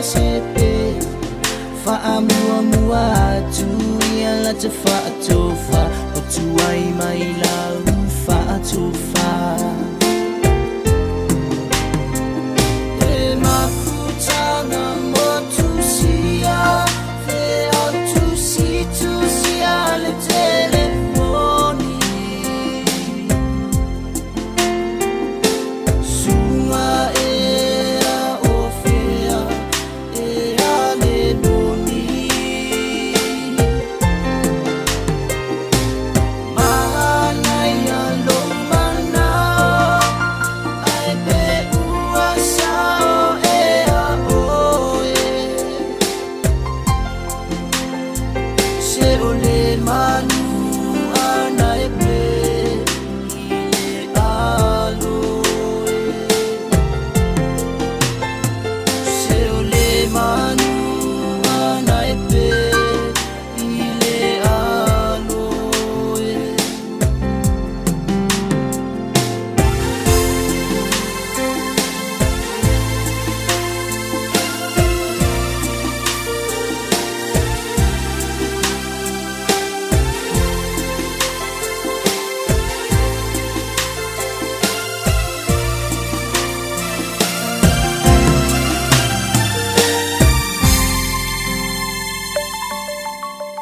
se pe Faamuamua atu ia la te faatofa O tuai mai lau faatofa E mafutanga mo tusia Fe au tusi tusia le telefoni Sunga ea o fea e ale moni Mahanaia lo manao Ai pe ua sao ea oe Se o le manu ana e pe i le alo e Se o le manu ana e pe i le alo e.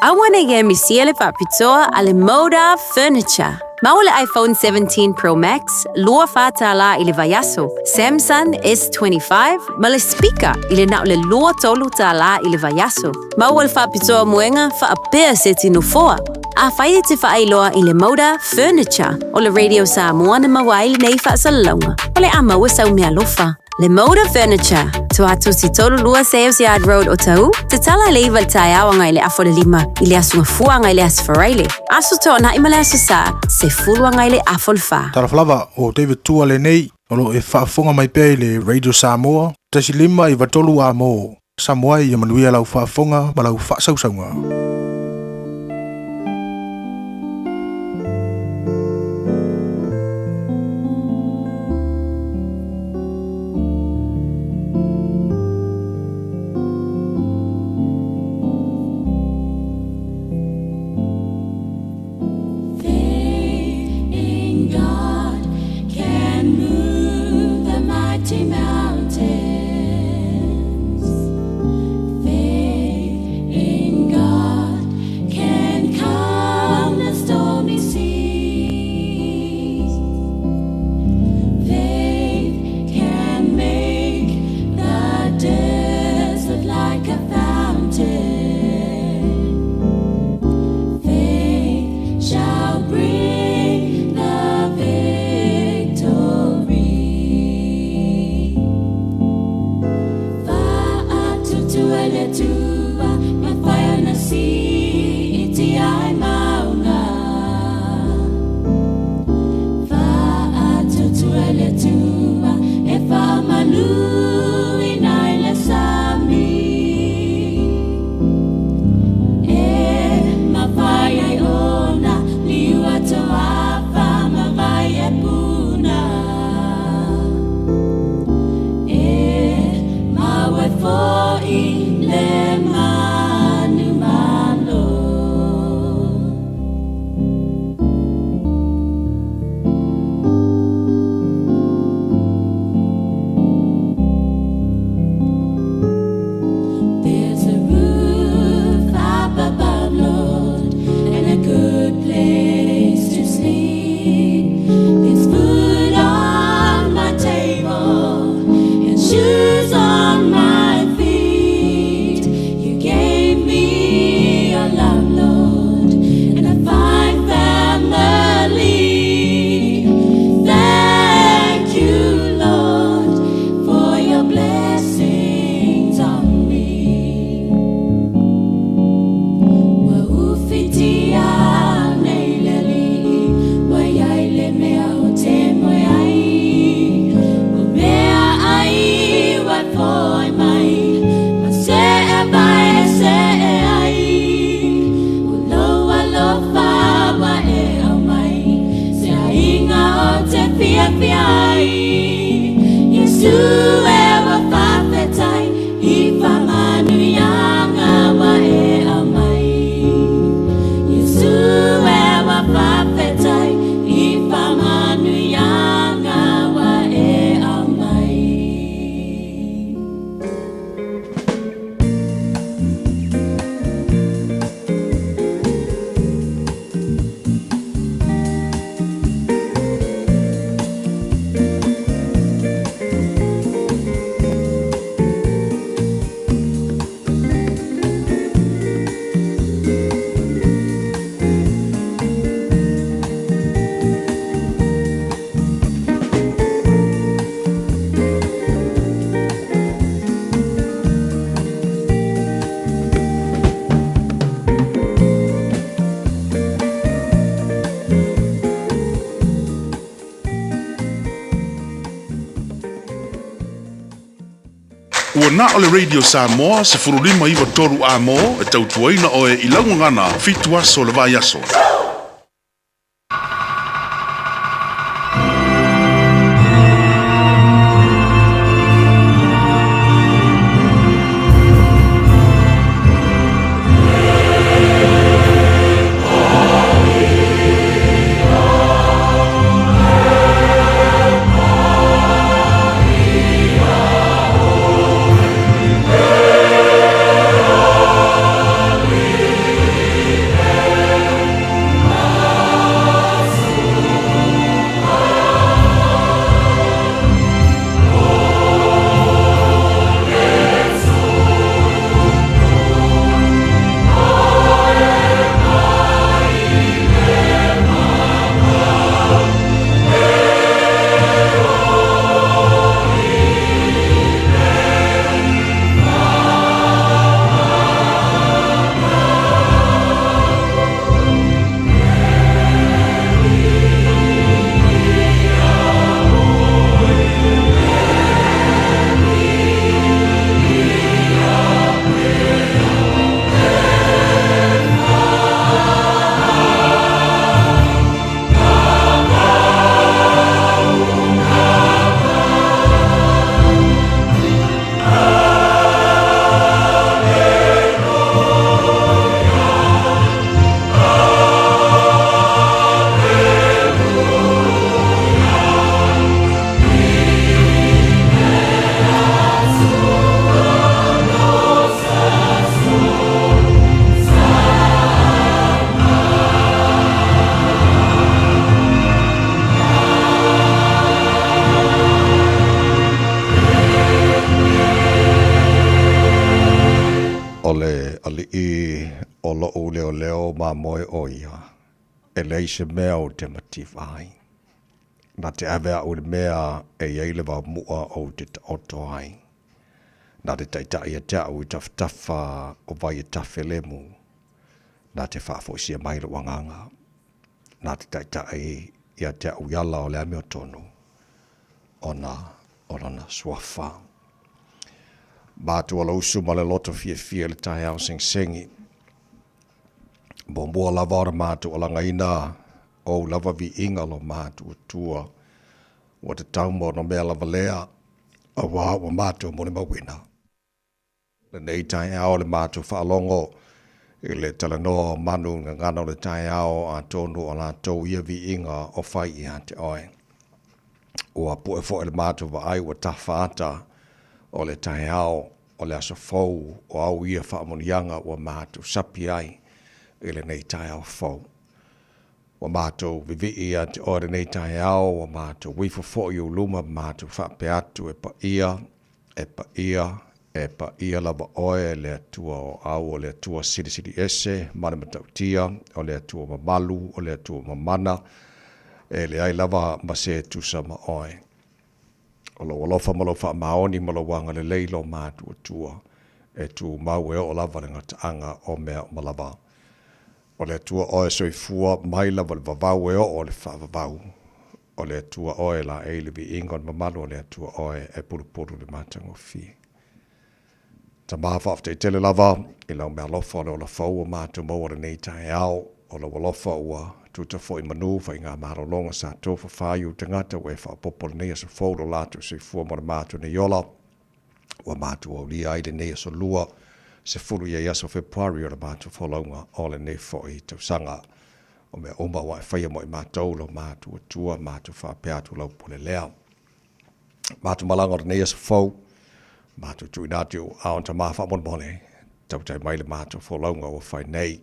Aua nei e misia le faapitoa a le Moda Furniture. Maua le iPhone 17 Pro Max, $24 i le vaiaso, Samsung S25 ma le speaker i le na o le $23 i le vaiaso. Maua le faapitoa moega faapea seti nofoa. Afai e te faailoa i le Moda Furniture o le Radio Samoa na maua ai lenei faasalalauga, o le a maua sau meaalofa. Le Moda Furniture, Tuatosi 32 Sales Yard Road o Tahu, tatala i le 9 i le taeao agai i le afa o le 5 i le Aso Gafua agai i le Aso Faraile, Aso Toonai ma le Aso Sa, 10 agai i le afa o le 4. Talofa lava, o David Tua lenei, o lo o e faafofoga mai pea i le Radio Samoa, 1 5 93 A mo Samoa. Ia manuia lau faafofoga ma lau faasausauga. Faith in God can move the mighty mountains. Faith in God can calm the stormy seas. Faith can make the desert like a fountain. Faith shall bring the victory. Faatuatua i le Atua, mafai ona siitia ai mauga. Faatuatua i le Atua, e faamaluina i le sami. E mafai ai ona liua toafa ma vai e puna. E maua ai fo'i le manumalo. There's a roof up above, Lord, and a good place to sleep. There's food on my table and shoes on my feet. na o le Radio Samoa 15 93 A-mo e tautuaina oe i lau gagana fitu aso o le vaiaso. O le alii o loʻu leoleo mamoe ʻo ia, e leai se mea ou te mativa ai. Na te ave aʻu i le mea e i ai le vaomuʻa ou te taoto ai. Na te taitai ia te aʻu i tafatafa o vai e tafe lemu, na te faafoisia mai lou agaga. Na te taitai ia te aʻu i ala o le amiotonu, ona o lona suafa. Matua lou usu ma le loto fiafia i le taeao segisegi. Muamua lava ona matou alagaina ou lava viiga lo matuatua ua tatau ma ona mea lava lea, auā ua matou molimauina. Lenei taeao le matou faalogo i le talanoa o manu gagana o le taeao atonu o latou ia viiga o fai ia te oe. Ua pue foi le matou vaai ua tafa ata o le taeao o le aso fou o au ia faamanuiaga ua matou sapi ai i lenei taeao fou. Ua matou vivii ia te oe lenei taeao, ua matou uifo foi i ou luma ma matou faapea atu, e paia, e paia, e paia lava oe, le Atua o au, o le Atua silisili ese ma le matautia, o le Atua mamalu, o le Atua mamana, e leai lava ma se tusa ma oe. O lou alofa ma lou faamaoni ma lou agalelei lo matuatua e tumau e oo lava le gataaga o mea uma lava. O le Atua oe soifua mai lava le vavau e oo le faavavau. O le Atua oe laei le viiga o le mamalu o le Atua oe e pulupulu le matagofie. Tama faafetai tele lava i lau mealofa o le ola fou ua matou maua lenei taeao. O lou alofa ua tuta foi manu faiga malologa sa tofafa i ou tagata ua e faaopoopo lenei aso fou lo latou soifua ma le matou nei ola. Ua matou aulia ai lenei aso lua 10 i ai aso Fepuari o le matou folauga o lenei foi tausaga. O mea uma ua e faia mo i matou lo matou Atua, matou faapea atu lau pule lea. Matou malaga o lenei aso fou, matou tuuina atu i ou aao tama faamolemole, tautai mai le matou folauga ua fai nei.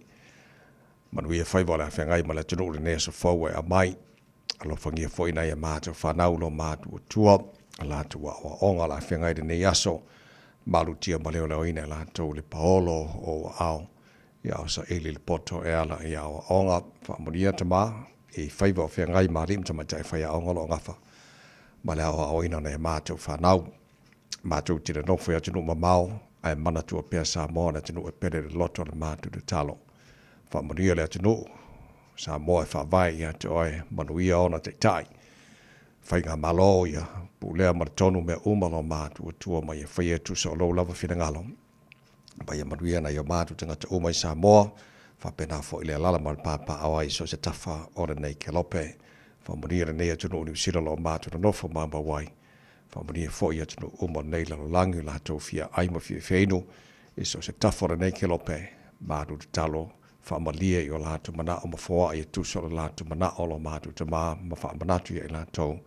Manuia faiva o le afeagai ma le atunuu lenei aso fou ua e aumai. Alofagia foi nai a matou fanau lo matou Atua, a latou aoaoga o le afeagai lenei aso, malutia ma leoleoina e latou le paolo o ou aao, ia o saili le poto e ala i aoaoga. Faamanuia tama i faiva o feagai ma alii ma tamaitai faiaoga o lo o gafa ma le aoaoina o nai a matou fanau. Matou te nonofo i atunuu mamao, ae manatua pea Samoa le atunuu e pele le loto o le matou tatalo. Faamanuia le atunuu, Samoa e faavae ia te oe, manuia ona taitai. Faigamalo ia pulea ma le tonu mea uma lo matuatua ma ia faia e tusa o lou lava finagalo. Ma ia manuia nai o matou tagata uma i Samoa, faapena foi le alaala ma le papaaao ai i so o se tafa o lenei kelope. Faamanuia lenei atunuu o Niu Sila o lo o matou nonofo maumau ai. Faamanuia foi i atunuu uma o lenei lalolagi o latou fia ai ma fiafia inu i so o se tafa o lenei kelope. Malu tatalo faamalie i o latou manao ma foai e tusa o le latou manao o lo matou Tama ma faamanatu ia i latou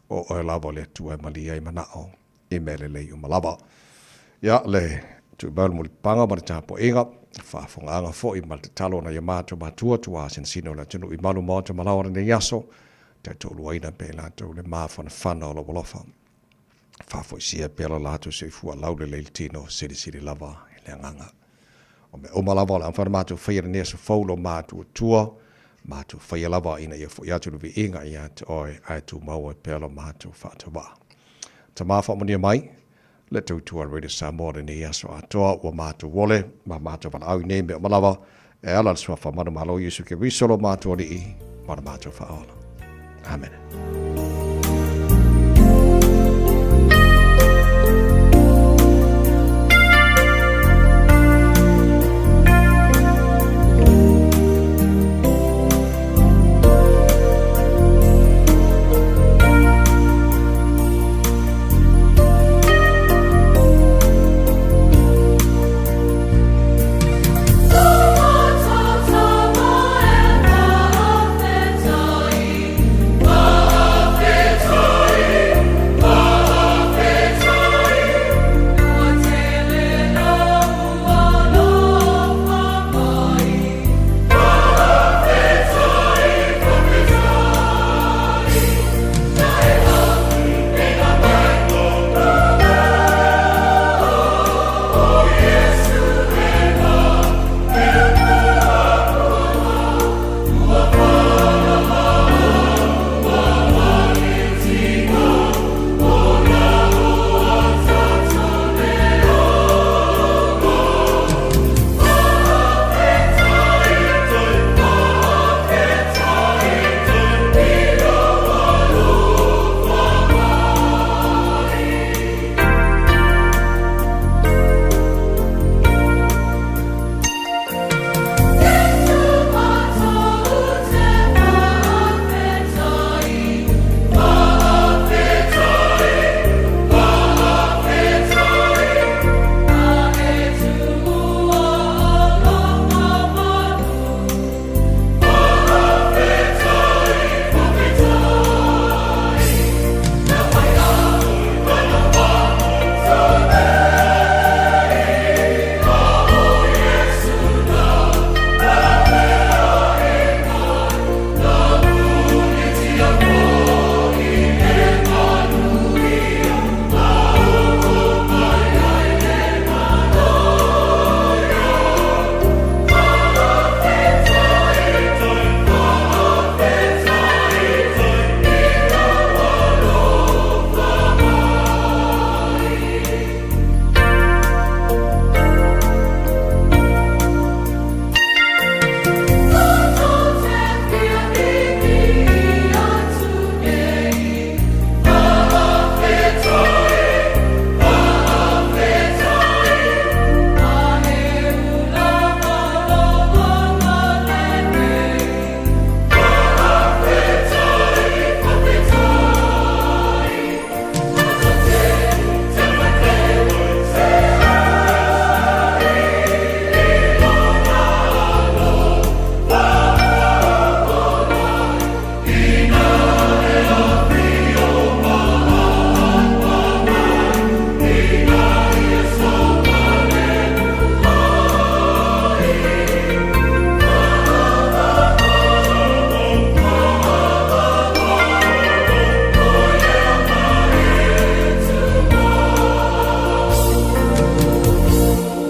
o oe lava o le Atua e malie ai manao i mea lelei uma lava. Ia, le tuimau le mulipapaga ma le tapuaiga, faafofogaaga foi ma le tatalo nai o matou matua tuā sinasina o le atunuu i malu maota ma laoa lenei aso, taitoaluaina pea i latou le mafanafana o lou alofa. Faafoisia pea lo latou soifua laulelei i le tino, silisili lava i le agaga. O mea uma lava o le a mafai ona matou faia i lenei aso fou lo matou Atua, matou faia lava ina ia foi atu le viiga ia te oe, ae tumau ai pea lo matou faatauvaa. Tama faamanuia mai, le tautua a le Radio Samoa lenei aso atoa, ua matou ole ma matou valaau i nei mea uma lava, e ala i le Suafa manumalo Iesu Keriso lo matou Alii ma lo matou Faaola. Amene.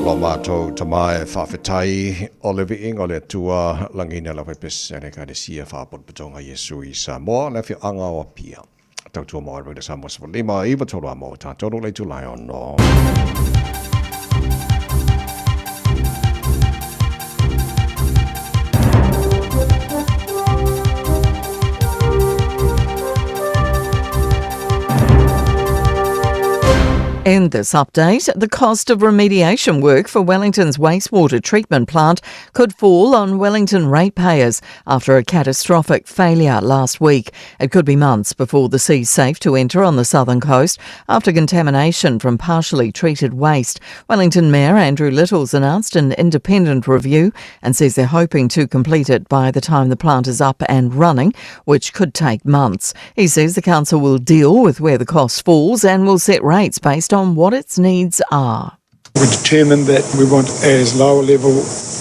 Lo matou Tama e faafetai o le viiga o le Atua lagina lau faipese a le Ekalesia Faapotopotoga Iesu i Samoa le afioaga o Apia. Tautua mo Alberta Samoa 15 9 3 a mo tātou le itulai ono. In this update, the cost of remediation work for Wellington's wastewater treatment plant could fall on Wellington ratepayers after a catastrophic failure last week. It could be months before the sea's safe to enter on the southern coast after contamination from partially treated waste. Wellington Mayor Andrew Littles announced an independent review and says they're hoping to complete it by the time the plant is up and running, which could take months. He says the council will deal with where the cost falls and will set rates based on what its needs are. We determined that we want as low a level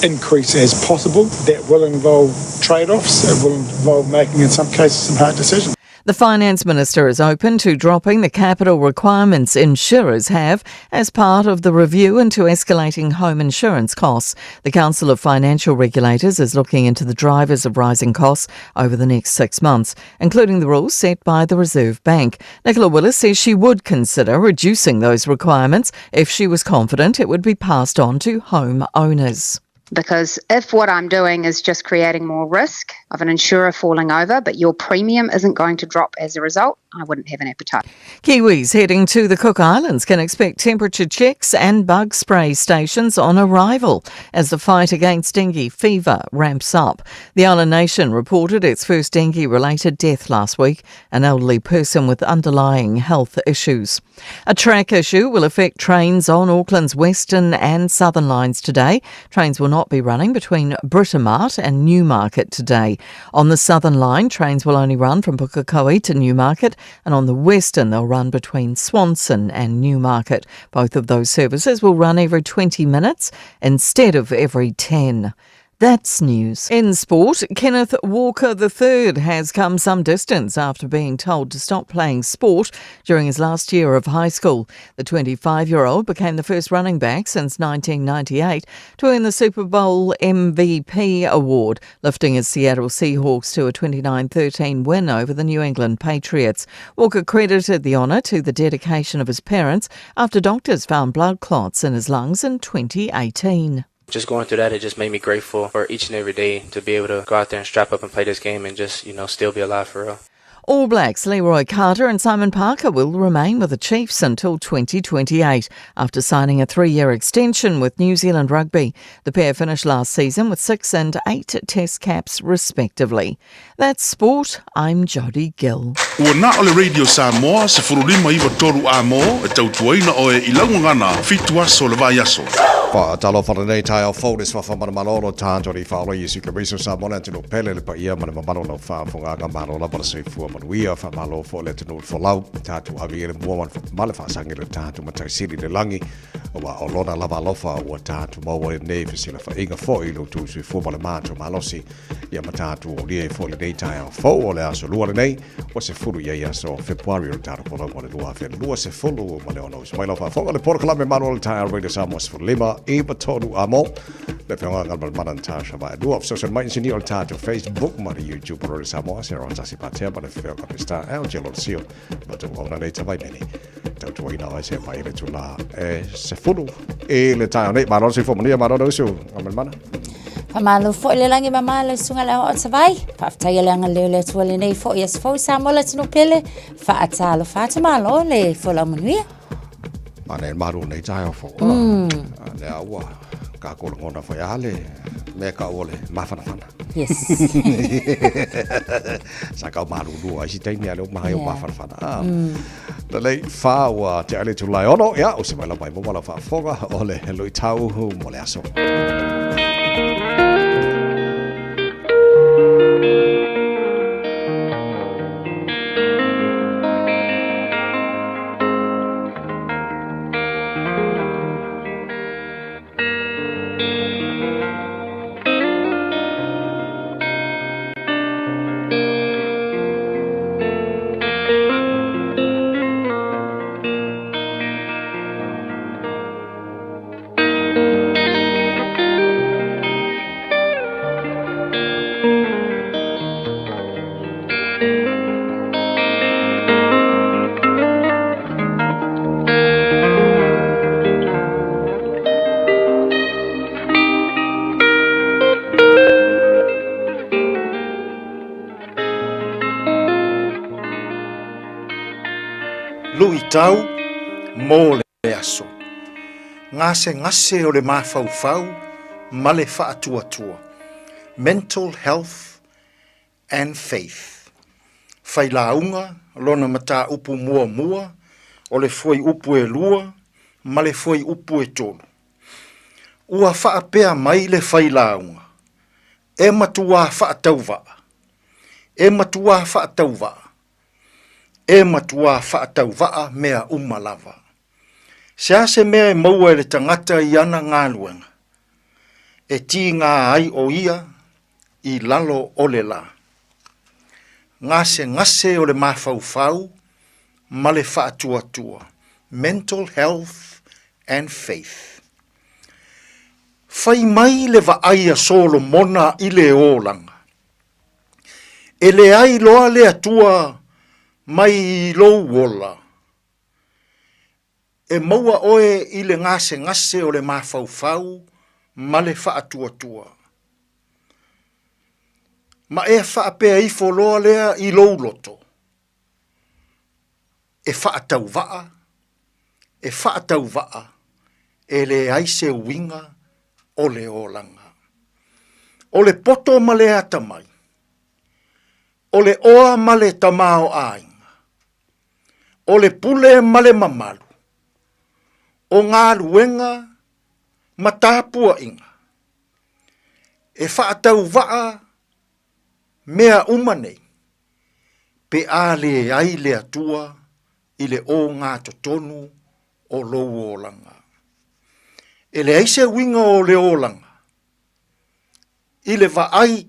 increase as possible. That will involve trade-offs. It will involve making, in some cases, some hard decisions. The Finance Minister is open to dropping the capital requirements insurers have as part of the review into escalating home insurance costs. The Council of Financial Regulators is looking into the drivers of rising costs over the next 6 months, including the rules set by the Reserve Bank. Nicola Willis says she would consider reducing those requirements if she was confident it would be passed on to home owners. Because if what I'm doing is just creating more risk of an insurer falling over, but your premium isn't going to drop as a result, I wouldn't have an appetite. Kiwis heading to the Cook Islands can expect temperature checks and bug spray stations on arrival as the fight against dengue fever ramps up. The island nation reported its first dengue-related death last week, an elderly person with underlying health issues. A track issue will affect trains on Auckland's western and southern lines today. Trains will not be running between Britomart and Newmarket today. On the southern line, trains will only run from Pukekohe to Newmarket, and on the western, they'll run between Swanson and Newmarket. Both of those services will run every 20 minutes instead of every 10. That's news. In sport, Kenneth Walker III has come some distance after being told to stop playing sport during his last year of high school. The 25-year-old became the first running back since 1998 to earn the Super Bowl MVP award, lifting his Seattle Seahawks to a 29-13 win over the New England Patriots. Walker credited the honour to the dedication of his parents after doctors found blood clots in his lungs in 2018. Just going through that, it just made me grateful for each and every day to be able to go out there and strap up and play this game and just, you know, still be alive for real. All Blacks Leroy Carter and Simon Parker will remain with the Chiefs until 2028 after signing a 3-year extension with New Zealand Rugby. The pair finished last season with 6 and 8 test caps respectively. That's sport. I'm Jodie Gill. Ua na o le Radio Samoa, 1593 a mo, e tautuaina oe i laugagana, 7 aso le vaiaso. Faatalofa lenei taeao fou le suafa manumalo tātou i whaolo Iesu Keriso sa mona atunuu pele le paia ma le mamalu o lau faafogaga malo lava le soifua manuia faamalo foi le atunuu folau tatou ave i le mua ma le faasagi le tatou matai sili le lagi aua o lona lava alofa ua tatou maua i lenei fesilafaiga foi i lo outou soifua ma le matou malosi ia ma tatou aulia ai foi lenei taeao fou o le aso lua lenei ua 10 i ai aso Fepuari o le tatou folauga o le 2026. Uso mai lau faafofoga le polokalame malo o le taeao Radio Samoa 15 i 3 a mo. Le feogaga ma le mana Natasha Vaelua. Fesoasoani mai inisinia o le tatou Facebook ma le YouTube o Radio Samoa. Se roa tasi patea ma le feoga Mr. Angelo Sio. Ma tou auna nei tavai meni. Tautuaina oe se mai le tula e 10 i le taeao nei. Malo le soifua manuia, malo le usu. Nga ma le mana. Faamalo foi le lagi mama le susuga le aoao Tavai. Faafetai le agalelei o le Atua lenei foi aso fou Samoa le atunuu pele. Faatalofa atu malo le folau manuia. Manaia le malu o nei taeao fou. Lea ua kākou lagona foi a le mea kau o le mafanafana. Yes. Sa kau malulu ai si taimi a le o maha i o mafanafana. Ah. Lelei whā ua te ale tū lai ono, ia, o se mai lau mai mo lau whaafoga o le luitau mo le aso. Luitau mo le aso. Gasegase o le mafaufau ma le faatuatua, Mental Health and Faith. Failauga lona mataupu muamua o le fuaiupu e 2 ma le fuaiupu e 3. Ua faapea mai le failauga, E matuā faatauvaa, e matuā faatauvaa, e matuā faatauvaa mea uma lava. Se a se mea e maua e le tagata i ana galuega, e tigā ai o ia i lalo o le lā. Gasegase o le mafaufau ma le faatuatua, mental health and faith. Fai mai le vaai a Solomona i le olaga, E leai loa le Atua mai i lou ola, E maua oe i le gasegase o le mafaufau ma le faatuatua. Ma e faapea ifo loa lea i lou loto, e faatauvaa, e faatauvaa, e leai se uiga o le olaga. O le poto ma le atamai, o le oa ma le tamaoaiga, o le pule ma le mamalu, o galuega ma tapuaiga, e faatauvaa mea uma nei, pe a leai le Atua i le ogatotonu o lou olaga. E leai se uiga o le olaga i le vaai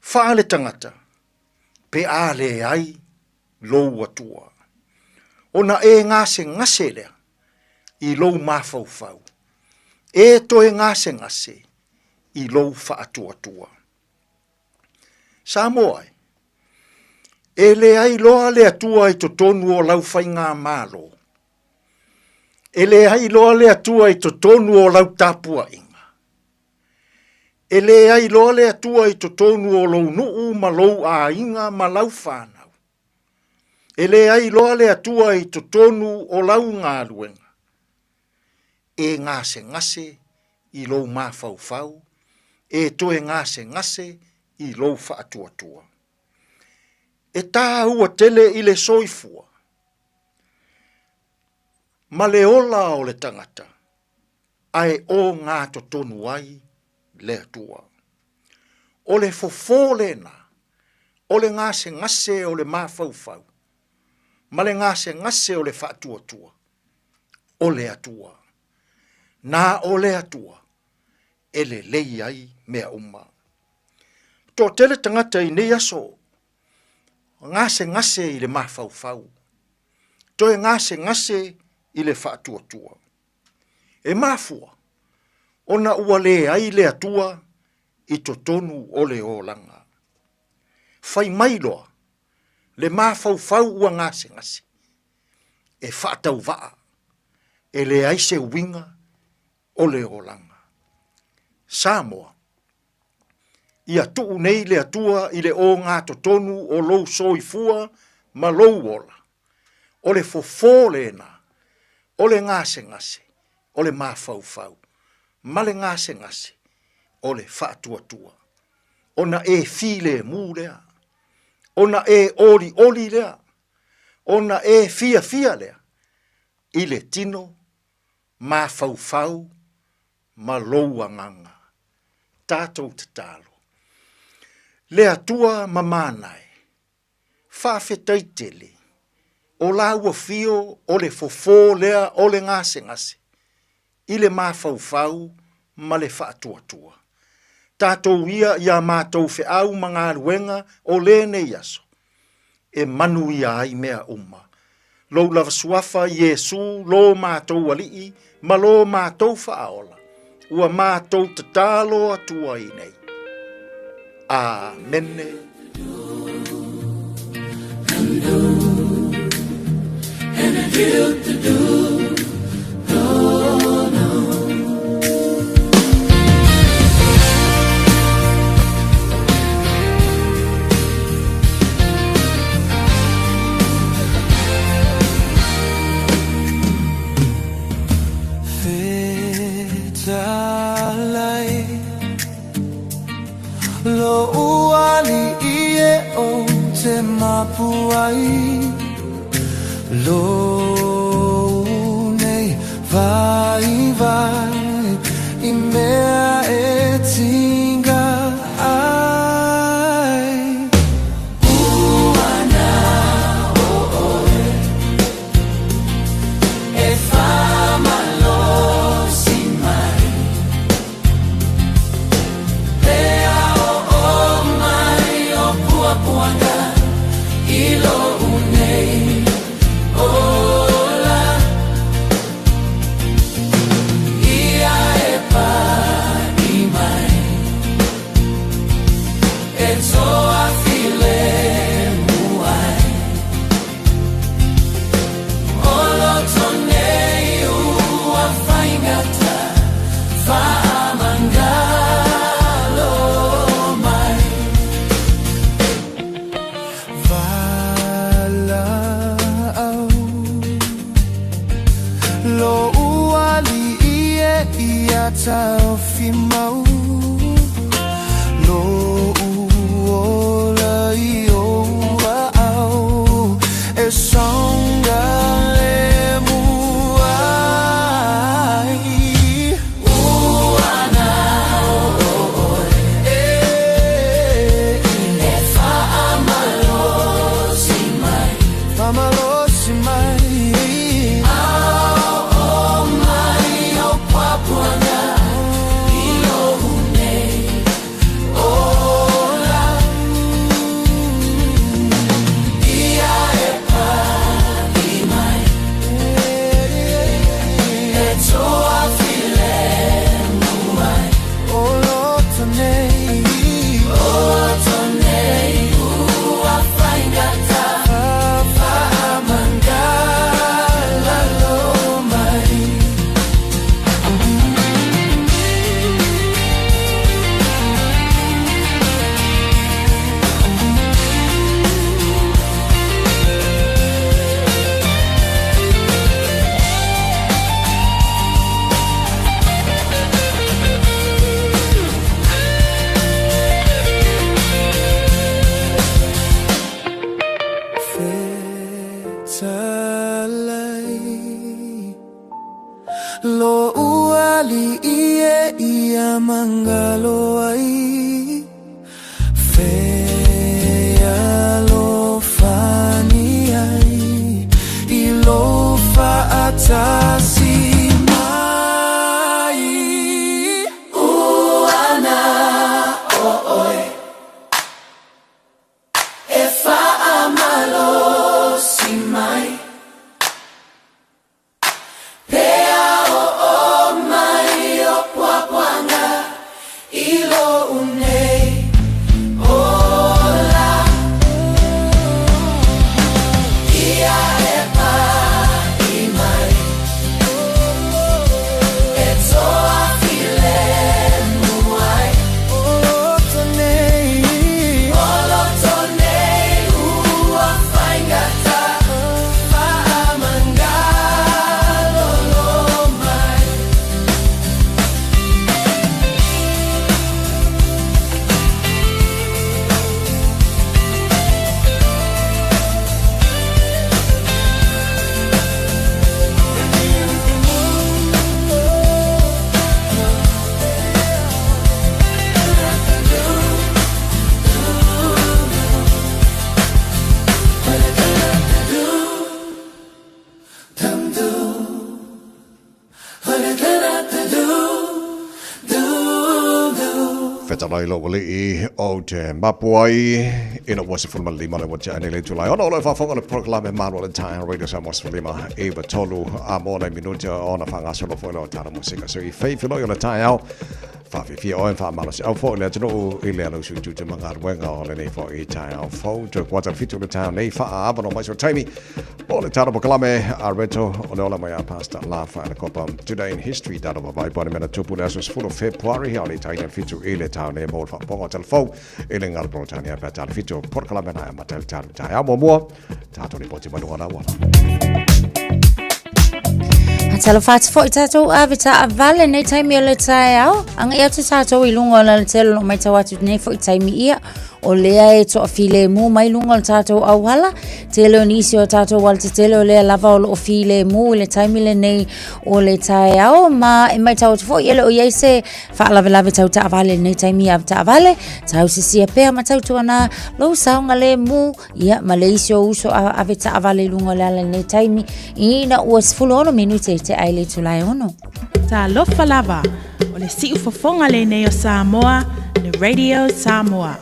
faaletagata pe a leai lou Atua. Ona e gasegase lea i lou mafaufau, e toe gasegase i lou faatuatua. Samoa e, e leai loa le Atua i totonu o lau faigamalo. E leai loa le Atua i totonu o lau tapuaiga. E leai loa le Atua i totonu o lou nuu ma lou aiga ma lau fanau. E leai loa le Atua i totonu o lau galuega. E gasegase i lou mafaufau, e toe gasegase i lou faatuatua. E tāua tele i le soifua ma le ola o le tagata, ae ogatotonu ai le Atua. O le fofo lena o le gasegase o le mafaufau ma le gasegase o le faatuatua, o le Atua. Na o le Atua e lelei ai mea uma. Toatele tagata i nei aso, gasegase i le mafaufau, toe gasegase i le faatuatua. E mafua ona ua leai le Atua i totonu o le olaga. Fai mai loa le mafaufau ua gasegase, e faatauvaa, e leai se uiga o le olaga. Samoa, Ia tuu nei le Atua i le ogatotonu o lou soifua ma lou ola, o le fofo lena o le gasegase o le mafaufau ma le gasegase o le faatuatua, ona e filemu lea, ona e olioli lea, ona e fiafia lea i le tino mafaufau ma lou agaga. Tatou tatalo. Le Atua mamana e, faafetai tele, o la ua fio o le fofo lea o le gasegase i le mafaufau ma le faatuatua. Tatou ia i a matou feau ma galuega o lenei aso, e manuia ai mea uma. Lou lava suafa Iesu lo matou Alii ma lo matou Faaola, ua matou tatalo atu ai nei. Amene. Fetalai Lou alii e ou te mapu ai Lou nei vaivai I mea e tinga ai Uana o oe E faamalosi mai Pea oo mai o puapuaga i lou nei ola Ia e pa'i mai e toafilemu ai O loto nei ua faigata faamagalo mai Valaau Lou alii e ia taofi mau Lou ola i ou aao E saogalemu ai Uana o oe e E faamalosi mai Faamalosi mai Ao mai o puapuaga I lou nei ola Ia e pa'i mai E toafilemu ai O loto nei Loto nei ua faigata Faamagalo mai Fetalai Lou alii e ia magalo ai Fealofani ai I lou faatasi mai Uana o oe E faamalosi mai Pea oo mai o puapuaga I lou nei ola Ia e pa'i mai E toafilemu ai O loto nei O loto nei ua faigata Faamagalo mai Fetalai lou alii ou te mapu ai ina ua 15 le ua tea nei le itula e ono o lo o faafofoga le polokalame Malu o le Taeao Radio Samoa 15 iva tolu a mo nai minute ona faagasolo foi lea o tala musika. So i fei filoi o le taeao Faafiafia oe ma faamalosiau foi le atunuu i le alausu i tiute ma galuega o lenei foi taeao fou. Toe kuata le 7 o le taeao nei faaavanoa mai so taimi mo le tala polokalame a Reto o le ola mai a Pastor Lafa le kopa Today in History tala vavai po mena tupu le aso 10 Februari o le taina 7 i le taeao nei mo le faapopoga o tala fou i le ngalo Peretania pe tala 7 polokalame na e amata i le taeao muamua tatou lipoti mai luga o le auala. Talofa atu foi tātou ave taavale nei taimi o le taeao. Agai atu tātou i luga o le alatele o lo o matau atu nei foi taimi ia. O lea e toafilemu mai luga o le tātou auala. Tele o nisi o tātou alatetele o lea lava o lo o filemu i le taimi lenei o le taeao. Ma e matau atu foi e le o i ai se faalavelave tau taavale i lenei taimi ave taavale. Tausisia pea ma tautuana lou saogalemu Ia, ma le isi o uso a ave taavale i luga o le ala i lenei taimi, ina ua 16 minute te ai le itula e ono. Talofa lava, o le siufofoga lenei o Samoa, le Radio Samoa.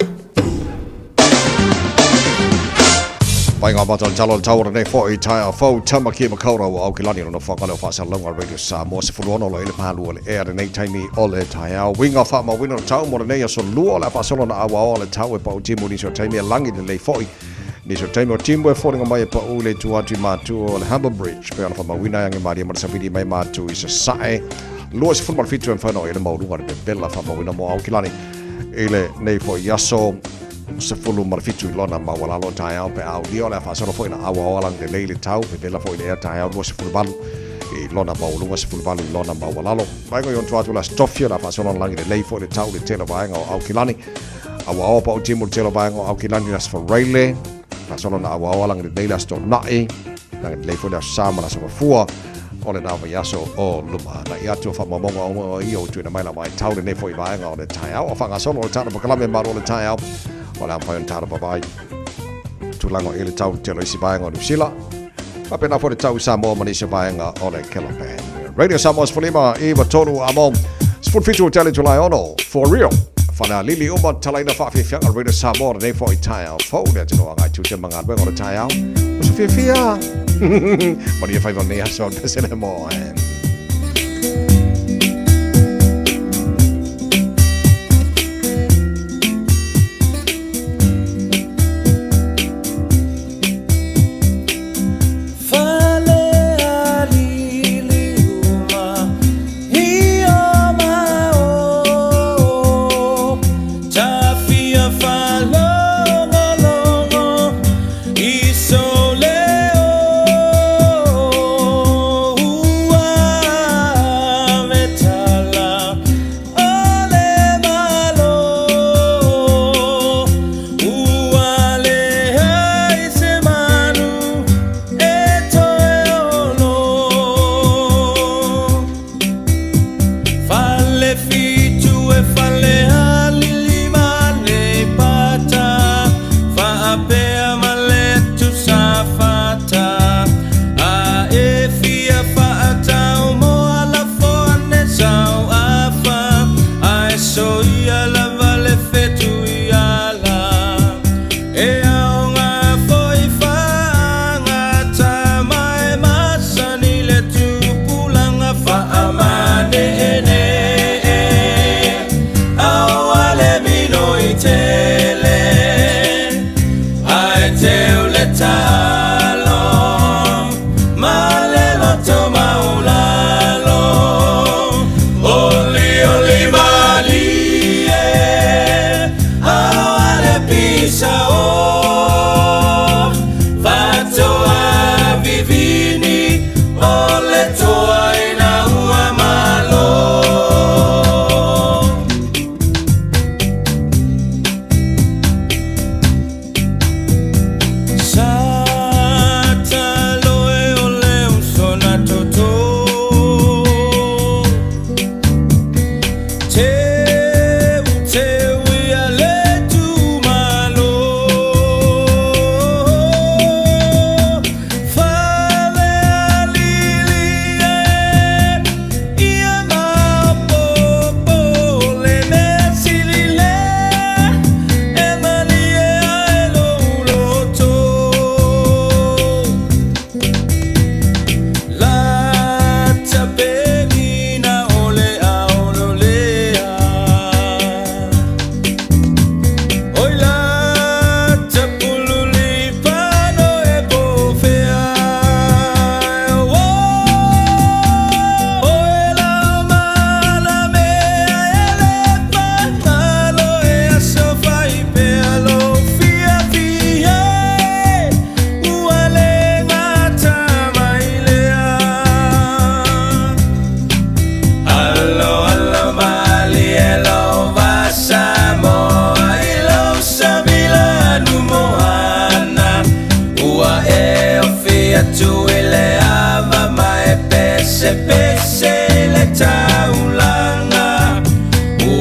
Mai ngā mata talo le tau o nei foi tai a fau tama ki makaurau o Aukilani lona whakale o whaasalonga Radio Samoa se furuono lo ele pālu o le ea le nei taimi o le tai ao. Winga wha mawina o tau mo le nei aso lua o le whaasolo na awa o le tau e pau timu nisi o taimi e langi le lei foi. Nisi o taimi o timu e fōringa mai e pau le tu atu i mātua o le Harbour Bridge. Pe ona wha mawina ange maria ma le sawili mai mātua i sa sae. Lua se fulu ma le fitu e mwhaina o ele maulunga le pepela wha mawina mo Aukilani. I le nei foi aso 17 i lona maualalo taeao pe a aulia o le a faasolo foi na auao lagi lelei le tau vevela foi le ea taeao 28 i lona maualuga 18 i lona maualalo. Vaega i ona tua atu le Aso Tofi o le a faasolo na lagi lelei foi le tau i le tele o vaega o Aukilani. Auaoa pa'u timu i le tele o vaega o Aukilani i le Aso Faraile, faasolo na auaoa lagi lelei le Aso Toonai, lagi lelei foi le Aso Sa ma le Aso Gafua o lena vaiaso o luma. Na i atu o faamaumauga uma o ia ua tuuina mai la vaitau lenei foi vaega o le taeao. A faagasolo le tala pakalame malo o le taeao o le a mafai ona tala vavae tulaga o i le tau tele o isi vaega o Niu Sila. Faapena foi le tau i Samoa ma nisi o vaega o le Kelapan. Radio Samoa 15 9 3 amo 17 o tele July 6 for real. Falealili uma talaina faafiafiaga o Radio Samoa lenei foi taeao fou le atunuu agai tute ma galuega o le taeao. Ua se fiafia. Manuia faiva o lenei aso pese le moe.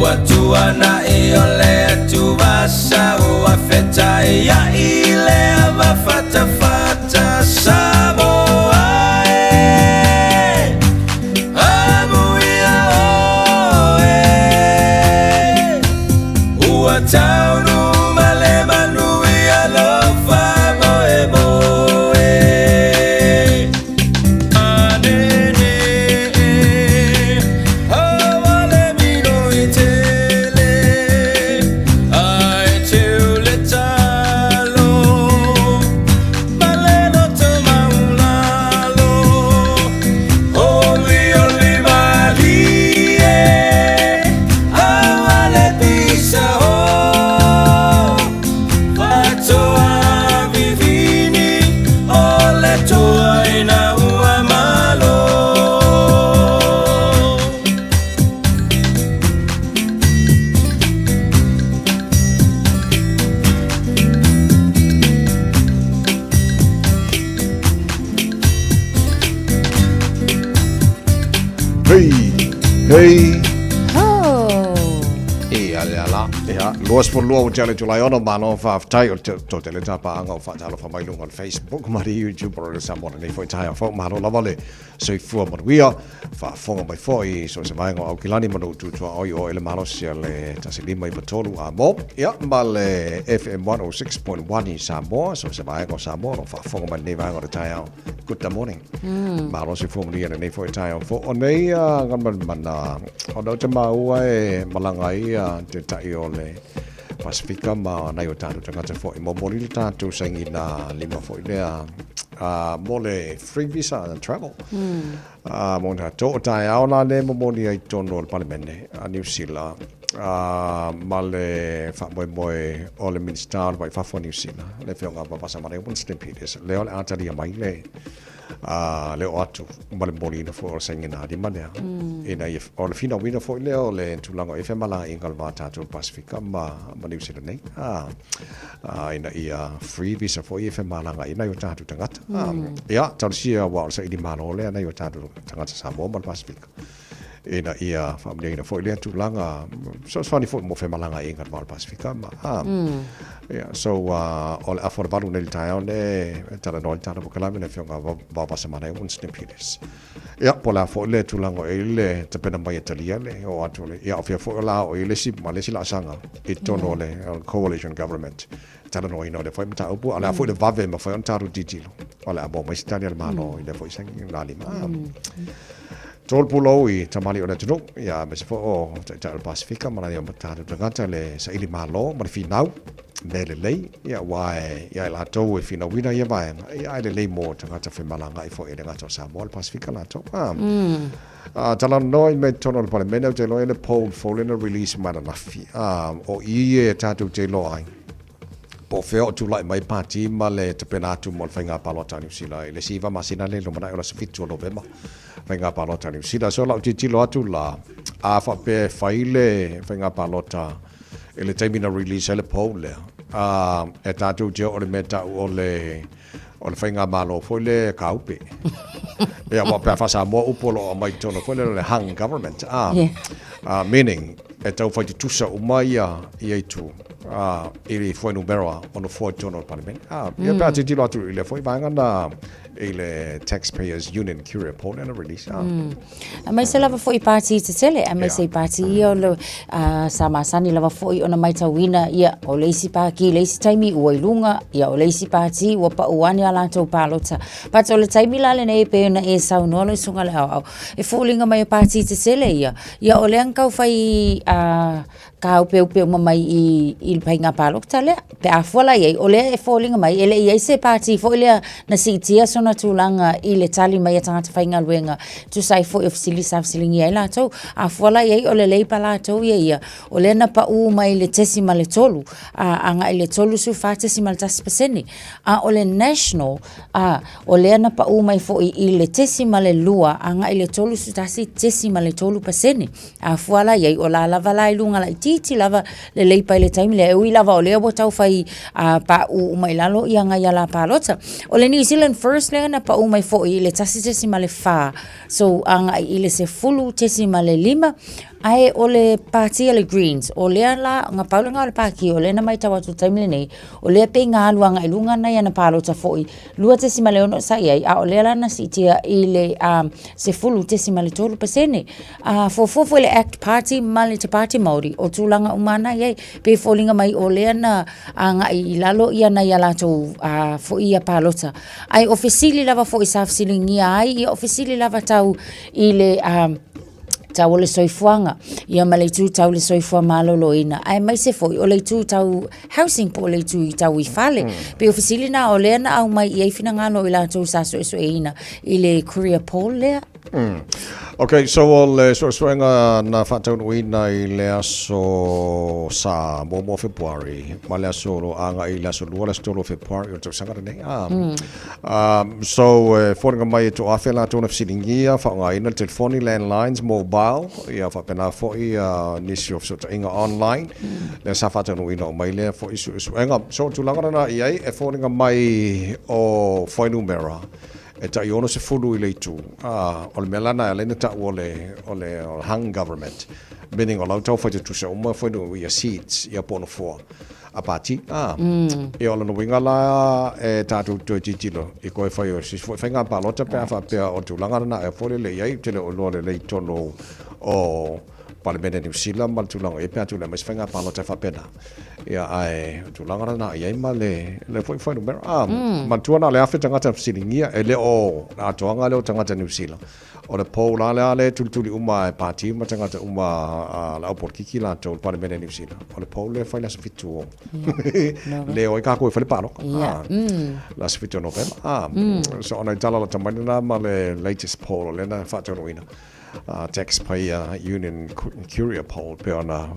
Ua tuana'i o le Atua sa ua fetaia'i le ava fatafata Samoa e Amuia oe Ua taunu ma le manuia lou faamoemoe Hey, hey. Oh. E ale ala. Ia, 22 ua tele Julai 6, malo faafetai o le to tele tapaaga o faatalofa mai luga o le Facebook ma le YouTube o le Samoa lenei foi taeao fou. Malo lava le soifua manuia, faafofoga mai foi i so o se vaega o Aukilani ma nuu tu tuaoi o ele malosi a le 153 a mo. Ia, ma le FM 106.1 i Samoa, so o se vaega o Samoa o lo o faafofoga mai lenei vaega o le taeao. Good morning. Malo soifua manuia lenei foi taeao fou. O nei mana, ona ou te maua e malaga ai te tai o le Pasifika ma nai o tātou tagata foi. Momoli le tātou saigina lima foi lea mo le free visa and travel. Mo tātou o taeao la le momoli ai tonu o le Palemene a Niu Sila ma le faamoemoe o le Minista o le Vai Fafo a Niu Sila, le Afioga Vavasa Mare Winston Peters, lea o le a talia mai le a le o atu ma le momoliina foi o le saigina lima lea. Ina ia, o le finauina foi lea o le tulaga o ia femalagaaiga o le va tatou Pasifika ma, ma Niu Sila nei. A, a, ina ia free visa foi ia femalagaaiga nai o tatou tagata. A, ia, talosia aua o le saili malo lea nai o tatou tagata Samoa ma le Pasifika. Ina ia faamanuiaina foi lea tulaga, fesoasoani foi mo femalagaaiga i le va o le Pasifika ma, a, ia, so, o le afa o le 8 nei i le taeao nei, e talanoa ai le tatou polokalame le Afioga ia Vaovasa Manaia Winston Peters. Ia, po o le a foi le tulaga o i ai le tapena mai e talia le oo atu o le, ia, o fea foi o la oo i ai le isi, ma le isi laasaga i totonu o le Coalition Government. Talanoaina o lea foi mataupu, a o le a foi le vave e mafai ona tatou tilotilo, o le a maua mai se tali a le Malo i lea foi saini la lima. Tolu pulou i tamalii o le atunuu, ia aemaise foi o Taitai o le Pasifika ma nai o tatou tagata le saili malo ma le finau, mea lelei, ia aua e ia i latou e finauina ia vaega, ia ae lelei mo tagata femalagaai foi e le gata o Samoa le Pasifika latou. A talanoa i mea i totonu o le Palemene, ou te iloa e le poll fou lea na release mai ananafi. A, o i e tatou te iloa ai, po o fea o tulai mai pati ma le tapena atu mo le faiga palota a Niu Sila i le isi 9 masina lea i lumanai o le aso 7 o Novema, faiga palota a Niu Sila. So, lau tilotilo atu la, a faapea e fai le faiga palota i le taimi na release ai le poll lea, a, e tatou te oo i le mea e tau o le O le faigamalo foi lea e kaupe. Ia, aua pe a faa-Samoa upu o lo o aumai i totonu foi lea o le hung government, a, Yeah. a, meaning e tau fai tutusa uma ia, ia itu, a, i le fuainumera o nofoa i totonu o le Palemene. A, ia pe a tilotilo atu i lea foi vaega na i le Taxpayers Union Curia Poll lea na release, a. Aemaise lava foi i pāti tetele, aemaise i pāti ia o le, uh, sa masani lava foi ona maitauina, ia, o le isi pāki, le isi taimi ua i luga, ia, o le isi pāti ua pau ane a latou palota. But o le taimi la lenei e pei ona e saunoa lau susuga i le aoao, e foliga mai o pāti tetele ia, ia o lea na tau fai uh, kāupeupeu uma mai i, i le faiga palota lea. Pe a fua la i ai, o lea e foliga mai, e le i ai se pāti foi lea na siitia sona tulaga i le tali mai a tagata faigaluega, tusa ai foi o fesili sa fesiligia ai latou. A fua la i ai, o le Labour latou ia ia, o lea na paʻū mai i le 0.3, a agai i le 34.1%. A o le National, a, o lea na paʻū mai foi i le 0.2 agai i le 31.3%. A fua la i ai, o la lava la i luga laitiiti. itiiti lava le Leipa i le taimi lea, e ui lava o lea ua tau fai pauu uma i lalo ia nai ala palota. O le New Zealand First lea na pau mai foi i le 1.4, so agai i le 10.5, ae o le pati a le Greens, o lea la, na pau lena o le pati o lea na matau atu i le taimi lenei, o lea pei na alu agai i luga nai ana palota foi, 2.6 sa i ai, a o lea la na siitia i le 10.3%. A fuafua foi le Act Party ma le Te Pāti Māori, o tulaga uma lava na i ai. Pei e foliga mai o lea na agai i lalo ia nai a latou foi ia palota. Ae o fesili lava foi sa fesiligia ai, ia o fesili lava tau i le tau o le soifuaga, ia ma le itu tau le soifua maloloina, aemaise foi o le itu tau housing po o le itu tau i fale. Pei o fesili na o lea na aumai i ai finagalo o i latou sa suesueina i le Curia Poll lea. Ok, so o le suesuega na faataunuuina i le aso Sa muamua o Fepuari ma le aso o lo o agai i le aso Lua le aso 3 o Fepuari o le tausaga lenei. Ah. So e foliga mai e toafe latou na fesiligia, faaaogaina le telefoni, landlines, mobile, ia faapena foi nisi o fesootaiga online, lea sa faataunuuina uma ai lea foi suesuega. So o le tulaga lena i ai, e foliga mai o fuainumera e tai 60 i le itu, a, o le mea la lena e ala ai ona tau o le, o le hung government, meaning o la ua tau fai tutusa uma fuainumera, seats, ia po o nofoa. a pati, a. Ia o lona uiga la e tatou toe tilotilo i koe fai o se isi foi faiga palota pe a faapea o le tulaga lena ea foi lele i ai, ou te le o iloa lelei i totonu o Palemene Niu Sila ma le tulaga i ai pe a tulai mai se faiga palota e faapena. Ia ae o le tulaga lena i ai ma le le foi fuainumera. A, manatua na o le 1000 tagata na fesiligia, e le o le atoaga lea o tagata Niu Sila. O le poll la lea lea e tulituli uma e pati uma tagata uma a le au polokiki latou le Palemene Niu Sila. O le poll lea e fai le aso 7 o le o ai kākou e fai le palota. Le aso 7 o Novema. So ona i tala lata mai lena ma le latest poll o lea na faataunuuina. Taxpayer Union Curia poll pei ona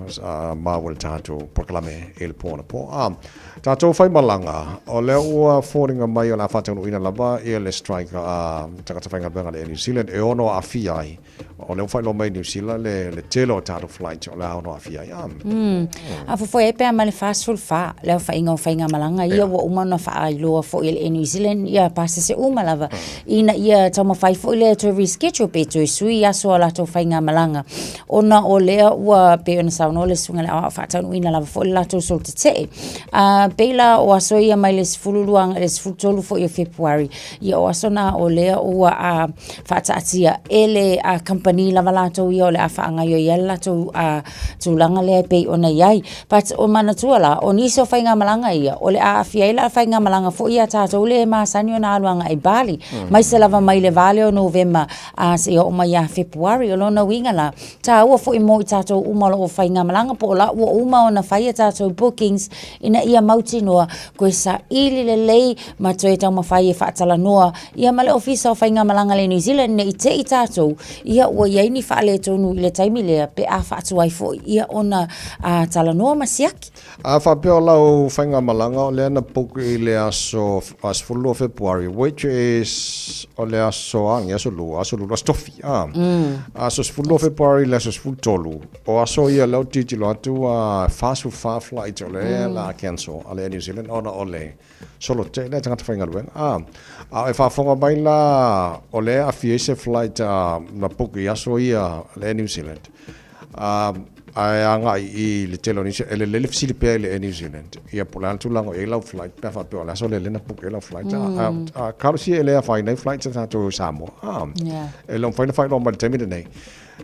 maua i le tatou polokalame i le po anapo. Tatou faimalaga, o lea ua foliga mai o le a faataunuuina lava ia le strike a tagata faigaluega a le Air New Zealand e ono aafia ai. O lea ua faailoa mai e Niu Sila le tele o tatou flights o le a ono aafia ai. A fofoe ai pe a ma le 44 le aofaiga o faigamalaga ia ua uma ona faailoa foi e le Air New Zealand ia pasese uma lava ina ia taumafai foi lea e toe reschedule pe toe sui aso o latou faigamalaga ona o lea ua pei ona saunoa le susuga i le aoao faataunuuina lava foi le latou solo tetee. A pei la o aso ia mai le 12 agai le 13 foi o Fepuari, ia o aso na o lea ua a, faataatia e le a, kamupani lava latou ia o le a faagaoioi ai le latou a, tulaga lea e pei ona i ai. But o manatua la, o nisi o faigamalaga ia, o le a aafia ai la faigamalaga foi ia a tatou lea e masani ona alu agai i Bali, maise lava mai le va lea o Novema a seia oo mai ia Fepuari. O lona uiga la, taua foi mo i tatou uma o lo o faigamalaga po o la ua uma ona fai a tatou bookings ina ia mautinoa toe saili lelei ma toe taumafai e faatalanoa ia ma le Ofisa o Faigamalaga le New Zealand ne i te i tatou ia ua i ai ni faaletonu i le taimi lea pe a faatuai foi ia ona talanoa ma siaki. A faapea o lau faigamalaga o lea na book i le aso 12 o Fepuari which is o le aso a ni aso lua, aso lua, aso tofi a. Aso 12 o Fepuari i le aso 13 o aso ia lea ou te tilotilo atu a 44 flights o lea o le a cancel a le Air New Zealand ona o le solo tele a tagata faigaluega a. A o e faafofoga mai la o lea e aafia ai se flight na book i aso ia a le Air New Zealand Ae agai i le tele o nisi, e lelei le fesili pea i le Air New Zealand, ia po o le a le tulaga o i ai lau flight, pe a faapea o le aso lea lea na book ai lau flight. A talosia e le afaina ai flights a tatou i Samoa. E le o mafai ona faailoa mai i le taimi lenei.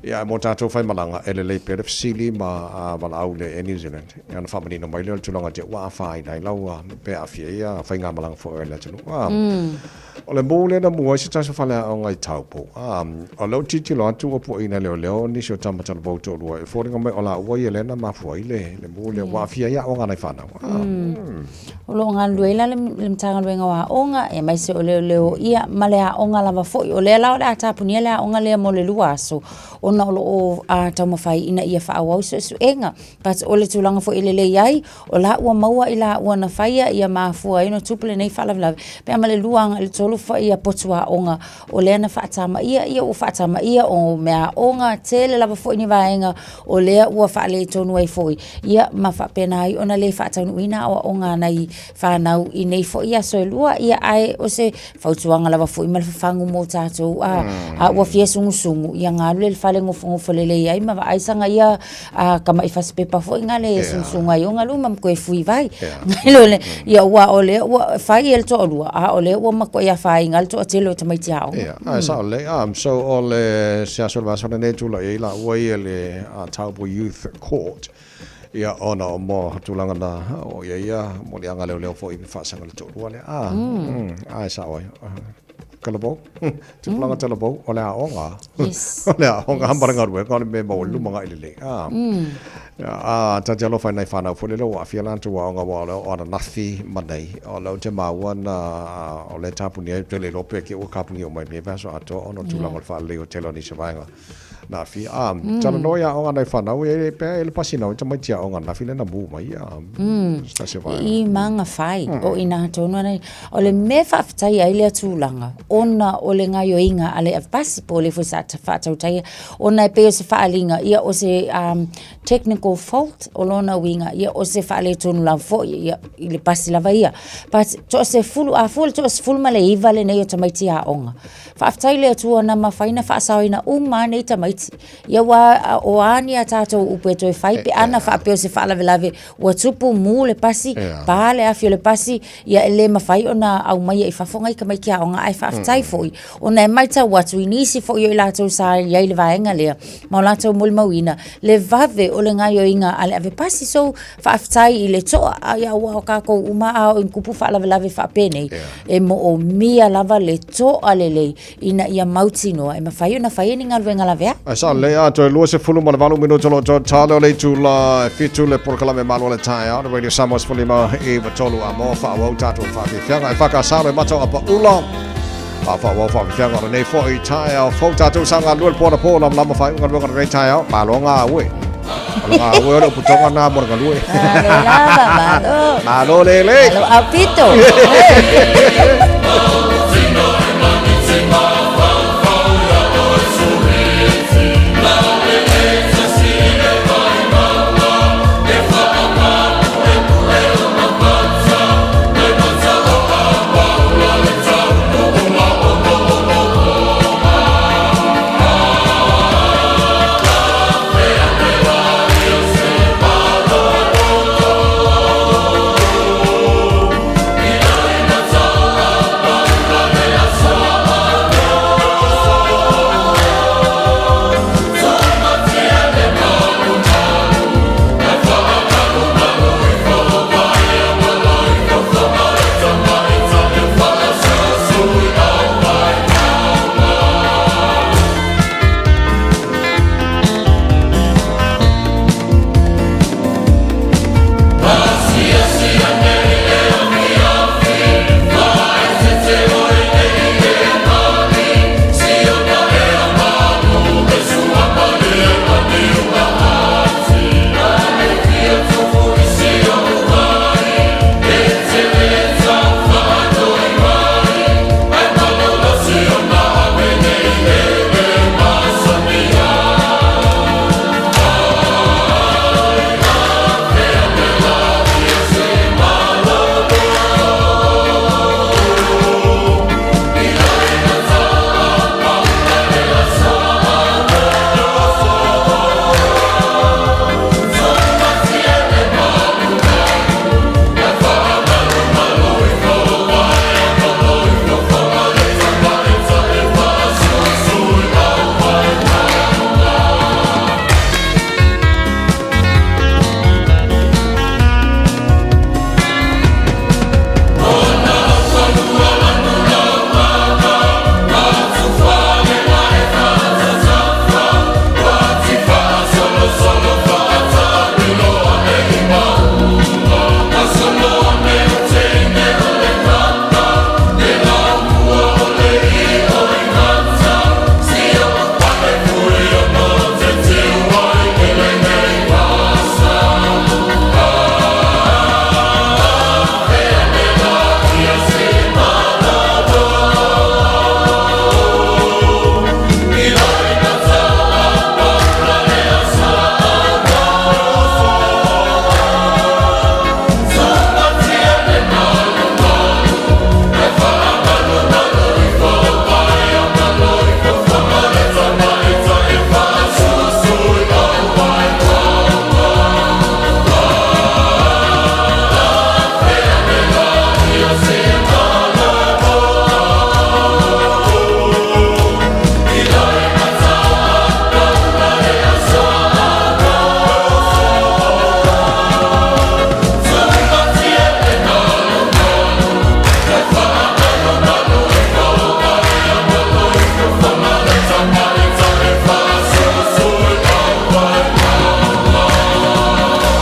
Ia, ae mo tatou faimalaga, e lelei pea le fesili ma valaau i le Air New Zealand, ia ona faamanino mai lea o le tulaga te i ua afaina ai lau, pe aafia ai faigamalaga foi a le atunuu. O le mu lea na mu ai se tasi o faleaoga i Taupo. A, o lea ou tilotilo atu ua puaina e leoleo nisi o tama talavou toalua e foliga mai o laua ia lea na mafua ai le, le mu lea ua aafia ai aoga a nai fanau. A, mm. O lo o galulue ai la le, le Matagaluega o Aoga, aemaise o leoleo ia ma le aoga lava foi. O lea la o le a tapunia le aoga lea mo le 2 aso. ona o lo o taumafai ina ia faaauau suesuega. But o le tulaga foi e lelei ai, o la ua maua i laua na faia ia mafua ai ona tupu lenei faalavelave, pe a ma le 2 agai i le 3 foi ia potu aoga o lea na faatamaia, ia ua faatamaia o mea aoga, tele lava foi ni vaega o lea ua faaletonu ai foi, ia ma faapena ai ona le faataunuuina aoaoga a nai fanau i nei foi aso e lua. Ia ae o se fautuaga lava foi ma le fafagu mo tatou a, a ua fia sugusugu, ia galue i le fale nofonofo lelei ai ma vaai saga ia a tama'i fasipepa foi na le sugusugu ai o galu ma toe fui vai. Nai lo le, ia aua o lea ua fai e le toalua, a o lea ua matuai afaina le toatele o tamaiti aoga. Ia, ae sao lelei. So o le se aso o le vaiaso lenei e tulai ai laua ia i le Taupo Youth Court, ia ona o mo tulaga na o i ai ia moliaga leoleo foi i faasaga le toalua lea. Ah, ae sao ai. Talavou, tupulaga talavou, o le aoga. Yes. O le aoga ma le galuega o le mea e maua i luma agai lelei. Ah. A ta te alofa i nai whanau foi lele ua aafia latou aoga aua o lea o ananafi ma nei, o lea ou te maua na o lea e tapunia ai, ou te le iloa pe ua tapunia uma i lenei vaiaso atoa ona o tulaga o le faalelei o le tele o nisi o vaega na aafia. A, talanoa i aoga a nai whanau, e pea e le pasi nau i tamaiti aoga ananafi lea na mū mai, a, se tasi o vaega. I Magafai, o i nā tonu ana, o le mea e faafetai ai lea tulaga, ona o le gaoioiga a le avepasi po o le foi sa faatautaia, ona e pei o se faaaliga, ia o se um, technical fault, o lona uiga, ia o se faaletonu lava foi, ia, i le pasi lava ia. But, toasefulu, a fua le toasefulu ma le iva lenei o tamaiti aoga. Faafetai i le Atua na mafai na faasaoina uma lava nei tamaiti. Ia aua o a ni a tatou upu e toe fai pe ana faapea o se faalavelave ua tupu mū le pasi, pā le afi o le pasi, ia e le mafai ona aumaia i fafo nai tamaiti aoga ae faafetai foi ona e matau atu i nisi foi o i latou sa i ai i le vaega lea ma o latou molimauina le vave o le gaoioiga a le ave pasi. So, faafetai i le toa, ia aua o tatou uma a oo ina tupu faalavelave faapenei, e moomia lava le toa lelei ina ia mautinoa e mafai ona fai ni galuega laveai. Ae sao lelei a, toe 28 minute o lo o toe tale o le itula e 7 le polokalame malo o le taeao le Radio Samoa 15 93 a mo faaauau tatou faafiafiaga e whakasalo e matau a paula a faaauau faafiafiaga o lenei foi taeao fou tatou sa galue le po anapo lamalama faaiuga galuega o lenei taeao malo ngā ue o le ngā ue o le upu tonga nā mo le galue. Malo lava, malo. Malo lele. Malo aupito.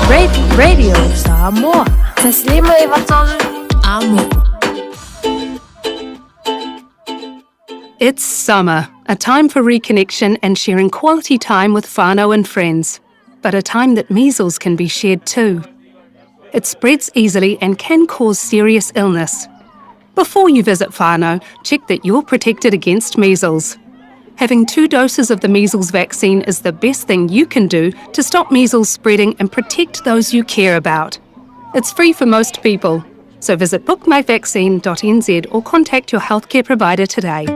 Radio Samoa. 153 Amo. It's summer, a time for reconnection and sharing quality time with whānau and friends, but a time that measles can be shared too. It spreads easily and can cause serious illness. Before you visit whānau, check that you're protected against measles. Having two doses of the measles vaccine is the best thing you can do to stop measles spreading and protect those you care about. It's free for most people. So visit bookmyvaccine.nz or contact your healthcare provider today.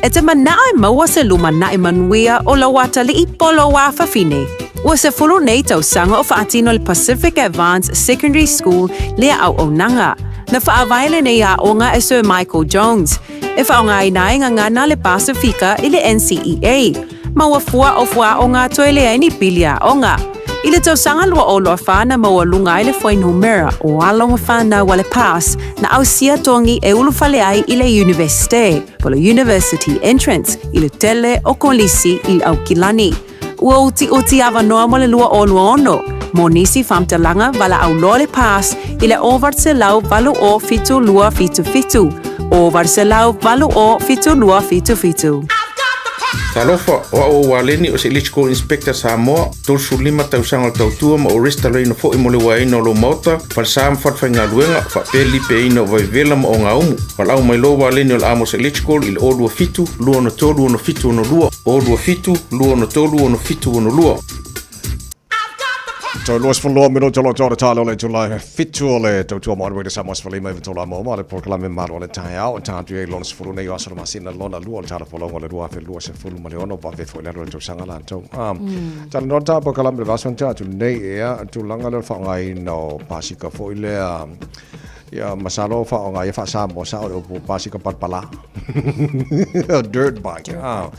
E te manao e maua se lumanai manuia o lau atalii po lou afafine. Ua 10 nei tausaga o faatino le Pacific Advance Secondary School lea auaunaga. Na faavae lenei aoga e Sir Michael Jones, e faaaogaina ai gagana le Pasifika i le NCEA, ma ua fua o fuaaoga toe leai ni pili aoga. I le tausaga 2024 na maualuga ai le fuainumera o alo ma fanau a le PASS na ausia togi e ulufale ai i le Iunivesite, po o le University Entrance, i le tele o kolisi i Aukilani. Ua utiuti avanoa mo le 2026 mo nisi faamatalaga valaau loa le PASS i le 808 72 77, 808 72 77. Talofa, o au o Waleni o se Electrical Inspector Samoa, 35 tausaga o le tautua ma o restalaina foi mo le uaeina o lou maota, falesa ma falefaigaluega, faapea le lipeaina o vaivela ma ogaumu. Valaau mai loa Waleni o le Amos Electrical i le 027 263 6762, 027 263 6762. Toe 22 minuta o lo talo o le itula 7 o le tautua mo Anway Samoa sefalima iva tolu a mo le polokalame malo o le taeao tatou i ai lona 10 nei o aso le masina lona lua o le tala folauga o le 2026 vave foi le alu o le tausaga latou. Talanoa le ta polokalame le vaiaso na tea atu nei ea tulaga lea o le faaaogaina o pasika foi lea. Ia, masalo faaaoga ia faa-Samoa sao le upu pasika palapala. Dirt bike. Dirt bikes, yeah.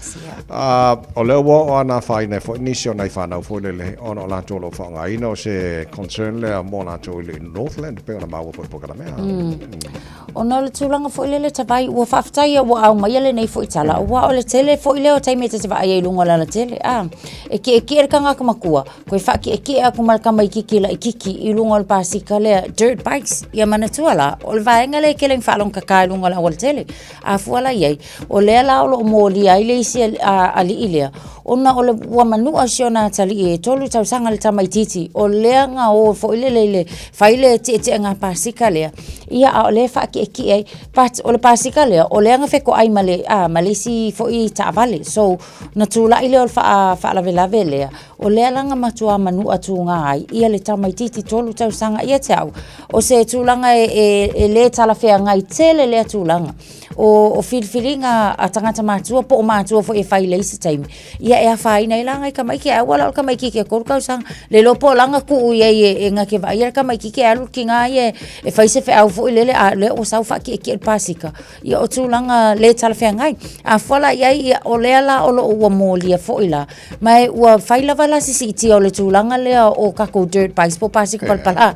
O lea ua oo ana afaina ai foi nisi o nai fanau foi lele ona o latou o lo o faaaogaina o se concern lea mo latou i le Northland pei ona maua foi i polokalame. Ona o le tulaga foi lele tavai ua faafetai ua ao mai lenei foi tala aua o le tele foi lea o taimi e ta te vaai ai i luga o le alatele. E kiekie le tagata matua Koe whaakiakia aku ma le tamaititi laititi i luga o le pasika lea dirt bikes. Ia manatua la, o le vaega lea e tele ina faalogogata i luga o le aualatele. A fua la i ai, o lea la o lo o molia ai le isi alii lea, ona o le ua manua si ona atalii e 3 tausaga le tamaititi, o lea na o foi lele i le fai le tietiega pasika lea, ia a o lea e faakiekie ai. But o le pasika lea, o lea na fetoai ma le, ma le isi foi taavale. So, na tulai lea o le faalavelave lea, O lea la na matua manu'a tūgā ai ia le tamaititi 3 tausaga ia te au, o se tulaga e lē talafeagai tele lea tulaga. O filifiliga a tagata matua po o matua foi e fai i le isi taimi, ia e afaina ai la nai tamaiti ae aua la o le tamaititi e 3 tausaga, le iloa po o la na tuu i ai e na te vaaia le tamaititi e alu le tinā ia e fai se feau foi lele a o lea ua sau faatietie i le pasika. Ia o tulaga le talafeagai. A fua la i ai, ia, o lea la o lo o ua molia foi la, ma e ua fai lava la se siitia o le tulaga lea o tatou dirt bikes po o pasika palapala.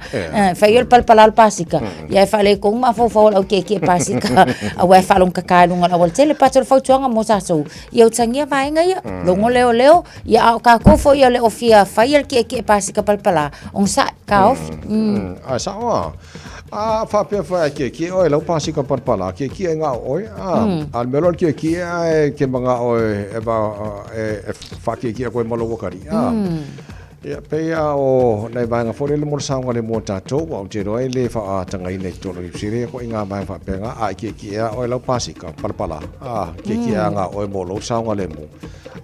Fai o le palapala o le pasika, ia e faaletonu mafaufau o le au tietie pasika, aua e faalogogata i luga o le aualatele. But o le fautuaga mo tatou, ia utagia vaega ia, logo leoleo, ia a o tatou foi o le o fia faia le tietie pasika palapala, onosai, taofi. Ae sao lava. A faapea foi a kiekie oe lau pasika palapala, kiekie e ngao oe. A, a le mea loa le kiekie ae ke mangao e, e, va, e, e faakiekie koe ma lou akali. A, ia, pei a o nai vaega foi lele mo le saogalemu o tatou, ua ou te iloa e le faatagaina i totonu o Niu Sila ia koe i ngā vaega faapena, a e kiekie a oe lau pasika palapala, a, kiekie a ngao oe mo lou saogalemu.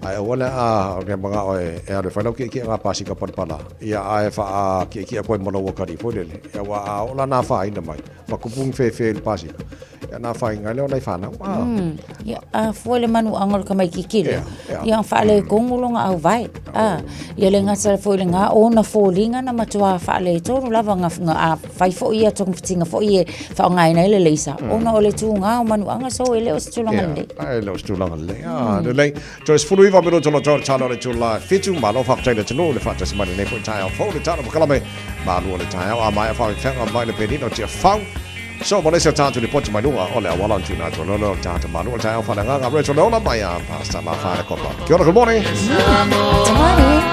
Ae aua le a, ke mangao e, e alu e fai lau kiekie ngā pasika palapala. Ia ae whaakiakia koe ma lou akari foi lele. Ia ua a ola nā whaina mai. Ma kupu ni whewhe i le pasika. Ia nā whainga leo nei whanau. Ah. Ia a fua le manu anga o le tamaititi lea. Ia whaale kongu longa au vai. Ah. Ia le ngata foi le ngā ona fōlinga na matua whaale tonu lava nga nga a whai foi ia tongfitinga foi e whaongaina i le leisa. Ona o le tū ngā o manu anga so e leo se tūlanga lelei. Ia, e leo se tūlanga lelei. Ah, lelei. Toe 19 minuta lo tau talo le tula 7, malo faafetai le atunuu le faatasi mai lenei foi taeao fou le tala pakalame malu o le taeao a maea faafefeaga mai le penina o Tiafau. So mo le isi o tatou lipoti mai luga o le auala o le tuuina atu o lolo o le tagata malu o le taeao faaleagaga Rachel Leola mai a Pastor Mafana Kopa. Kia ora, good morning. Good morning.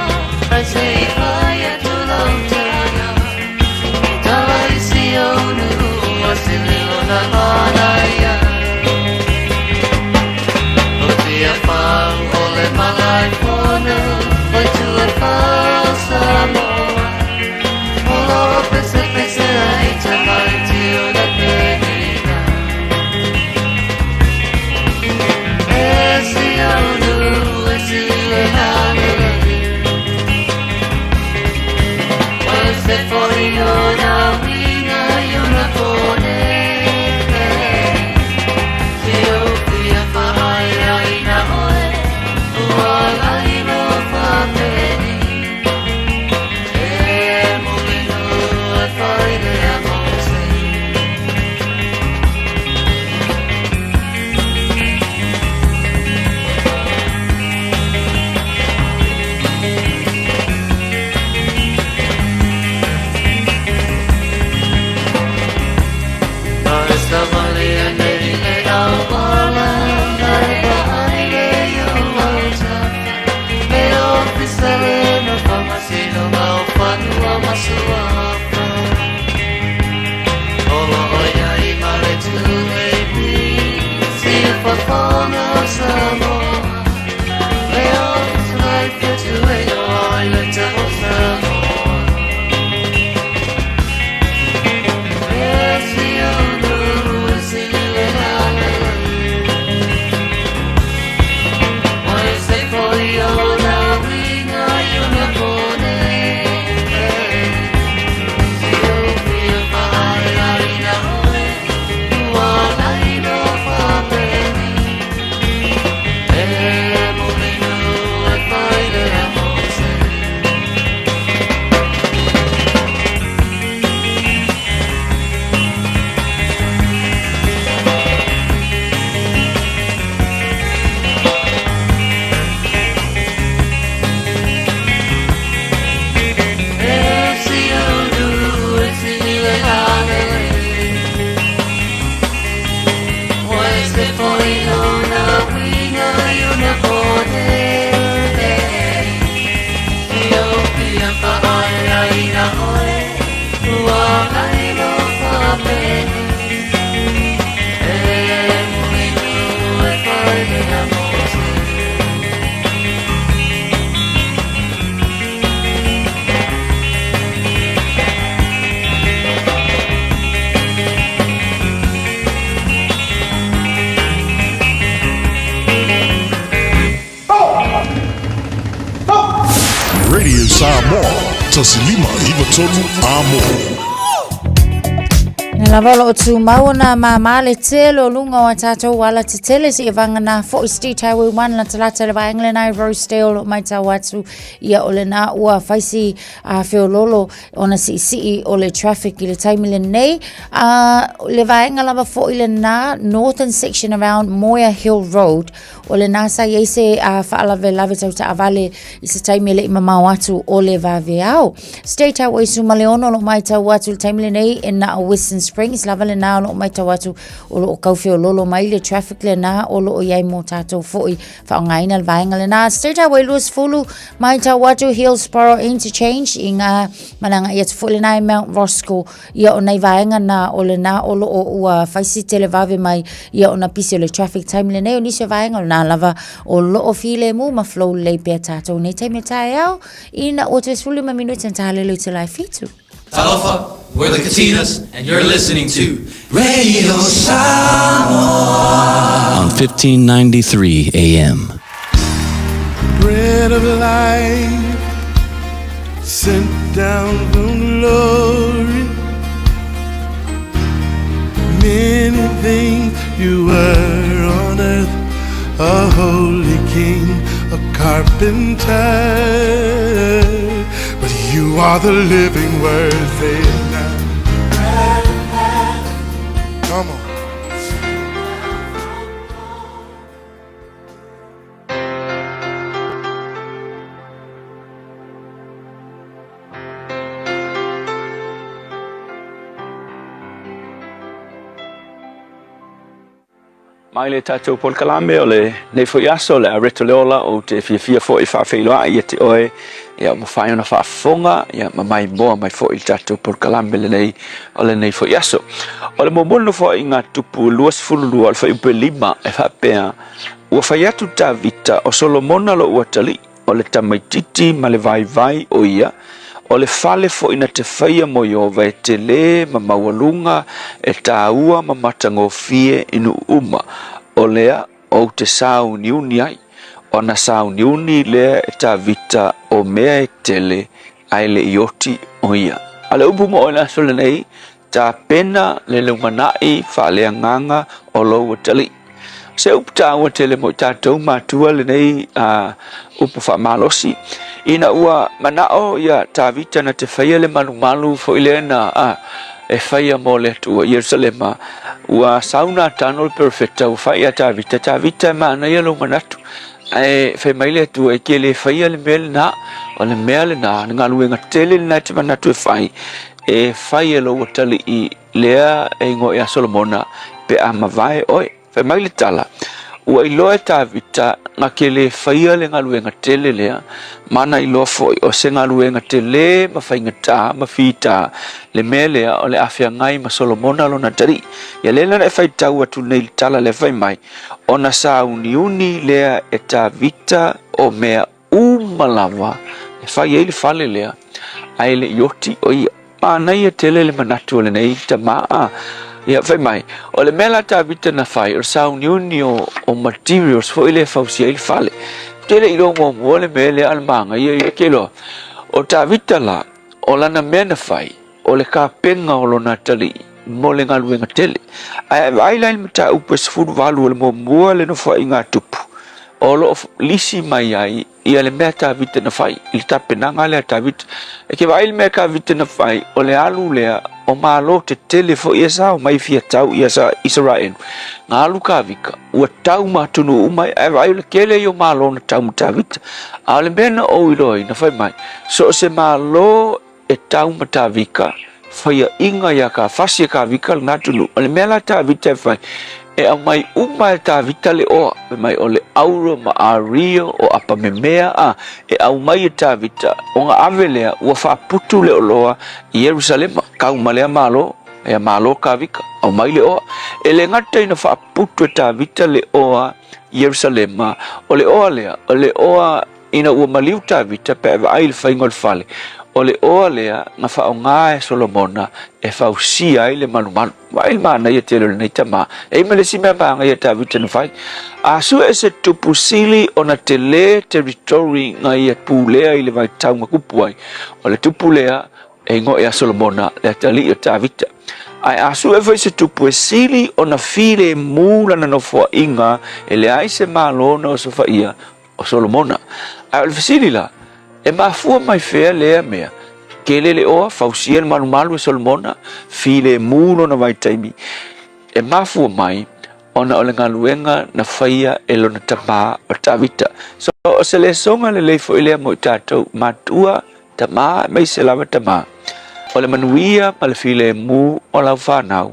Radio Samoa, 1593 Amo. Na lava o loo tumau ona māmā le tele o luga o a tātou ala tetele seia vagana fo'i State Highway 1 latalata i le vaega lena i Rosedale o loo maitau atu ia o lena ua fai si feololo ona siisii o le traffic i le taimi lenei. Le vaega lava fo'i lena northern section around Moea Hill Road O lena sa i ai se faalavelave tau taavale i se taimi e le i mamao atu o le vaveao. State Highway 16 o lo o maitau atu i le taimi lenei e na o Western Springs lava lena o lo o maitau atu o lo o kau feololo mai le traffic lena o lo o i ai mo tātou foi faaaogaina le vaega lena. State Highway 20 maitau atu Hillsborough Interchange i ngā malaga i atu foi lena i Mount Roskill Ia o nai vaega na o lena o loo ua fai si televave mai ia ona pisi o le traffic taimi lenei o nisi o vaega o lena lava o loo filemu ma flow lelei pea tatou nei taimi o taeao ina ua toe 15 minute na talelo i te lae fitu. Talofa, we're the Katinas, and you're listening to Radio Samoa on 1593 AM. Bread of life sent down from glory. Many things you were on earth, a holy king, a carpenter. But you are the living word, say it now. Come on. Mai le tatou polokalame o lenei foi aso, le a Reto Leola, ou te fiafia foi e faafeiloai ia te oe, ia mafai ona faafofoga, ia ma maimoa mai foi i le tatou polokalame lenei o lenei foi aso. O le muamua le Nofoaiga Tupu 22 o le fuaiupu e 5 e faapea, Ua fai atu Tavita, o Solomona lou atalii, o le tamaitiiti ma le vaivai o ia, o le fale foi na te faia mo Ieova e telē ma maualuga, e tāua ma matagofie i nuu uma, o lea ou te sauniuni ai. Ona sauniuni lea e Tavita o mea e tele, ae le i oti o ia. A le upu mo oe i le aso lenei, Tapena le lumanai faaleagaga o lou atalii. Se upu taua tele mo i tatou matua lenei upu faamalosi. Ina ua manao ia Tavita na te faia le malumalu foi lea na e faia mo le Atua i Ierusalema, ua sau Natano le perofeta ua fai ia Tavita, Tavita e manaia lou manatu, ae fai mai le Atua e ke le faia le mea lena, o le mea lena, le galuega tele lena e te manatu e fai, E fai e lou atalii lea e igoa ia Solomona pe a mavae oe. Fai mai le tala, Ua iloa e Tavita na ke le faia le galuega tele lea, ma na iloa foi o se galuega tele ma faigata ma fita le mea lea o le a feagai ma Solomona lona atalii. Ia lea na e faitau atu nei le tala lea fai mai, Ona sauniuni lea e Tavita o mea uma lava e fai ai le fale lea, ae le i oti o ia. Manaia tele le manatu o lenei tama a. Ia, fai mai, o le mea la Tavita na fai, o le sauniuni o, o materials foi lea e fausia ai le fale. Ou te le i iloa muamua le mea lea a le magaia ia ke iloa. O Tavita la, o lana mea na fai, o le kapena o lona atalii mo le galuega tele. Ae a vaai la i le mataupu e 18 o le muamua le Nofoaiga a Tupu, o lo o lisi mai ai ia le mea Tavita na fai i le tapenaga lea a Tavita. E ke vaai i le mea Tavita na fai, o le alu lea o malo tetele foi e sao mai fia tau ia sa Isaraelu. Na alu Kavika, ua tau ma atunuu uma, ae vaai o le kele ia o malo na tau ma Tavita. A o le mea na ou iloaina fai mai, so o se malo e tau ma Tavika, faiaʻiga iā Kafasi e Kavika lena atunuu. O le mea la Tavita e fai, E aumai uma e Tavita le oa, fai mai o le auro ma ario o apamemea a e aumai e Tavita, ona ave lea ua faaputu le oloa i Ierusalema, kau ma lea malo, ia malo Tavita, aumai le oa. E le gata ina faaputu e Tavita le oa i Ierusalema, o le oa lea, o le oa Ina ua maliu Tavita pe a vaai i le faiga o le fale, o le oa lea na faaaoga e Solomona e fausia ai le malumalu. Vaai le manaia tele o lenei tama. E i ai ma le isi mea manaia Tavita na fai. A sue se tupu sili ona tele territory na ia pulea i le vaitau na tupu ai, o le tupu lea e igoa ia Solomona le atalii o Tavita. Ae a sue foi se tupu e sili ona filemu lana nofoaiga e leai se malo na osofaia, o Solomona. Ae o le fesili la, e mafua mai fea lea mea? Tele le oa, fausia le malumalu e Solomona, filemu lona vaitaimi. E mafua mai ona o le galuega na faia e lona tamā o Tavita. So, o se lesoga lelei foi lea mo i tatou, matua, tamā, aemaise lava tamā. O le manuia ma le filemu o lau fanau,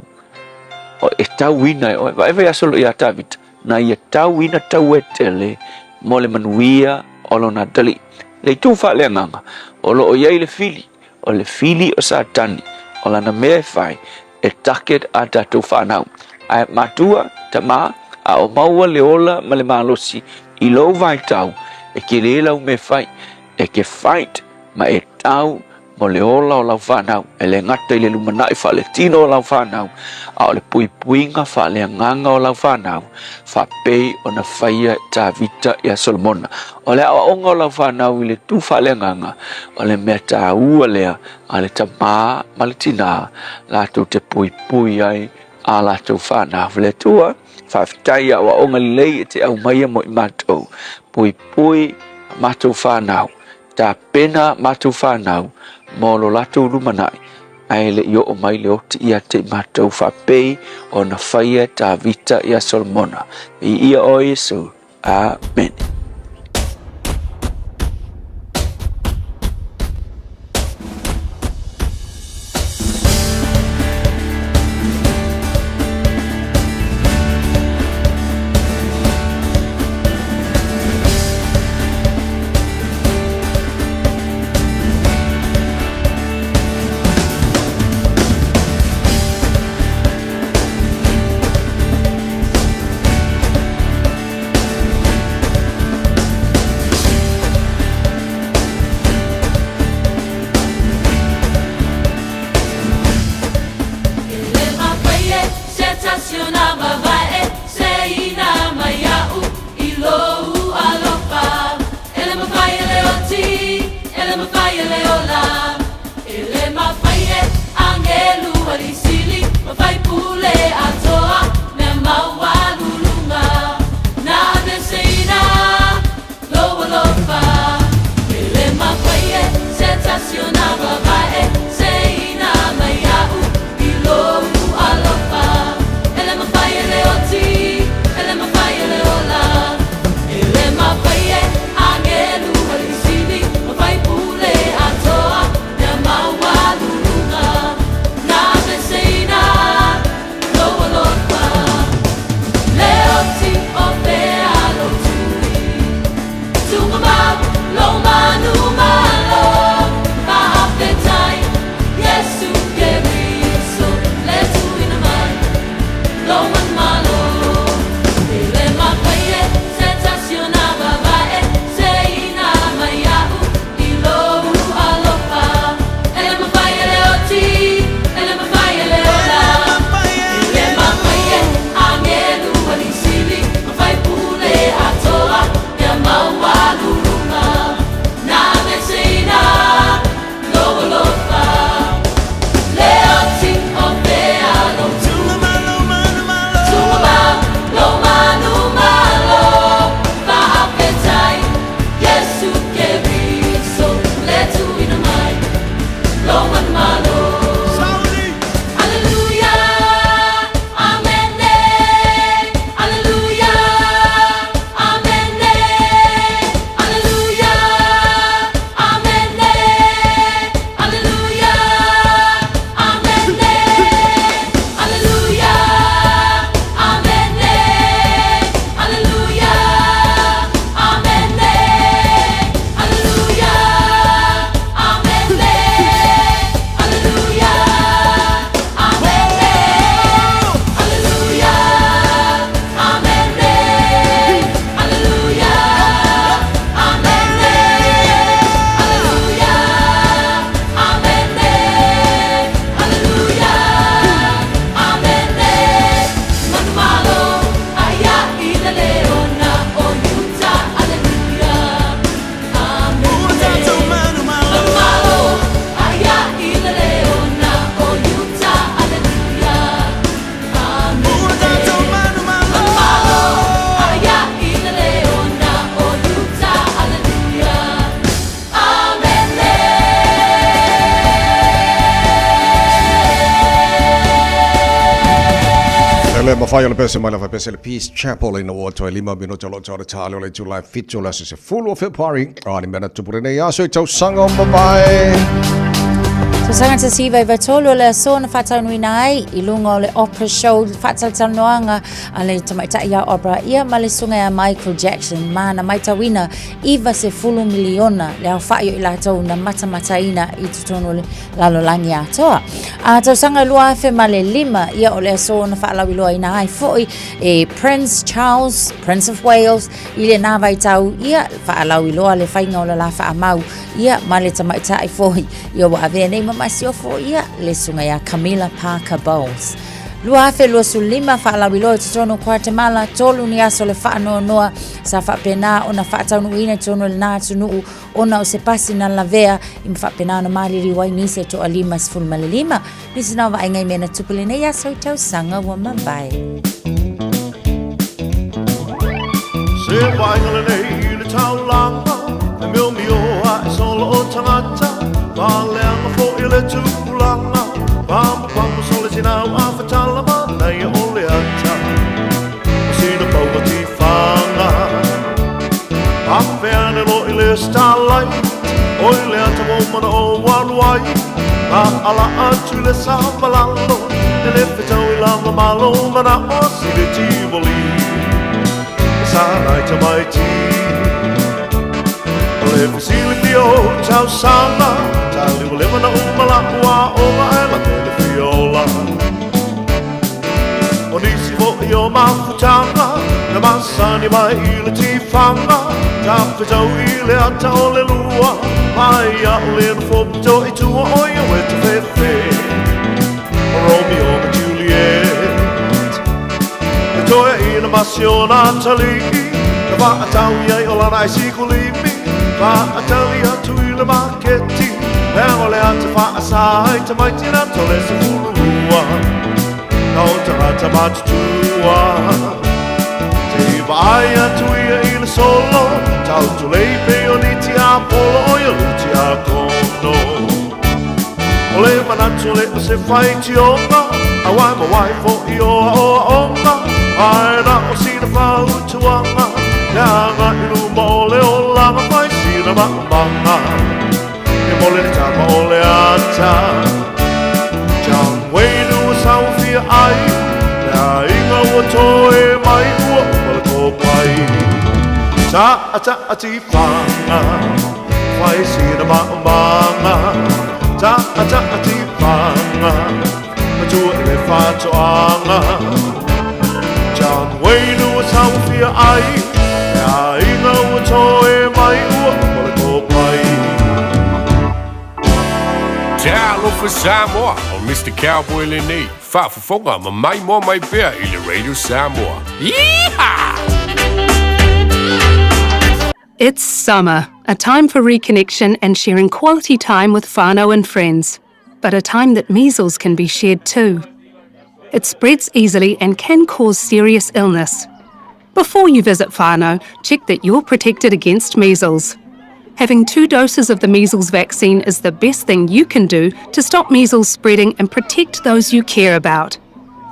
o e tauina e oe. Vaai vai aso lo ia Tavita. Na ia tauina taua e tele mo le manuia o lona atalii. Le itu faaleagaga, o lo o i ai le fili, o le fili o Satani, o lana mea e fai, e target a tatou fanau. Ae matua, tama, a o maua le ola ma le malosi i lou vaitau, e tele lau mea e fai, e te fight ma e tau mo le ola o lau fanau, e le gata i le lumanai faaletino o lau fanau, a o le puipuiga faaleagaga o lau fanau, faapei ona faia e Tavita ia Solomona. O le aoaoga o lau fanau i le tu faaleagaga, o le mea taua lea a le tamā ma le tinā latou te puipui ai a latou fanau. Le Atua, faafetai i aoaoga lelei e te aumaia mo i matou, puipui a matou fanau, Tapena matou fanau mo lo latou lumanai, ae le i oo mai le oti ia te i matou faapei ona faia e Tavita ia Solomona. Viia oe Iesu. Amene. le mafai o le pese mai lava pese le Peace Chapel ina ua toe 5 minuta o lo o le tale o le itula e 7 o le aso 10 o Fepuari. A ni mea na tupu lenei aso i tausaga o mavae. Tausaga 1993 o le aso na faataunuina ai i luga o le Oprah Show faatalatalanoaga a le tamaitai ia Oprah ia ma le susuga ia Michael Jackson ma na maitauina 90 miliona le aofai o i latou na matamataina i totonu o le lalolagi atoa. A tausaga 2005 ia o le aso na faalauiloaina ai foi e Prince Charles, Prince of Wales, i lena vaitau ia faalauiloa le faiga o le la faamau ia ma le tamaitai foi ia ua avea nei ma masiofo ia le susuga ia Camilla Parker Bowles. 2025 faalauiloa i totonu o Guatemala, tolu ni aso le faanoanoa sa faapena ona faataunuuina i totonu o lena atunuu ona o se pasi na lavea i ma faapena ona maliliu ai nisi e toa 55. Nisi na o vaaiga i mea na tupu lenei aso i tausaga ua mavae. Se vaaiga lenei i le taulaga, E miomio ae solo o tagata, Faaleaga foi le tupulaga, Pamupamu sole sinau a fatala Manaia o le ata, O sina paua tifaga. Afe ane loa i le starlight, O i le ata ua mana o alu ai, Ma ala atu i le savalalo, E le fetau i lava malo Mana'o si le Tivoli, E sana i tamaiti. O le fesilafia o tausaga, Talimalima na uma la'u aoga Ae lata i le fia ola. O nisi foi o mafutaga Na masani mai i le tifaga Tafetau i le ata o le lua Mai a'u le nofo pito i tua O ia ue tafefe O Romeo ma Juliet Le toeaina masiona atalii Na faatau i ai o lana aisikulimi Faatali atu i le maketi Leaga o le ata faasa ai tamaiti na tole 12 Na o tagata matutua Te i vaai atu ia i le solo Tau tulei pei o ni tiapolo O ia lu tiakono O le manatu le o se faitioga Auai ma wai fo'i o aoaoga Ae na o sina fautuaga Leaga i luma o le olaga Fai sina maumaga E mole le tama o le ata John Wayne ua sauafia ai Le aiga ua toe mai ua uma le kopai Ta'a ta'a tifaga Fai sina maumaga Ta'a ta'a tifaga Matua i le faatoaga John Wayne ua sauafia ai Le aiga ua toe mai ua uma le kopai Talofa Samoa, o Mr. Cowboy lenei, faafofoga ma maimoa mai pea i le Radio Samoa. Yeehaw! It's summer, a time for reconnection and sharing quality time with whānau and friends, but a time that measles can be shared too. It spreads easily and can cause serious illness. Before you visit whānau, check that you're protected against measles. Having two doses of the measles vaccine is the best thing you can do to stop measles spreading and protect those you care about.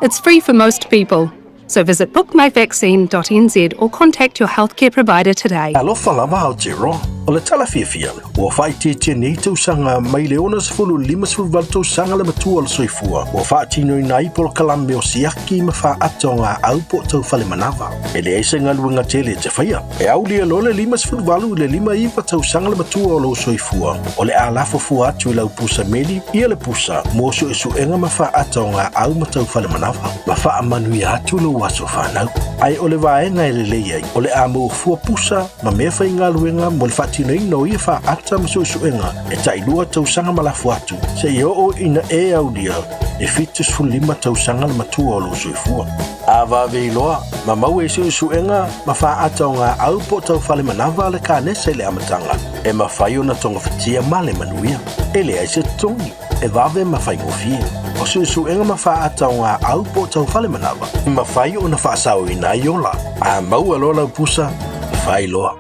It's free for most people. So visit bookmyvaccine.nz or contact your healthcare provider today. Alofa lava Aotearoa, o le tala fiafia, ua faaitiitia nei tausaga mai le 60 i le 58 tausaga le matua o le soifua, ua faatinoina ai polokalame o siaki ma faaata o gaau po o taufale manava. E leai se galuega tele e te faia. E aulia loa le 58 i le 59 tausaga le matua o lou soifua, o le a lafo fua atu i lau pusa meli ia le pusa mo suesuega ma faaata o gaau ma taufale manava, ma faamanuia atu lou aso fanau. Ae o le vaega e lelei ai, o le a maua fua pusa ma mea faigaluega mo le faatinoina o ia faaata ma suesuega e tailua tausaga ma lafo atu, seia oo ina e aulia e 75 tausaga le matua o lou soifua. A vave iloa, ma maua i suesuega ma faaata o gaau po o taufale manava a le kanesa i le amataga, e mafai ona togafitia ma le manuia. E leai se totogi, e vave ma faigofie. O suesuega ma faaata o gaau po o taufale manava, e mafai ona faasaoina ai ola. A maua loa lau pusa, e fai loa.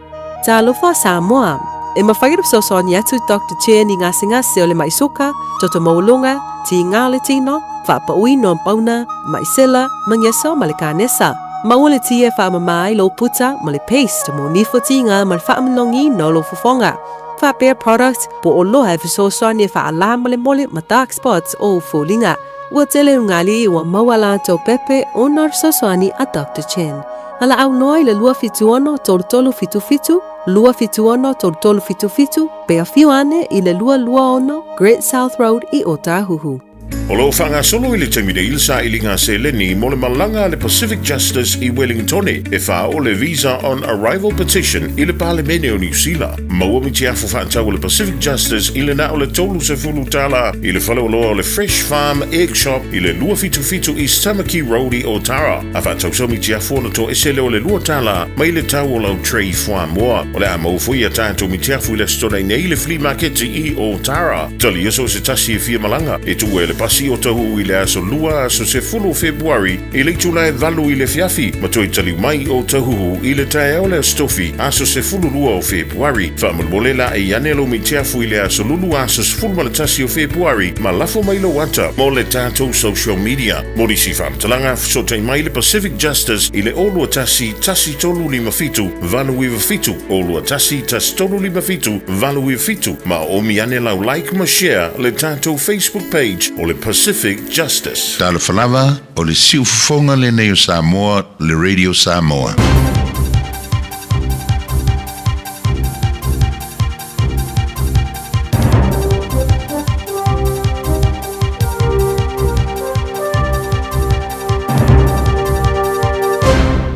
Talofa Samoa! E mafai ona fesoasoani atu Doctor Chen i gasegase o le mai suka, toto maualuga, tiga o le tino, Faapauina o pauna, maisela, mageso ma le kanesa. Maua le ti e faamama ai lou puta ma le paste mo nifo tiga ma le faamalogiina o lou fofoga. Faapea product po o oloa e fesoasoani e faalā molemole ma dark spots o ou foliga. Ua tele ugali ua maua latou pepe ona o le fesoasoani a Doctor Chen. Valaau loa i le 276 3377, 276 3377, pe afio ane i le 226 Great South Road i Ōtāhuhu. O lo o faagasolo i le taimi nei le sailiga seleni mo le malaga a le Pacific Justice i Wellingtone e faaoo le Visa on Arrival Petition i le Palemene o Niu Sila. Maua mitiafu faatau a le Pacific Justice i le na o le $30 i le faleoloa o le Fresh Farm Egg Shop i le 277 East Tamaki Road i Otara. A faatau mitiafu ona toese lea o le $2 mai le tau o lau tray fuamoa. O le a maua foi a tatou mitiafu i le Aso Toonai nei i le Flea Maketi i Otara. Talia so o se tasi e fia malaga, e tuua e le pasi o Tahuhu i le aso Lua, aso 10 o Fepuari, i le itula e 8 i le afiafi, ma toe taliu mai o Tahuhu i le taeao o le Aso Tofi, aso 12 o Fepuari. Faamolemole laei ane lou mitiafu i le aso Lulu, aso 11 o Fepuari, ma lafo mai lou ata mo le tatou social media. Mo nisi faamatalaga, fesootai mai le Pacific Justice i le 021 1357 897, 021 1357 897, ma oomi ane lau like ma share le tatou Facebook page o le Pacific Justice. Talofa lava, o le siufofoga lenei o Samoa, le Radio Samoa.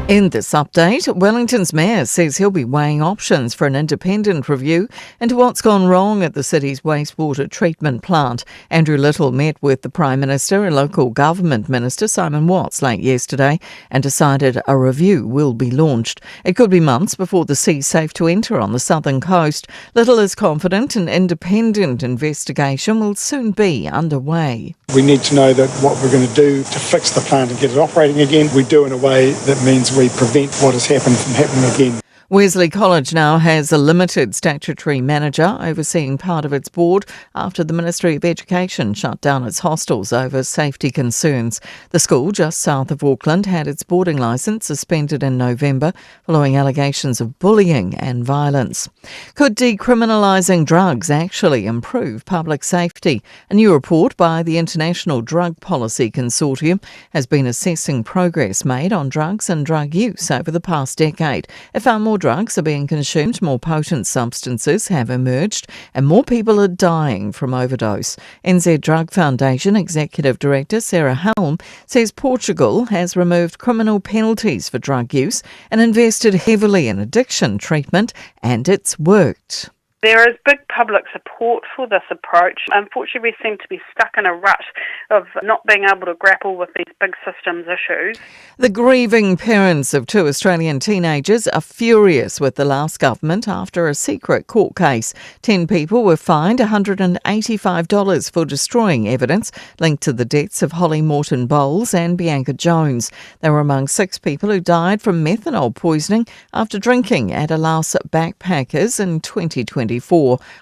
In this update, Wellington's mayor says he'll be weighing options for an independent review into what's gone wrong at the city's wastewater treatment plant. Andrew Little met with the Prime Minister and local government minister Simon Watts late yesterday and decided a review will be launched. It could be months before the sea's safe to enter on the southern coast. Little is confident an independent investigation will soon be underway. We need to know that what we're going to do to fix the plant and get it operating again, we do in a way that means we prevent what has happened from happening again. Wesley College now has a limited statutory manager overseeing part of its board after the Ministry of Education shut down its hostels over safety concerns. The school, just south of Auckland, had its boarding licence suspended in November following allegations of bullying and violence. Could decriminalising drugs actually improve public safety? A new report by the International Drug Policy Consortium has been assessing progress made on drugs and drug use over the past decade. It found more drugs are being consumed, more potent substances have emerged, and more people are dying from overdose. NZ Drug Foundation Executive Director Sarah Helm says Portugal has removed criminal penalties for drug use and invested heavily in addiction treatment, and it's worked. There is big public support for this approach. Unfortunately, we seem to be stuck in a rut of not being able to grapple with these big systems issues. The grieving parents of two Australian teenagers are furious with the last government after a secret court case. 10 people were fined $185 for destroying evidence linked to the deaths of Holly Morton Bowles and Bianca Jones. They were among six people who died from methanol poisoning after drinking at a Laos Backpackers in 2024.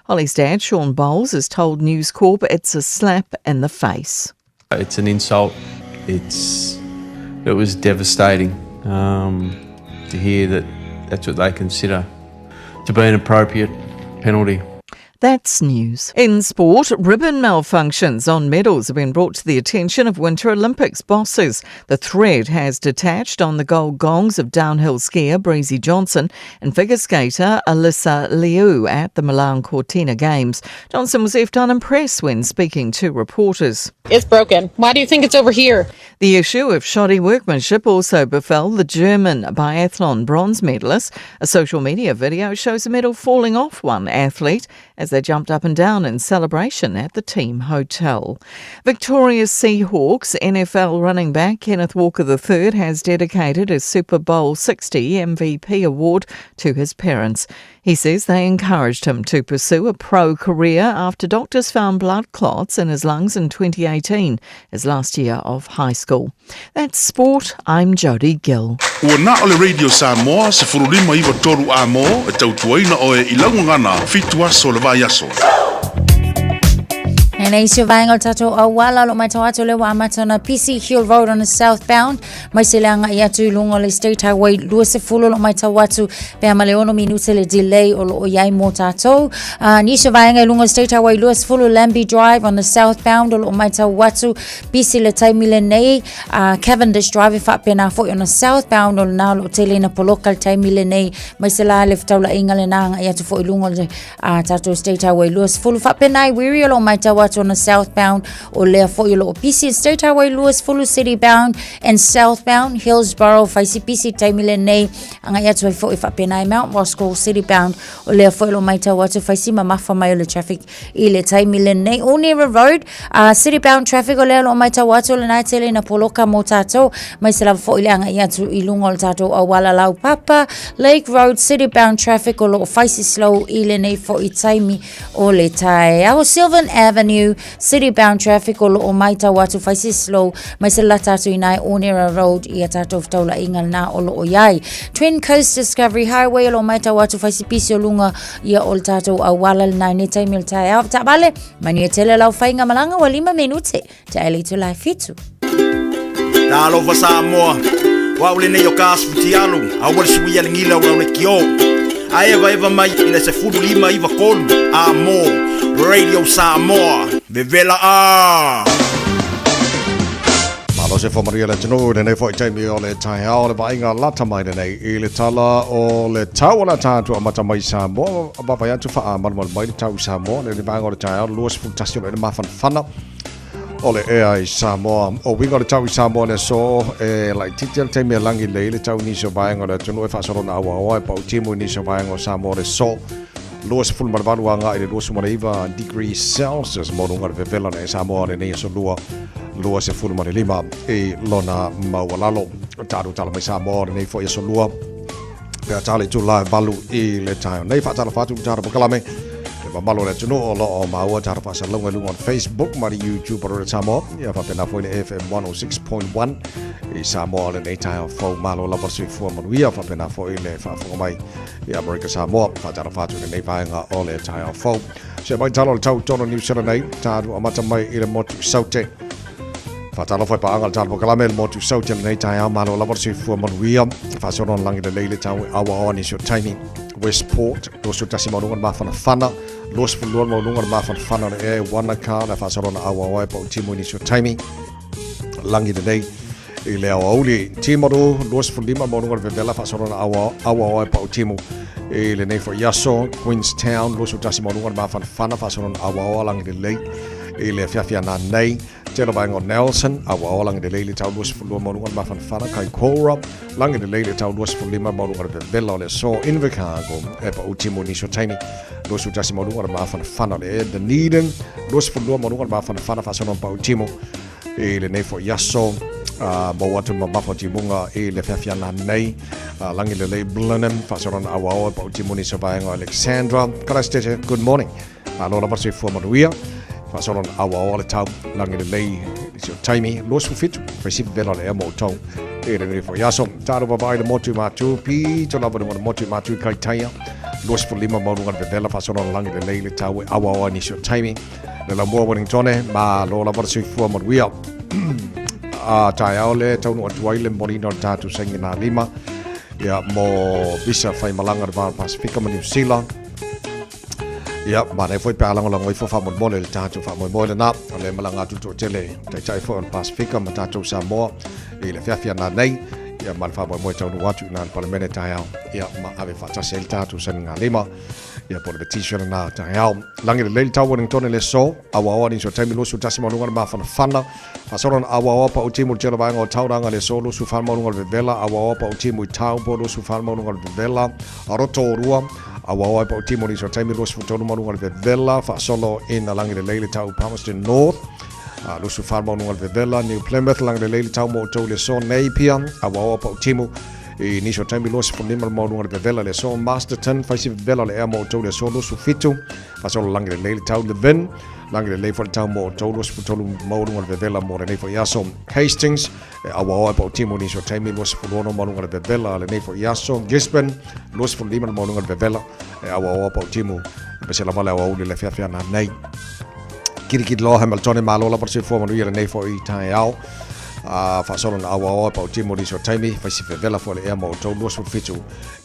Holly's dad, Sean Bowles, has told News Corp it's a slap in the face. It's an insult. It's it was devastating to hear that that's what they consider to be an appropriate penalty. That's news. In sport, ribbon malfunctions on medals have been brought to the attention of Winter Olympics bosses. The thread has detached on the gold gongs of downhill skier Breezy Johnson and figure skater Alysa Liu at the Milan Cortina Games. Johnson was left unimpressed when speaking to reporters. It's broken. Why do you think it's over here? The issue of shoddy workmanship also befell the German biathlon bronze medalist. A social media video shows a medal falling off one athlete as they jumped up and down in celebration at the team hotel. Victoria Seahawks NFL running back Kenneth Walker III has dedicated his Super Bowl 60 MVP award to his parents. He says they encouraged him to pursue a pro career after doctors found blood clots in his lungs in 2018, his last year of high school. That's sport. I'm Jody Gill. Ua na o le Radio Samoa, 1593 a mo, e tautuaina oe i lau gagana, 7 aso o le vaiaso. Ina isi o vaenga o le tatou auala o lo o matau atu lea ua amata ona pisi Hill Road on the southbound mai se le agai atu i luga o le State Highway 20 o lo o matau atu pe a ma le 6 minute le delay o lo o i ai mō tātou. Nisi o vaenga i luga o le State Highway 20 Lambie Drive on the southbound o lo o matau atu pisi le taimi lenei. Cavendish Drive e faapena foi ona southbound o lena o lo o tele ina poloka le taimi lenei mai se la le fetaulaiga lena agai atu foi i luga o le a tatou State Highway 20 faapena i Wiri o lo o matau atu ona southbound o lea foi o lo o pisi State Highway 20 city bound and southbound Hillsborough faisi pisi taimi lenei agai atu ai foi faapena i Mount Roskill city bound o lea foi o lo o matau atu faisi mamafa mai o le traffic i le taimi lenei Onera Road city bound traffic o lea o lo o matau atu o lena e tele ina poloka mō tātou mai se lava foi le agai atu i luga o le tātou auala laupapa Lake Road city bound traffic o lo o faisi slow i lenei foi taimi o le taeao Sylvan Avenue city bound traffic o lo o matau atu faisi slow mai se lata atu i nai Onera Road i a tātou fetaulaiga lena o lo o iai Twin Coast Discovery Highway o lo o matau atu faisi pisi o luga ia o le tātou auala lena i nei taimi o le taeao. Taavale, manuia tele lau faiga malaga ua 5 minute te ai le itula e 7. Talofa Samoa, o au lenei o ka asu futialu, aua le suia le gila o lau lekiō. A evaeva mai i le 1593 a mō Radio Samoa, vevela a! Malo se whamaria le atunuu i lenei foi taimi o le taeao o le vaaiga lata mai lenei i le tala o le tau o le tātua amata mai Samoa vaavaai atu faamalumalu mai le tau i Samoa le vaega o le taeao 21 o le mafanafana o le ea i Samoa. O uiga o le tau i Samoa le aso e laitiiti le taimi e lagi lelei le tau i nisi o vaega o le atunuu e faasolo na auaoa e pau timu i nisi o vaega o Samoa le aso 28 agai i le 29 degrees Celsius mo luga o le vevela o le Samoa lenei aso lua 25 i lona maualalo. Talu tala mai Samoa lenei foi aso lua pe a tala i tula e 8 i le taeao nei. Faatalofa atu i le polokalame le mamalu o le atunuu o lo o maua tatou faasalalauga i luga o le Facebook ma le YouTube o Radio Samoa, ia faapena foi le FM 106.1 i Samoa lenei taeao fou. Malo lava le soifua manuia, faapena foi le faafofoga mai i Amerika Samoa. Faatalofa atu i lenei vaega o le taeao fou. Se mai tala o le tau tonu Niu Sila nei, talu amata mai i le motu Saute. Faatalofa i paaga le tala polokalame le motu Saute lenei taeao, malo lava le soifua manuia. Faasolo na lagi lelei le tau e aoaoa nisi o taimi. Westport, 21 maualuga le mafanafana, 22 maualuga le mafanafana o le ea e Wanaka, le faasolo na aoaoa e pau timu i nisi o taimi. Lagi lelei i le aoauli. Timaru, 25 maualuga le vevela faasolo na aoaoa e pau timu i lenei foi aso. Queenstown, 21 maualuga le mafanafana faasolo na aoaoa lagi lelei i le afiafi ana nei. Tele vaega o Nelson, aoaoa lagi lelei le tau 22 maualuga le mafanafana. Kaikoura, lagi lelei le tau 25 maualuga le vevela o le aso. Invercargill, e pau timu i nisi o taimi, 21 maualuga le mafanafana o le ea. Dunedin, 22 maualuga le mafanafana faasolo na pau timu i lenei foi aso. Maua atu le mamafa o timuga i le feafiana nei. Lagi lelei Blenheim, faasolo na aoaoa e pau timu nisi o vaega o Alexandra. Karasteche, good morning. Malo lava le soifua manuia. Faasolo na aoaoa le tau, lagi lelei nisi o taimi, 27, faisipi vela o le ea mo outou i lenei foi aso. Talo vavaai le motu i Matu, pito lava luga le motu i Matu i Kaitaia, 25 maualuga le vevela, faasolo na lagi lelei le tau e aoaoa nisi o taimi. Le laumua Wellingtone, malo lava le soifua manuia. A taeao le taunuu atu ai le momoliina o le tatou saini nā lima ia mo visa faimalaga le va o le Pasifika ma Niu Sila. Ia, manaia foi pe a lagolago ifo faamolemole le tatou faamoemoe lena. O le malaga atu le toatele taitai foi o le Pasifika ma tatou Samoa i le feafi ana nei. Ia, ma le faamoemoe taunuu atu i na le Palemene taeao. Ia, ma ave faatasi ai le tatou sainiga lima. Ia, po o le petition lena taeao. Lagi lelei le tau Wellington le aso. Auaoa nisi o taimi 21 maualuga le mafanafana. Faasolo na auaoa pau timu i le tele o vaega o Tauranga le aso 24 maualuga le vevela. Auaoa pau timu i Taupo 24 maualuga le vevela. Rotorua, auaoa pau timu nisi o taimi 23 maualuga le vevela. Faasolo ina lagi lelei le tau Palmerston North. 24 maualuga le vevela. New Plymouth, lagi lelei le tau mo outou i le aso. Napier, auaoa pau timu i nisi o taimi 25 le maualuga le vevela le aso. Masterton, fai si vevela o le ea mo outou le aso 27. Faasolo lagi lelei le tau Levin, lagi lelei foi le tau mo outou 23 maualuga le vevela mo lenei foi aso. Hastings, e auaoa e pau timu i nisi o taimi 26 maualuga le vevela lenei foi aso. Gisborne, 25 le maualuga le vevela e auaoa pau timu aemaise lava le aoauli le feafeana nei. Kilikili loa he ma le tone malo lava le soifua manuia lenei foi taeao. A faasolo na auaoa pa o timo nisi o taimi, fai si fevela foi le ea ma outou 27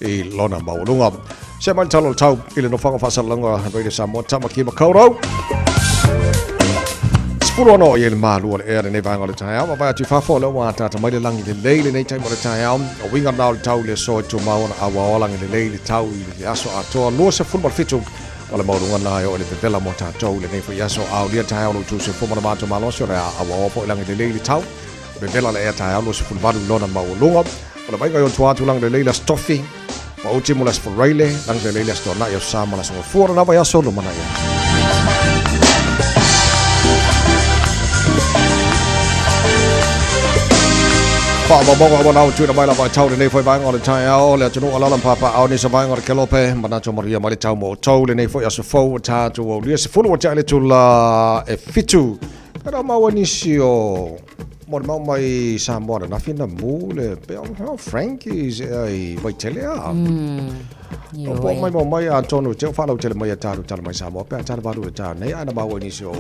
i lona maualuga. Se mai le tala o le tau i le nofoaga faasalalauga Radio Samoa Tamaki Makaurau. 16 i le malu o le ea lenei vaega o le taeao. Vaavaai atu i fafo o lea ua ataata mai le lagi lelei lenei taimi o le taeao. O uiga na o le tau i le aso e tumau ona auaoa lagi lelei le tau i le aso atoa 27 o le maualuga na e oo i le vevela mo tatou i lenei foi aso. Aolia taeao lo outou soifua ma le matou malosi o le a auaoa foi lagi lelei le tau. Vevela le ea taeao 28 i lona maualuga. O le vaiga i ona tua atu lagi lelei le Aso Tofi. Maoti mo le Aso Faraile, lagi lelei le Aso Toanai, Aso Sa ma le Aso Gafua o lena vaiaso lumanai atu. Faamaumauga ua nao tuina mai lava i tau lenei foi vaega o le taeao, le atunuu alala ma papaao nisi o vaega o le kelope, manatu o manuia mai le tau mo outou lenei foi aso fou ua tatou aulia 10 ua tea le itula e 7. Pera maua nisi o molimau mai Samoa ananafi na mu le pe o Frankie's ea i Vaitele a. O po mai mau mai atonu te o faalautele mai a talu tala mai Samoa pe a tala valu e tā nei ana maua nisi o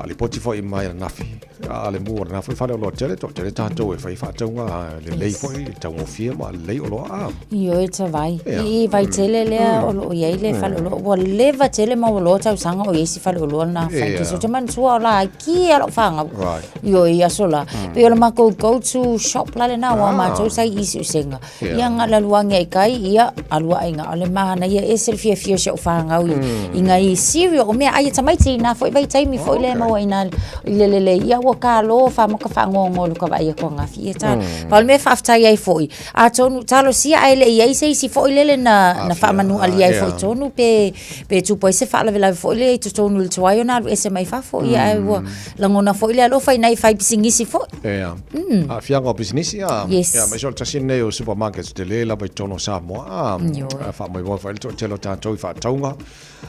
a lipoti foi mai ananafi a le mu ananafi fale o loa tele to tele tātou e whai whaataunga le lei foi le taugofie ma le lei o loa a. Ioe tavai. I Vaitele lea o loo iai le faleoloa. Ua leva tele ma ua loa tausaga o iai si faleoloa lena Frankie's. Ou te manatua o la ai ki a lau fanau. Ioe i aso la. Pei o le makou go to shop la lena aua matou sa i Siusega. Ia nga le alu age ai kai ia alu ae nga o le manaia ese le fiafia o si au fanau i ngai cereal o meaai a tamaiti i na foi vaitaimi foi lea e maua ai na i le lelei. Ia ua kalo famoka faagoagoa i le vaai atu angafi ia tala. Pau le mea e faafetai ai foi Atonu, talosia ae le i ai se isi foi lele na, na faamanualia ai foi tonu pe, pe tupu ai se faalavelave foi lea i totonu i le tuai ona alu ese mai fafo. Ia ae ua lagona foi le alofa i nai fai pisinisi foi. Ea. Aafiaga o pisinisi a. Yes. Ia, aemaise o le tasi lenei o supermarkets tele lava i totonu o Samoa a. Ioe. Faamoemoe foi le toatele o tatou i faatauga.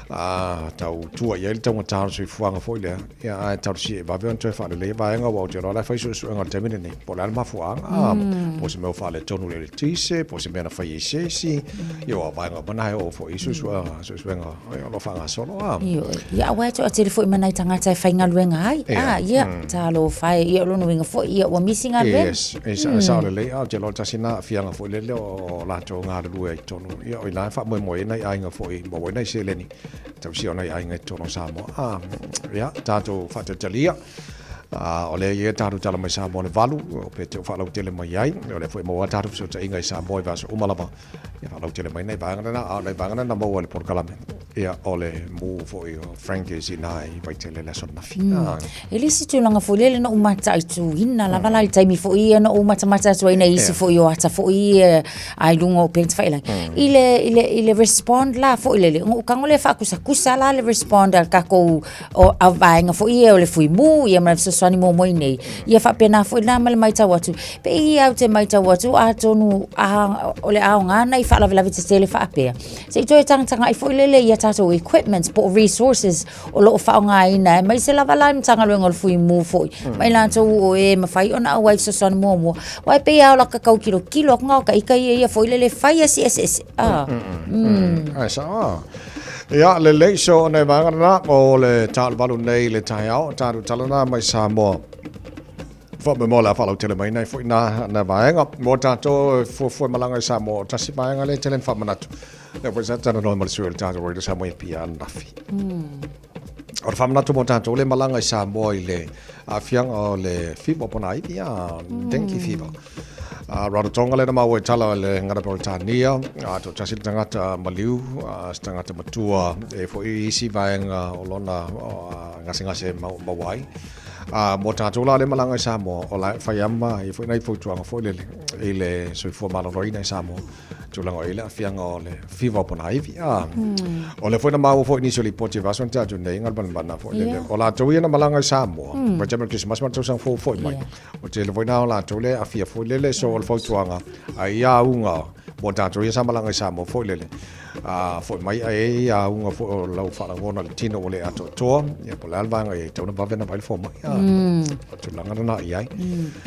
A tau tua i ai le taugata o le soifuaga foi lea, ia ae talosia e vave ona toe faaleleia vaega aua ou te iloa o la e fai suesuega i le taimi lenei, po o le a le mafuaaga, po o se mea ua faaletonu i le eletise, po o se mea na fai e se isi, ia aua o vaega uma na e oo foi i suesuega, suesuega o lo o faagasolo a. Ioe, ia aua e toatele foi ma nai tagata e faigaluega ai, a, ia, talofa e, ia o lona uiga foi, ia ua misi galuega. Yes, e sao lelei, a ou te iloa o le tasi lena aafiaga foi lele o latou galulue ai i totonu. Ia, o i ina e faamoemoe ai nai aiga foi, maua ai nai seleni, tausia o nai aiga i totonu o Samoa. A, ia, tatou faatautalia, a, o lea ia tatou tala mai Samoa le valu, o pe te o faalautele mai ai, o lea foi maua tatou fesootaiga i Samoa i vaiaso uma lava, ia faalautele mai nai vaega na, a o nai vaega na na maua i le polokalame, ia, o le mu foi o Frankie's i ina i Vaitele i le aso ananafi. E le isi tulaga foi lele na ou mataituina lava la i le taimi foi ia na ou matamata atu ai nai isi foi o ata foi ia a i luga o upega tafailagi. I le, i le, i le respond la foi lele, ona ou tago lea faakusakusa la le respond a le tatou o, a vaega foi ia o le Fuimu ia ma le fesoasoani muamua i nei. Ia faapena foi la ma le matau atu. Pei ia ou te matau atu atonu a, o le aoga nai faalavelave tetele faapea. Se i toe tagatagai foi lele i a tatou equipments po o resources o lo o faaaogaina aemaise lava la i Matagaluega o le Fuimu foi ma i latou o e mafai ona auai fesoasoani muamua. Aua e pei lava o laka tau tilotilo atu na o ta ita ia ia foi lele fai a si eseese. Ah. Ai sao a. Ia, lelei so o nei vaega lena o le taluvalu nei i le taeao, talu tala na mai Samoa. Faamoemoe o le a faalautele mai nei foi na, na vaega. Mo tatou e fuafua malaga i Samoa, o tasi vaega lea e tele na faamanatu. Lea foi sa talanoa ma le sui o le tatou Radio Samoa i Apia ananafi. O le faamanatu mo tatou le malaga i Samoa i le aafiaga o le fever ponaivi, a dengue fever. A Rarotonga lea na maua i tala o le gana Peretania, a toatasi le tagata maliu, a se tagata matua e foi i isi vaega o lona gasegase maua ai. A mo tatou la le malaga i Samoa, o la e fai ama i foi nai fautuaga foi lele i le soifua maloloina i Samoa. Tulaga o i le aafiaga o le fever o ponaivi. A, o lea foi na maua foi nisi o lipoti e vaiaso na tea atu nei, galumalemana foi lele. O latou ia na malaga i Samoa, mm. Vaitaimi o le Kerisimasi ma le tausaga fou foi mai. O tele foi na o latou le aafia foi lele, so o le fautuaga, a ia auga mo tatou ia sa malaga i Samoa foi lele. A fo'i mai ae i ai auga foi o lau faalagona i le tino ua le atoatoa, ia po o le a le vaega i ai, tau na vave ona vaai le fomai. A, o tulaga lena i ai.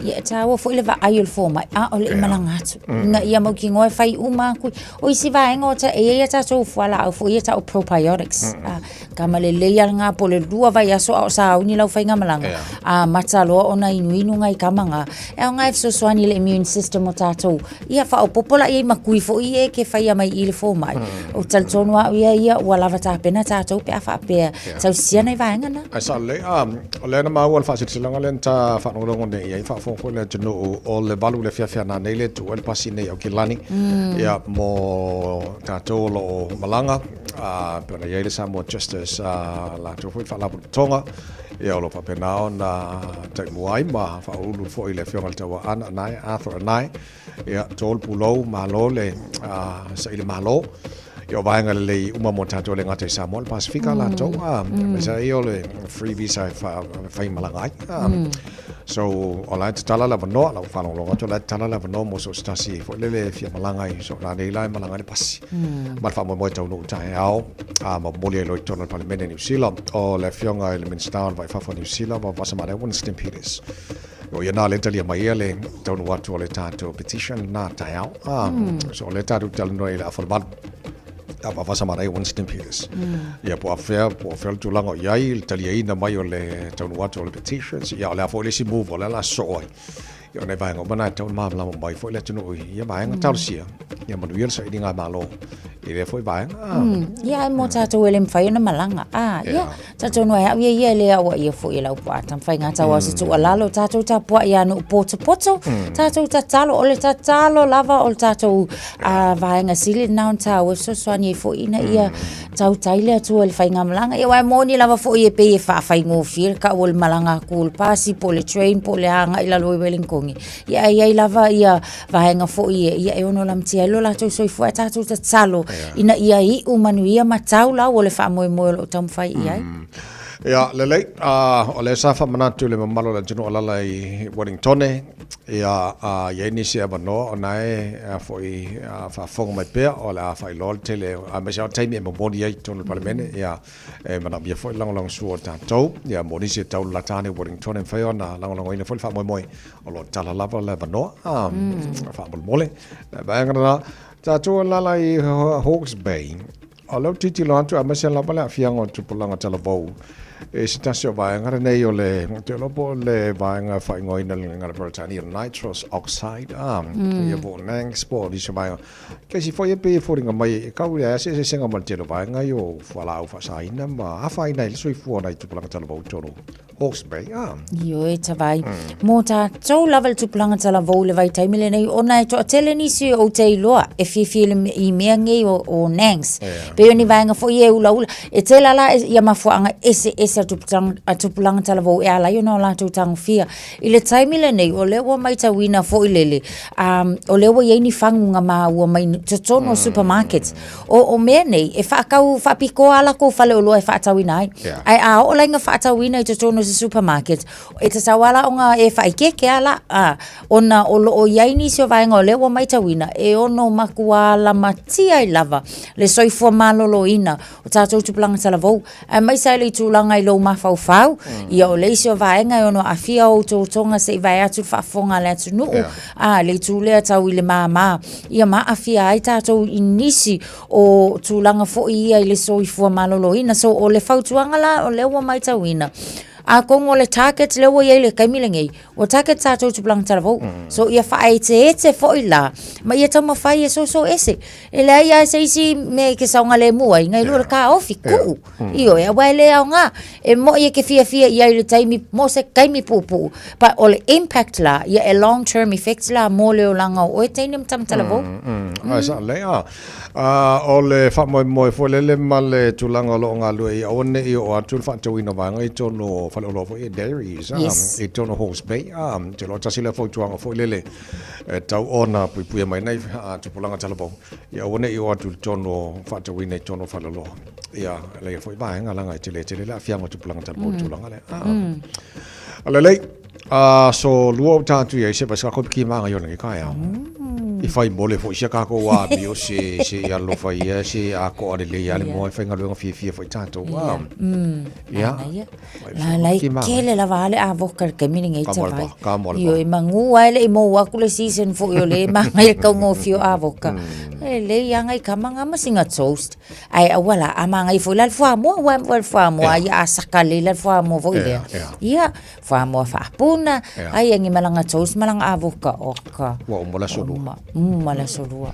Ia, e tāua foi le vaai o le fomai, a o le i malaga atu. Ina ia mautinoa e fai uma atu. O isi vaega o ta, e i ai a tatou fualaau foi ia tau probiotics. A, kama lelei lava lena po o le 2 vaiaso a o sauni lau faigamalaga, amata loa ona inuinu nai kama na. E aoga e fesoasoani i le immune system o tatou. Ia faaopoopo la i ai ma kui foi ia e ke faia mai i le fomai. Ou te talitonu au ia ia ua lava tapena tatou pe a faapea tausisia nai vaega na. Ae sao lelei, a, o lea na maua le faasilasilaga lea na ta faalogologo nei i ai, faafofoga foi le atunuu, o le 8 i le afiafi a nanei lea e tuu ai le pasi nei i Aukilani, ia, mo tatou o lo o malaga, a, pei ona i ai le Samoa Justice, a latou foi faalapotopotoga, ia, o lo o faapena ona taimua ai ma faauluulu foi le Afioga i le Tauaana Anae, Arthur Anae, ia, tō le pulou, malo le saili malo. Ia, o vaega lelei uma mo tatou e le gata i Samoa, le Pasefika latou, a, aemaise ai o le free visa e faimalaga ai. So, o la e tatala le avanoa, lau faalogologo atu o la e tatala le avanoa mo so o se tasi foi lele e fia malaga ai, so nanei la e malaga ai le pasi. Ma le faamoemoe taunuu taeao, a ma momoli ai loa i totonu o le Palemene Niu Sila, o le Afioga i le Minisita o le Vai i Fafo o Niu Sila, Vavasa Malae Winston Peters. O ia nā lea talia mai ia le taunuu atu o le tatou petition nā taeao. So o lea tatou talanoa i le afa o le 8. A Vavasa Malae Winston Peters. Ia po o afea, po o afea le tulaga o i ai, le taliaina mai o le taunuu atu o le petitions. Ia o le a foi le isi move o lea o le a sosoo ai. Ia o nai vaega uma na e tatau ona malamalama mai foi le atunuu i ia vaega talosia. Ia manuia le sailiga Malo i lea foi vaega. Ia, mo tatou e le mafai ona malaga. Ah, ia, talitonu ai au ia ia e le auaia foi e lau puaa taumafaiga tau ao se tuualalo, tatou tapuai ia nuu potopoto, tatou tatalo, o le tatalo lava o le tatou vaega sili lena ona taua e fesoasoani ai foi ina ia tautai le Atua i le faigamalaga. Ia aua e moni lava foi e pei e faafaigofie le tau o le malaga atu o le pasi po o le train po o le a agai i lalo i Wellington. Ia ae i ai lava ia vaega foi e, ia e ono lamatia ai lo latou soifua ae tatou tatalo ina ia iu manuia ma tau lau o le faamoemoe o lo o taumafai i ai. Ia, lelei, o lea sa faamanatu i le mamalu o le atunuu o alaala i Wellingtone, ia, i ai nisi avanoa o na e foi faafofoga mai pea, o le a faailoa le tele, aemaise lava o taimi e momoli ai i totonu o le Palemene, ia, e manaomia foi le lagolagosua o tatou, ia, mo nisi e tau lalata ane i Wellingtone e mafai ona lagolagoina foi le faamoemoe, o lo o tala lava le avanoa, faamolemole. Le vaega lena, tatou alaala i Hawke's Bay, O lou tilotilo atu aemaise lava le aafiaga o tupulaga talavou i se tasi o vaega lenei o le, ou te iloa po o le vaega e faaigoaina i le gagana Peretania o le nitrous oxide, a, ia po o NANGs po o nisi o vaega. Kesi foi e pei e foliga mai e kau leai se eseesega ma le tele o vaega ia o fualaau faasaina ma afaina ai le soifua o nai tupulaga talavou i totonu Hawke's Bay, ah. Ioe tavai. Mō tātou lava le tupulaga talavou i le vaitaimi lenei, ona e toatele nisi o te iloa e fiafia i mea nei o, o nangs. Yeah. Pei o ni vaega foi e ulaula. E tele la ia mafuaaga eseese a tupulaga, a tupulaga talavou e ala ai ona o latou tagofia. I le taimi lenei, o lea ua maitauina foi lele, um, o lea ua i ai ni faguga maua mai totonu o supermarkets. O, o mea nei, e whaakau, whaapikoa ala kou fale oloa e whaatauina ai. Yeah. Ai a oo lai nga whaatauina i totonu o se supermarket, e tatau ala ona e whaikeke ala, a, ona o loo i ai nisi o vaega o lea ua maitauina, e ono makuā lamatia ai lava le soifua maloloina o tātou tupulaga talavou. Aemaise ai le tulaga i lou mafaufau, ia o le isi o vaega e ono aafia ou totoga se i vae atu le faafofoga a le atunuu, yeah. a le itu lea tau i le māmā, ia ma aafia ai tātou i nisi o tulaga foi ia i le soifua maloloina. So o le fautuaga la o lea ua maitauina, atonu o le target lea ua i ai i le taimi lenei, Ua target tātou tupulaga talavou. So ia faaeteete foi la, ma ia taumafai e soso ese. E leai lava se isi mea e ke saogalemu ai, nai lo le kāofi, kuu. Ioe, aua e le aoga. E mo'i e ke fiafia i ai i le taimi, mo se taimi puupuu. But o le impact la, ia e long term effects la mo le olaga o oe teine ma tama talavou. Ae sa lelei, a. A o le faamoemoe foi lele ma le tulaga o lo o galue ia aua ne i oo atu le faatauina o vaega i totonu o faleoloa foi ia dairies, a, Yes. i totonu o Hawke's Bay, a, ou te iloa tasi lea fautuaga foi lele e tatau ona puipuia mai nei tupulaga talavou, ia aua ne i oo atu i totonu o faatauina i totonu o faleoloa. Ia, lea foi vaega leaga e tele tele le aafiaga o tupulaga talavou i le tulaga lea. A, lelei, aso lua o tatou i ai se vai sa koe piki maga i ona ke kaeao. I fai mole foi sia kākou amio se se i alofa ia se atoa lelei lava le moa e faigaluega fiafia foi tatou. Ia. Ia. Manaia. La la e tele lava a le avoka i le taimi lenei Ka mo le tavai. pa, ka mo le Ioe, pa. e magu lava e le i mou atu le season foi o lea e manaia le taugofie o avoka. E lelei lava nai tama na ma sina toast. Ae aua la, a manaia foi la le fuamoa, aua o le fuamoa ia a saka lelei la le fuamoa foi lea. Ia, fuamoa faapuna, ai agi ma lana toast ma lana avoka, oka. Ua uma le aso lua. Uma le aso lua.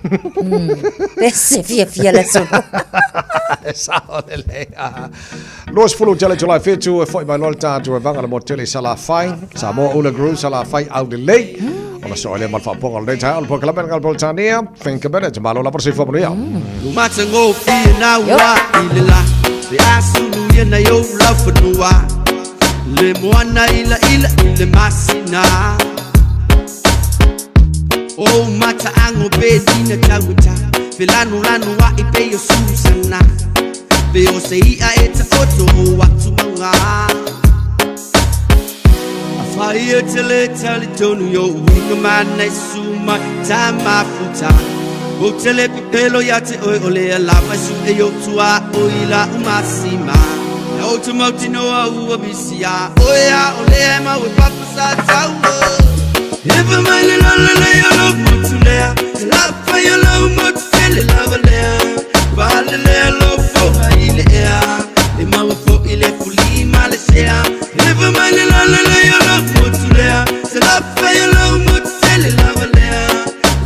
Pese fiafia le aso lua. E sao lelei. 20 tele July 7 e foi mai loa le tatou e vaga le motu tele i Salafai, Samoa Ula Groove Salafai aulelei. Ona soo ai lea ma le faapopoga o lenei taeao, le polokalame le Politania, Think a Minute, malo lava le soifua manuia. Matagofie na ua i le la Le asulu ia na o laufanua Le moana ila ila i le masina O mataago pe dina tauata Felanulanu ai pe o susana Pe o se ia e taoto o atu mauga Afai e te le talitonu i o'u uiga mana e susu mai ta mafuta Ou te le pepelo ia te oe o lea lava e su'e i ou tuaoi la'u masima Na ou te mautinoa ua misi iā oe a o lea e mau e papa sa taua Ewa mai le lalelei o lou motu lea Te lafai o lou motu tele lava lea Valelea lou foga i le ea E maua fo'i le fuli ma le sea Ewa mai le lalelei o lou motu lea Te lafai o lou motu tele lava lea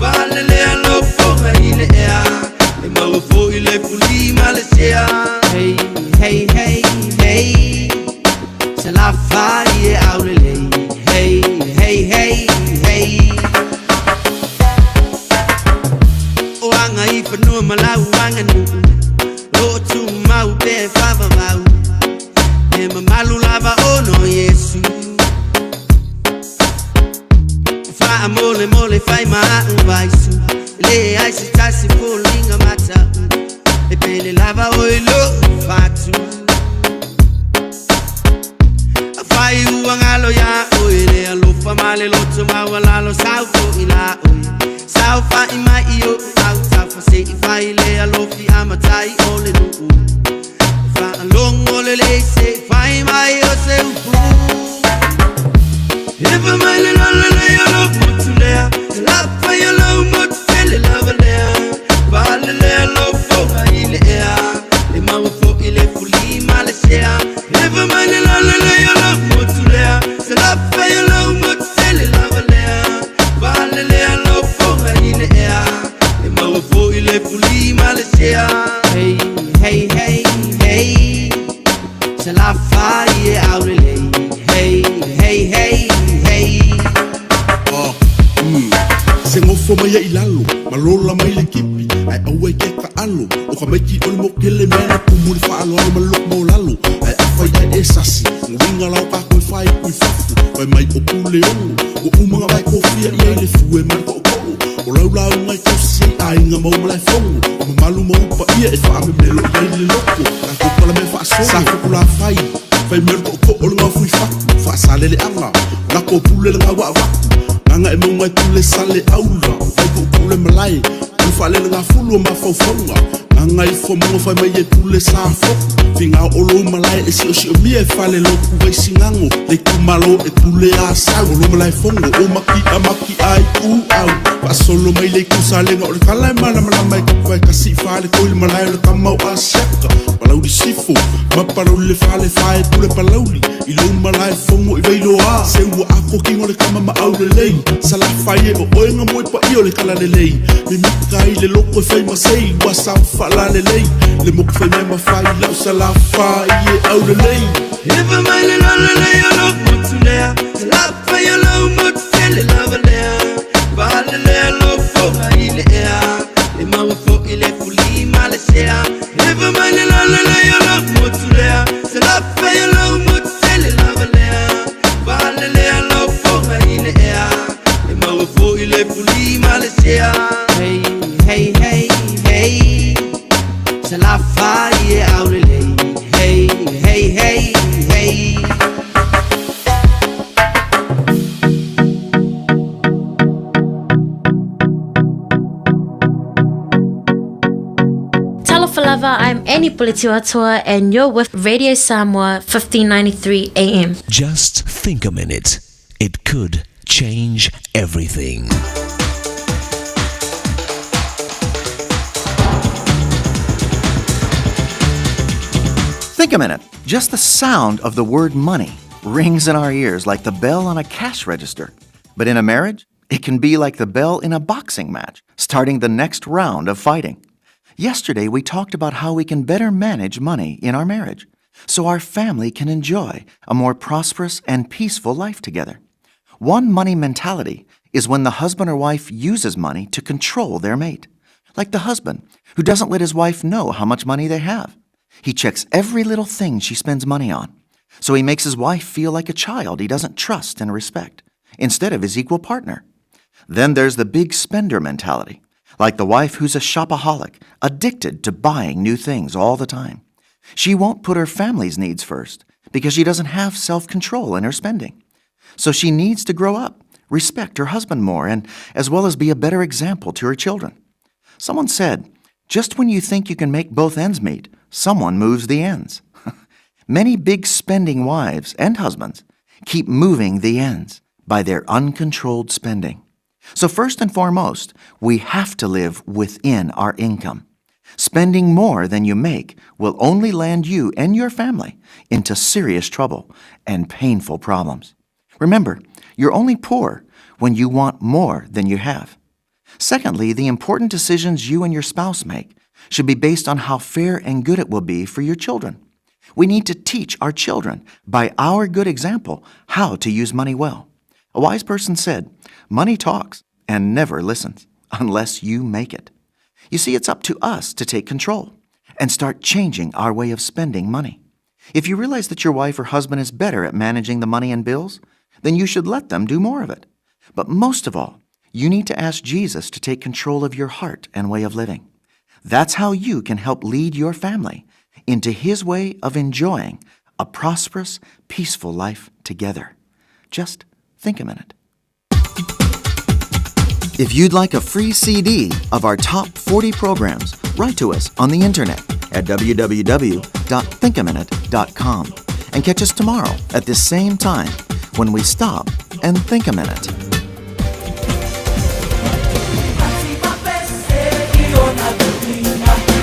Valelea lou foga i le ea E maua fo'i le fuli ma le sea Hey, hey, hey, hey Salafai e aulelei Hey, hey, hey, hey O aga i fanua ma lau aganuu O lo o tumau pea e faavavau E mamalu lava ona o Iesu Faamolemole fai ma a'u vaisu E leai se tasi foliga mata'u E pele lava oe i lo'u fatu Afai ua galo iā oe le alofa ma le loto maualalo Sau fo'i la oe Saofa'i mai i o'u autafa Se i fai le alofi a matai o le nu'u Faalogo lelei se i fai mai o se upu Ewa mai le lalelei o lou motu lea Te lafai o lou motu tele lava lea Valelea lou foga i le ea E maua fo'i le fuli ma le sea Ewa mai le lalelei o lou motu lea Te lafai o lou motu tele lava lea Valelea lou foga i le ea E maua fo'i le fuli ma le sea Hey, hey, hey, hey Salafai e aulelei Hey, hey, hey, hey Ah, mm. Se gofo mai ai i lalo, ma lola mai le kipi, ae aua e ke taalo. O ka maiki o le mokele mea na tumu i le faaaloalo ma le loko maualalo. Ae afai ae e sasi, nguiga la o kākou e faaiku i fafo, fai mai o Puleono, ua uma ona vae kofia i ai le fue ma le tootoo. O lau lauga e tausi ai aiga ma ou malaefono, o mamalu ma ou paia e faamemelo i ai le loko. Tatou palamea faasolo, sa Fokulafai, fai mai o le tootoo o le gaofui fatu, faasaleleaga, lako pule le gaua avatu, gaga e mauga e pule sale aula, vai pule malae, o le faalelegafulu o mafaufauga, gaga ifo mauga fai mai e pule sa foku, figao o lou malae e siosiomia e fale lotu vaisigago, le itumalo e pule a sau, o lo malaefono o maki a maki ai u au, faasolo mai le itu salega o le tala e malamalama e kapa e kasi i fale toi le malae o le tama o Asiata, Palauli Sifo, ma Palauli le fale fae pule Palauli, i lou malaefono i Vailoa, se ua ako kino le tama ma aulelei, Salafai e o oe nga moe paia o le talalelei, mimita ai le loko e fai ma sei, ua sao faalalelei, le moku fai mea ma fai lau Salafai e aulelei. Ewa mai le lalelei o lou motu lea Te lafai o lou motu tele lava lea Valelea lou foga i le ea E maua fo'i le fuli ma le sea Ewa mai le lalelei o lou motu lea Te lafai o lou motu tele lava lea Valelea lou foga i le ea E maua fo'i le fuli ma le sea Hey, hey, hey, hey Salafai e aulelei Hey, hey, hey, hey. lava, I'm Annie Puletiwatoa and you're with Radio Samoa 1593 AM. Just think a minute. It could change everything. Think a minute. Just the sound of the word money rings in our ears like the bell on a cash register. But in a marriage, it can be like the bell in a boxing match, starting the next round of fighting. Yesterday, we talked about how we can better manage money in our marriage so our family can enjoy a more prosperous and peaceful life together. One money mentality is when the husband or wife uses money to control their mate, like the husband who doesn't let his wife know how much money they have. He checks every little thing she spends money on. So he makes his wife feel like a child he doesn't trust and respect, instead of his equal partner. Then there's the big spender mentality, like the wife who's a shopaholic, addicted to buying new things all the time. She won't put her family's needs first because she doesn't have self control in her spending. So she needs to grow up, respect her husband more, and as well as be a better example to her children. Someone said, just when you think you can make both ends meet, someone moves the ends. Many big spending wives and husbands keep moving the ends by their uncontrolled spending. So, first and foremost, we have to live within our income. Spending more than you make will only land you and your family into serious trouble and painful problems. Remember, you're only poor when you want more than you have. Secondly, the important decisions you and your spouse make should be based on how fair and good it will be for your children. We need to teach our children, by our good example, how to use money well. A wise person said, Money talks and never listens unless you make it. You see, it's up to us to take control and start changing our way of spending money. If you realize that your wife or husband is better at managing the money and bills, then you should let them do more of it. But most of all, you need to ask Jesus to take control of your heart and way of living. That's how you can help lead your family into His way of enjoying a prosperous, peaceful life together. Just think a minute. If you'd like a free CD of our top 40 programs, write to us on the internet at www.thinkaminute.com and catch us tomorrow at this same time when we stop and think a minute.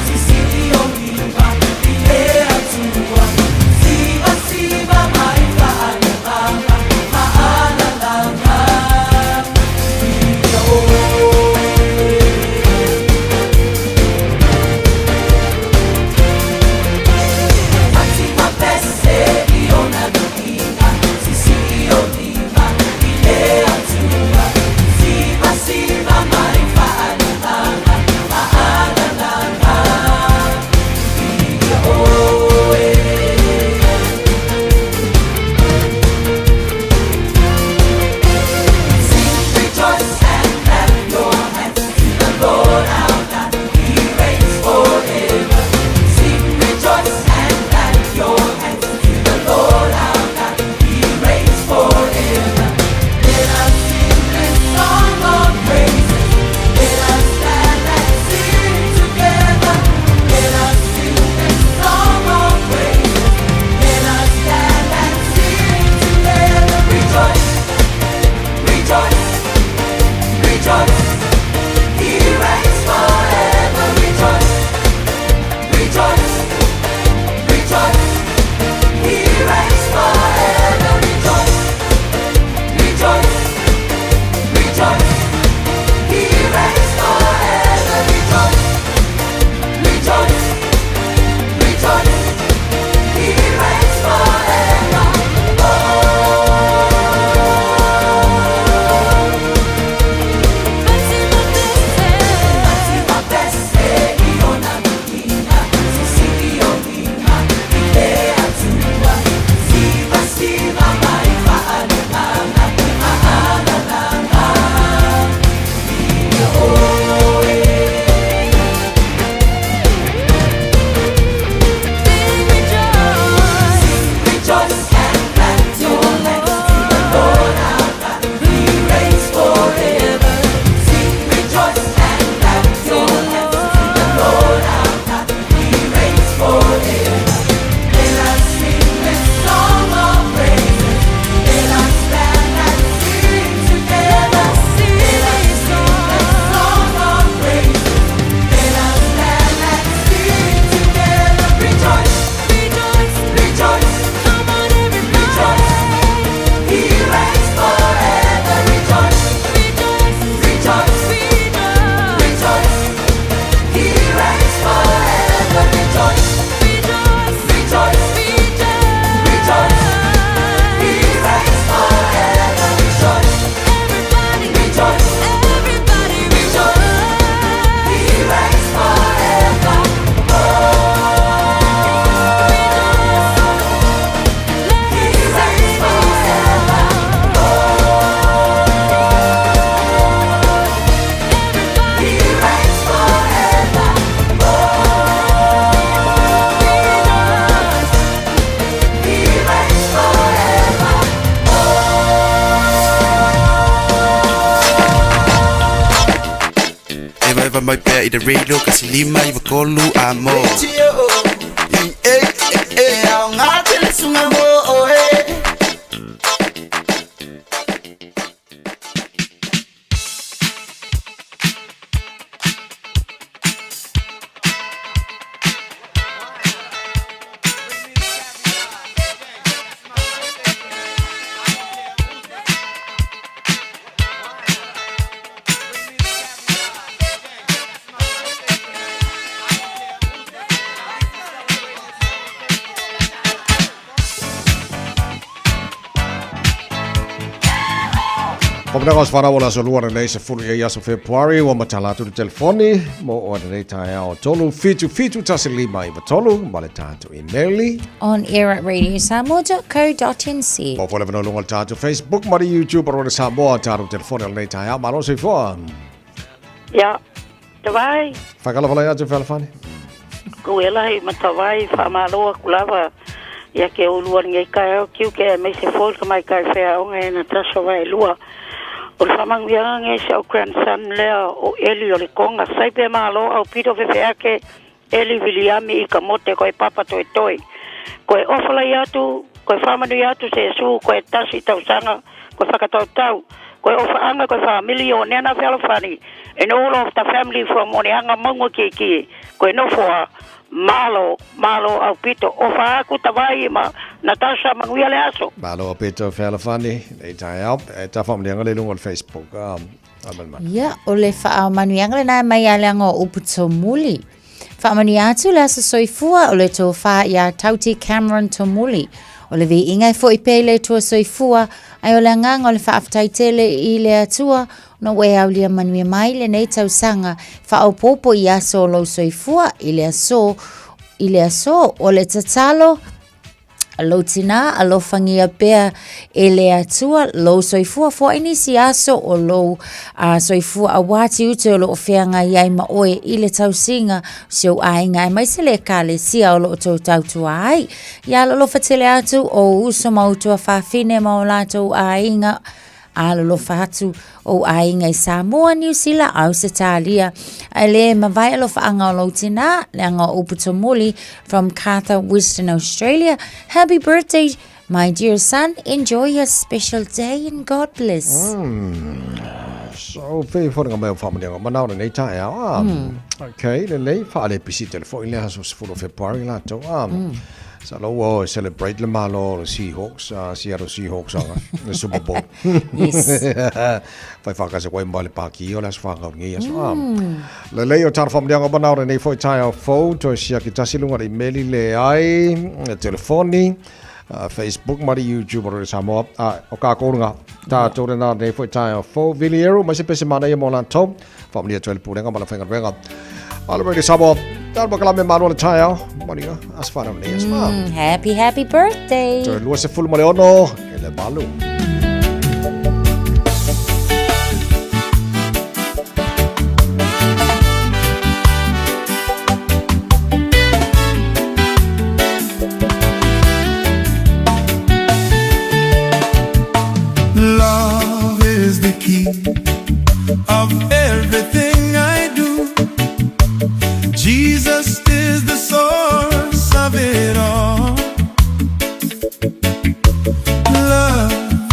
Sisi mai pea i le radio kasi lima i vakolu a mo. E ao ngā tele sunga mo o e. Komena os whanau o la solua na nei se fulu i aso Februari ua matala atu le telefoni mo o nei taeao 3 7 7 1 5 9 3 ma le tātou emaili On air at radiosamoa.co.nz. Mo fole vano lunga le tātou Facebook ma le YouTube o le Samoa tātou telefoni o lenei taeao malo soifua. Ia, tawai. Whakala wala atu whalafani. Ko ela i matawai whamalo aku lava. Ia ke ulua ngai kai au kiu ke me se fol ka mai kai whea onga e Natasha vai lua. O le whamanguianga ngai se au grandson lea o Eli o le konga. Sai pe malo au pito whewhea ke Eli Williami i ka mote koe papa toi toi. Koe ofala i atu, koe whamanu i atu se su, koe tasi tausanga, koe whakatautau. Koe ofa anga koe whamili o nena whealofani. And all of the family from Oneanga Maunga ki ki. Koe nofoa, malo, malo au pito. Ofa aku tawai ma Natasha manguia le aso. Malo a pito whalafani nei taeao. E ta whamanianga le lunga o le Facebook. Amen man. Ia, o le faamanuiaga lenā mai ia leaga o upu tomuli. Faamanuia atu le aso soifua o le tofa iā Tauti Cameron Tomuli. O le viiga e foʻi pea i le Atua soifua, ae o le agaga o le faafetai tele i le Atua ona ua e aulia manuia mai lenei tausaga faaopoopo i aso o lou soifua i le aso i le aso o le tatalo lou tinā alofagia pea e le Atua lou soifua foai nisi aso o lou soifua auā tiute o loo feagai ai ma oe i le tausiga o si ou aiga aemaise le Ekalesia o loo tou tautua ai. Ia alolofa tele atu o uso ma ou tuafafine ma o latou aiga. Alolofa atu ou aiga i Samoa, Niu Sila, Ausetalia. Ae le mavae alofaaga o lou tinā, leaga o upu tomuli from Cartha, Western Australia. Happy birthday, my dear son. Enjoy your special day and God bless. So, pe wharinga mai o whamanenga mana o lenei taeao. Ah. Okay, lelei, whaale pisi telefoni le aso 10 o February la tau. Ah. Sa lo ua celebrate le malo o le Seahawks, Seattle Seahawks anga, le Super Bowl. Yes. Whai whakase koe mai le pāki o le aso whangau ngi aso. Ah. Lelei o tāna whamanenga mana o lenei foi taeao fou, toi sia ki tasi lunga le imeli le ai, le telefoni, Facebook ma le YouTube o le Samoa. Ah, o kā kōrunga, tā tōre nā nei foi taeao fou. Vili Eru, mai se pese mana ia mō lātou. Whaamania atu ai le pulega ma le faigaluega. Ala Radio Samoa, tāna makalame malo le taeao. Manuia, aso whanau nei aso. Happy, happy birthday. Toe lua se fulu ma le ono, e le malu. Love is the key of everything I do. Jesus is the source of it all. Love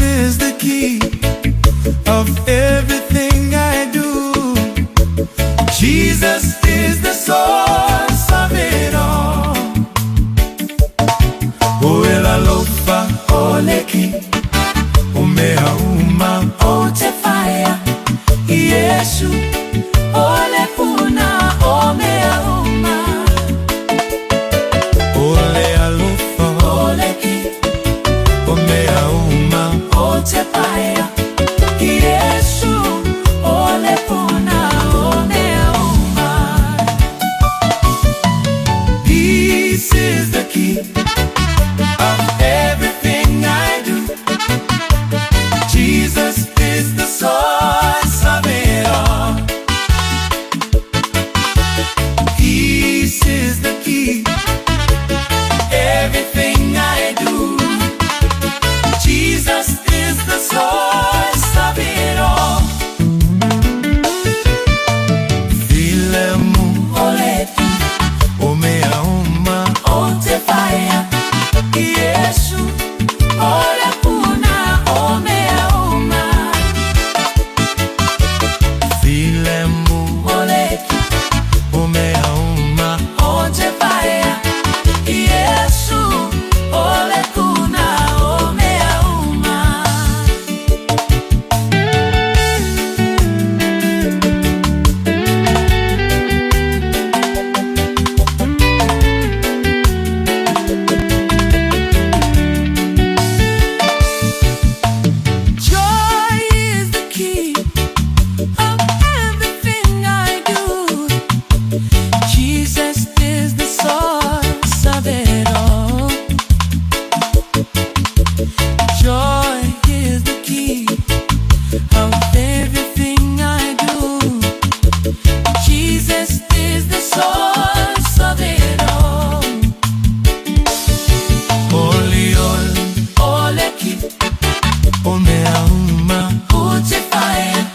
mea uma. O te whaea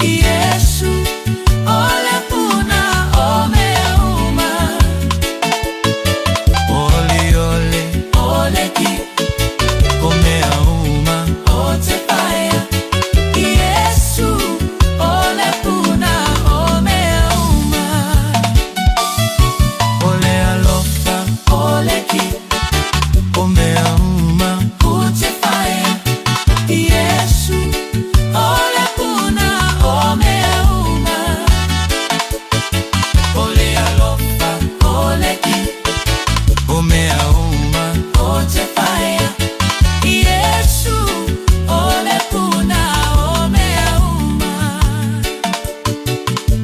Iesu, o le puna o mea uma. Oli ole, ole ki, o mea uma. O te whaea Iesu, o le puna o mea uma. O le alofa, o le ki, o mea uma. O te whaea Iesu, o le puna o mea uma. O le alofa, o le ki, o mea uma. O te whaea Iesu, o le puna o mea uma.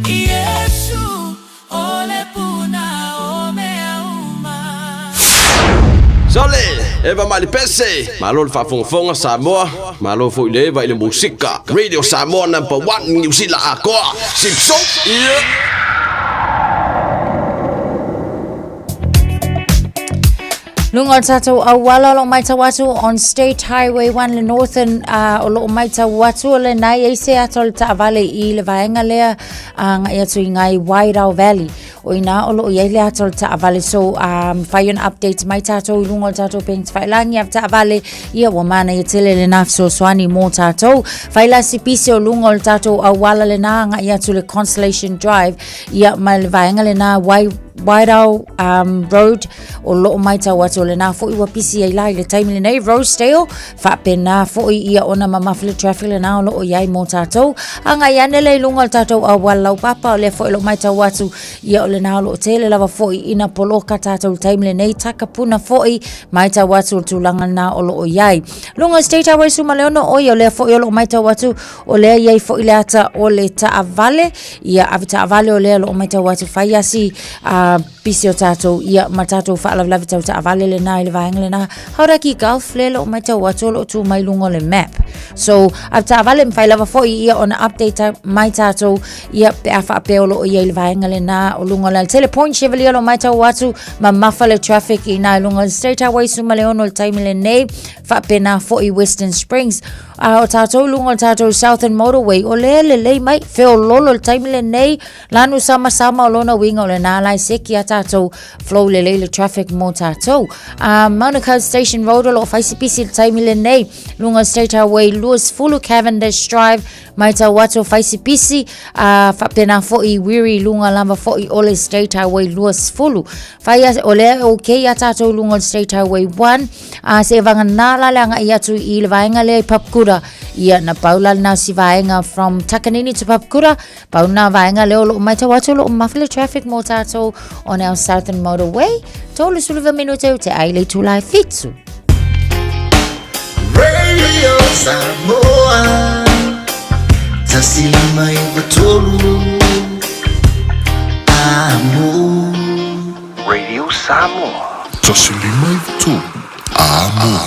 Iesu, o le puna o mea uma. Sole, eva mai le pese. Malo le faafogafoga Samoa, malo foi le eva i le musika. Radio Samoa number 1 Niu Sila atoa. Sipso. Yeah. Luga o le tatou auala o lo o matau atu on State Highway 1 le Northern o lo o matau atu o lena e i ai se ata o le taavale i le vaega lea agai atu i ngai Wairau Valley. O ina o lo o i ai le ata o le taavale so mafai ona update mai tatou i luga o le tatou page failagi a taavale ia ua manaia tele lena fesoasoani mo tatou. Fai la si pisi o luga o le tatou auala lena agai atu le Constellation Drive ia ma le vaega lena Wai Wairau Road o lo o matau atu o lena foi ua pisi ai la i le taimi lenei Rosedale faapena foi ia ona mamafa le traffic lena o lo o i ai mo tatou agai ane le i luga o le tatou auala laupapa o lea foi o lo o matau atu ia o lena o lo o tele lava foi ina poloka tatou i le taimi lenei Takapuna foi matau atu o le tulaga lena o lo o i ai luga o State Highway 16 oi o lea foi o lo o matau atu o lea i ai foi le ata o le taavale ia ave taavale o lea o lo o matau atu fai asi pisi o tatou ia ma tatou faalavelave tau taavale lena i le vaega lena Hauraki Gulf lea o lo o matau atu o lo o tu mai luga o le map so ave taavale mafai lava foi ia ona update mai tatou ia pe a faapea o lo o i ai le vaega lena o luga o le alatele Point Chevalier o lo o matau atu mamafa le traffic i nā i luga o le State Highway 16 i le taimi lenei faapena foi Western Springs A o tatou i luga o le tatou Southern Motorway, o lea e lelei mai, feololo le taimi lenei, lanu samasama o lona uiga o lena la e seki a tatou flow lelei le traffic mo tatou. Manukau Station Road o lo o fai si pisi le taimi lenei, luga o State Highway 20 Cavendish Drive, matau atu o fai si pisi, faapena foi i Wiri i luga lava foi o le State Highway 20. Fai a, o lea e okay a tatou i luga o le State Highway 1, A se vagana la le agai atu i le vaega lea i Papakura, ia na pau la lena o si vaega from Takanini to Papakura, pau lena vaega lea o lo o matau atu o lo o mafa le traffic mo tatou on our Southern Motorway, 39 minute o te ai le itula e whitu. Radio Samoa 153 Amo Radio Samoa. 153 Amo.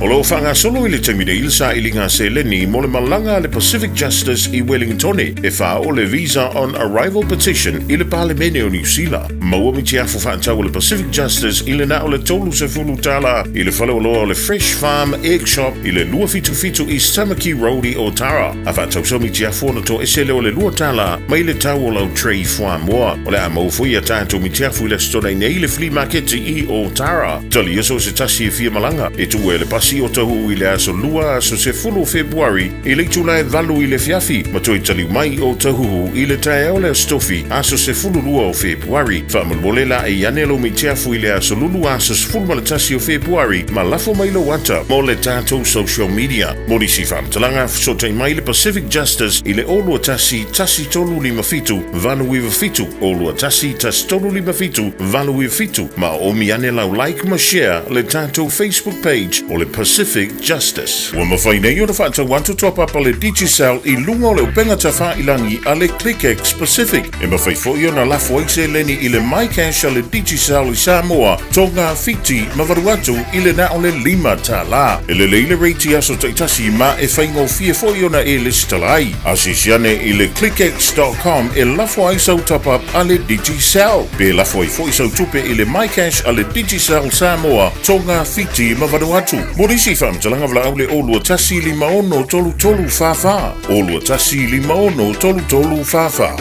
O lo o faagasolo i le taimi nei le sailiga seleni mo le malaga a le Pacific Justice i Wellingtone e faaoo le Visa on Arrival Petition i le Palemene o Niu Sila. Maua mitiafu faatau a le Pacific Justice i le na o le $30 i le faleoloa o le Fresh Farm Egg Shop i le 277 East Tamaki Road i Otara. A faatau mitiafu ona toese lea o le $2 mai le tau o lau tray fuamoa. O le a maua foi a tatou mitiafu i le Aso Toonai nei i le Flea Market i Otara. Talia so o se tasi e fia malaga e tuua e le pasi o Tahuhu i le aso Lua aso 10 o Fepuari i le itula e 8 i le afiafi ma toe taliu mai o Tahuhu i le taeao o le Aso Tofi aso 12 o Fepuari. Faamolemole la e ane lou mitiafu i le aso Lulu aso 11 o Fepuari ma lafo mai lou ata mo le tatou social media. Mo nisi faamatalaga, fesootai mai le Pacific Justice i le 021 1357 897, 021 1357 897 ma oomi ane lau like ma share le tatou Facebook page o le. Pacific Justice. Ua mafai nei ona faatau atu top up a le Digicel i luga o le upega tafailagi a le ClickX Pacific. E mafai foi ona lafo ai seleni i le MyCash a le Digicel i Samoa, Tonga, Fiti ma Vanuatu i le na o le $5. E lelei le rate i aso taitasi ma e faigofie foi ona e lesitala ai. Asiasi ane i le clickx.com e lafo ai sau top up a le Digicel. Pe lafo ai foi sau tupe i le MyCash a le Digicel Samoa, Tonga, Fiti ma Vanuatu. Mo nisi faamatalaga valaau le 021 56 33 44. 021 56 33 44.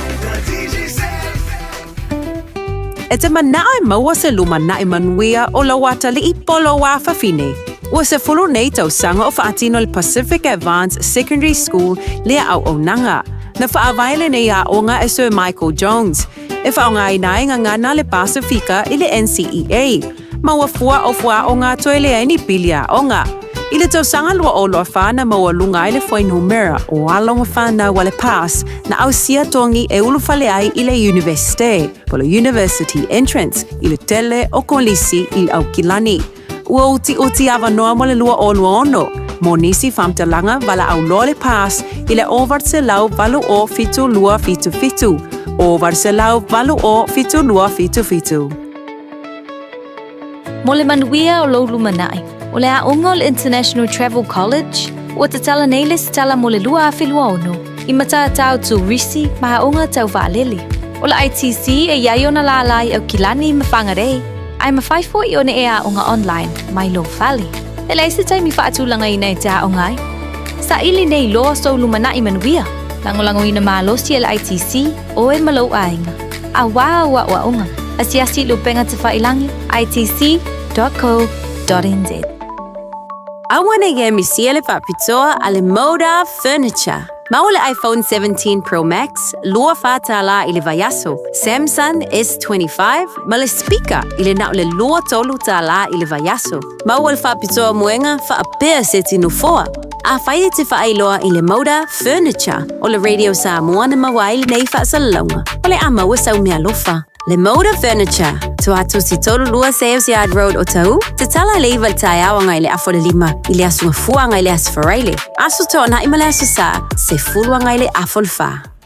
E te manao e maua se lumanai manuia o lou atalii po o lou afafine. Ua 10 nei tausaga o faatino e le Pacific Advance Secondary School lea auaunaga. Na faavae lenei aoga e Sir Michael Jones, e faaaogaina ai gagana a le Pasifika i le NCEA, ma ua fua o fuaaoga toe leai ni pili aoga. I le tausaga 2024 na maualuga ai le fuainumera o alo ma fanau a le PASS na ausia togi e ulufale ai i le Iunivesite, po o le University Entrance, i le tele o kolisi i Aukilani. Ua utiuti avanoa mo le 2026 mo nisi faamatalaga valaau loa le PASS i le 800 0 72 77, 800 0 72 77. Mo le manuia o lou lumanai, o le aoga o le International Travel College, ua tatala nei le setala mo le 2026 i matatau turisi ma aoga tau vaalele. O le ITC e i ai ona lālā i Aukilani ma Whangarei, ae mafai foi ona e aoga online mai lou fale. E leai se taimi faatulagaina e te aoga ai. Saili nei loa sou lumanai manuia, lagolagoina malosi e le ITC oe ma lou aiga. Auā au aoaoga, asiasi i le upega tafailagi, itc.co.nz. Aua ne i misia le faapitoa a le Moda Furniture. Maua le iPhone 17 Pro Max, $24 i le vaiaso, Samsung S25 ma le speaker i le na o le $23 i le vaiaso. Maua le faapitoa moega faapea seti nofoa. Afai e te faailoa i le Moda Furniture o le Radio Samoa na maua ai lenei faasalalauga, o le a maua sau meaalofa. Le Moda Furniture, Tuatosi 32 Sales Yard Road Otahuhu, tatala i le 9 i le taeao agai i le afa o le 5 i le aso Gafua agai i le aso Faraile, Aso Toonai ma le Aso Sa, 10 agai i le afa o le 4.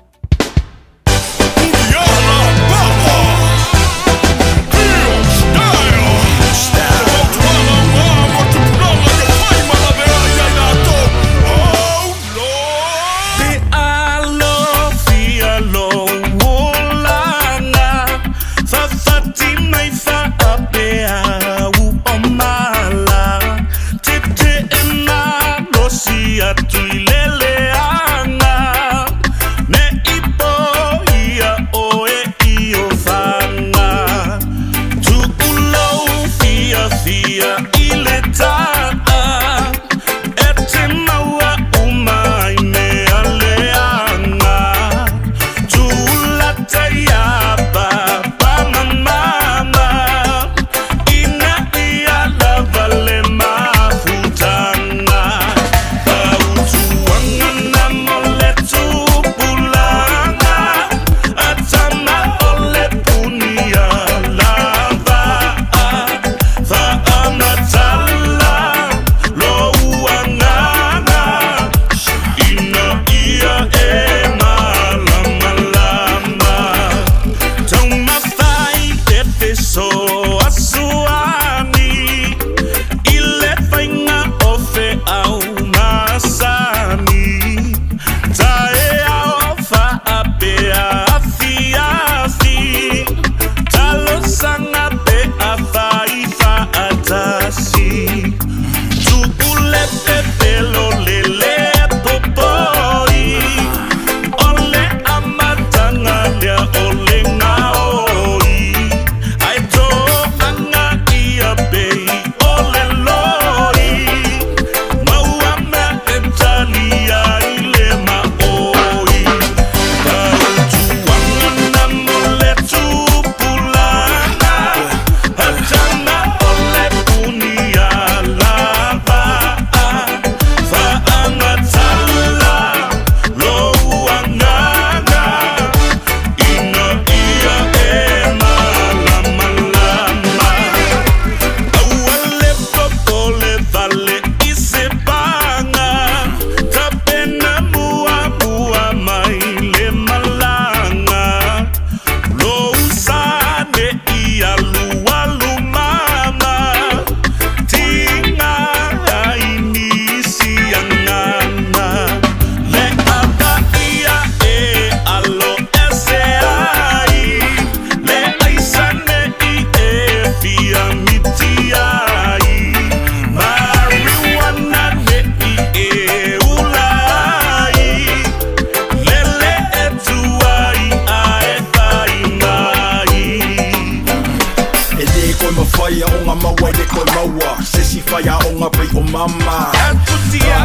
toe maua Se si whaiaonga pei o mama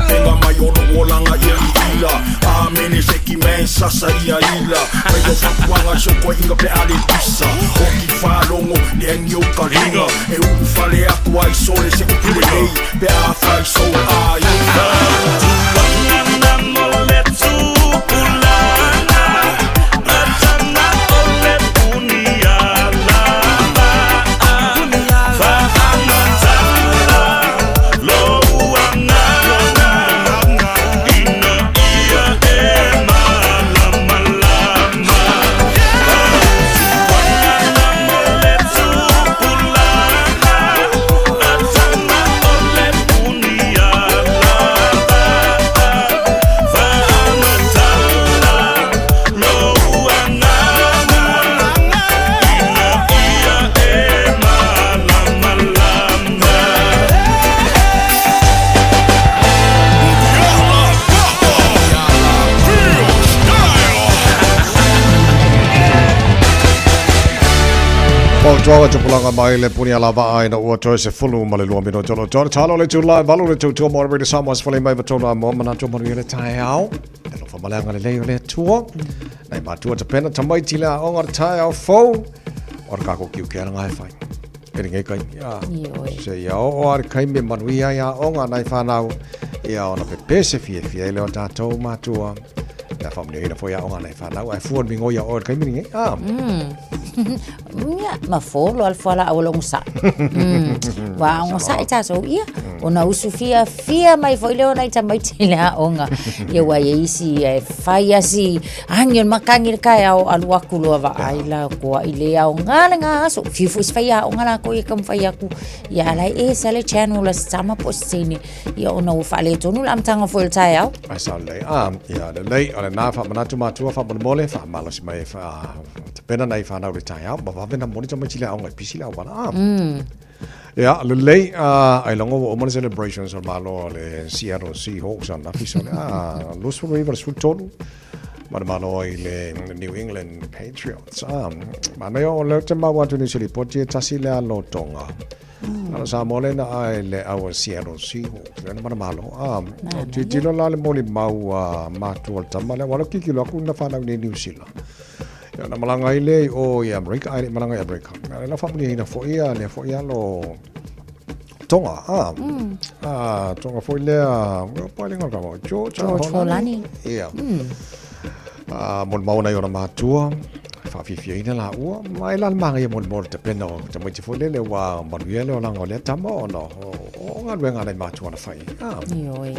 Penga mai o lo olanga ia i ila Amene se ki man sasa ia ila Mai o whakuanga so koe inga pe ale pisa Oki whalongo le angi o ka ringa E uru whale atu ai sole se upule nei Pe a whai so ai Fautuaga tupulaga mai le puni ala vaa ina ua toe se fulu ma le lua minute o tolu. Talo le tūlai, valu le tautua mo le Samoa se fale mai vatonu a moa manatu manuia le taeao. E lofa maleaga lelei o le Atua. Nei matua tapena tamaiti le aoga le taeao fou. O le kako kiu ke ana ngai whai. E ringe kai. Ia. Se ia o o are kai me manuia ia aoga nai whanau. Ia ona pepese fia fia i le o tātou matua. Ia whamunio ina foi aoga nai whanau. Ai fua mingo ia o le kai miringe. Ah. Ia, ma folo al fuala au longo sa. Wa ongo sa i tātou ia. O na usu fia fia mai foi leo nai tamaiti le aoga. Ia ua ia isi e fai asi angi o le makangi le kaeao alu aku loa vaai la koa i le aoga le ngā aso. Fiu foi se fai aoga lākou ia taumafai aku. Ia ala e ese le channel a se tama po o se teine. Ia ona ua faaletonu le amataga foi o le taeao. Ai sa lelei. Ah, ia lelei. O lena faamanatu matua faamolemole, faamalosi mai e tapena nai whanau le taeao, ma vave na moni tamaiti le aoga i pisi le auala. Ah. Ia, lelei, ai logo ua uma le celebrations o le Malo o le Seattle Seahawks ananafi sole, 29 le 13, ma le Malo i le New England Patriots. Ah, manaia o lea ou te maua atu nisi o lipoti e tasi le alotoga. Na o Samoa le na ai le au a Seattle Seahawks, lea na mana Malo. Ah, o tilotilo la le molimau a matua o le tama lea, ua alu kikilo aku na whanau nei New Zealand. Ia na malaga ai lea i o i Amerika, ai le malaga i Amerika. A le la whamuniaina foi ia, lea foi alo Tonga, a. A, Tonga foi lea, o pa lenga ka George, George Holani. Ia. A, mo le maona i ona matua, whawhiwhiaina la ua, ma e la le manga ia mo le mo le tapena o tamaiti foi lele ua manuia le olaga o lea tama ona o galuega a nai matua na whai. A. Ioe.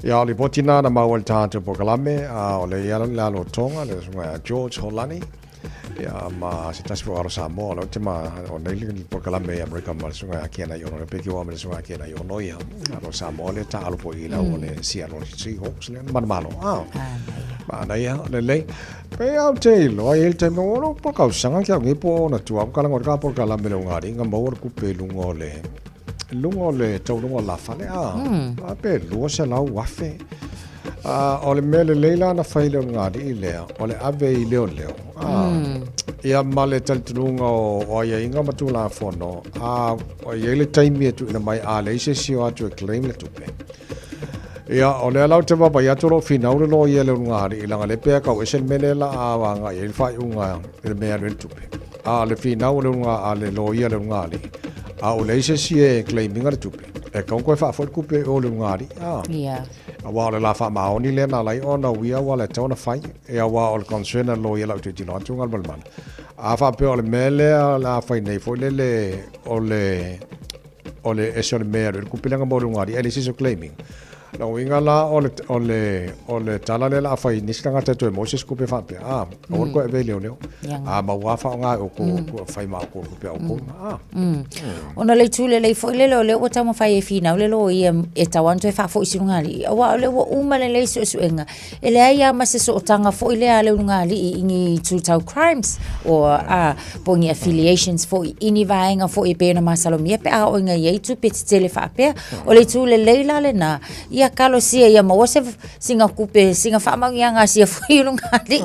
Ia, o lipoti na na maua i le tātou polokalame, a o le ia le alo Tonga, le susuga ia George Holani, ia ma se tasi foi o alo Samoa, o lea ou te ma, o nei le polokalame i Amerika ma le susuga ia Kena Iono, le peki ua ma le susuga ia Kena Iono ia, alo Samoa lea taalo foi i lau o le Seattle Seahawks lea na manumalo. A, manaia, lelei. Pe au te iloa i ai le taimi o lo po kausaga ki au nei po ona tua au kalaga o le ka polokalame le ungari nga maua le kupe i luga o le luga o le tauluga o lafale a a pe 200,000. A o le mea lelei la na fai le ulugalii lea o le ave i leoleo a ia ma le talitonuga o aiaiga ma tulafono a o i ai le taimi e tuuina mai a leai se isi o atu e claim le tupe. Ia o lea la ou te vaavaai atu o lo o finau le loia i le ulugalii leaga le pea kau ese le mea lea la a agai ai le faaiuga i le mea e alu ai le tupe. A o le finau o le uluga a le loia le ulugalii a ua leai se isi e claim ina le tupe e tatau ona toe faafoi le tupe i o i le ulugalii a. Ia. Aua o le la faamaoni lea na ala ai ona uia ua le tatau ona fai, e aua o le concern a le loia lau tilotilo atu galumalemala. A faapea o le mea lea o le a fai nei foi lele o le o le ese o le mea e alu ai le kupi lea mo le ulugalii ae leai se isi o claiming. Lona uiga la o le o le o le tala lea o le a fai i nisi tagata e toe maua se isi kupe faapea, a aua le toe ave i leoleo. A ma ua faaaoga e outou fai ma outou kupe a outou. A. Ona o le itu lelei foi lele o lea ua taumafai e finau le loia e tatau lava ona toe faafoi se ulugalii aua o lea ua uma lelei suesuega e leai lava ma se sootaga foi lea a le ulugalii i ni itu tau crimes or a po o ni affiliations foi i ni vaega foi e pei ona masalomia pe a oo ina i ai tupe tetele faapea. O le itu lelei la lena, ia talosia ia maua se sina tupe, sina faamanuiaga a sia foi ulugalii.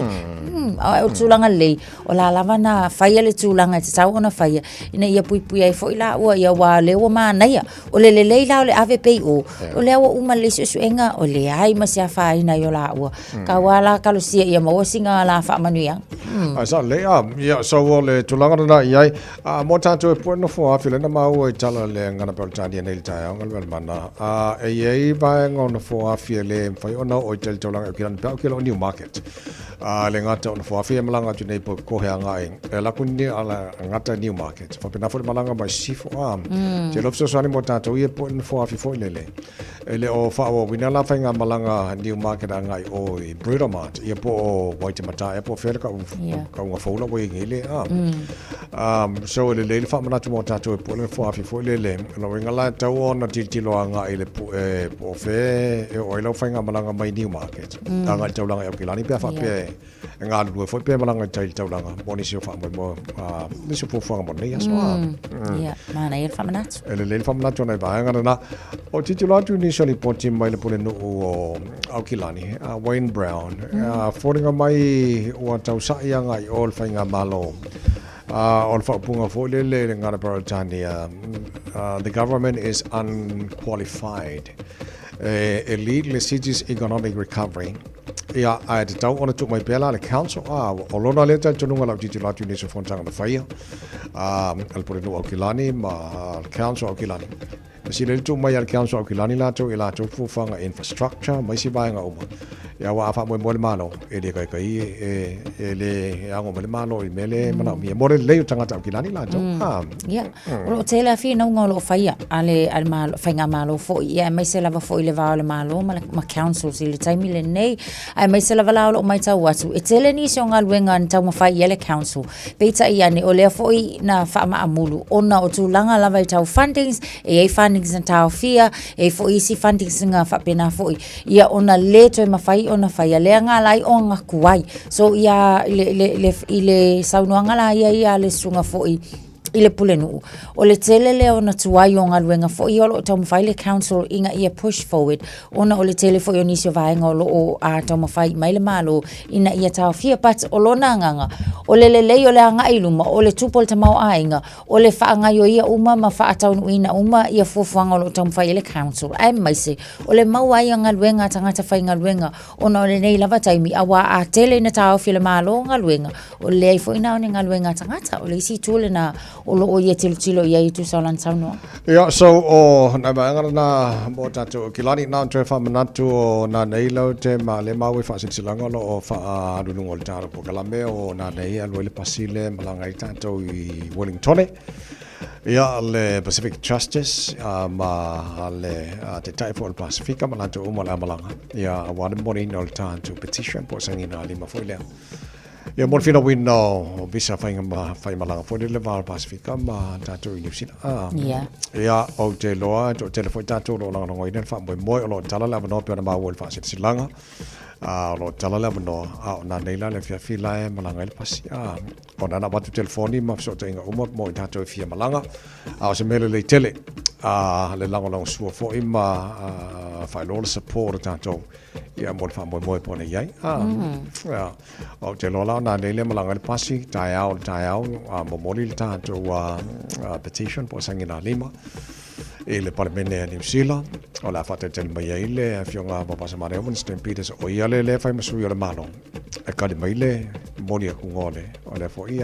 A o le tulaga lelei, o la lava na faia le tulaga e tatau ona faia, ina ia puipui ai foi laua, ia aua o lea ua manaia. O le lelei la o le ave pea i o, o lea ua uma lelei suesuega, o leai ma se afaina i o laua. Tau lava la talosia ia maua sina la faamanuiaga. Ai sa lelei a, ia, so o le tulaga lena i ai, a, mo tatou e pue nofo afi lena maua i tala le gana Peretania nei i le taeao nga le mana. A, e i ai vaega o nofo afi e le mafai ona oo i tali taulaga e Aukilani pe a o Newmarket. A, le gata o nofo afi e malaga atu nei po kohe agai e ala ku ni ala gata Newmarket. Faapena foi le malaga mai Sisifo a. Te loa fesoasoani mo tatou ia pue nofo afi foi lele. E le o faaauauina la faigamalaga Newmarket agai o i Britomart, ia po o Waitematā ea po o fea le kau, yeah. kauga fou la ua i nei le a. So e lelei le faamanatu mo tatou e pue le foafi foi lele. O lona uiga la e tatau ona tilotilo agai i le pue po o fea e oo ai lau faigamalaga mai Newmarket. Agai i le taulaga i Aukilani pe a faapea yeah. e galulue foi pe malaga i tai i le taulaga mo nisi o faamoemoe, nisi o fuafuaga mo lenei aso. Ia, manaia le faamanatu. E lelei le faamanatu o nai vaega lena. O tilotilo atu nisi o lipoti mai le Pulenuu o Aukilani, Wayne Brown, foliga mai ua tausa'i agai i o le faigamalo. O le faaupuga foi lele i le gagana Peretania, the government is unqualified e lead le city's economic recovery. Ia, ae tatau ona tuu mai pea la le council, a, o lona lea talitonuga lau tilotilo atu i nisi o fonotaga na faia, a le Pulenuu Aukilani ma le Council Aukilani. E sili ai le tuu mai a le Council Aukilani latou i latou fuafuaga infrastructure ma isi vaega uma. Ia, aua a faamoemoe le Malo, e le kaikai, e le ago mai le Malo i mea le manaomia mo le lelei o tagata Aukilani latou. Ia, o lo o tele lava finauga o lo o faia a le, a le malo, faigamalo foi, ia aemaise lava foi i le va o le Malo ma, le, ma councils i le taimi lenei, aemaise lava la o lo o matau atu, e tele nisi o galuega na taumafai i ai le council, peitai ane o lea foi na faamaamulu ona o tulaga lava i tau fundings, e i ai fundings na taofia, e i ai foi isi fundings na faapena foi, ia ona le toe mafai ona faia lea na ala ai ona tuai. So ia i le, le, le, i le saunoaga la ia ia a le susuga foi i le Pulenuu, o le tele lea ona tuai o galuega foi o lo o taumafai le council ina ia push forward ona o le tele foi o nisi o vaega o lo o taumafai mai le Malo ina ia taofia. But o lona agaga, o le lelei o le agai i luma, o le tupu o le tamaoaiga, o le faagaioia uma ma faataunuuina uma ia fuafuaga o lo o taumafai ai le council, aemaise o le maua ai o galuega a tagata faigaluega ona o lenei lava taimi, aua a tele ina taofi e le Malo galuega, o le leai foi na o ni galuega a tagata. O le isi itu lena o lo o ia tilotilo i ai e tusa o lana saunoaga. Ia, so o nai vaega lena mo tatou Kilani, na ona toe faamanatu o nanei lau te ma le mau e faasilasilaga o lo o faaalu i luga o le tala polokalame o nanei e alu ai le pasi le malaga ai tatou i Wellingtone. Ia, le Pacific Justice ma le Taitai foi o le Pasifika ma latou uma o le a malaga. Ia, aua le momoliina o le tatou petition po o sainiga lima foi lea. Ia, mo le finauina o visa faiga ma faimalaga foi lele va o le Pasifika ma tatou i Niu Sila. Ia. Ia, ou te iloa e toatele foi tatou o lo o lagolagoina le faamoemoe, o lo o tala le avanoa pei ona maua i le faasilasilaga. O lo o tala le avanoa, a o nanei la le afiafi la e malaga ai le pasi. O na na avatu telefoni ma fesootaiga uma mo i tatou e fia malaga. A o se mea lelei tele, a le lagolagosua foi ma faailoa le support o tatou ia mo le faamoemoe po na i ai. Ia, ou te iloa la o nanei lea malaga ai le pasi, taeao i le taeao, a momoli le tatou petition po o sainigalima i le Palemene a Niu Sila, o le a faatalitali mai ai le Afioga Vapasamane Winston Peters, o ia le lea e fai ma sui o le Malo, e kali mai le momoli atuga o le, o lea foi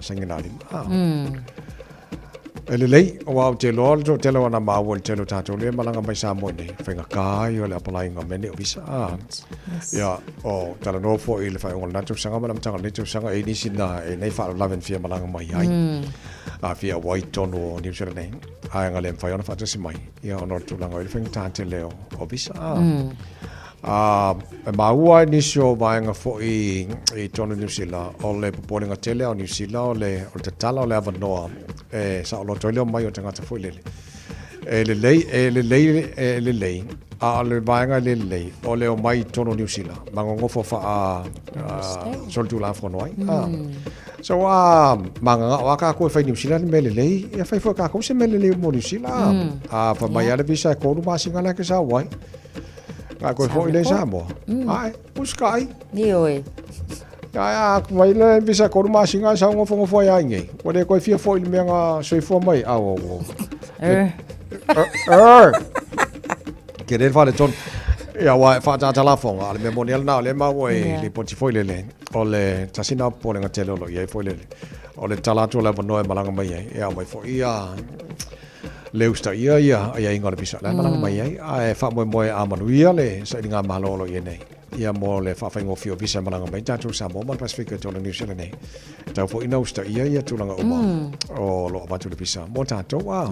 sainigalima. E lelei, aua ou te iloa le toatele o ana maua i le tele o tatou lea e malaga mai Samoa i nei, faigata ai o le apalaiga o mea nei o visa. Yes. Ia, o talanoa foi i le faaiuga o lena tausaga ma le amataga o lenei tausaga, e i ai nisi na, e i ai faalavelave na fia malaga mai ai. A fia auai i totonu o Niu Sila nei, ae na le mafai ona faatasi mai, ia ona o le tulaga o le faigata tele o visa. Ā, e maua ai nisi o vaega foi i totonu o Niu Sila, o le popolega tele o Niu Sila o le, o le tatala o le avanoa e saoloto ai le omai o tagata foi lele. E lelei, e lelei, e lelei, a o le vaega e le lelei, o le omai i totonu o Niu Sila, ma gogofo faa solitulafono ai. So, a magagao lava kākou e fai Niu Sila le mea lelei, ia fai foi e kākou se mea lelei mo Niu Sila. A fai mai lava le visa e 3 masina la e ke sau ai. Nga koe foi le Samoa. Ai, usikai. Ioe. Ae a mai le visa 3 masina ae sau nofonofo ai lava i inei. Ua le toe fia foi i le mea na soifua mai. Au, au, au. Er. Tele le faaletonu. Ia, aua e faataatalafoga, a o le mea moni lava lena, o lea e maua i lipoti foi lele, o le tasi lena o popolega tele o lo o i ai foi lele, o le tatala atu o le avanoa e malaga mai ai, e aumai foi ia le usitaia ia aiaiga o le visa la e malaga mai ai, ae faamoemoe a manuia le sailigamalo o lo o i ai nei, ia mo le faafaigofie o visa e malaga mai tatou i Samoa ma le Pasefika i totonu o Niu Sila nei. E tatau foi ona usitaia ia tulaga uma o lo o avatu le visa mo tatou a.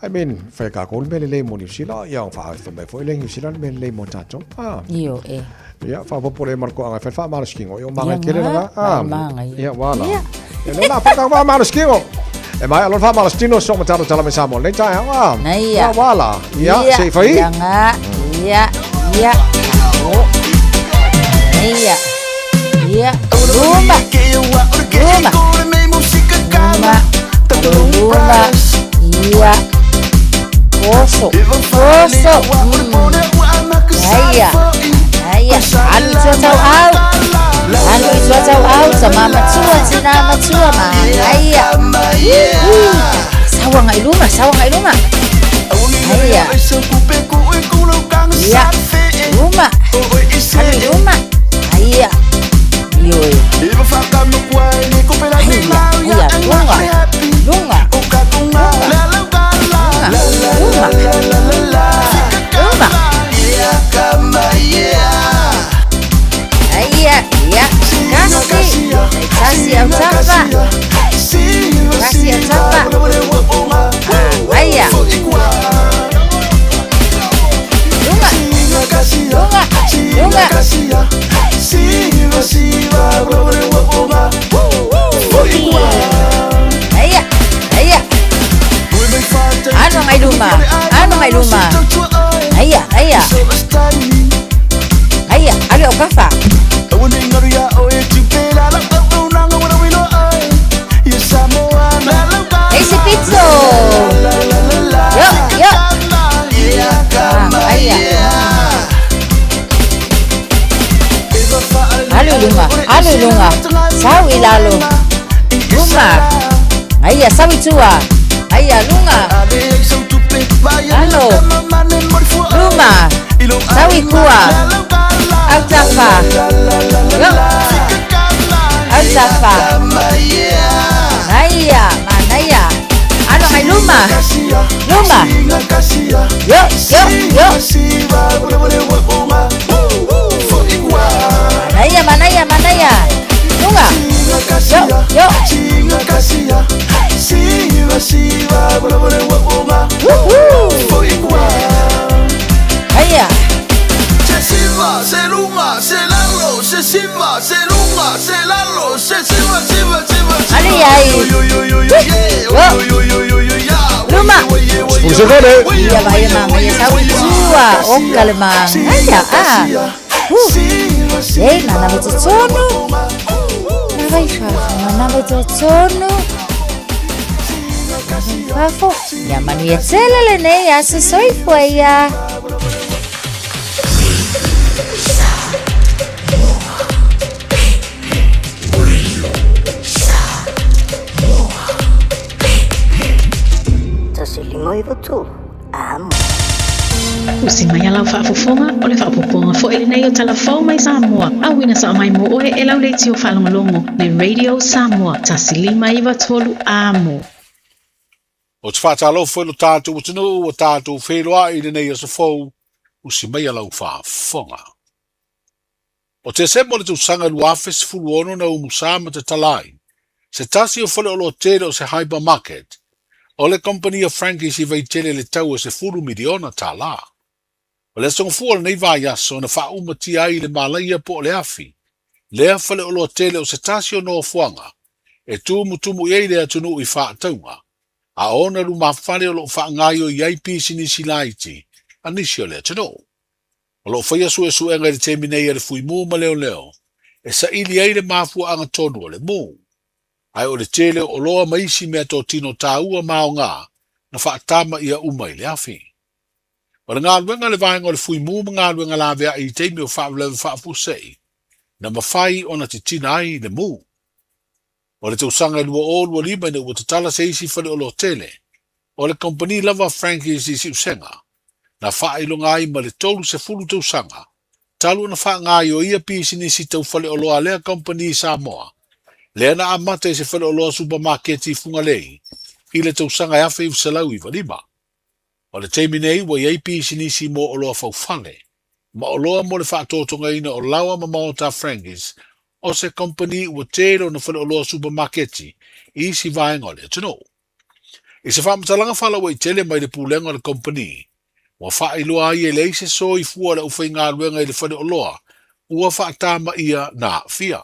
I mean, fai e kākou le mea lelei mo Niu Sila, ia ona fai mai foi le Niu Sila le mea lelei mo tātou. Ah. Io e. Ia, faapopo le marko anga fai whaamalo skingo. Ia, o maangai kele langa. Ah. Ia, wala. Ia, le la whaka whaamalo skingo. E mai alon whaamalo stino so mataro tala me Samoa. Nei tae, ah. Na ia. Ia, wala. Ia, se i whai. Ia nga. Ia, ia. Oh. Ia. Ia. Luma. Luma. Luma. Luma. Ia. Oso. Oso. Aia. Aia. Alu i tua tau au. Alu i tua tau au. Sa mamatua, tina matua ma. Aia. Sawa ngai luma, sawa ngai luma. Aia. Ia. Luma. Alu i luma. Aia. Ioe. Aia, aia, lunga. Lunga. Lunga. Lunga. Lunga. Aia, ia. Kasi. Kasi au tafa. Kasi au tafa. Aia. Lunga. Lunga. Lunga. Aia. Aia. Ano ngai luma. Ano ngai luma. Aia, aia. Aia, ale o kafa. Eisi pizzo. Yo, yo. Ah, aia. Alu i luga, alu i luga. Sau i lalo. Luma. Aia, sau i tua. Aia, luga. Alo. Luma. Sau i tua. Autafa. Yo. Autafa. Aia, manaia. Alo ngai luma. Luma. Yo, yo, yo. Manaia, manaia, manaia. Lunga. Yo, yo. Woohoo. Aia. Ale ai. Yo. Luma. Sefulu Ia vai e manga, ia sau i tua. O ka le manga. Aia, ah. E, nana me totonu. Na vai fafo, nana me totonu. Fafo. Ia manuia tele lenei aso soifua ia. 153 Amo. Usi mai a lau faafofoga, o le faaopoopoga foi lenei o Tala Fou mai Samoa, auina sao mai mo oe e lau leitio faalogologo le Radio Samoa 153 Amo. Ou te faatalofa i lo tatou atunuu ua tatou feiloai i lenei aso fou, usi mai a lau faafofoga. O Tesema o le tausaga 2016 na umusa ma tatala ai se tasi o faleoloa tele o se hypermarket o le kamupani a Frankie's i Vaitele i le tau o $10 miliona. O le aso gafua o lenei vaiaso na faaumatia ai i le malaia po o le afi lea faleoloa tele o se tasi o nofoaga e tumutumu i ai le atunuu i faatauga a ona lumafale o lo o faagaoioi ai pisinisi laiti a nisi o le atunuu. O lo o faia suesuega i le taimi nei a le Fuimu ma Leoleo e saili ai le mafuaaga tonu o le mu. Ae o le tele o oloa ma isi meatotino taua ma aoga na faatama ʻia uma i le afi. O le galuega a le vaega o le Fuimu ma galuega laveai i taimi o faalavelave faafuasei. na mafai ona titina ai le mu. O le tausaga e 2025 ina ua tatala se isi faleoloa tele o le kamupani lava a Frankie's i Siusega, na faailoga ai ma le 30 tausaga talu ona faagaoioia pisinisi tau faleoloa a lea kamupani i Samoa, lea na amata i se faleoloa supamaketi i Fugalei i le tausaga e 1995. O le taimi nei ua i ai pisinisi mo oloa faufale, ma oloa mo le faatotogaina o laoa ma maota a Frankie's, o se kamupani ua tele ona faleoloa supamaketi i isi vaega o le atunuu. I se faamatalaga faalauaitele mai le pulega o le kamupani, ua faailoa ai e leai se soifua o le aufaigaluega i le faleoloa ua faatamaia na aafia.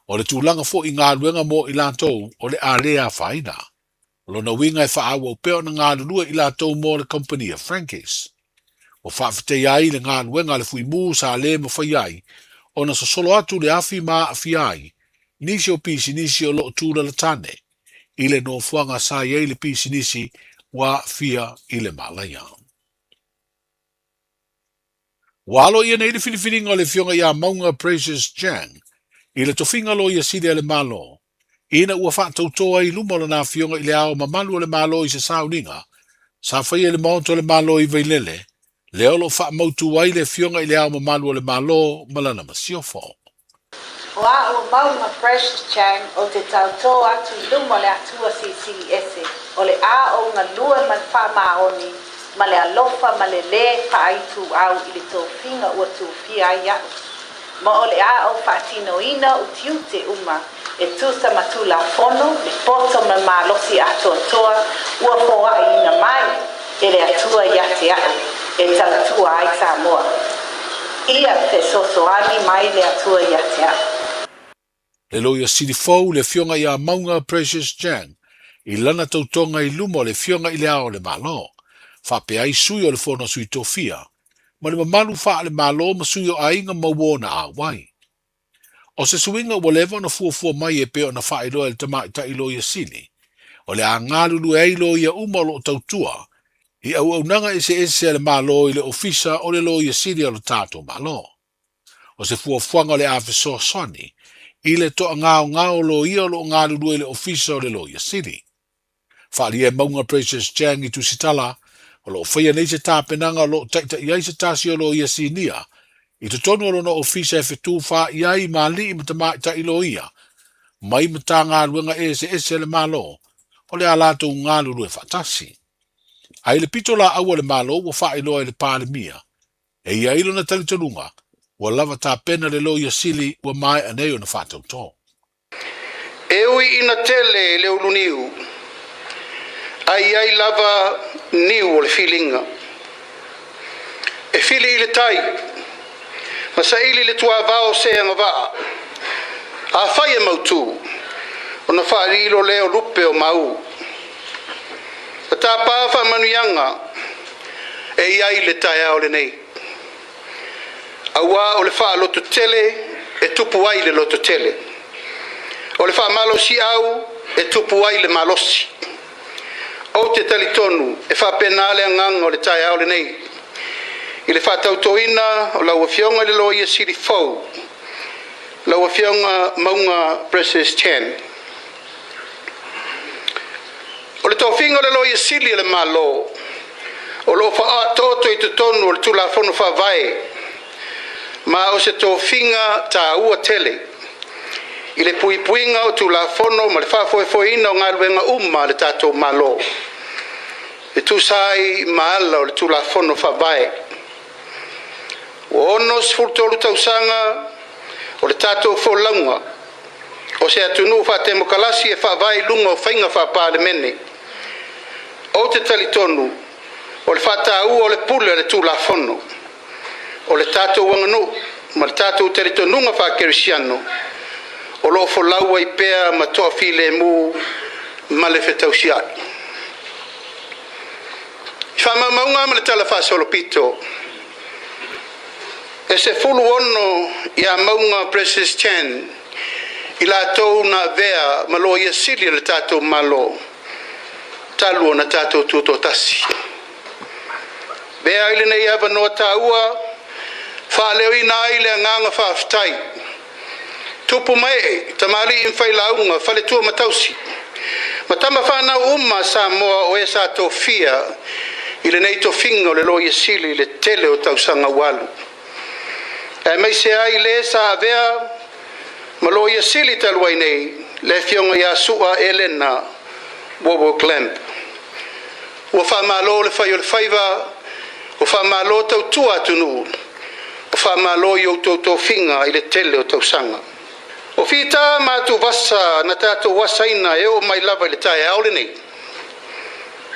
O le tulaga foi i galuega mo i latou o le a le afaina. O lona uiga e faaauau pea ona galulue i latou mo le kamupani a Frankie's. Ua faafetaia ai le galuega a le Fuimu sa le mafai ai ona sosolo atu le afi ma aafia ai nisi o pisinisi o lo o tulalatane i le nofoaga sa i ai le pisinisi ua aafia i le malaia. Ua aloaia nei le filifiliga o le Afioga ia Mauga Precious Chang i le tofiga Loia Sili a le Malo, ina ua faatautō ai i luma o lana Afioga i Le Ao Mamalu o le Malo i se sauniga sa faia i le Maota o le Malo i Vailele, lea o lo o faamautu ai le Afioga i Le Ao Mamalu o le Malo ma lana Masiofo. O a'u o Mauga Precious Chang ou te tautō atu i luma o le Atua Silisili Ese, o le a ou galue ma le faamaoni ma le alofa ma le lē faaituau i le tofiga ua tofia ai a'u, ma o le a ou faatinoina utiute uma e tusa ma Tulafono, le poto ma le malosi atoatoa ua foaʻiina mai e le Atua ia te a'u e tautua ai Samoa. Ia fesoasoani mai le Atua ia te a'u. Le Loia Sili fou, le Afioga ia Mauga Precious Chang, i lana tautoga i luma o le Afioga i Le Ao o le Malo, faapea ai sui o le Fono a Sui Tofia, ma le mamalu faale-Malo ma sui o aiga ma uo na auai. O se suiga ua leva ona fuafua mai e pei ona faailoa e le Tamaitai Loia Sili, o le a galulue ai loia uma o lo o tautua i auaunaga eseese a le Malo i le Ofisa o le Loia Sili a lo tatou Malo. O se fuafuaga o le a fesoasoani i le toagaogao o loia o lo o galulue i le Ofisa o le Loia Sili. Faaalia e Mauga Precious Chang i Tusitala, o lo o faia nei se tapenaga o lo o taita'i ai se tasi o loia sinia i totonu o lona ofisa e fetufaai ai ma alii ma tamaitai loia mai Matagaluega eseese a le Malo o le a latou galulue faatasi. A i le pito laau a le Malo ua faailoa e le Palemia e i ai lona talitonuga ua lava tapena le Loia Sili ua maea nei ona faatautō. E ui ina tele le uluniu, ae i ai lava niu o le filiga. E fili i le tai, ma saili le tuavao se agavaa. Afai e mautu, ona faalilo lea o lupe o mau. Na tapa faamanuiaga e i ai le taeao lenei, auā o le faalototele e tupu ai le lototele, o le faamalosiau e tupu ai le malosi. Ou te talitonu e faapena le agaga o le taeao lenei i le faatautoina o lau Afioga i le Loia Sili fou, lau Afioga Mauga Precious Chan. O le tofiga o le Loia Sili a le Malo o lo o faaotooto i totonu o le Tulafono Faavae, ma o se tofiga taua tele i le puipuiga o Tulafono ma le faafoefoeina o galuega uma a le tatou Malo e tusa ai ma ala o le Tulafono Faavae. Ua 63 tausaga o le tatou folauga o se atunuu faatemokalasi e faavae i luga o faiga faapalemene. Ou te talitonu o le faataua o le pule a le Tulafono, o le tatou aganuu ma le tatou talitonuga faakerisiano o lo o folau ai pea ma toafilemu ma le fetausiai. I faamaumauga ma le Tala Faasolopito, e 16 ia Mauga Precious Chan i latou na avea ma Loia Sili a le tatou Malo talu ona tatou tutoatasi. Avea ai lenei avanoa taua faaleoina ai le agaga faafetai Tupu ma ee, tamalii ma failauga, faletua ma tausi, ma tama fanau uma a Samoa o e sa tofia i lenei tofiga o le Loia Sili i le tele o tausaga ua alu. Aemaise ai le sa avea ma Loia Sili talu ai nei, le Afioga ia Su'a Elena Wawok Lamb. Ua faamalo le fai o le faiva, ua faamalo tautua atunuu, ua faamalo i outou tofiga i le tele o tausaga. O fita ma atuvasa na tatou asaina e oo mai lava i le taeao lenei.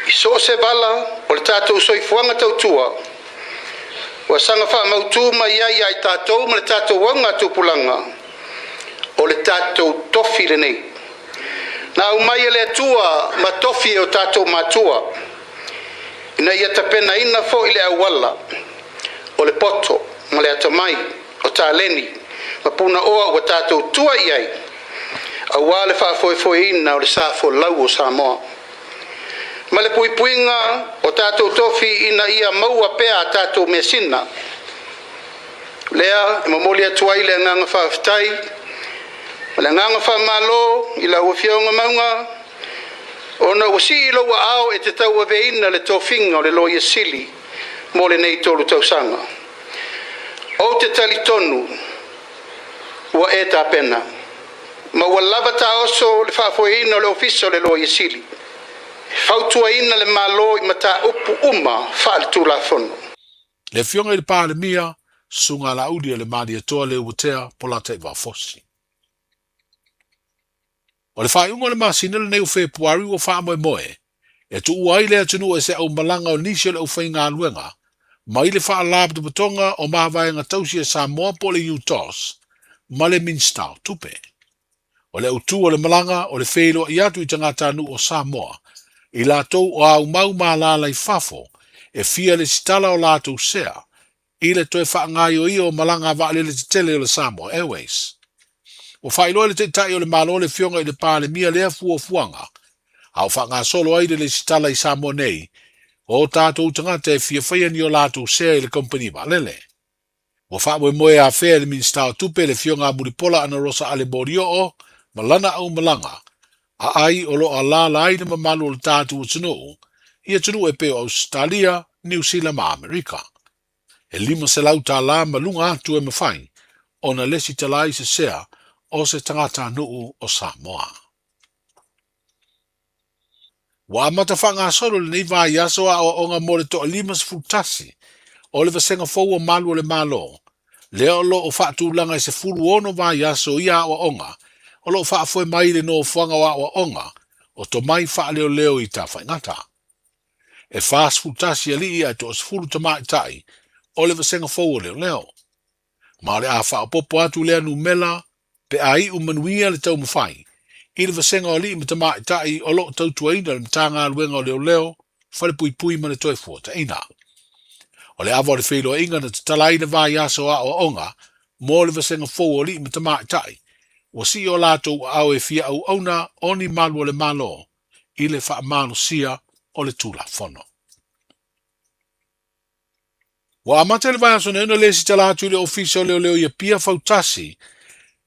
I so o se vala o le tatou soifuaga tautua, ua saga faamautu mai ai ia i tatou ma le tatou augatupulaga, o le tatou tofi lenei. Na aumai e le Atua ma tofi e o tatou matua, ina ia tapenaina foi le auala o le poto ma le atamai o taleni ma punaoa ua tatou tua i ai, aua le faafoefoeina o le sa folau o Samoa ma le puipuiga o tatou tofi ina ia maua pea a tatou measina. Lea e momoli atu ai le agaga faafetai ma le agaga faamalo i lau Afioga Mauga, ona ua sii lou aao e te tauaveina le tofiga o le Loia Sili mo lenei 3 tausaga. Ou te talitonu ua e tapena ma ua lava taoso le faafoeina o le Ofisa o le Loia Sili, e fautuaina le Malo i mataupu uma faale-Tulafono. Le Afioga i le Palemia, Susuga Laauli o le Malietoa Leuatea Polataivao Fosi. O le faaiuga o le masina lenei o Fepuari ua faamoemoe e tuua ai le atunuu e se aumalaga o nisi o le aufaigaluega mai le Faalapotopotoga o Mavaega Tausi a Samoa po o le UTOS ma le Minisita o Tupe. O le autu o le malaga o le feiloai atu i tagatanuu o Samoa i latou o aumau ma alaala i fafo e fia lesitala o latou sea i le toe faagaioia o malaga a vaalele tetele o le Samoa Airways. Ua faailoa e le Taitai o le Malo le Afioga i le Palemia lea fuafuaga, a o faagasolo ai le lesitala i Samoa nei o tatou tagata e fia faia ni o latou sea i le kamupani vaalele. Ua faamoemoe afea e le Minisita o Tupe le Afioga a Mulipola Anarosa Ale Molioo ma lana aumalaga, aai o lo o alaala ai le mamalu o le tatou atunuu i atunuu e pei o Ausetalia, Niu Sila ma Amerika. E $500 tala ma luga atu e mafai ona lesitala ai se sea o se tagatanuu o Samoa. Ua amata faagasolo lenei vaiaso aoaoga mo le toa 51 o le vasega fou o malu o le Malo, lea o lo o faatulaga e 16 vaiaso ia aoaoga o lo o faafoe mai i le nofoaga o aoaoga o tomai faaleoleo i Tafaigata. E 41 alii ae toa 10 tamaitai o le vasega fou o leoleo. Ma o le a faaopoopo atu lea numela pe a iu manuia le taumafai i le vasega o alii ma tamaitai o lo o tautuaina le Matagaluega o Leoleo, Falepuipui ma le Toefuataiga. O le ava o le feiloaiga na tatala ai le vaiaso aoaoga mo le vasega fou o alii ma tamaitai, ua sii o latou aao e fia auauna o ni malu o le Malo i le faamalosia o le Tulafono. Ua amata i le vaiaso nei ona lesitala atu i le Ofisa o Leoleo i Apia fautasi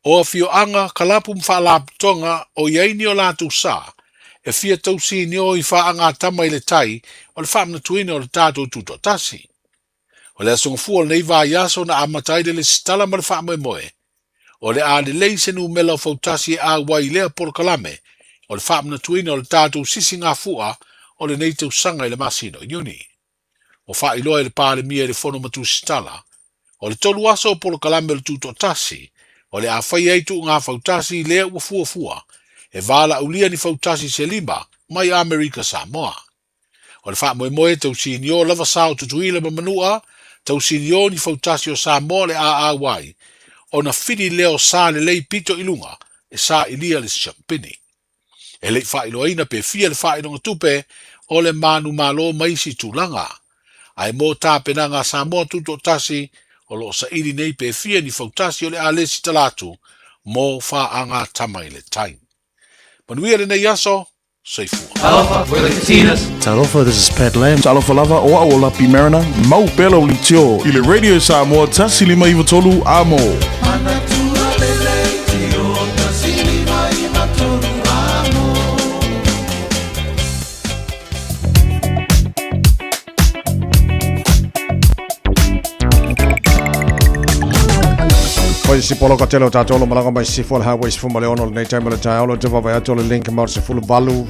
o afioaga, kalapu ma faalapotopotoga o i ai ni o latou sa e fia tausinio i faagatama i le tai o le faamanatuina o le tatou Tutoatasi. O le aso Gafua o lenei vaiaso na amata ai le lesitala ma le faamoemoe o le a lelei se numela o fautasi e auai i lea polokalame o le faamanatuina o le tatou sisigafua o lenei tausaga i le masina o Iuni. Ua faailoa e le Palemia i le Fono ma Tusitala, o le 3 aso o polokalame o le Tutoatasi, o le a faia ai tuuga fautasi lea ua fuafua e valaaulia ni fautasi se 5 mai Amerika Samoa. O le faamoemoe tausinio lava sa o Tutuila ma Manua, tausinio ni fautasi o Samoa le a auai, ona fili lea o sa lelei pito i luga e sailia le siampini. E le i faailoaina pe fia le faailoga tupe o le manumalo ma isi tulaga. Ae mo tapenaga a Samoa Tutoatasi, o lo o saili nei pe fia ni fautasi o le a lesitala atu mo faagatama i le tai. Manuia lenei aso, soifua. Talofa, we're the Katinas. Talofa, this is Pat Lam. Talofa lava, o au o Lapi Mariner, mau pea lau leitio i le Radio Samoa 1593 Amo. Manatua le leitio. Oi si polo ka tele o tātou lo malaga mai sifo le highway sifo ma le ono le nei taima le taeao lo te vavai atu le link ma se fulu valu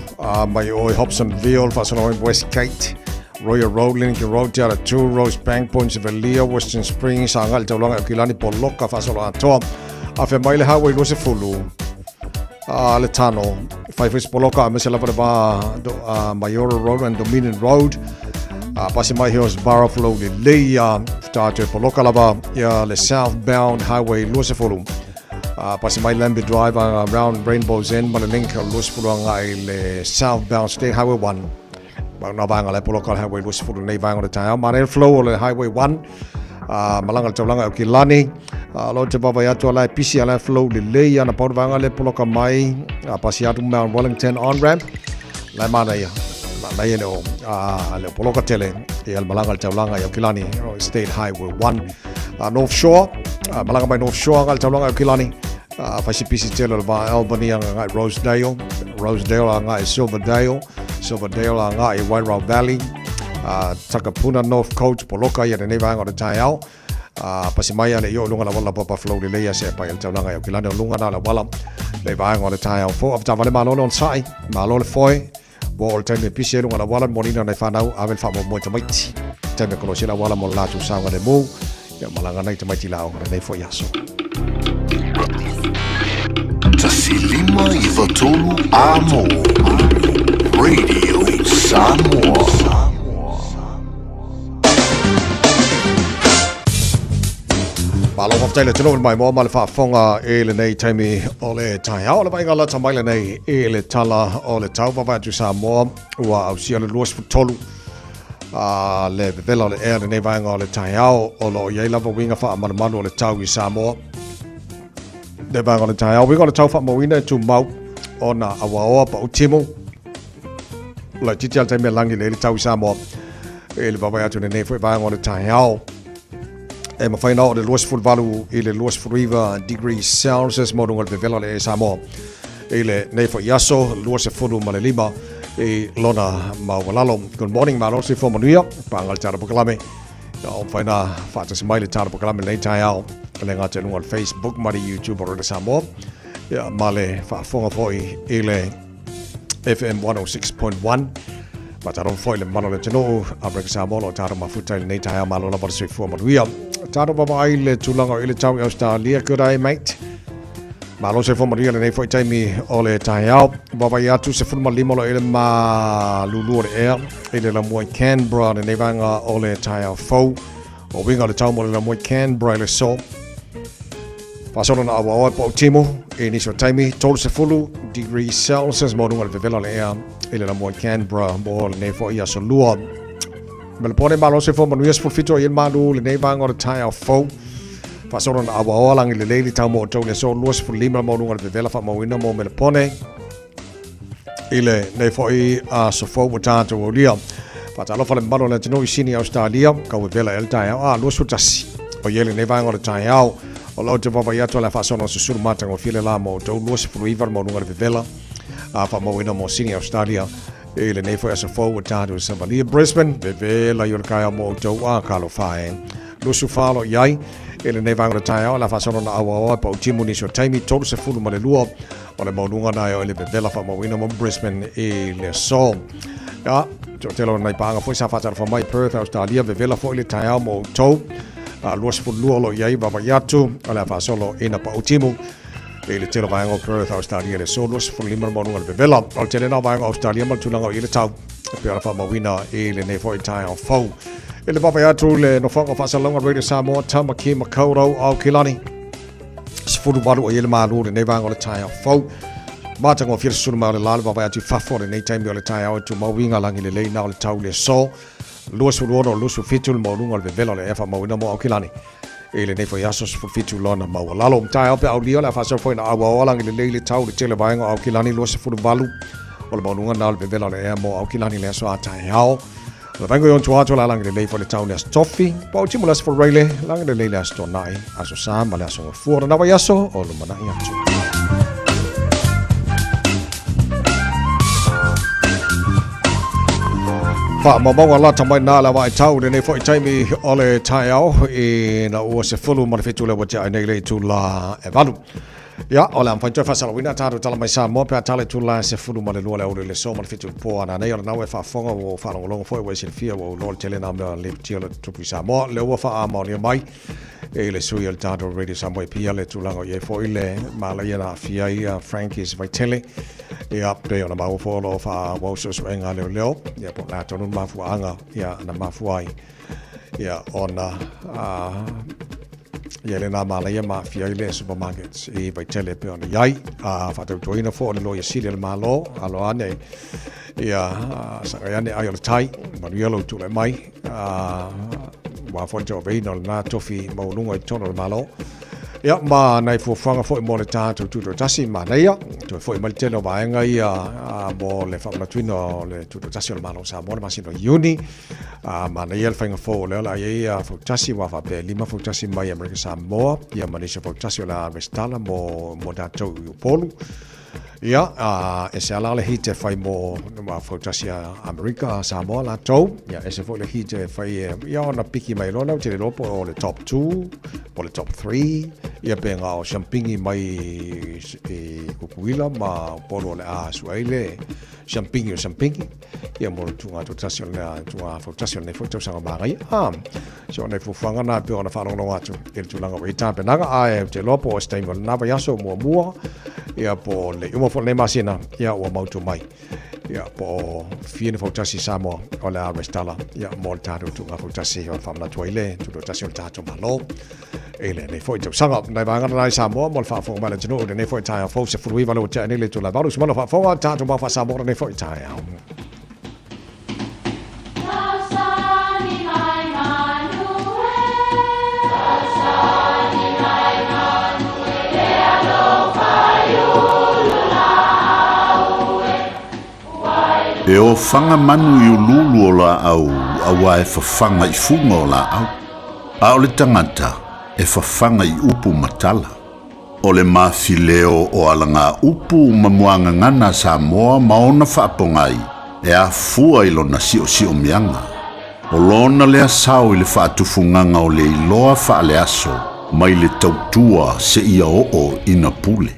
mai oi Hobsonville whasana oi Westgate Royal Road Lincoln Road Te Ara 2 Rose Bank Point Sevelia Western Springs a ngai taulanga o Kilani Poloka whasana atoa a whea mai le highway lo se fulu a le tano whai whai poloka a mese lava le vā Mayora Road and Dominion Road a pasi mai heo Barra Flow le leia tātou poloka lava ia le southbound highway lo se fulu a pasi mai Lambie Drive around Rainbow's End ma le link lo se fulu anga i le southbound State Highway 1 Ma na vaega le poloka le highway 20 nei vaega o le taeao. Manaia le flow o le highway 1. Malanga le taulaga o Kilani. Lo te vavai atu ala e pisi ala e flow lelei ana pau le vaega le poloka mai. Pasi atu Mount Wellington on ramp. La e manaia. Manaia le o, le o poloka tele. E al malanga le taulaga i Aukilani, State Highway 1. North Shore, malaga mai North Shore anga le taulaga i Aukilani. Faisipisi tele o le va Albany anga ngai Rosedale, Rosedale anga ngai Silverdale, Silverdale anga ngai Wairau Valley, Takapuna North Coast, Poloka ia lenei vaega o le taeao. Pasi mai ale i o lunga la wala papa flow le leia se pai le taulaga i Aukilani o lunga na la wala le vaega o le taeao fo. Avtavale malo le onsai, malo le foe, Ua oo le taimi e pisi ai luga o le auala, moliina nai fanau, ave le faamoemoe i tamaiti. Taimi e kolosi ai le auala mo le latou saogalemu, ia malaga nai tamaiti i le aoga lenei foi aso. 1 5 3 Amo Radio Samoa. Malo faafetai le atunuu i le maimoa ma le faafofoga i lenei taimi o le taeao. O le vaaiga lata mai lenei i le tala o le tau vaavaai atu Samoa ua ausia le 23 a le vevela o le ea lenei vaega o le taeao o lo o i ai lava uiga faamalumalu o le tau i Samoa. Le vaega o le taeao, uiga o le tau faamauina e tumau ona awaoa pau timu laitiiti a le taimi e lagi lelei le tau i Samoa i le vaavaai atu lenei foi vaega o le taeao. E mafai ona oo le 28 i le 29 degrees Celsius mo luga o le vevela o le ea i Samoa i lenei foi aso 25 i lona maualalo. Good morning, malo se fo manuia, panga le tala pokalame. Ia o mafai na faatasi mai le tala pokalame lenei taeao le gata i luga o le Facebook ma le YouTube o Radio Samoa. Ia ma le faafofoga foi i le FM 106.1. Faatalofa foi le mamalu o le atunuu, Afrika Samoa o lo o tatou mafuta i lenei taeao malo lava le soifua manuia. Tatou vaavaai le tulaga o i le tau i Australia. Good day, mate. Malo soifua manuia lenei foi taimi o le taeao. Vaavaai atu 15 lo i le malulu o le ea i le lamua i Canberra lenei vaega o le taeao fou. O winga o le tau mo le lamua i Canberra i le so. Faasolo na awaoa po o timu i nisi o taimi 30 degrees Celsius mo lunga le vevela o le ea i le lamua i Canberra mo lenei foi aso lua. Melbourne malo se fo manuia 17 i le malu lenei vaega o le taeao fou. Faasolo na awaoa lagi lelei le tau mo outou le aso 25 mo lunga le vevela faamauina mo Melbourne i lenei foi aso fou ua tatou aulia. Faatalofa le mamalu o le atunuu i Sini Australia, kau vevela e le taeao a 21. O i ai lenei vaega o le taeao, o lo o te vaavaai atu a le faasolo o susulu matagofie le la mo outou 29 le maualuga o le vevela a faamauina mo Sini Australia i lenei foi aso fou ua tatou savalia Brisbane, vevela i o le taeao mo outou a talofa e. 24 lo i ai i lenei vaega o le taeao, la faasolo na auaoa e pau timu nisi o taimi 32 O le maualuga na e o i le vevela faamauina mo Brisbane i le aso. Ia, toatele o nai paaga foi sa faatalofa mai Perth, Australia, vevela foi le taeao mo outou. 22 o lo o i ai vaavaai atu o le a faasolo ina pau timu i le tele o vaega o Perth, Australia i le aso 25 le maualuga o le vevela. O le tele na o vaega o Australia ma le tulaga o i le tau e pei ona faamauina i lenei foi taeao fou. I le vaavaai atu le nofoaga o faasalalauga Radio Samoa, Tamaki Makaurau, Aokelani. 18 o i le malu lenei vaega o le taeao fou. Matagofie le susunu mai o le la le vaavaai atu i fafo o lenei taimi o le taeao e tumau uiga lagi lelei na o le tau le aso 26 27 le maualuga o le vevela o le ea faamauina mo Aukilani i lenei foi aso 17 lona maualalo. Taeao pe aulia o le a faasau foi na auaoa lagi lelei le tau le tele vaega o Aukilani 28 o le maualuga na o le vevela o le ea mo Aukilani le aso a taeao. O le vaenga i on tua atu la lagi lelei foi le tau le aso tofi, pa o timu le aso foraile, lagi lelei le aso tonai, aso sa ma le aso ngafua, na vai aso o lumanai atu. Faamaumauga lata mai na le vaitau lenei foi taimi o le taeao ina ua 17 le ua tea ai nei le itula e 8. Ia, o le a mafai toe faasalauina tatou tala mai Samoa pe a tala itula e 12 le aoauli o le aso ma le 7 i le po a nanei. O lena ua e faafofoga, ua ou faalogologo foi, ua e silafia, ua ou iloa le tele na mea lipotia o le tupu i Samoa. Lea ua faamaonia mai e le sui o le tatou Radio Samoa i Apia le tulaga o i ai foi le malaia na aafia ai Frankis Vaitele. Ia, pei ona maua foi o lo o faaauau suesuega a leoleo, ia po o le a tonu le mafuaaga ia na mafua ai ia ona ia lena malaia ma aafia ai le supermarket i Vaitele pei ona i ai. A faatautoina foi o le Loia Sili a le Malo, alo ane ia sagai ane ai o le tai, manuia lou tulai mai, aua foi le tauaveina o lena tofi maualuga i totonu o le Malo. Ia, ma nai fuafuaga foi mo le tatou tutoatasi, manaia, toe foi mai le tele o vaega ia mo le faamanatuina o le tutoatasi o le Malo o Samoa le masina o Iuni. Manaia le faiga fou o lea o le a i ai fautasi, aua faapea e 5 fautasi mai Amerika Samoa, ia ma nisi o fautasi o le a resitala mo tatou i Upolu. Ia, a ese ala le hite fai mo ma fautasi a Amerika, Samoa latou. Ia, ese foi le hite fai e, ia ona piki mai loa lau te le po o le top 2, po le top 3, ia pe ngā o siampingi mai i Kukuila ma Upolu o le a suai le siampingi o siampingi. Ia mo le tūngā tōtasi o le tūngā fautasi o lenei foi tausaga māngai. A, so nei fuafuaga na pei ona faalogologo atu i le tulaga ua i tapenaga, ae ou te iloa po o se taimi o lena vaiaso muamua, ia po o le iuga foi o lenei masina, ia ua mautu mai. Ia po o fia ni fautasi Samoa o le a resitala, ia mo le tatou tuuga fautasi o le faamanatu ai le tutoatasi o le tatou Malo i lenei foi tausaga. Nai vaega na i Samoa mo le faafofoga mai a le atunuu i lenei foi taeao fou 19 le ua tea nei le itula e 8. Usu mai lau faafofoga, tatou mau faa-Samoa lenei foi taeao. E ofaga manu i uluulu o laau auā e fafaga i fuga o laau, a o le tagata e fafaga i upu ma tala. O le mafileo o alagaupu ma muagagana a Samoa ma ona faapogai e afua i lona siosiomiaga. O lona lea sao i le faatufugaga o le iloa faaleaso mai le tautua seia oo ina pule.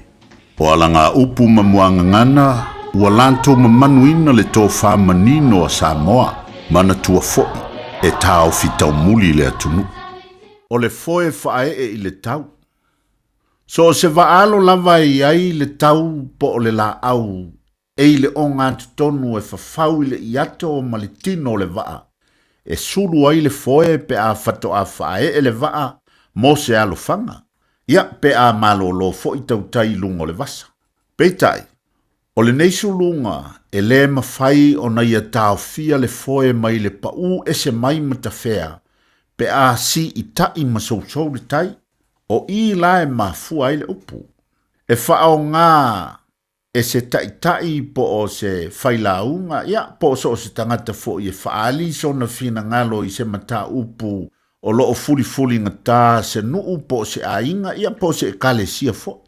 O alagaupu ma muagagana ua latou mamanuina le tofa manino a Samoa, manatua foi e taofi taumuli le atunuu. O le foe faaee i le tau. So o se vaalo lava e i ai le tau po o le laau e i le ogatotonu e fafau i le iato ma le tino o le vaa, e sulu ai le foe pe a fatoa faaee le vaa mo se alofaga, ia pe a malōlō foi tautai i luga o le vasa. Peitai, o lenei suluga e lē mafai ona ia taofia le foe mai le paū ese mai matafea pe a siitai ma sousou le tai. O i la e mafua ai le upu, e faaaoga e se taitai po o se failauga, ia, po o so o se tagata foi e faaali sona finagalo i se mataupu o lo o fulifuligatā se nuu po o se aiga, ia, po o se ekalesia foi.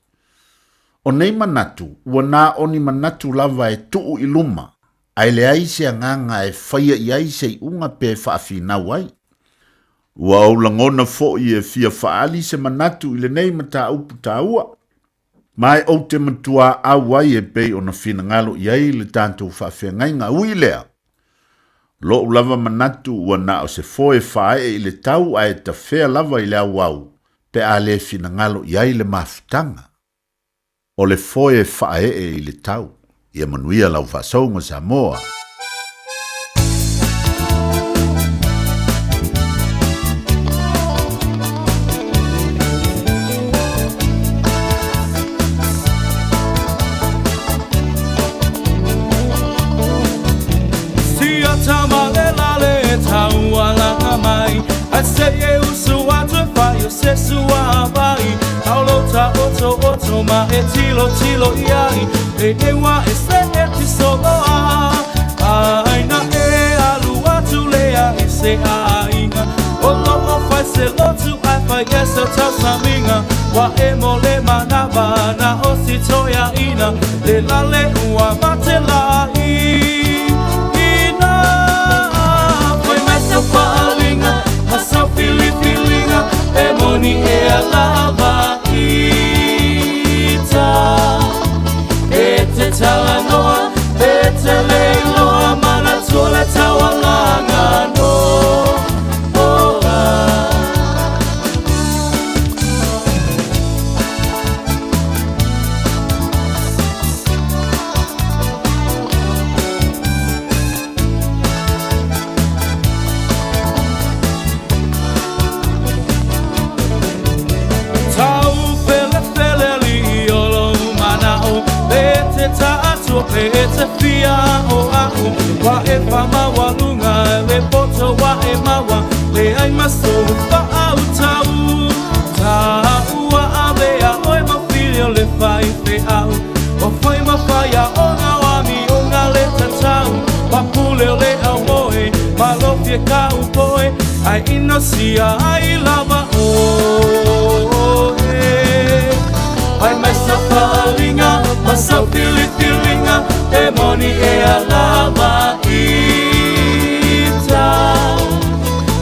O nei manatu, ua na o ni manatu lava e tuu i luma, ae leai se agaga e faia i ai se iuga pe faafinau ai. Ua ou lagona foi e fia faaali se manatu i lenei mataupu taua, ma e ou te matuā au ai e pei ona finagalo i ai le tatou faafeagaiga. Ui lea, lo'u lava manatu ua na o se foe faaee i le tau ae tafea lava i le auau pe a le finagalo i ai le mafutaga. O le foe faaee i le tau. Ia manuia lau faasouga Samoa. te fia o a'u Wa e whamaualuga le poto wa e maua Le ai maso whaautau Tāua avea oe mawhili o le whai fe au O whai mawhaia o ngā wami o ngā le tatau Papule o le au moe, malofia ka upoe Ai inosia ai lava oe Ai mai sa whaalinga, ma sa filifilinga E moni e a lava ita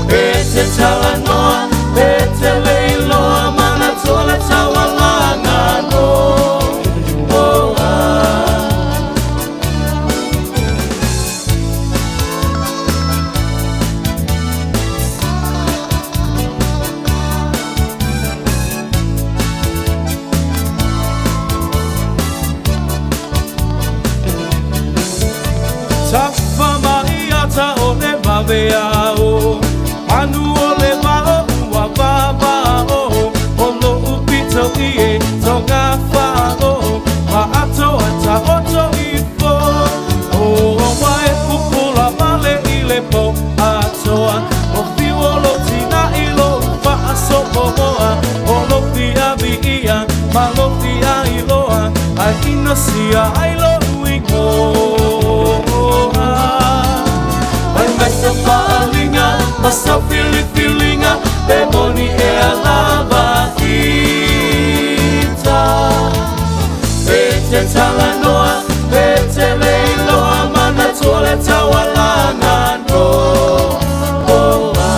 E te talanoa, e te leiloa Mana toa le taualaga no oh, ah. Tafa mai ata o le vave ao Manu o le vao ua vava o O lo upito i e tonga whao Ma ato ata oto ifo O wa e pupula male i le po atoa O fiu o lo tina i lo whaasopo moa O lo fia vi ia ma lo fia iloa Ai inosia ai lo uingoa Mai mai sa whaalinga, ma sa filifilinga Pe moni e a lava ita E te talanoa, e te leiloa Mana toa le taualaga no oh, ah.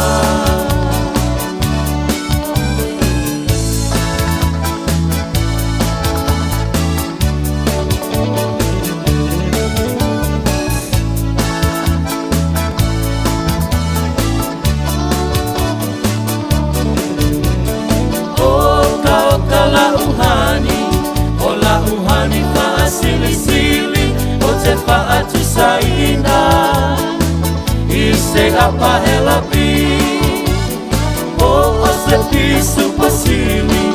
Oka oka la uhani, o la uhani whaasilisili, o te whaatusaina, i se apahela pi. O o se pisu pasili,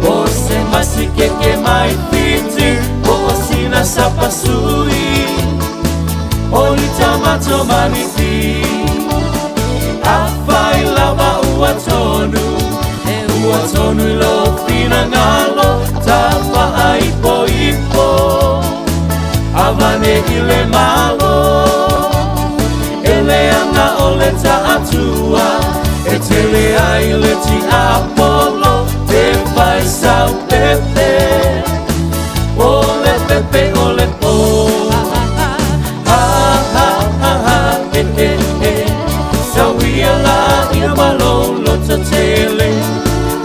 o se masikeke mai fiti, o o sina sapasui, o ni tamato maniti. Awhai lava ua tonu, e ua tonu i lo whina ngalo, ta wha ipo ipo, avane i le malo. E le anga o le taatua, e tele ai le ti Apollo, te whai sau pepe, o le pepe o le po. Ha ha ha ha, he he he, sauia la ia malolo tele.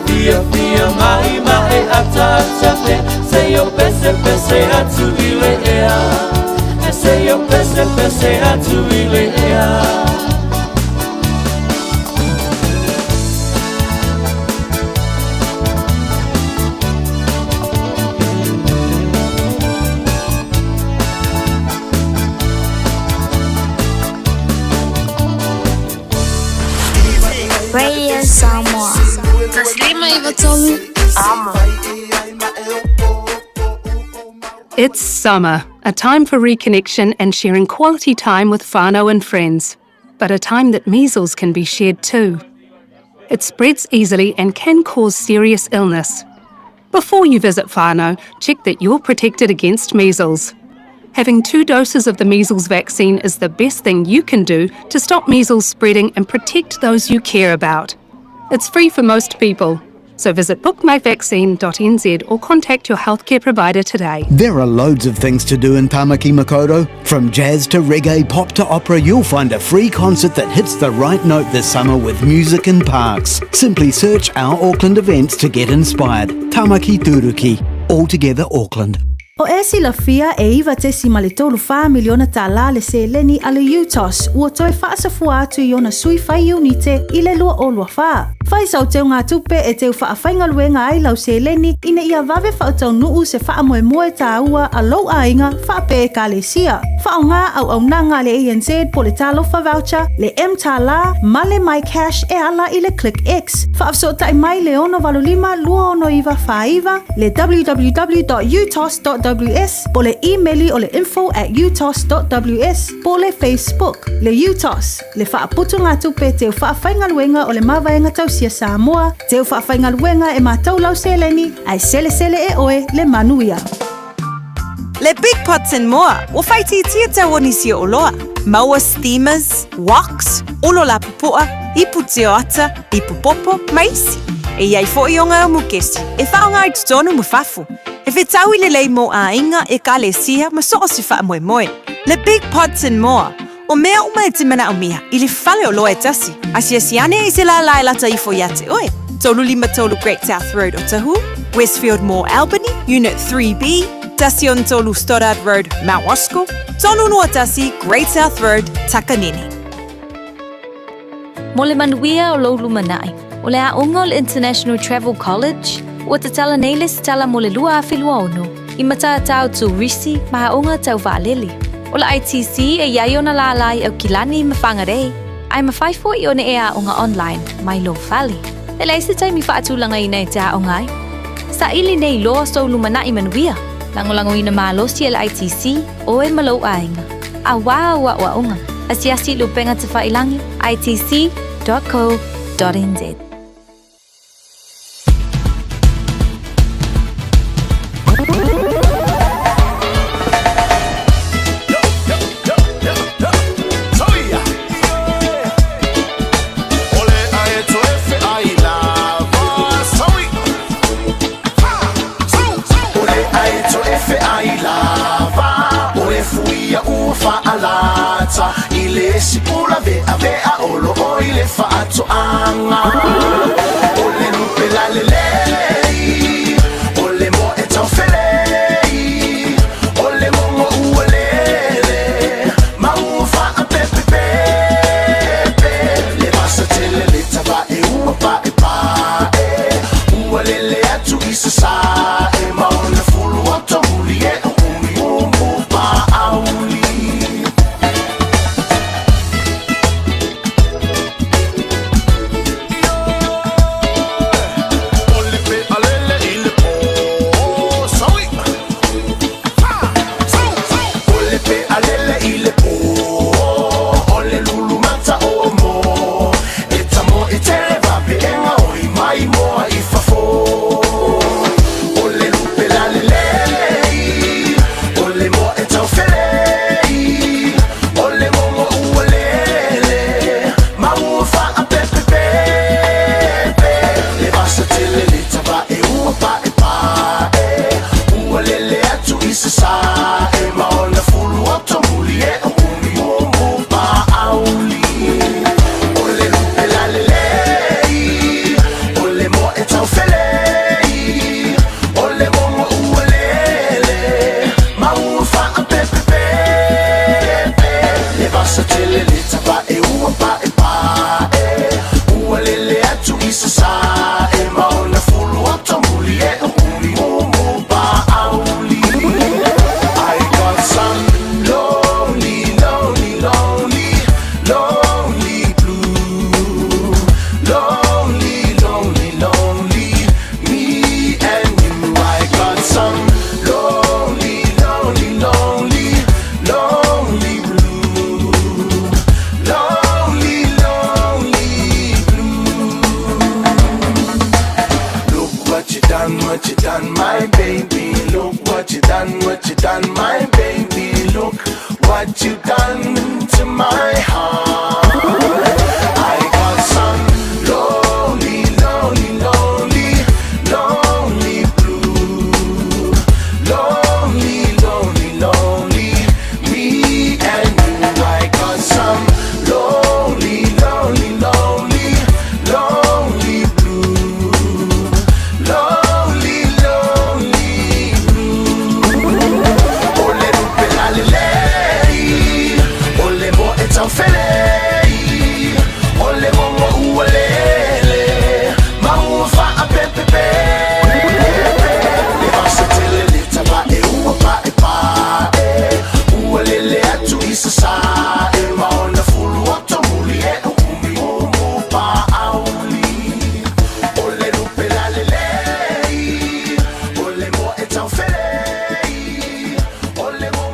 Fia fia mai mai ata ata pe, se yo pese pese atu i le ea. Se yo pese pese atu i le ea. Radio Samoa. Taslima Ivatolu. Amo. It's summer, a time for reconnection and sharing quality time with whānau and friends, but a time that measles can be shared too. It spreads easily and can cause serious illness. Before you visit whānau, check that you're protected against measles. Having 2 doses of the measles vaccine is the best thing you can do to stop measles spreading and protect those you care about. It's free for most people. So visit bookmyvaccine.nz or contact your healthcare provider today. There are loads of things to do in Tamaki Makaurau. From jazz to reggae, pop to opera, you'll find a free concert that hits the right note this summer with music in parks. Simply search our Auckland events to get inspired. Tamaki Turuki. All together Auckland. O e silafia e iva tesi ma le tolu whā miliona tālā le seleni a le UTOS ua toe whaasafua atu i ona sui whai unite i le 2024. Fai sau teugatupe e teu faafaigaluega ai lau seleni ina ia vave faataunuu se faamoemoe tāua a lou aiga faapea ekalesia. Faaaogā auaunaga a le ANZ po o le Talofa Voucher, le mTālā ma le MyCash e ala i le ClickX. Faafesootai mai le 685 269 49, le www.utos.ws po o le imeli o le info at utos.ws po o le Facebook. Le UTOS, le faaputugatupe teu faafaigaluega o le Mavaega Tausia Samoa, teu faafaigaluega e matou lau seleni, ae selesele e oe le manuia. Le Big Pots and More, ua faaitiitia tau o nisi o oloa. Maua steamers, woks, olo lapopoa, ipu tioata, ipu popo, ma isi. E i ai foi o ngā mukesi e faaaoga i totonu ma fafo. E fetaui lelei mo aiga, ekalesia ma so o se faamoemoe. Le Big Pots and More, o mea uma e te manaomia i le fale oloa e tasi. Asiasi ane i se lālā e lata ifo iā te oe. 33 Great South Road Otahuhu, Westfield Mall Albany, Unit 3B, 13 Stoddard Road, Mount Roskill, 321 Great South Road, Takanini. Mo le manuia o lou lumanai, o le aoga o le International Travel College, ua tatala nei le lesitala mo le 2026 i matatau turisi ma aoga tau vaalele. O le ITC e i ai ona lālā i Aukilani ma Whangarei, ae mafai foi ona e aoga online mai lou fale. E leai se taimi faatulagaina e te aoga ai. Saili nei loa sou lumanai manuia, lagolagoina malosi e le ITC, oe ma lou aiga. Auā au aoaoga, asiasi i le upega tafailagi, itc.co.nz.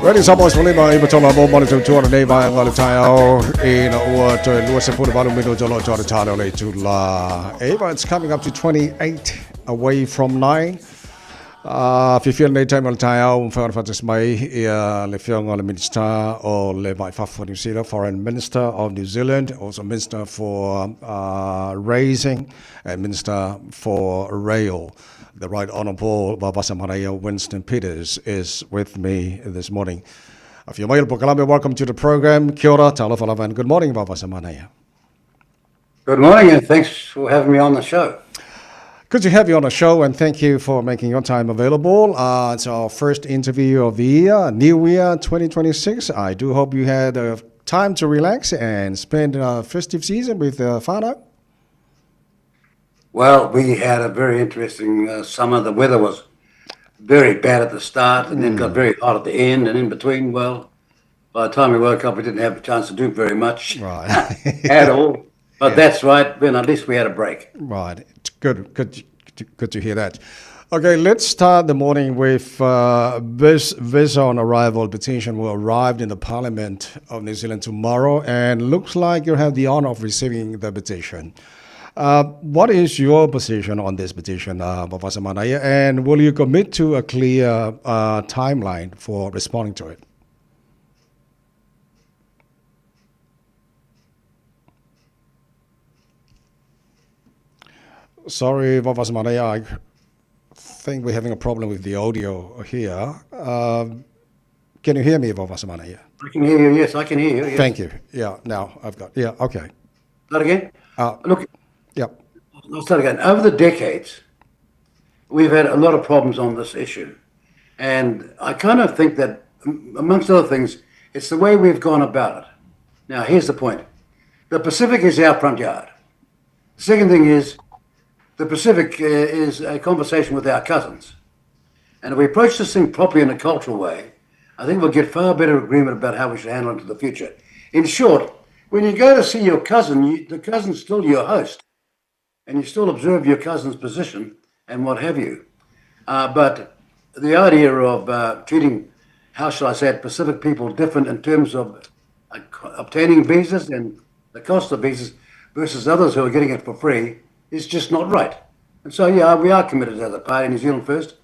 Ready Samoa sefululima iva tolu amo mo le tautua lenei vaega o le taeao ina ua toe 28 minuta o lo o toa le tale o le itula eiva. It's coming up to 28 away from 9. Fiafia lenei taimi o le taeao ua mafai ona faatasi mai ia le Afioga o le Minisita o le Va i Fafo o Niu Sila, Foreign Minister of New Zealand, also Minister for Racing and Minister for Rail. The Right Honourable Vaovasamanaia Winston Peters is with me this morning. Afio mai i le polokalame, welcome to the program. Kia ora, talofa lava, and good morning, Vaovasamanaia. Good morning, and thanks for having me on the show. Good to have you on the show, and thank you for making your time available. It's our first interview of the year, New Year 2026. I do hope you had time to relax and spend a festive season with whānau. Well, we had a very interesting summer. The weather was very bad at the start and then got very hot at the end, and in between, well, by the time we woke up, we didn't have a chance to do very much at all. But that's right, Ben, at least we had a break. Right. It's good, good, good to hear that. Okay, let's start the morning with this visa on arrival petition will arrive in the Parliament of New Zealand tomorrow, and looks like you have the honor of receiving the petition. What is your position on this petition, Vaovasamanaia, and will you commit to a clear timeline for responding to it? Sorry, Vaovasamanaia, I think we're having a problem with the audio here. Can you hear me, Vaovasamanaia? I can hear you, yes, I can hear you. Yes. Thank you. Yeah, now I've got, yeah, okay. Start again? Look, yeah. I'll start again. Over the decades, we've had a lot of problems on this issue. And I kind of think that, amongst other things, it's the way we've gone about it. Now, here's the point. The Pacific is our front yard. The second thing is, the Pacific is a conversation with our cousins. And if we approach this thing properly in a cultural way, I think we'll get far better agreement about how we should handle it in the future. In short, when you go to see your cousin, the cousin's still your host, and you still observe your cousin's position and what have you. But the idea of treating, how shall I say it, Pacific people different in terms of obtaining visas and the cost of visas versus others who are getting it for free is just not right. And so, yeah, we are committed as a party, New Zealand First,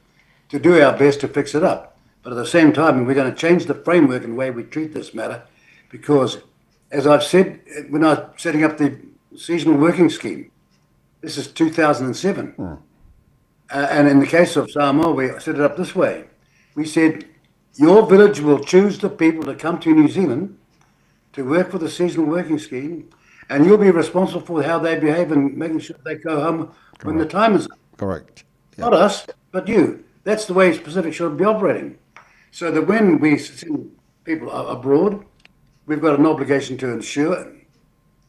to do our best to fix it up. But at the same time, we're going to change the framework and way we treat this matter because, as I've said, when I was setting up the seasonal working scheme, this is 2007. And in the case of Samoa, we set it up this way. We said, your village will choose the people to come to New Zealand to work for the seasonal working scheme, and you'll be responsible for how they behave and making sure they go home when the time is up. Correct. Yeah. Not us, but you. That's the way Pacific should be operating. So that when we send people abroad, we've got an obligation to ensure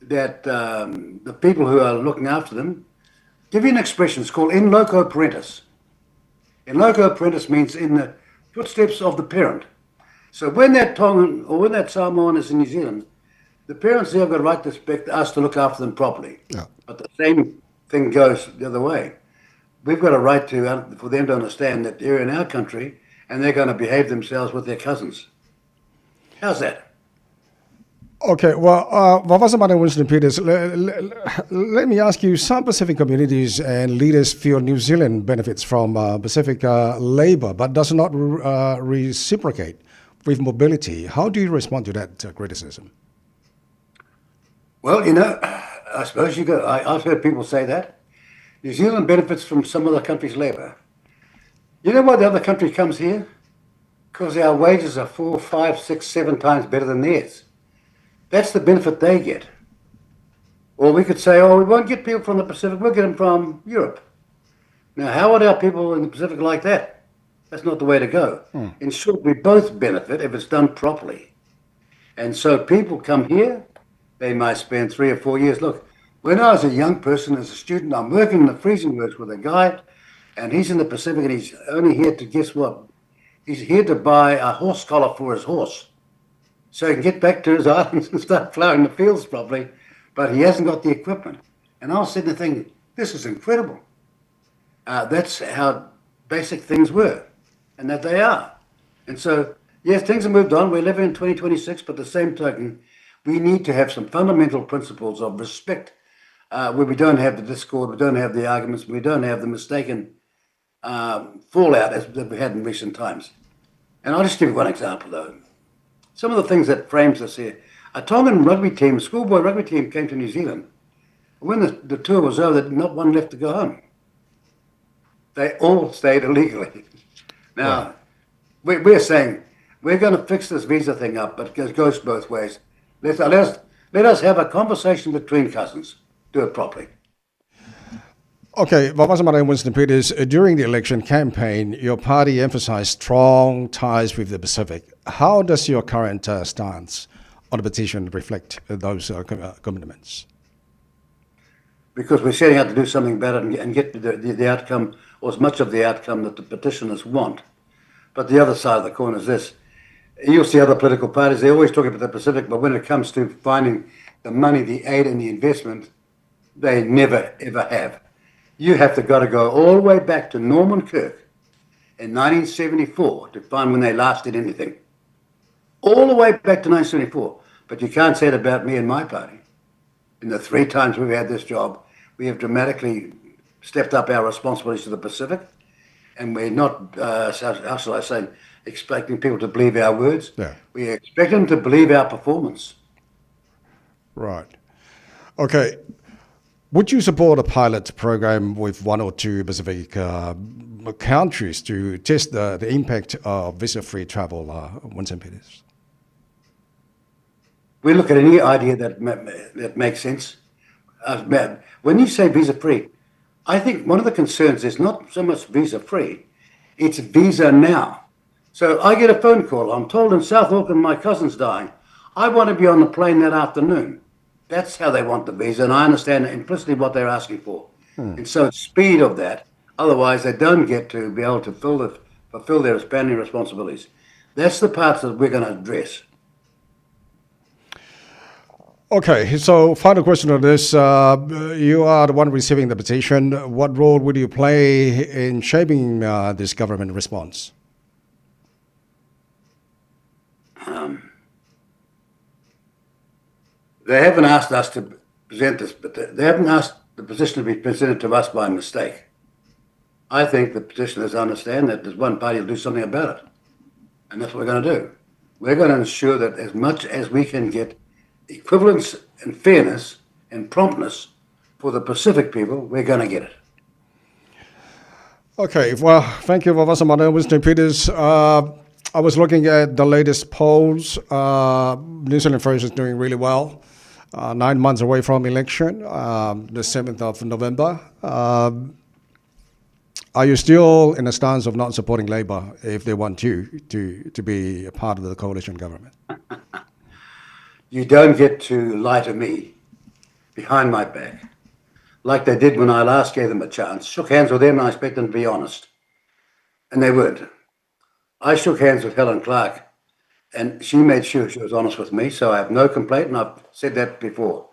that the people who are looking after them, give you an expression, it's called in loco parentis. In loco parentis means in the footsteps of the parent. So when that Tongan or when that Samoan is in New Zealand, the parents there have got a right to expect us to look after them properly. Yeah. But the same thing goes the other way. We've got a right to for them to understand that they're in our country and they're going to behave themselves with their cousins. How's that? Okay, well, Vaovasamanaia Winston Peters, let me ask you, some Pacific communities and leaders feel New Zealand benefits from Pacific labour, but does not reciprocate with mobility. How do you respond to that criticism? Well, I suppose you got. I've heard people say that. New Zealand benefits from some other country's labour. You know why the other country comes here? Because our wages are 4, 5, 6, 7 times better than theirs. That's the benefit they get. Or we could say, oh, we won't get people from the Pacific, we'll get them from Europe. Now, how would our people in the Pacific like that? That's not the way to go. In short, we both benefit if it's done properly. And so people come here, they might spend 3 or 4 years. Look, when I was a young person, as a student, I'm working in the freezing works with a guy, and he's in the Pacific, and he's only here to, guess what? He's here to buy a horse collar for his horse so he can get back to his islands and start plowing the fields properly, but he hasn't got the equipment. And I was sitting there thinking, this is incredible. That's how basic things were, and that they are. And so Yes, things have moved on. We're living in 2026, but the same token, we need to have some fundamental principles of respect where we don't have the discord, we don't have the arguments, we don't have the mistaken fallout as that we had in recent times. And I'll just give you one example, though. Some of the things that frames this here. A Tongan rugby team, schoolboy rugby team, came to New Zealand. When the, the tour was over, there not one left to go home. They all stayed illegally. Now, we, we're saying we're going to fix this visa thing up, but it goes both ways. Let's, let, us, let us have a conversation between cousins. Do it properly. Okay, Vaovasamanaia Winston Peters, during the election campaign, your party emphasized strong ties with the Pacific. How does your current stance on the petition reflect those commitments? Because we're setting out to do something better and, and get the, the, the outcome, or as much of the outcome that the petitioners want. But the other side of the coin is this. You'll see other political parties, they always talk about the Pacific, but when it comes to finding the money, the aid, and the investment, they never, ever have. You have to got to go all the way back to Norman Kirk in 1974 to find when they last did anything. All the way back to 1974. But you can't say it about me and my party. In the three times we've had this job, we have dramatically stepped up our responsibilities to the Pacific, and we're not, how shall I say, expecting people to believe our words. Yeah. We expect them to believe our performance. Right. Okay. Would you support a pilot program with one or two Pacific countries to test the, the impact of visa-free travel, Winston Peters? We look at any idea that that makes sense. When you say visa-free, I think one of the concerns is not so much visa-free, it's visa now. So I get a phone call. I'm told in South Auckland my cousin's dying. I want to be on the plane that afternoon. That's how they want the visa, and I understand implicitly what they're asking for. And so speed of that, otherwise they don't get to be able to fill the, fulfill their family responsibilities. That's the parts that we're going to address. Okay, so final question on this. You are the one receiving the petition. What role would you play in shaping this government response? They haven't asked us to present this, but they haven't asked the position to be presented to us by mistake. I think the petitioners understand that there's one party will do something about it. And that's what we're going to do. We're going to ensure that as much as we can get equivalence and fairness and promptness for the Pacific people, we're going to get it. Okay, well, thank you, Vaovasamanaia Winston Peters. I was looking at the latest polls. New Zealand First is doing really well. 9 months away from election, the 7th of November. Are you still in a stance of not supporting Labour if they want you to, to be a part of the coalition government? You don't get to lie to me behind my back like they did when I last gave them a chance. Shook hands with them and I expect them to be honest. And they weren't. I shook hands with Helen Clark and she made sure she was honest with me, so I have no complaint, and I've said that before.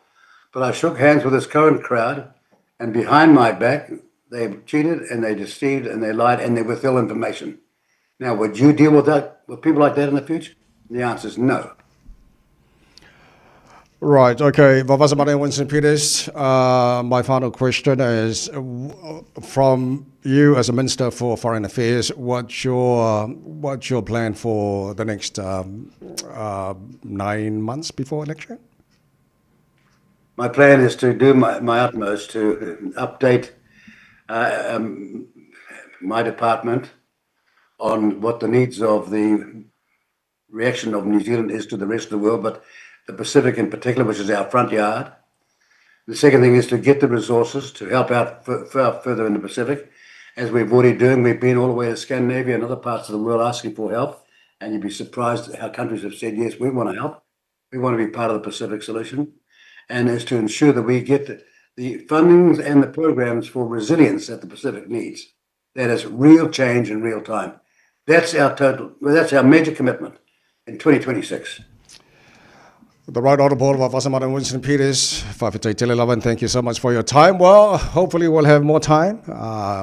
But I shook hands with this current crowd, and behind my back, they cheated and they deceived and they lied and they withheld information. Now, would you deal with that with people like that in the future? The answer is no. Right, okay. Vaovasamanaia Winston Peters, my final question is from you as a Minister for Foreign Affairs, what's your, what's your plan for the next 9 months before election? My plan is to do my, my utmost to update my department on what the needs of the reaction of New Zealand is to the rest of the world, but the Pacific in particular, which is our front yard. The second thing is to get the resources to help out further in the Pacific. As we've already doing, we've been all the way to Scandinavia and other parts of the world asking for help. And you'd be surprised how countries have said, yes, we want to help. We want to be part of the Pacific solution. And is to ensure that we get the, the fundings and the programs for resilience that the Pacific needs. That is real change in real time. That's our total, well, that's our major commitment in 2026. The Right Honourable Vaovasamanaia Winston Peters, Fa'afetai tele lava, thank you so much for your time. Well, hopefully we'll have more time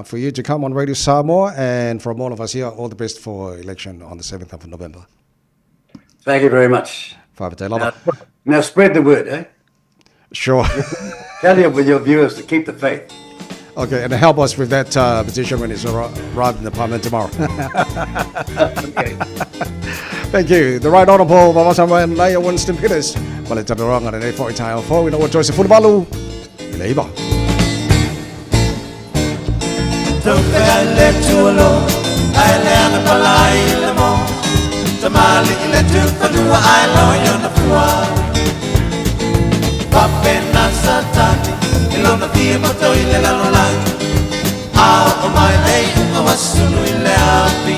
for you to come on Radio Samoa, and from all of us here, all the best for election on the 7th of November. Thank you very much. Faafetai lava. Now, now spread the word, eh? Sure. Tell your, with your viewers to keep the faith. Okay, and help us with that uh, petition when it's arrived in the parliament tomorrow. okay. Thank you. The Right Honourable Vavasaman Leia Winston Peters. Ma le talanoaga lenei foi taeao fou ina ua toe 18 i le 9. Taufea i le tualo, ae leaga palai i le mo. Tamalii le tufanua ae loa i ona fua. Faapena Satani i lona fia poto i le lalolagi. A oo mai le iuga ua sulu i le afi.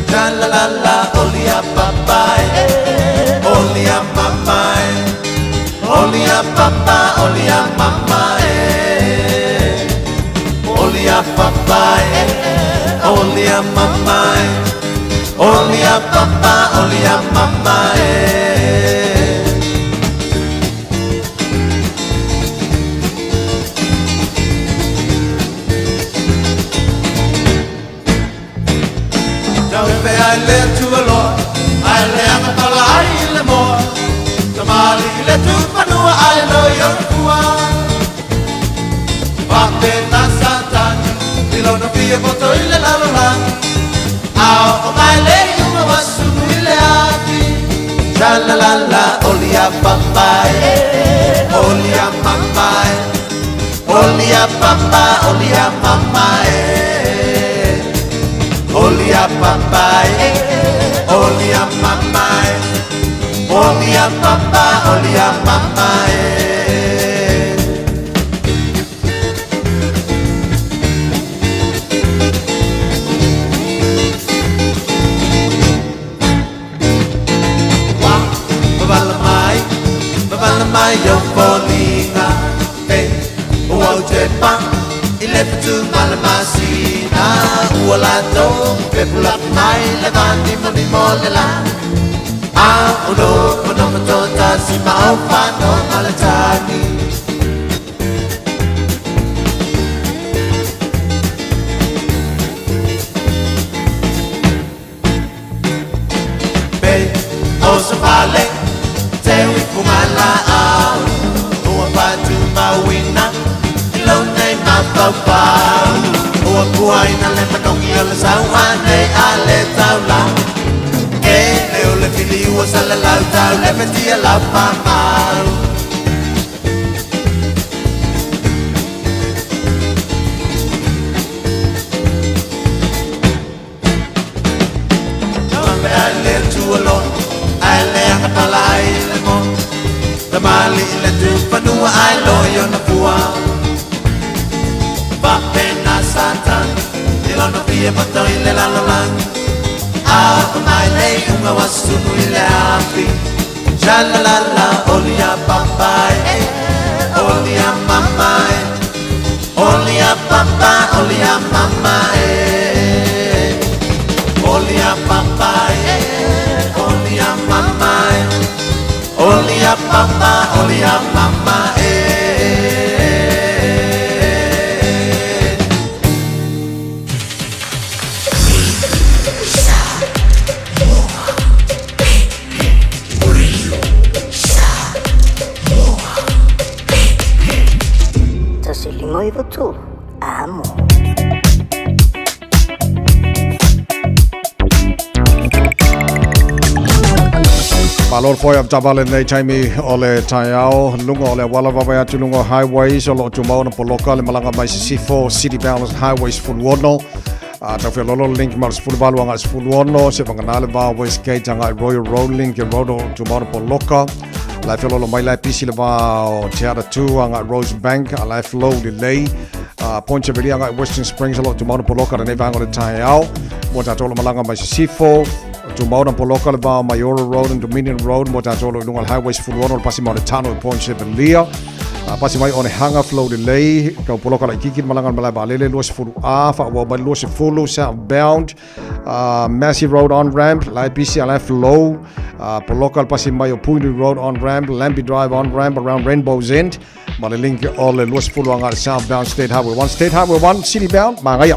Tra la la la, oli a papa e, oli a mama e, oli a papa, oli a mama e, oli a papa e, oli a mama e, oli a papa, oli a mama e. Taupe ai le Atua loa, ae leaga pala ai i le moa. Tamalii le tufanua ae loi o le fua. Faapena Satani i lona fia poto i le lalolagi. A oo mai le iuga ua sulu i le afi. Tra la la la, oli a papa e, oli a mama e, oli a papa, oli a mama e. Oli a papa e, oli a mama e, oli a papa, oli a mama e. Ua mavala mai, mavala mai ou foliga e ua ou toe pa i le fatu ma le masina. Ua latou pepulafi mai le vanimonimo o le la. A o nofonofo toatasi ma ou fanau ma le tagi. Pe o se fale teu i fugalaau Ua faatumauina i lou nei mafaufau Ua puaina le manogi o le sauane a le taula E le o le fili ua salalau tau le fetia lau faamau Taupe ai le Atua loa, ae leaga pala ai le moa. Tamalii le tufanua ae loi ona fua. Faapena Satani i lona fia poto i le lalolagi. A oo mai le iuga ua sulu i le afi. Sha la la la, oli a papa e, oli a mama e, oli a papa, oli a mama e. Oli a papa e, oli a mama e, oli a papa, oli a mama e. 153 Amo. Malo foi of tavale nei taimi o le taeao, lunga o le auala vaavaai atu luga o highways o lo o tumau ona poloka le malaga mai Sisifo City Bound Highway 16 a tau feololo le link ma le 18 agai 16 se vagana le va o Westgate agai Royal Road link road o tumau ona poloka la e feololo mai la e pisi le va o Te Atatū agai Rosebank a la e flow lelei a Point Chevalier agai Western Springs o lo o tumau ona poloka lenei vaega o le taeao mo tatou o lo o malaga mai Sisifo Tumau na poloka le va o Maiora Road and Dominion Road mo tatou o lo o i luga o le Highway 16 o le pasi mai o Onetano i Point Chevalier. A pasi mai Onehunga flow lelei, kau poloka laitiiti le malaga i le malae vaalele 20 A, faaauau mai le 20 southbound, uh, Massey Road on ramp, la e pisi a la e flow, uh, poloka le pasi mai o Puhinui Road on ramp, Lambie Drive on ramp around Rainbow's End, ma le link o le 20 agai le southbound State Highway 1, State Highway 1 city bound, magaia.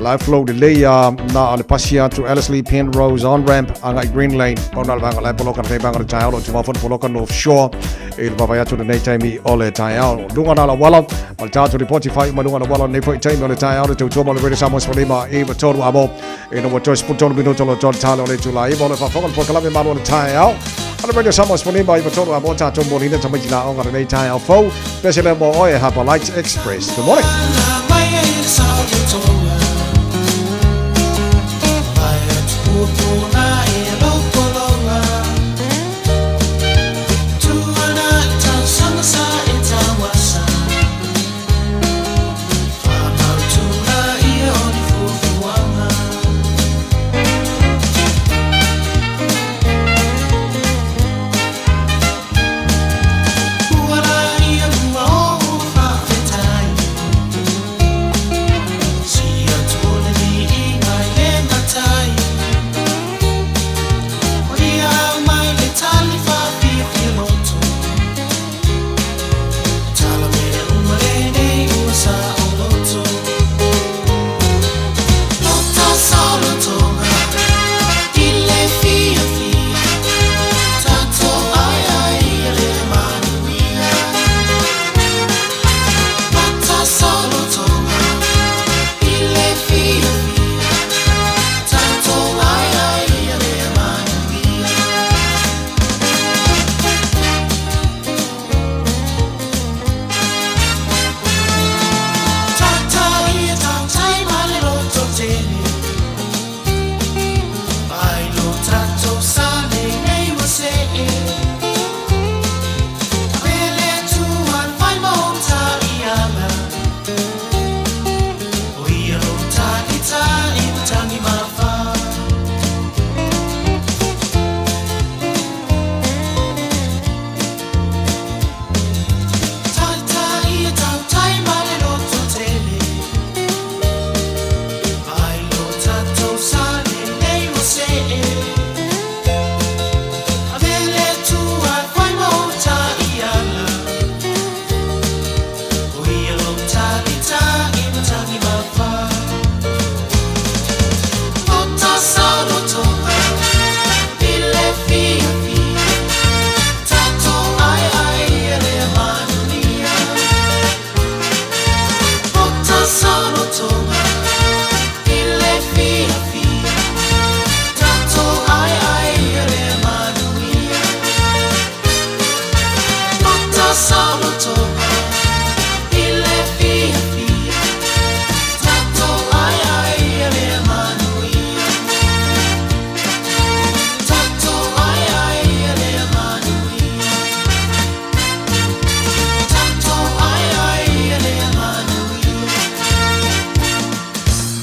La e flow lelei a na o le pasi atu Ellerslie Penrose on ramp agai Green Lane ona o le vaega o la e poloka lenei vaega o le taeao o lo o tumau foi le poloka North Shore i le vaavaai atu lenei taimi o le taeao. Luga na auala ma le tatou lipoti faaiu mai luga na auala lenei foi taimi o le taeao le tautua mo le Radio Samoa 15 i 3 amo ina ua toe 13 minuto lo toe tale o le itula 9 o le faafofoga le polokalame malo o le taeao a le Radio Samoa 15 i 3 amo tatou molina tamaiti la onga lenei taeao fou pese le mo oe Harbour Lights Express. Good morning.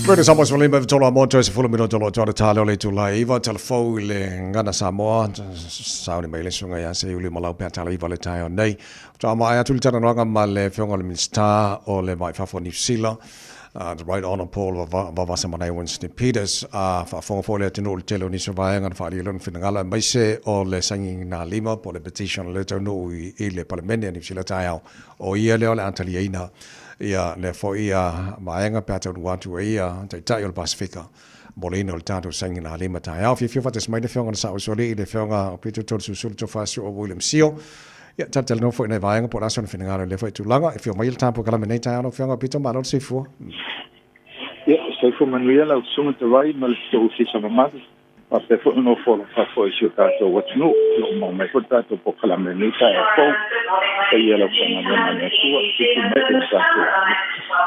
Brenda Samoa sa lima tolo a moto se fulu minuto lo tolo tale o le itula iva telefou i le Gana Samoa sauni mai le susuga ia Seiuli Malau pe a tala iva le taeao nei. Faatoa maea atu le talanoaga ma le Afioga o le Minisita o le Vai Fafo o Niu Sila, the Right Honour Paul Vaovasamanaia Winston Peters, a faafofoga foi le atunuu i le tele o nisi o vaega na faaalia lona finagalo aemaise o le sagiga lima po o le petition a le taunuu i le Palemene a Niu Sila taeao. O ia lea o le a taliaina ia lea foi vaega pe a taunuu atu ai ia Taitai o le Pasefika mo le ina o le tatou sagiga lima taeao. Fiafia faatasi mai le Afioga na Saosualii, le Afioga o Peter Tolesusulu Tofasu o William Sio. Ia, talatalanoa foi i nai vaega po o le a sona finagalo i lea foi tulaga. E afio mai le tatou polokalame nei taeao lau Afioga Peter, malo le soifua. Ia, soifua manuia lau Susuga Tavai ma le tou ofisa mamalu, faapea foi le nofo alofa foi i si o tatou atunuu. O lo o maua mai foi le tatou polokalame i lenei taeao fou. Paia i lau Matagaluega a le Atua, tupu mai i lo tatou atunuu.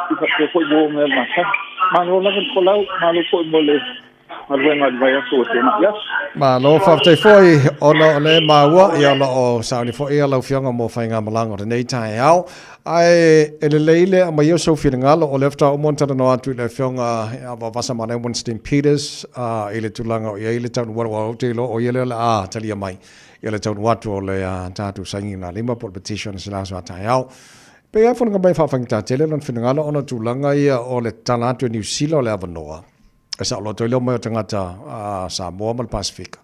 I faapea foi uo mea masani. Malo lava le folau, malo foi mo le galuega o le vaiaso ua tuanai atu. Malo, faafetai foi ona o lea e maua, ia o lo o sauni foi lau Afioga mo faigamalaga o lenei taeao. Ae e lelei le aumaia o sou finagalo, o lea faatoa uma ona talanoa atu i le Afioga ia Vaovasamanaia Winston Peters i le tulaga o i ai le taunuu atu, aua ou te iloa o ia lea o le a talia mai ia le taunuu atu o le tatou sainiga lima po o le petition i se la aso a taeao. Pei lava e foliga mai e faafaigata tele lona finagalo ona o tulaga ia o le tatala atu e Niu Sila o le avanoa E saoloto ai le omai o tagata Samoa ma le Pasefika.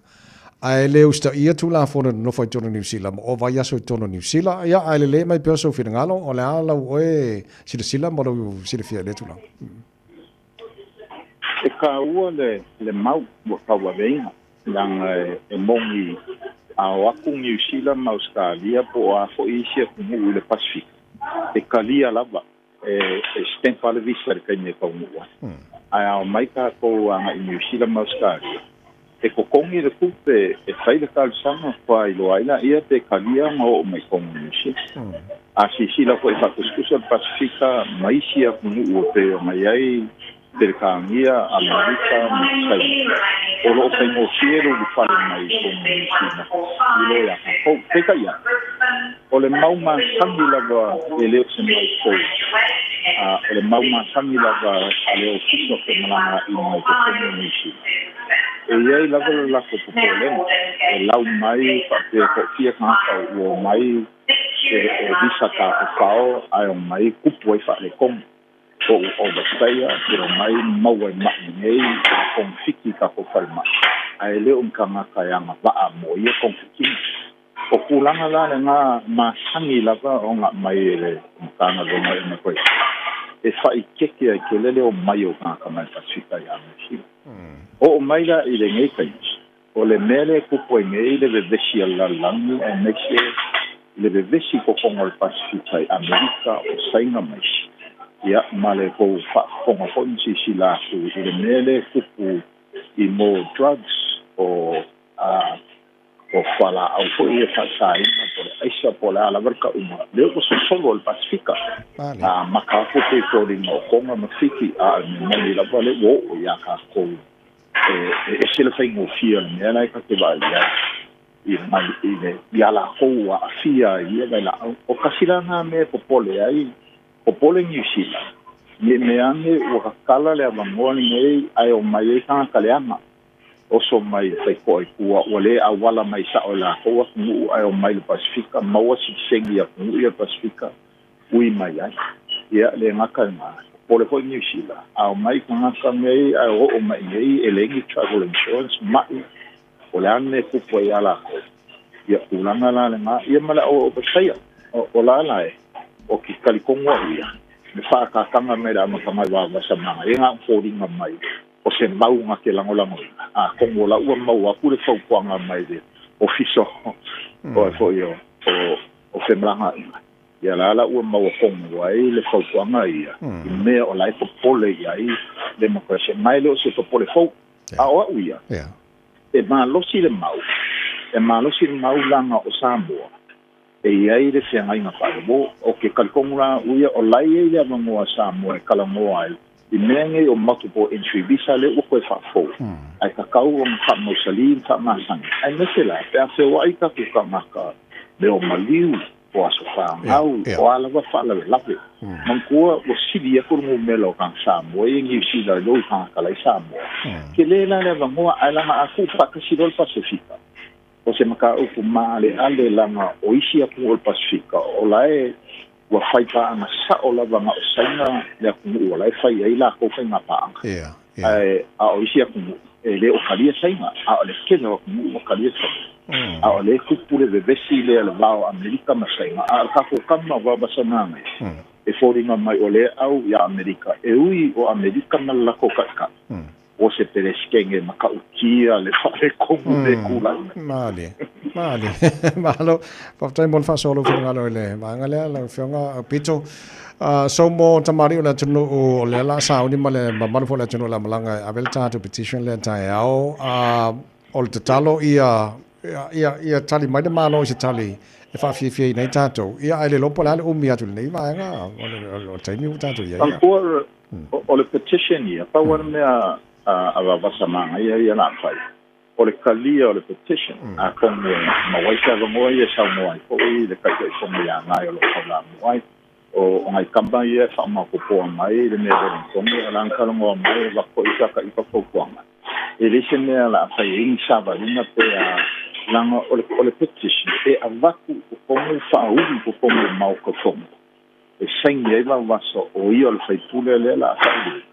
Ae le usitaia Tulafono e nonofo ai i totonu o Niu Sila ma o vaiaso i totonu o Niu Sila. Ia, ae lelei mai pea sou finagalo, o le a lau oe silasila ma lou silafia i lea tulaga? E kāua le, le mau ua tauaveina, leaga e, e moni a o atu Niu Sila ma Ausetalia po o a foi isi atunuu i le Pasifika, e kalia lava, e, e stamp lava le visa i le taimi e taunuu ai. Ae a omai tatou agai i Niu Sila ma Ausetalia, e totogi le tupe e fai le talosaga faatoa iloa ai laia pe kalia ona oo mai totonu o Niu Sila. A silasila foi faatusatusa le Pasifika ma isi atunuu e pei ona i ai Peretania, Amerika ma Saina, o lo o faigofie le ulufale mai i totonu o Niu Sila i lo iā tatou. Peitai ane, o le mau masani lava e le o se mau fou, a o le mau masani lava a le Ofisa o Femalagaaiga i totonu o Niu Sila, e i ai lava le latou popolega e lau mai faapea e toafia tagata ua omai e le o visa tafafao ae omai tupu ai faaletonu. Po ua overstay pe omai maua i ma'i nei e kogafiti i tatou falemai ae le o ni tagata e agavaa mo ia kogafitiga. O tulaga la lena masani lava ona aumai e le Matagaluega o Immigration e faaeteete ai tele le omai o tagata mai le Pasefika ia Niu Sila. Oo mai la i lenei taimi, o le mea lea e tupu ai nei le vevesi a le lalolagi aemaise le vevesi i totonu o le Pasefika i Amerika, o Saina ma isi, ia ma le tou faafofoga foi ma silasila atu i le mea lea e tupu i mo drugs o a o fualaau foi ia faasaina po o le aisa po o le a lava le tauga, lea ua sosolo e le Pasefika. A amata atu pei foliga o Toga ma Fiti, a o le mea moni lava lea ua oo ia tatou e ese le faigofie o le mea la e ta te vaai ai i mai i le ia latou ua aafia ai i ia vailaau. O kasi la na mea e popole ai, popole Niu Sila, ne i mea ane ua tatala le avanoa lenei ae omai ai tagata leaga. Oso mai e faikoa i tua, ua le auala mai sao e latou atunuu ae omai i le Pasefika, maua sitiseni i atunuu ia o le Pasefika, ui mai ai. Ia, le gata i lena, popole foi Niu Sila, a omai tagata nei ae oo mai i nei e leai ni travel insurance, ma'i, o le a le mea e tupu ai ia latou? Ia, tulaga la lena, ia ma le au ovasaia. O la la e, o ke talitonu au ia, le faaataataga mai le amataga i Vavasamaga, ia na o foliga mai o se mau na te lagolagoina, atonu o la ua maua atu le fautuaga mai le Ofisa o foi o o Femalagaaiga, ia la la ua maua tonu ai le fautuaga ia i mea o la e popole i ai le Immigration. Ma e le o se popole fou, a o au ia, e malosi le mau, e malosi le mau laga o Samoa, e i ai le feagaiga faale-uō. O ke talitonu la au ia, o la e i ai le avanoa a Samoa e talanoa ai i mea nei o multiple entry visa lea ua toe faafou, ae tatau ona faamausalī ma faamasani. Aemaise la pe a feoai tatou tagata me o maliu, o aso fanau, o a lava faalavelave. Manatua ua sili atu le numera o tagata Samoa ia i Niu Sila i lo i tagata la i Samoa. Tele la le avanoa, ae leaga a tuufaatasi loa le Pasefika, O se mataupu maaleale laga o isi atunuu o le Pasefika, o la e ua fai paaga sao lava na o Saina le atunuu o la e fai ai latou faiga paaga. Ae a o isi atunuu e le o talia Saina, a o le tele o atunuu ua talia Saina. A o lea e tupu le vevesi lea i le va o Amerika ma Saina, a o le tatou tama o Vavasamāngai, e foliga mai o lea e au iā Amerika, e ui o Amerika ma le latou taitai. O se Peresetene matautia le faaletonu le tulai mai. Malie, malie. Malo. Faafetai mo le faasoa o lou finagalo i le vaega lea, lau Afioga Aupito. So mo tamalii o le atunuu o lea la sauni ma le mamalu foi o le atunuu o le a malaga e ave le tatou petition lea taeao. O le tatalo ia, ia, ia tali mai le Malo i se tali e faafiafiaina ai tatou. Ia, ae le iloa po o le a le umi atu i lenei vaega o le taimi ua tatou i ai. Manatua, O le petition ia, pau lava le mea a Vavasamāgaia ia o le a fai, o le talia o le petition, atonu e maua ai se avanoa ia e saunoa ai foi le Taitaifono ia Gae o lo o taulamua ai. O nai tama ia e faamaopoopoa mai le mea Wellington, o le a na talanoa mai e avatu foi sa ta ita fautuaga. E leai se mea o le a fai ai ni savaliga pe a, leaga o le petition e avatu i totonu, faaulu i totonu o le Maota Fono. e saini ai Vaovaso o ia o le faipule lea la a faauluina,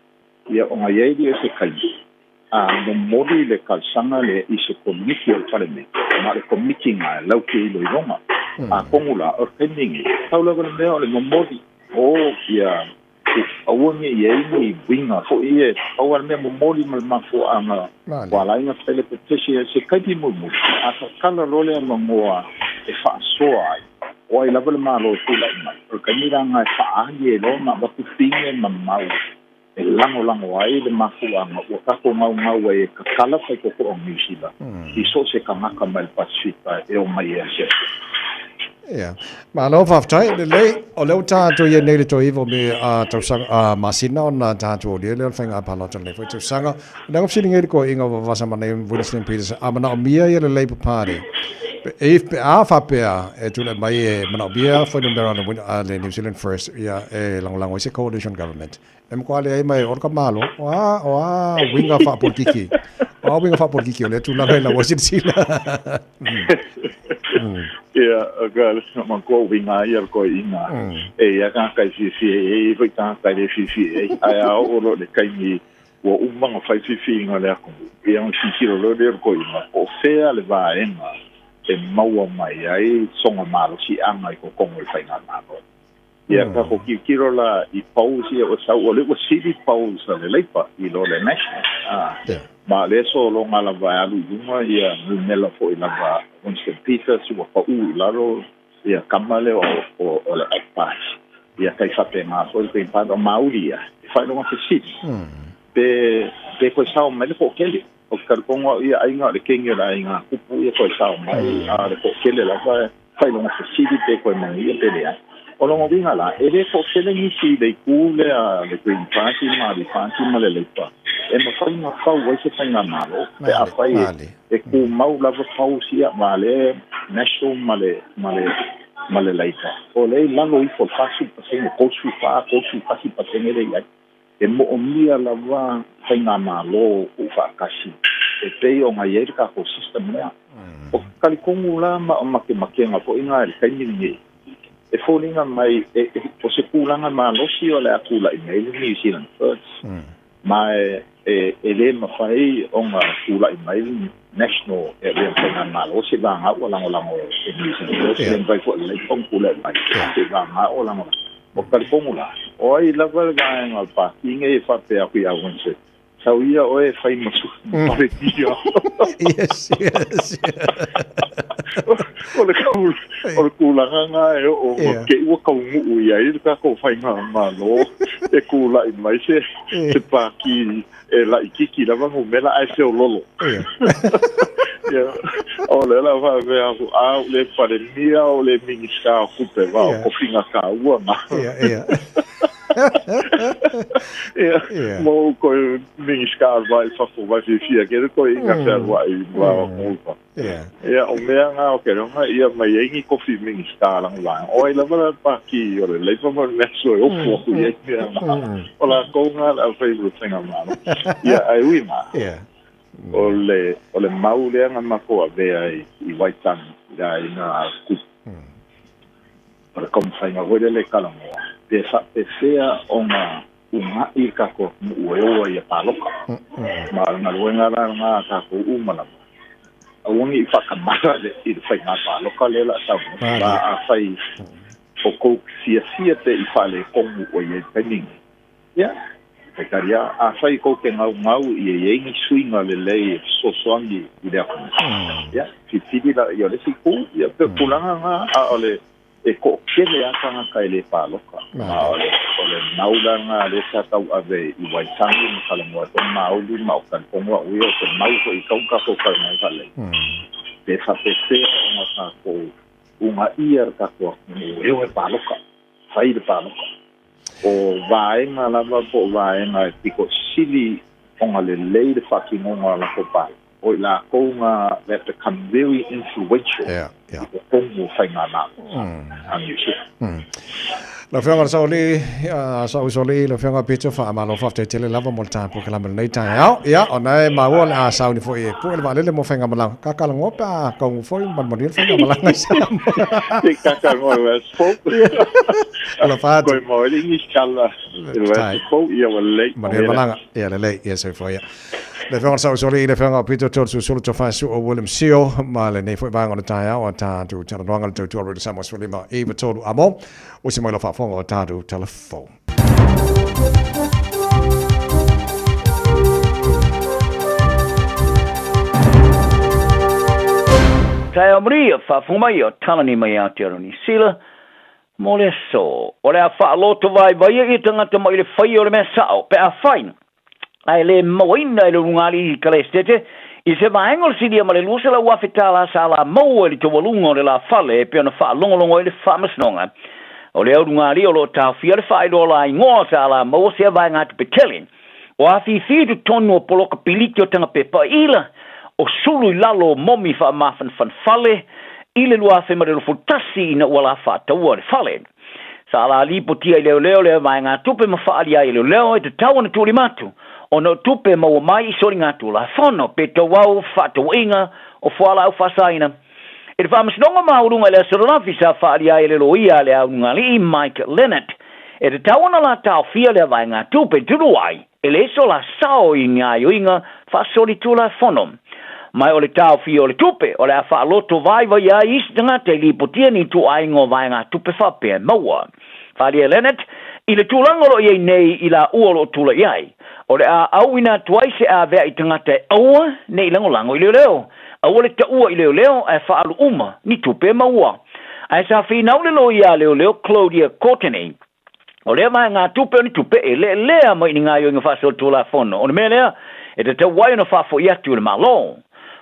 ia ona i ai lea o se taimi a momoli le talosaga lea i se Komiti o le Palemene, ma o le Komiti na e lau te iloiloga. Atonu la o le taimi lenei, pau lava le mea o le momoli o ia Aua ne i ai ni uiga foi ia e pau lava le mea momoli ma le mafuaaga ua ala ai ona fai le petition se taimi mulimuli a tatala loa le avanoa e faasoa ai o ai lava le Malo e tulai mai o le taimi la lena e faaali ai loa ma avatu pine ma mau e lagolago ai le mafuaaga ua tatou gaugau ai e tatala faitotoa o Niu Sila i so o se tagata mai le Pasefika e omai e asiasi. Ia. Malo faafetai, lelei, o lea ua tatou i ai nei i le toaiva o Me a tausaga, a masina ona tatou aulia lea o le faiga palota o lenei foi tausaga. O lea ua fesiligia i le toeaina o vavasa ma nei Winston Peters, a manaomia ia le Labour Party, pe, if, pe a faapea e tulai mai e manaomia fuainumera a le, a le New Zealand First ia e lagolago ai se coalition government, E matua leai mai o le ka Malo, o a, o a uiga faapolitiki, o a uiga faapolitiki o lea tulaga i lau silasila. Ia, o ka matua uiga ia le toeaina, e i ai tagata e fiafia ai, e i ai foi tagata e le fiafia ai. Ae a oo loa i le taimi ua uma ona fai filifiliga a le atunuu, ia ona tilotilo loa lea o le toeaina, po o fea le vaega e maua mai ai sona malosiaga i totonu o le faigamalo. Ia tatou tilotilo la i polls ia ua sau, o lea ua sili polls a le Labour i lo le National. Ma o lea sologa lava e alu i luga ia numera foi lava Winston Peters ua pau i lalo ia tama lea o le Act Party. Ia tai faapena foi le Green Party. O mauli ia, e faailoga fesili, pe toe sao mai le toatele. Ou te talitonu au ia aiga o le kegi o le aiga kupu ia toe sao mai, a o le toatele lava e faailoga fesili pe toe manuia pe leai. O lona uiga la, e le toatele nisi i le itu lea le Green Party, Māori Party ma le Labour e mafai ona fau ai se faigamalo pe afai e tumau lava polls ia ma le National ma le ma le ma le Labour. O lea i lalo ifo o le 40 pasene, 34, 31 pasene lea e i ai. E moomia lava faigamalo tuufaatasi e pei ona i ai le tatou system lea. O ke talitonu la ma o makemakega foi na i le taimi lenei, e foliga mai e, o se tulaga malosi o le a tulai mai le New Zealand First, ma e, e, e le mafai ona tulai mai le National e avea ma faigamalo seivaga ua lagolago e New Zealand First, le mafai foi e le Labour ona tulai mai seivaga ua lagolago. O talitonu la, o ai lava le vaega o le pāti nei e faapea atu ia Winston, sau ia oe e fai ma Palemia. Yes, yes. O le o le tulaga lena e oo ma te i ua taunuu i ai le tatou faigamalo e tulai mai se se pāti e laitiiti lava numera ae feololo. Ia, o lea la faapea aku, a o le Palemia, o le Minisita o Tupe, va o tofiga taua na. Ia, ia. Ia, mo koe Minisita o le Va i Fafo, vai fiafia ke le koe inga fealuai va o Koupa. Ia. Ia, o mea ngā o ke ronga, ia mai ai ni kofi Minisita langa vaega. O ai lava la pāti o le Labour ma le National e ofu aku i ai mea ngā. O lākou ngā le au whai le faigamalo. Ia, ae ui mā. Ia. O le, o le mau lea na matou avea i, i Waitangi, i le aiga a Kupu. O le taumafaiga foi lele e talanoa, pe faapefea ona unaʻi le tatou atunuu e o ai e pāloka. Ma o le galuega la lena a tatou uma lava, aua ne i faatamala i le faiga pāloka lea o le a sau nei. Ma afai o kou fiafia pe i faaletonu ua i ai i le taimi lenei, ia, faitali lava. Afai kou te gaugau ia i ai ni suiga lelei e fesoasoani i le atunuu, ia, filifili laia o le isi itu, ia, pei o tulaga na, a o le E toatele lava tagata e le palota, ma o le, o le mau la lena lea sa tauave i Waitangi ma talanoa ai foi Mauli ma o talitonu au ia o se mau foi i tau tatou talanoa faalelei. Pe faapefea ona tatou unaia le tatou atunuu e o e palota, fai le palota. O vaega lava po o vaega e pito sili ona lelei le faatinoga o latou palota, o i latou na they have become very influential i totonu o faigamalo a Niu Sila. Lau Afioga i le Saoalii, Saoisoalii, lau Afioga Peter, faamalo faafetai tele lava mo le tatou polokalame i lenei taeao. Ia, ona e maua o le a sauni foi e pue le vaalele mo faigamalaga. Kakalagoa pe a kaungu foi ma manuia le faigamalaga i Samoa. Te kakalagoa i le aso fou. Alofa atu. Koe mau ai le English kala i le aso fou, ia ua lelei. Manuia le malaga. Ia lelei, ia soifua ia. Le Afioga i le Saoisoalii, le Afioga o Peter Toeolesulusulu Tofaesu'u William Sio, ma lenei foi vaega o le taeao a tatou talanoaga le tautua Radio Samoa 15 9 3 amo. Usi mai lau faafofoga o tatou talafou. Taeao manuia, faafofoga mai o Talani mai Aotearoa Niu Sila mo le aso. O le a faaloto vaivaia ia tagata mai le faia o le mea sa'o pe afai ae le mauaina e le ulugalii Kalesetete i se vaega o le silia ma le $200,000 tala sa la maua i le taualuga o le la fale e pei ona faalogologo ai le Faamasinoga. O le ulugalii o lo o taofia le faailoa la igoa sa la maua sea vaegatupe tele o afifi i totonu o poloka piliki o tagapepa ila o sulu i lalo o momi faamafanafana fale i le 2021 ina ua la faataua le fale. Sa la lipotia i leoleo lea vaegatupe ma faaali ai e leoleo e tatau ona tuulima atu ona o tupe e maua mai i soligatulafono pe tauau fefaatauaiga o fualaau faasaina. I le Faamasinoga Maualuga i le Aso Lalafi sa faaalia ai e le loia a le Aulugalii Mike Leonard e tatau ona la taofia lea vaegatupe tulu ai e leai so la sao i ni gaoioiga faasolitulafono. Ma o le taofia o le tupe o le a faaloto vaivaia ai isi tagata i lipotia ni ituaiga o vaegatupe faapea e maua. Faaalia e Leonard i le tulaga o lo o i ai nei i laua o lo o tulai ai, o le a auina atu ai se avea'i tagata e aua ne i lagolago i leoleo, aua le taua i leoleo ae faaalu uma ni tupe e maua. Ae sa finau le loia a leoleo Claudia Courtenay, o lea vaegatupe o ni tupe e leelea mai i ni gaoioiga faasolitulafono. O le mea lea e tatau ai ona faafoi atu i le Malo.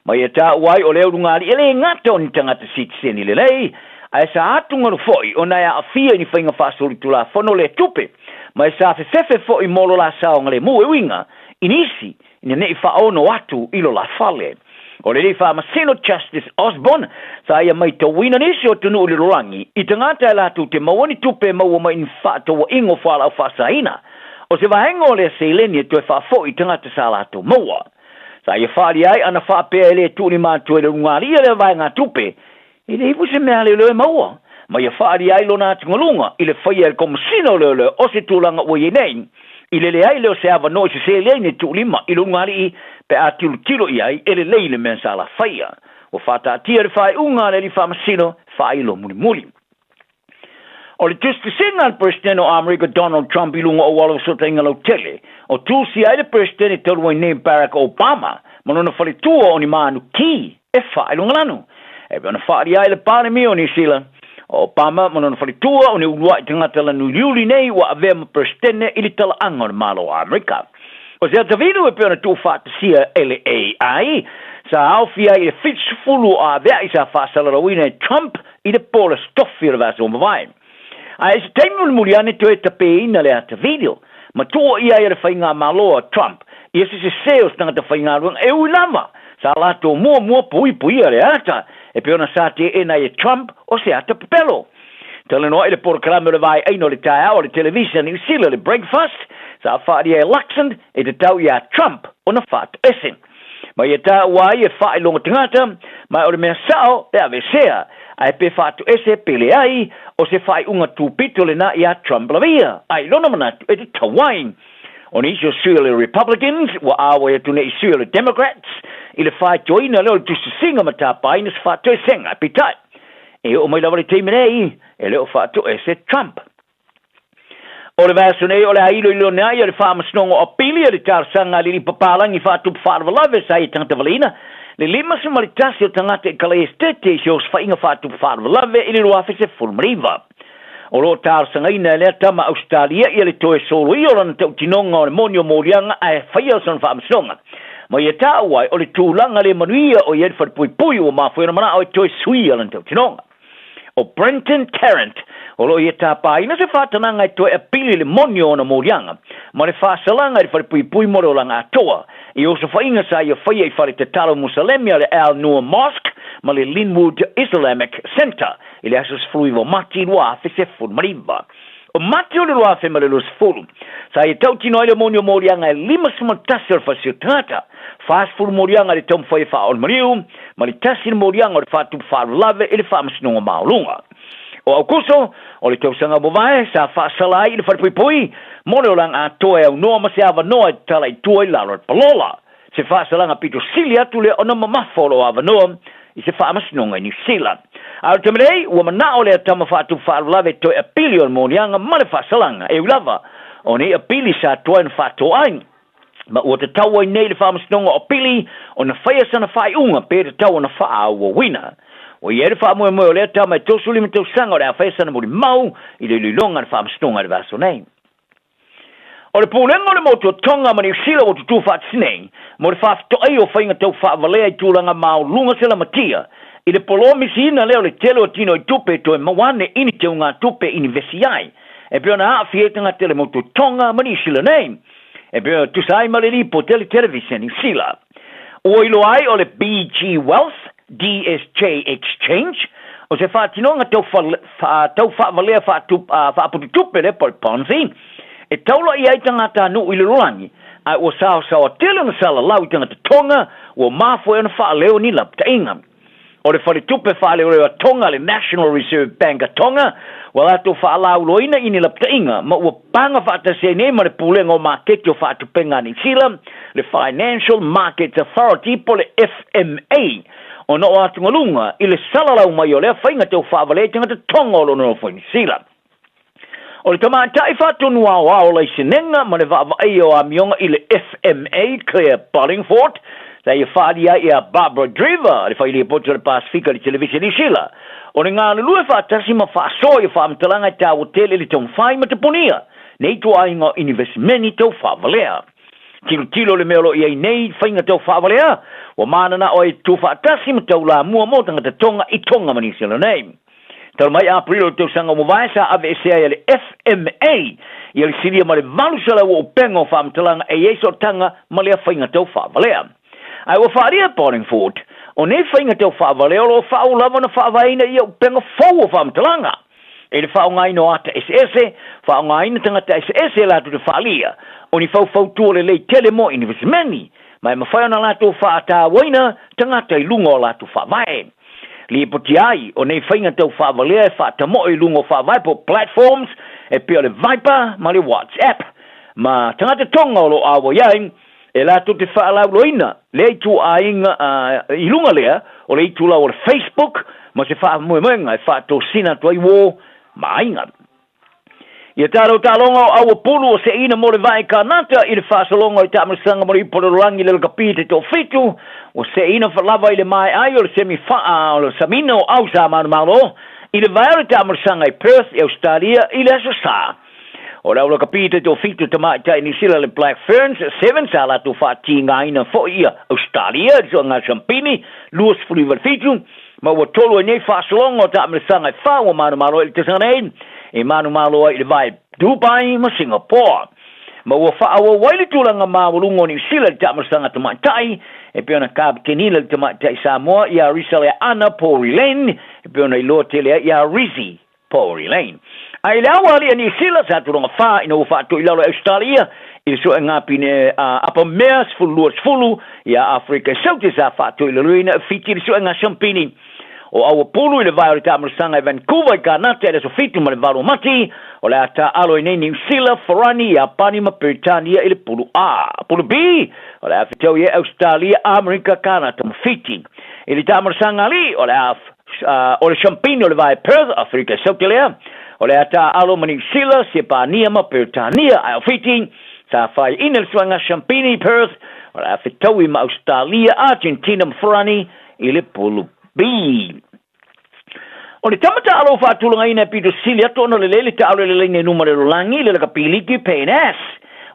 Ma ia taua ai o le ulugalii e le gata o ni tagata sitiseni lelei, ae sa atugalu foi ona e aafia i ni faiga faasolitulafono lea tupe, ma e sa fefefe foi mo lo la saogalemu e uiga i nisi ina ne i faaono atu i lo la fale. O le alii faamasino Justice Osborne sa ia maitauina nisi o atunuu i le lalolagi i tagata e latou te maua ni tupe e maua mai i ni faatauaiga o fualaau faasaina, o se vaega o lea seleni e toe faafoi i tagata sa latou maua. Sa ia faaalia ai ana faapea e le tuulima atu ai le ulugalii lea vaegatupe, e leai foi se mea a leoleo e maua, ma ia faaalia ai lona atugaluga i le faia e le Komesina o Leoleo o se tulaga ua i ai nei, i le leai lea o se avanoa i se seleni e tuulima i le ulugalii pe a tilotilo i ai e lelei le mea sa la faia. Ua faataatia le faaiuga a le alii faamasino faailo mulimuli. O le tusitusiga a le Peresetene o Amerika Donald Trump i luga o auala fesootaiga lautele, o tusia ai le Peresetene talu ai nei Barack Obama ma lona faletua o ni manu ki e faailogalanu. E pei ona faaalia ai le Palemia o Niu Sila, o Obama ma lona faletua o ni uluai tagata lanuliuli nei ua avea ma Peresetene i le talaaga o le Malo o Amerika. O se atavilu e pei ona tuufaatasia e le AI, sa aofia ai i le 70 o avea'i sa faasalalauina e Trump i le po o le Aso Tofi o le vaiaso ua mavae. Ae i se taimi mulimuli ane toe tapeina le ata video ma tuuaia ai e le faigamalo a Trump ia se sese o se tagata faigaluega e ui lava sa latou muamua puipuia le ata e pei ona sa teena ai e Trump o se ata pepelo. Talanoa i le polokalame o le vaeaina o le taeao a le televisa Niu Sila le Breakfast sa faaalia e Luxon e tatau iā Trump ona faatoese. Ma ia taua ai e faailoga tagata, ma o le mea sao e aveesea, ae pe faatoese pe leai, o se faaiuga tupito lena iā Trump lava ia, a i lona manatu e tatau ai. O nisi o sui o le Republicans ua āwai atu nei i sui o le Democrats i le faitoina lea o le tusitusiga ma tapaina se faatoesega. Peitai, e oo mai lava le taimi nei, e le o faatoese Trump. O le vaiaso nei o le a iloilo ai le Faamasinoga o Apili i le talosaga a le alii papalagi faatupu faalavelave sa ia tagata valeina le 51 o tagata i Kalaesetete i se osofaiga faatupu faalavelave i le 2019. O lo o talosagaina e lea tama Ausetalia ia le toe soloia o lana tautinoga o le moni o moliaga ae faia sona faamasinoga. Ma ia taua ai o le tulaga le manuia o i ai le falepuipui ua mafua ai ona manao e toe suia lana tautinoga. O Brenton Tarrant, o lo o ia tapaina se faatanaga e toe apili le moni o ona moliaga ma le faasalaga i le falepuipui mo le olaga atoa i osofaiga sa ia faia i fale tatalo Musalemi a le Al Noor Mosque ma le Linwood Islamic Centre i le aso 19 o Mati 2019. O Mati o le 2020, sa ia tautino ai le moni o moliaga e 51 o le fasi o tagata, 40 moliaga i le taumafai e faaolimaliu, ma le tasi le moliaga o le faatupu faalavelave i le Faamasinoga Maualuga. O Aukuso, o le tausaga ua mavae, sa faasala ai i le falepuipui mo le olaga atoa e aunoa ma se avanoa e tatala i tua i lalo o le palola. Se faasalaga pito sili atu lea ona mamafa o loo avanoa i se faamasinoga i Niu Sila. A o le taimi nei, ua manao lea tama faatupu faalavelave e toe apili o le moliaga ma le faasalaga, e ui lava o nei apili sa tuai ona faatoa ai. Ma ua tatau ai nei le faamasinoga o apili ona faia sana faaiuga pe tatau ona faaauauina. Ua i ai le faamoemoe o lea tama e 35 tausaga o le a faia sana molimau i le iloiloga a le Faamasinoga i le vaiaso nei. O le Pulega o le Motu o Tonga ma Niu Sila ua tutū faatasi nei mo le faafetoai o faiga tau faavalea i tulaga maoluga selamatia i le polomisiina lea o le tele o tino i tupe e toe maua ane i ni teugatupe inivesi ai e pei ona aafia ai tagata i le Motu o Tonga ma Niu Sila nei e pei ona tusa ai ma le lipoti a le Televise a Niu Sila. Ua iloa ai o le BG Wealth DSJ Exchange, o se faatinoga tau tau faavalea faapututupe lea po o le Ponzi, e taula i ai tagata nuu i le lalolagi, ae ua saosaoa tele ona salalau i tagata Tonga ua mafua ai ona faaleo ni lapataiga. O le faletupe faaleoleo a Tonga, le National Reserve Bank a Tonga, ua latou faalauiloaina i ni lapataiga ma ua paga faatasi ai nei ma le Pulega o Maketi o Faatupega a Niu Sila, le Financial Markets Authority po o le FMA, ona o atugaluga i le salalau mai o lea faiga tau faavalea i tagata Tonga o lo o nonofo i Niu Sila. O le tamaitai faatonu aoao laisenega ma le vaavaaia o amioga i le FMA, Clare Bollingford, sa ia faaalia ai ia Barbara Dreaver, le failipoti o le Pasefika i le Televise Niu Sila, o le galulue faatasi ma faasoa ia faamatalaga e taua tele i le taumafai ma tapunia nei ituaiga o inivesimeni tau faavalea. Tilotilo le mea o lo o i ai nei faiga tau faavalea, ua mananao ai e tutufaatasi ma taulamua mo tagata Tonga i Tonga ma Niu Sila nei. Talu mai Aperila o le tausaga ua mavae sa aveesea ai e le FMA ia le silia ma le 800 o upega o faamatalaga e i ai sootaga ma lea faiga tau faavalea. Ae ua faaalia e Bollingford, o nei faiga tau faavalea o lo o faauu lava ona faavaeina ia upega fou o faamatalaga i le faaaogaina o ata eseese, faaaogaina tagata eseese e latou te faaalia, o ni faufautua lelei tele mo inivesimeni, ma e mafai ona latou faatauaina tagata i luga o latou faavae. Lipoti ai, o nei faiga tau faavalea e faatamoe i luga o faavae po o platforms e pei o le Viber ma le WhatsApp, ma tagata Tonga o lo o auai ai, e latou te faalauiloaina lea ituaiga i luga lea o le itulau o le Facebook ma se faamoemoega e faatosina atu ai uo ma aiga. Ia tātou taaloga o Auapulu o seina mo le vae Kanata i le faasologa o le taamilosaga mo le ipu o le lalolagi le lakapi te toafitu, ua seina lava i le maea ai o le semi o le samina o au sa manumalo i le vae o le taamilosaga i Perth i Ausetalia i le Aso Sa. O le au lakapi te toafitu tamaitai Niu Sila le Black Ferns Sevens sa latou faatigaina foi ia Ausetalia i le suaga siampini 29-7. Ma ua tolu ai nei faasologa o taamilosaga e fa ua manumalo ai i le tausaga nei, e manumalo ai i le vae Dubai ma Singapore. Ma ua faaauau ai le tulaga maualuga o Niu Sila i le taamilosaga tamaitai, e pei ona kapitenina le tamaitai Samoa ia Risa Leaana Pouri Lane, e pei ona iloa tele ai ia Rizzy Pouri Lane. A i le awa alii a Niu Sila, sa tulaga fa ina ua faatoi lalo e Ausetalia i le suegapi pine a apamea 12 10 ia Aferika i Saute sa faatoi laloina e Fiti i le suega siampini o Auapulu i le vae o le taamilosaga i Vancouver i Kanata i le aso 7 ma le 8 o Mati. O le a taaalo ai nei Niu Sila, Farani, Iapani ma Peretania i le Pulu A. Pulu B, o le a fetau i ai Ausetalia, Amerika, Kanata ma Fiti. I le taamilosaga alii, o le a O le siampini o le vae Perth, Aferika i Saute lea, o le a taaalo ma Niu Sila, Siepania ma Peretania, ae o Fiti, sa faiaina le suaga siampini i Perth, o le a fetaui ma Ausetalia, Argentina ma Farani i le Pulu B. O le tama taaalo faatulagaina e pito sili atu ona lelei le taaalo i le laina i luma o le lalolagi, le lakapiliki Payne Ass.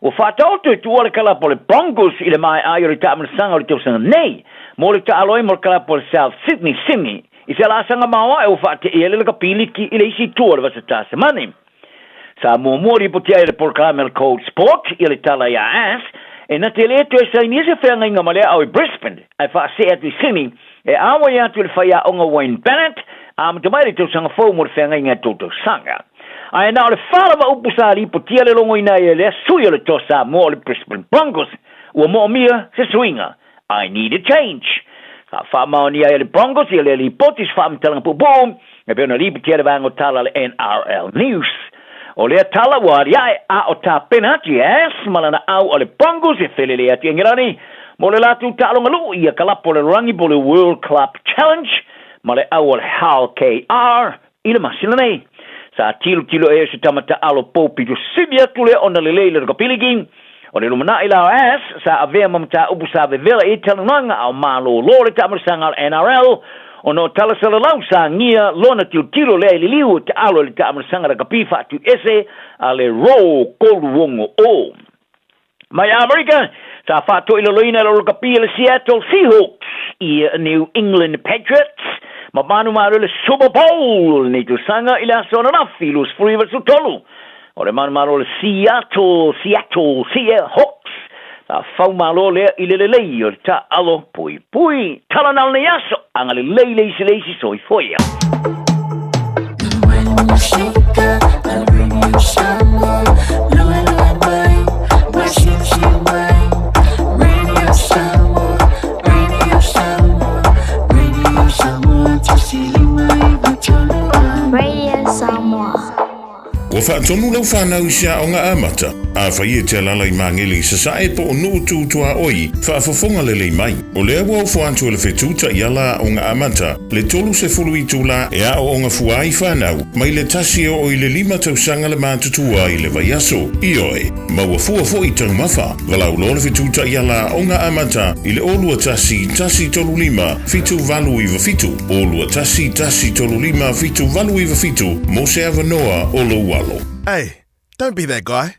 Ua faataoto e tuua le kalapa o le Broncos i le maea ai o le taamilosaga o le tausaga nei mo le taalo ai mo le kalapa o le South Sydney, Sydney, i se laasaga maoae ua faateia ai le lakapiliki i le isi itu o le Vasa Tasamani. Sa muamua lipoti ai e le polokalame o le Cold Sport ia le tala iā Ass e na te lē toe sainia se feagaiga ma le aao i Brisbane ae faasee atu i Sydney e āwai atu i le faiaoga Wayne Bennett amata mai le tausaga fou mo le feagaiga e tou tausaga. Ae na o le fa lava upu sa lipotia le logoina ai e lea sui o le Toa Samoa o le Brisbane Broncos, ua moomia se suiga, I need a change. Sa faamaonia ai e le Broncos ia lea lipoti se faamatalaga puupuu e pei ona lipotia e le vaega o tala a le NRL News. O lea tala ua aliae a o tapena atu i Ass ma lana au a le Broncos e felelei atu i Engelani mo le latou taaloga luu ia kalapo o le lalolagi po o le World Club Challenge ma le au o le Hull KR I le masina nei, sa tilotilo ea se tama taalo pou pito sili atu lea ona lelei le Rakapiliki. O le lumanai la o Ass sa avea ma mataupu sa vevela i talanoaga a o malōlō le taamilosaga o le NRL. Ona o tala salalau sa agia lona tilotilo lea i liliu o taalo i le taamalasaga lakapi faatuiese a le Roar 3-6 O. Mai Amerika, sa faatoilaloina e le lakapi a le Seattle Seahawks i New England Patriots ma manumalo i le Super Bowl lenei tausaga i le aso ananafi 29 O le manumalo o le Seattle, Seattle Seahawks, sa faumalo lea i le lelei o le taaalo puipui. Tala na o lenei aso, agalelei le isi le isi, soifua ia. Radio Samoa. Ua faatonu lau fanau i se aoga amata, afai e te alaala i Magele i Sasae po o Nuu Tu Tuaoi, faafofoga lelei mai. O lea ua ofo atu e le fetu taiala aoga amata le 30 itula e aooga fua ai fanau mai le tasi e oo i le lima tausaga le matutua i le vaiaso. Ioe, maua fua foi taumafa. Valaau loa le fetu taiala aoga amata i le 0 21 135 7897, 0 21 135 7897 mo se avanoa o lou alo. Hey, don't be that guy.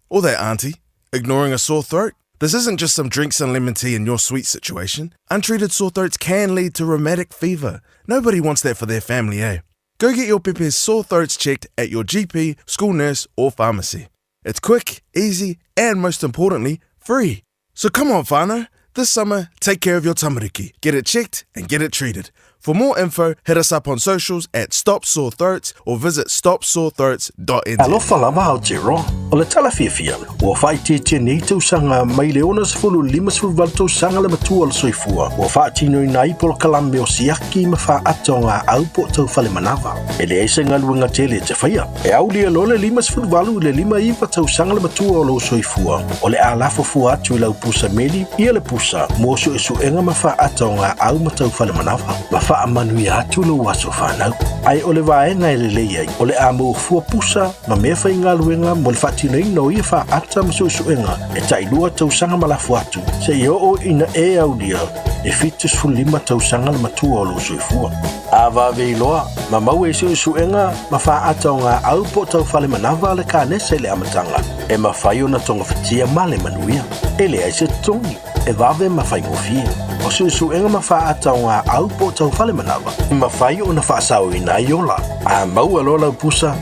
Or that auntie. Ignoring a sore throat? This isn't just some drinks and lemon tea in your sweet situation. Untreated sore throats can lead to rheumatic fever. Nobody wants that for their family, eh? Go get your pepe's sore throats checked at your GP, school nurse, or pharmacy. It's quick, easy, and most importantly, free. So come on, whānau. This summer, take care of your tamariki. Get it checked and get it treated. For more info, hit us up on socials at Stop Sore Throats or visit stopsorethroats.nz. Alofa lava Aotearoa, o le tala fiafia, ua faaitiitia nei tausaga mai le 60 i le 58 tausaga le matua o le soifua ua faatinoina ai polokalame o siaki ma faaata o gaau po o tau fale manava. E leai se galuega tele e te faia. E aulia loa le 58 i le 59 tausaga le matua o lou soifua, o le a lafo fua atu i lau pusa meli ia le pusa mo suesuega ma faaata o gaau ma tau fale manava, ma faamanuia atu lou aso fanau. Ae o le vaega e lelei ai, o le a maua fua pusa ma mea faigaluega mo le faatinoina o ia faaata ma suesuega e tailua tausaga ma lafo atu, seia oo ina e aulia e 75 tausaga le matua o lou soifua. A vave iloa, ma maua i suesuega ma faaata o gaau po o tau fale manava le kanesa i le amataga, e mafai ona togafitia ma le manuia. E leai se totogi, e vave ma faigofie. O suesuega ma faaata o gaau po o tau fale manava, e mafai ona faasaoina ai ola. A maua loa lau pusa,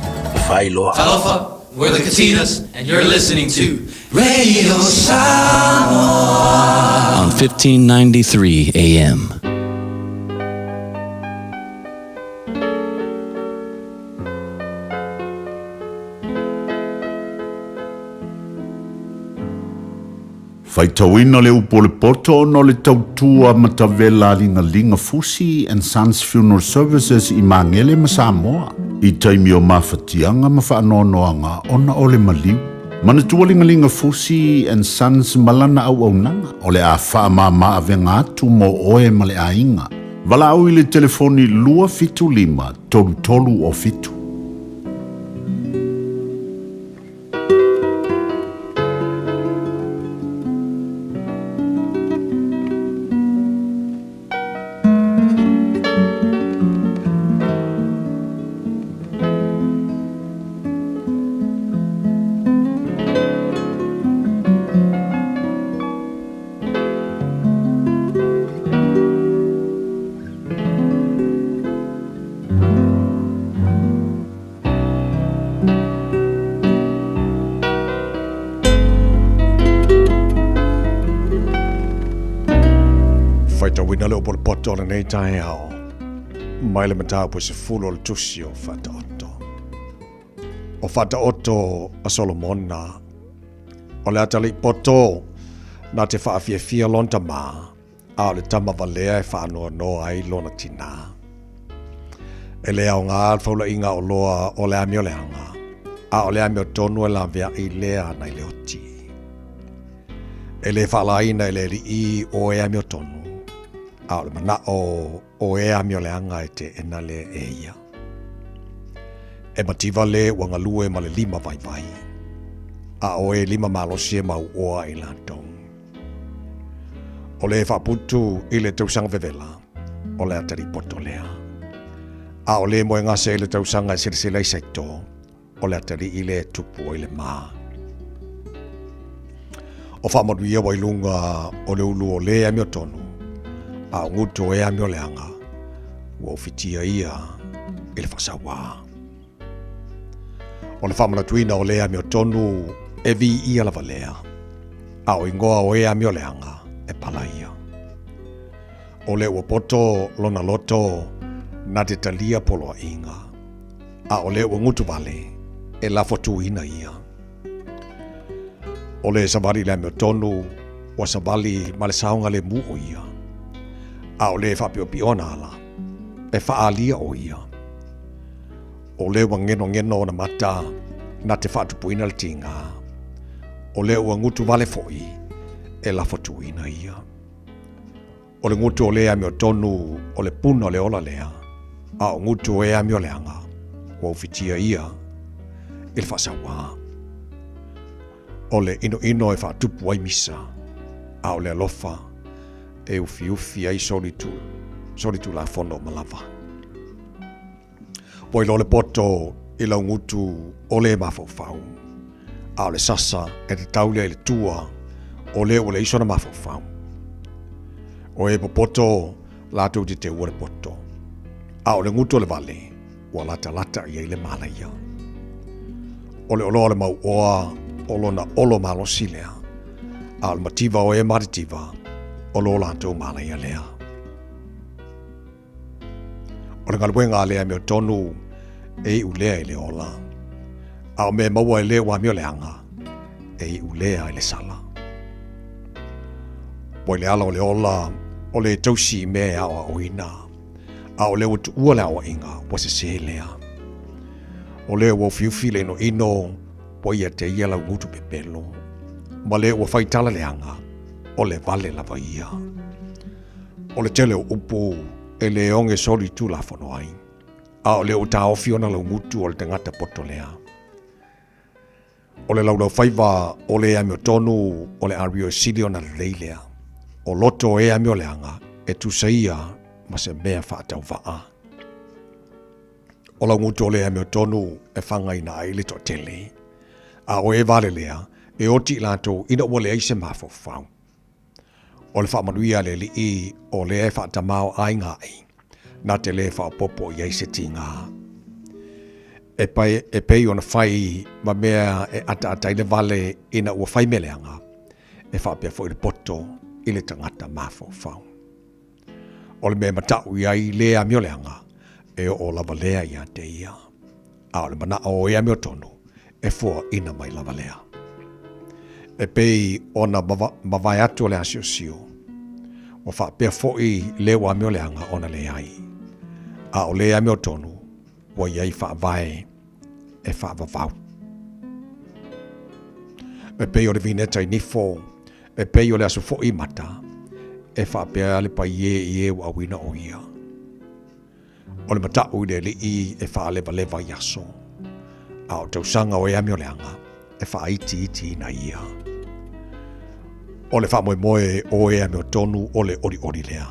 fai loa. Talofa, we're the Katinas, and you're listening to Radio Samoa on 1593 AM. Faitauina le upu o le poto ona o le tautua matavela a Ligalinga Fusi and Sons Funeral Services i Magele ma Samoa i taimi o mafatiaga ma faanoanoaga ona o le maliu. Manatua Ligalinga Fusi and Sons ma lana auaunaga o le a faamama avega atu mo oe ma le aiga. Valaau i le telefoni 275 33 o 7. Faitauina le upu o le poto o lenei taeao mai le mataupu e sefulu o le tusi o Faataoto. O Faataoto a Solomona, o le atalii poto na te faafiafia lona tama, a o le tama valea e faanoanoa ai lona tinā. E le aoga le faulaiga oloa o le amioleaga, a o le amiotonu e laveai lea nai le oti. E le faalaina e le alii o e amiotonu, a o le manao o e amioleaga e teena lea e ia. E mativa le ua galue ma le lima vaivai, a o e lima malosi e mauoa i latou. O le faaputu i le tausaga vevela, o le atalii poto lea. A o lē moegase ai le tausaga e selesele ai saito, o le atalii lea e tupu ai le ma. O faamanuia ua i luga o le ulu o lē amiotonu, a o gutu o e amioleaga, ua ufitia ia i le faasauā. O le faamanatuina o lē amiotonu e viia lava lea, a o igoa o e amioleaga e pala ia. O lea ua poto lona loto na te talia poloaiga, a o lea ua gutu vale e lafotuina ia. O le savali i le amiotonu ua savali ma le saogalemu o ia, a o le faapiopio ana ala, e faaalia o ia. O lea ua genogeno ona mata na te faatupuina le tiga, o lea ua gutu vale foi e lafotuina ia. O le gutu o le amiotonu o le puna o le ola lea, a o gutu o e amioleaga, ua ufitia ia i le faasauā. O le inoino e faatupu ai misa, a o le alofa e ufiufi ai solitulafono uma lava. Ua iloa le poto i lau gutu o le mafaufau, a o le sasa e tatau lea i le tua o le ua leai sona mafaufau. O e popoto latou te teua le poto, a o le gutu o le vale ua latalata i ai le malaia. O le oloa o le mauoa o lona olo malosi lea, a o le mativa o e matitiva o lo latou malaia lea. O le galuega a le amiotonu e iu lea i le ola, a o mea maua e le ua amioleaga e iu lea i le sala. Ua i le ala o le ola o le tausi i mea e aoaoina, a o lea ua tuua le aoaiga ua sesē lea. O lea ua ufiufi le inoino ua ia te ia lau gutu pepelo, ma lea ua fai tala leaga o le vale lava ia. O le tele o upu e le oge soli tulafono ai, a o lea ua taofi ona laugutu o le tagata poto lea. O le laulaufaiva o le amiotonu o le ario e sili ona lelei lea. O loto e amioleaga e tusa ia ma se mea faatauvaa. O laugutu o le amiotonu e fagaina ai le toatele, a o e vale lea e oti i latou ina ua leai se mafaufau. O le faamanuia a le Alii o lea e faatamaoaiga ai, na te lē faaopoopo i ai se tiga. E, pai, e pei ona fai ma mea e ataata ai le vale ina ua fai mea leaga, e faapea foi le poto i le tagata mafaufau. O le mea e mataʻu i ai le amioleaga, e oo lava lea ia te ia. A o le manaʻo o e amiotonu, e foaʻina mai lava lea. E pei ona mavae atu o le asiosio, ua faapea foi le ua amioleaga ona leai, a o le amiotonu ua i ai faavae e faavavau. E pei o le vineta i nifo, e pei o le aso foi i mata, e faapea le paie i e ua auina o ia. O le mataʻu i le Alii e faalevaleva i aso, a o tausaga o e amioleaga e faaitiitiina ia. O le faamoemoe o e amiotonu o le olioli lea,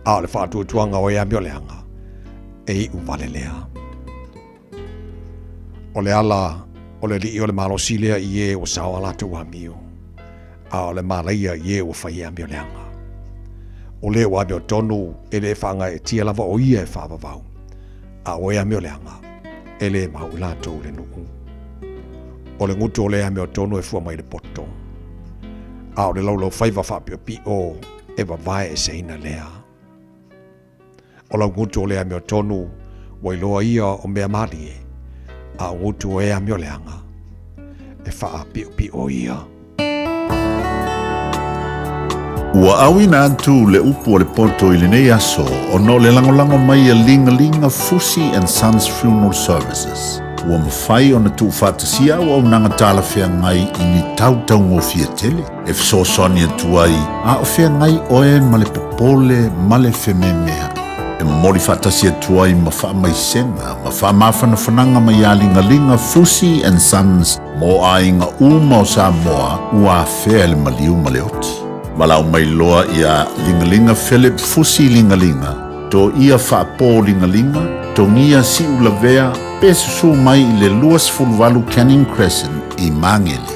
a o le faatuatuaga o e amioleaga e iu vale lea. O le ala o le Alii o le malosi lea i e ua sao a latou amio, a o le malaia i e ua fai e amioleaga. O le ua amiotonu e le faagaeetia lava o ia e faavavau, a o e amioleaga, e le mau i latou le nuu. O le gutu o le amiotonu e fua mai le poto, a o le laulaufaiva faapiopio e vavae eseina lea. O lau gutu o le amiotonu ua iloa ia o mea malie, a o gutu o e amioleaga, e faapiopio ia. Ua auina atu le upu o le poto i lenei aso ona o le lagolago mai a Ligalinga Fusi and Sons Funeral Services. Ua mafai ona tuufaatasia auaunaga talafeagai i ni tau taugofie tele e fesoasoani atu ai a o feagai oe ma le popole ma le fememeaʻi. E momoli faatasi atu ai ma faamaisega ma faamafanafanaga mai iā Ligaliga Fusi and Sons mo aiga uma o Samoa ua afea e le maliu ma le oti. Valaau mai loa ia Ligalinga Philip Fusi Ligalinga, Toia Faapo Ligalinga, Togia Siulavea pe susu mai i le 28 Canning Crescent i Magele.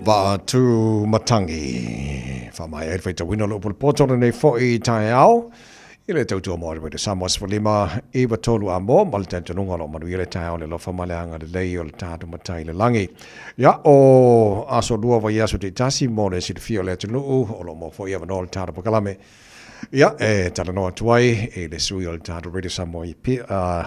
Vaatu Matangi. Whamai ai whaitawina lo polo poto nei fo'i taeao. I le tautua mo le Samoa 15 i tolu a mo ma le tautunga lo manu i le taeao le lofa ma le anga le lei o le tātu matai le langi. Ia o aso lua vai aso te tasi mo le silafia o le atunuu o lo mo fo'i avanoa le tātu pakalame. Ia, e talanoa atu ai i le sui o le tatou Radio Samoa i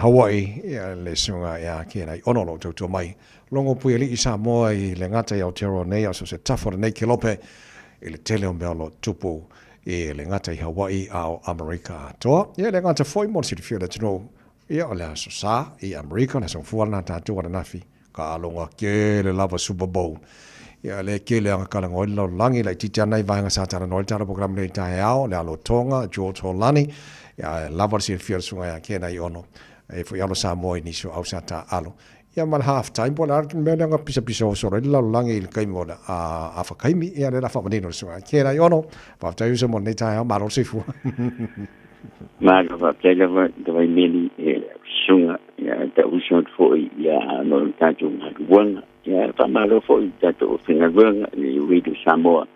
Hawaii, ia, le susuga ia Ken Aiono o lo o tautua mai. Logo Puialii Samoa i le gata i Aotearoa nei, a o so o se tafa o lenei kelope i le tele o mea o lo o tupu i le gata i Hawaii a o Amerika atoa. Ia, le gata foi mo le silafia o le atunuu, ia, o le Aso Sa i Amerika, o le aso gafua lena tatou ananafi, ka aloga tele lava Super Bowl. Ia, le kele aga kalagoa ai le lalolagi, laitiiti ana i vaega sa talanoa ai le tatou polokalame nei i le taeao, le alotoga, George Holani, ia, e lava le silafia o le susuga ia Ken Aiono, e foi alo Samoa i nisi o au sa taaalo. Ia ma le half time po o le a le mea lea na pisapisa solo ai le lalolagi i le taimi o le afa taimi, ia lea o le a faamanino le susuga ia Ken Aiono. Faafetai uso mo lenei taeao, malo le soifua. Malo faafetai lava Tavaimeli e lau susuga, ia ta uso atu foi ia no le tatou galuega. Ia faamalo foi i le tatou aufaigaluega i le Radio Samoa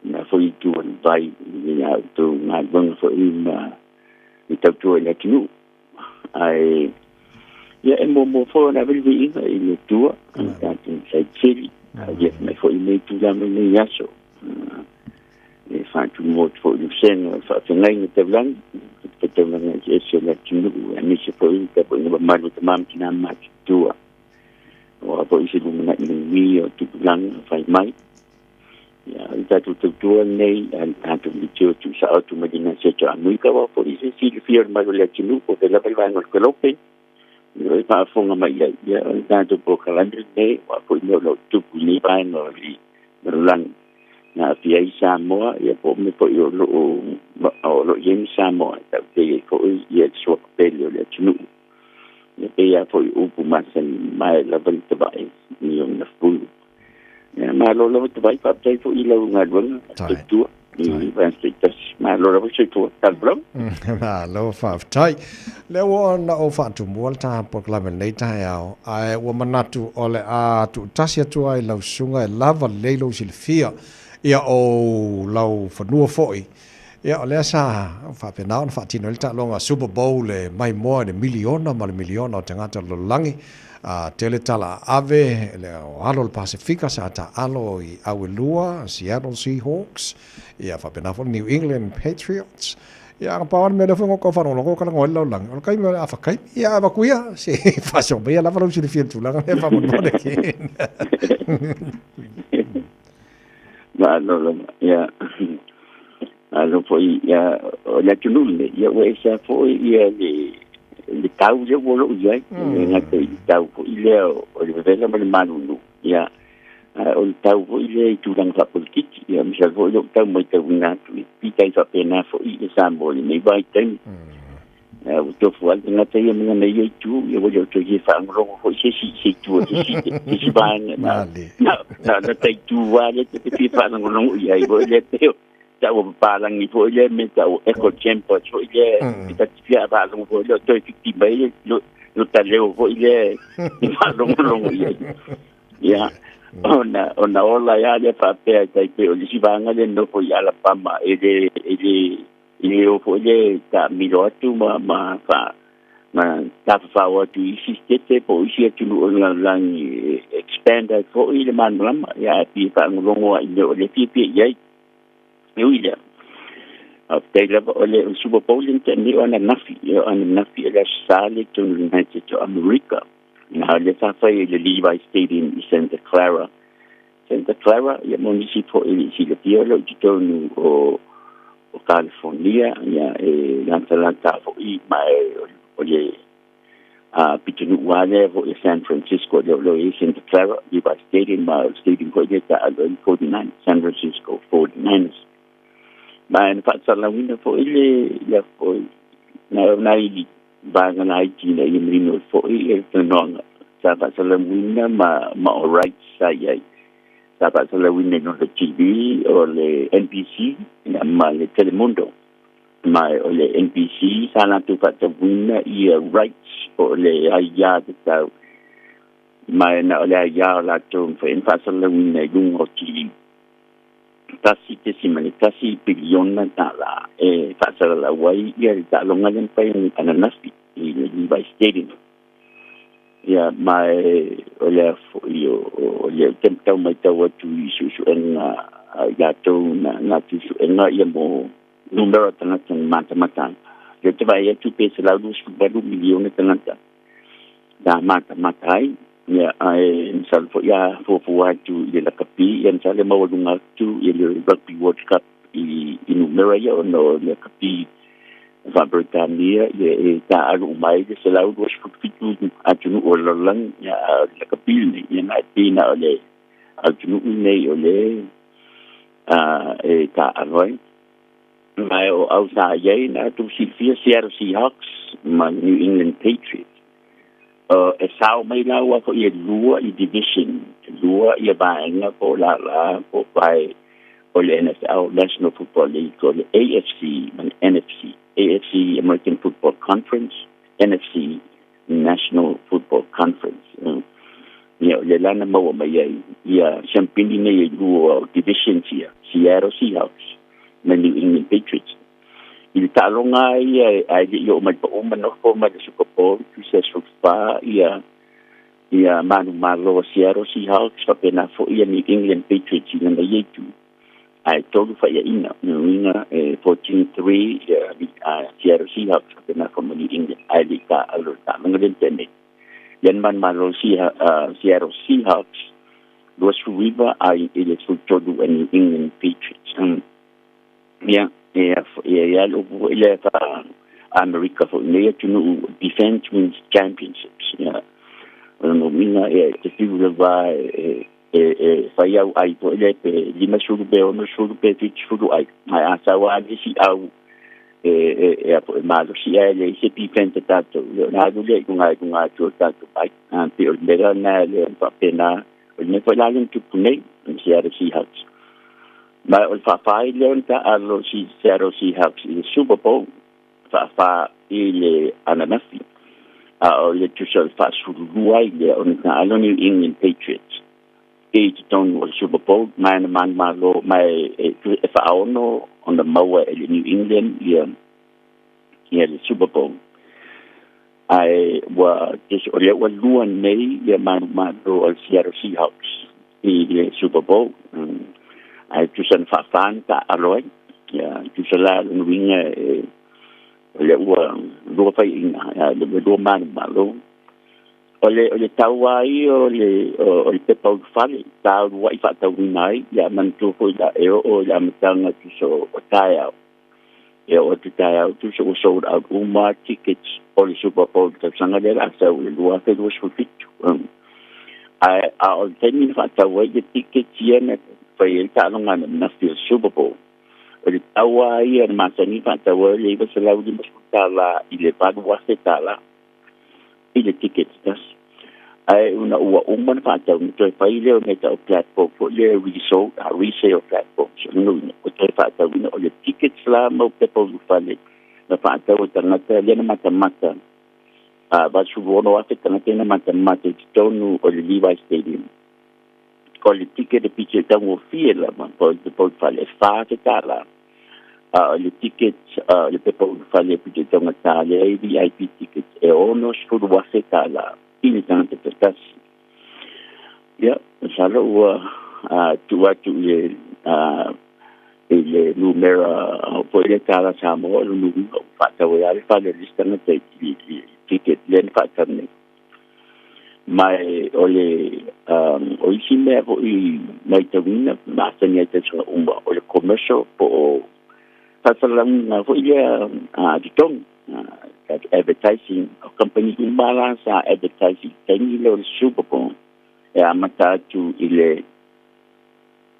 na foi i tua o le vai i a outou galuega foi ma le tautua i le atunuu. Ae ia e muamua foi ona ave le viiga i le Atua le tatou Matai Sili, ia mai foi lenei itula ma lenei aso. E faatumu atu foi i le vasega o le faafeagaiga taulagi, fatafaitaulaga eseese o le atunuu, aemaise foi le tapuaiga mamalu o tama ma tina ma matutua. Aua foi se lumanai manuia o tupulaga fai mai. Ia, o le tatou tautua lenei, a le tatou leitio tuusao atu mai le Naseta o Amerika, aua foi se silafia o le malu o le atunuu, po o fea lava le vaega o le kelope, i o e faafofoga mai ai, ia, o le tatou polokalame lenei, aua foi mea o lo o tupu i lenei vaega o le lalolagi, na aafia ai Samoa, ia po o mea foi o lo o i ai ma Samoa, e tautei ai foi ia le suafa pele o le atunuu. Ia pei lava foi o upu masani mae lava le tavae i ona fulu. Ia, malo lava tavae, faafetai foi i lau galuega, tautua i vaega taitasi. Malo lava le soifua. Talofa lava. Malo faafetai. Lea ua ona ou faatumua le ta polokalame i lenei taeao, ae ua manatu o le a tuutasi atu ai lau susuga e lava lelei lou silafia ia o lau fanua foi. Ia, o lea sa faapena ona faatino ai le taaloga Super Bowl e maimoa i le miliona ma le miliona o tagata o le lalolagi. A tele tala ave, le o alo o le Pasefika sa taalo i Auelua, Seattle Seahawks, ia faapena foi le New England Patriots. Ia, a pau lava le mea lea foi na ou tau faalogologo o talanoa ai le lalolagi, o le taimi o le afa taimi. Ia, avatu ia, se i faasoa maia lava lou silafia i le tulaga lea faamolemole. Malo lava, ia. Malo foi, ia, o le atunuu lenei, ia ua ese lava foi ia le, le tau lea ua lou i ai. E le gata i le tau foi lea o le vevela ma le malulu, ia, a o le tau foi lea i tulaga faapolitiki, ia, masalo foi lou tau matauina atu, e pita ai faapena foi ia Samoa i lenei vaitaimi. Ua tofu lava le tagata ia ma lana ia itu, ia ua le o toe fia faalogologo foi se isi i se itu o se isi, se isi vaega. Na, na, na, na ta itu lava lea ta te fia faalogologo i ai foi lea pei o tau o papalagi foi lea me tau o echo chamber foi lea, e ta te fia faalogo foi lea o toe fiti mai lo, lo ta leo foi lea e faalogologo i ai. Ia, ona, ona ola ai lava lea faapea e tai pei o le isi vaega lea e nofo i Alabama e le, e le, I le o foi lea e taamilo atu ma, ma, fa, ma tafafao atu i isi sitete po o isi atunuu o le lalolagi e expand ai foi le malamalama, ia ae fia faalogologo lava i mea o lea e fiafia i ai. E ui i lea, faafetai lava o le Super Bowl lea na tea nei o ananafi, ia o ananafi o le Aso Sa lea i totonu o le United States o Amerika. Na o lea sa fai i le Levi's Stadium i Santa Clara. Santa Clara, ia mo nisi foi e le i silafia o lo o i totonu o o California, ia e latalata foi ma e o le a pitonuu lava lea foi o San Francisco lea o lo o i ai Santa Clara, Levi's Stadium, ma o le stadium foi lea taalo ai le 49, San Francisco 49ers. Ma na faasalalauina foi le le foi na nai vaega laiti ina ia manino ai foi le talanoaga sa faasalalauina ma ma o rights sa i ai. Sa faasalalauina i luga o le TV o le NBC ma le Telemundo. Ma o le NBC sa latou faatauina ia rights po o le aia tatau ma na o le aia o latou mafai ona faasalalauina i luga o TV. 1.1 piliona tala e faasalalau ai ia le taaloga lea na fai ananafi i le Levi's Stadium. Ia, ma e, o le foi o, o le te tau matau atu i suesuega a i latou na na suesuega ia mo Numera o tagata na matamata ai. Lea ou te vaai atu pe 128 miliona tagata sa matamata ai, ia ae masalo foi a fuafua atu i le lakapi, ia masalo e maualuga atu i le Rugby World Cup i i numera ia ona o le lakapi faa-Peretania, ia e taalu uma ai le 127 atunuu o le lalolagi, ia a o le lakapi lenei, ia na e pei na o le atunuu lenei o le e taaalo ai. Ma o au sa i ai na tou silafia Seattle Seahawks ma New England Patriots. E sao mai laua foi e lua i division, e lua ia vaega po o lala po o vae o le NFL, National Football League, o le AFC ma le NFC. AFC American Football Conference, NFC National Football Conference. Ia, o le la na maua mai ai ia siampini nei e lua o divisions ia, Seattle Seahawks ma New England Patriots. I le taaloga ia ae le i oo mai le pau ma nofo mai le Super Bowl, tusa e 14 ia ia manumalo a Seattle Seahawks faapena foi ia New England Patriots i lana ia itu, ae tolu faiaina, o lona uiga e 14-3 ia Seattle Seahawks faapena foi ma New England, ae le i taaalo i le taaloga lea na tea nei. Lea na manumalo Seattle Seahawks 29 ai i le 13 a New England Patriots. Ia, e ia ia le upu foi lea faa Amerika foi nei atunuu, defense wins championships. Ia, o lona uiga e te fiu lava e e fai au ai foi lea pe 50 pe 60 pe 70 ai. Ae a sau lava le isi au e e e e malosi ae leai se defense a tatou, ia ona alu lea i luga i luga atu o le tatou ai. Pei o le mea la lena lea na faapena, o le mea foi la lea na tupu nei i Seattle Seahawks. Ma o le faafā lea ona taaalo Seattle Seahawks i le Super Bowl, faafā i le ananafi, a o le tusa o le faasululua ai lea ona taaalo New England Patriots i totonu o le Super Bowl, ma na manumalo, ma e faaono ona maua e le New England ia ia le Super Bowl. Ae ua o lea ua lua nei ia manumalo o le Seattle Seahawks i le Super Bowl, ae tusa na faafā na taaalo ai. Ia tusa la lona uiga e o lea ua lua faiaina, le lua manumalo. O le tau lava ia o le pepa ulufale sa uluai faatauina ai, ia manatua foi la e oo i le amataga tusa o taeao, e oo atu taeao tusa ua sold out uma tickets o le Super Bowl i le tausaga lea o le a sau i le 2027. Ae a o le taimi na faatau ai le tickets ia na fai ai le taaloga ananafi o le Super Bowl, o le tau lava ia na masani faatau ai o le $950 i le $8,000 i le ticket tasi. Ae ona ua uma ona faatau, ona toe fai lea o mea tau platform foi lea resale, resale platform. So lona uiga, ua toe faatauina o le tickets la mau pepa ulufale na faatau e tagata lea na matamata, 86,000 tagata na matamata i totonu o le Levi Stadium. O le ticket e pito i taugofie lava po o le pepa ulufale e $4. A o le ticket, o le pepa ulufale e pito i taugata lea e VIP ticket e $60,000 i le tagata tatasi. Ia, masalo ua tuu atu i le i le numera foi le tala Samoa, o lona uiga ua faatau ai lava le fale o le isi tagata i le ticket lea na faatau nei. Ma o le o isi mea foi matauina masani ai tausaga uma, o le commercial po o faasalalauga foi lea totogi, advertising o kamupani uma la sa advertise i le taimi lea o le Super Bowl e amata atu i le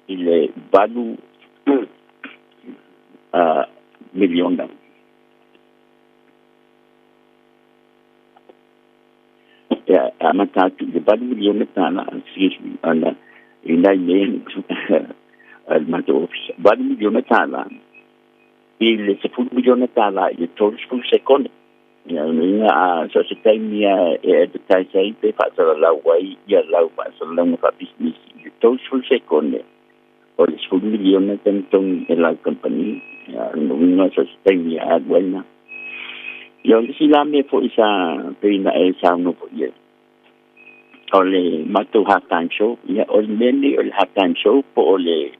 i le 8 miliona. E amata atu i le $8 miliona, excuse me, ona i nai mea a le matou ofisa, $8 miliona i le $10 miliona i le 30 sekone. Ia, lona uiga a so o se taimi lava e advertise ai pe faasalalau ai ia lau faasalalauga faapisinisi i le 30 sekone, o le $10 miliona togitogi e lau kamupani. Ia, lona uiga so o se taimi e alu ai na. Ia, o le isi la mea foi sa pei ona e saunoa foi i ai, o le matou half time show. Ia, o le mea lenei o le half time show po o le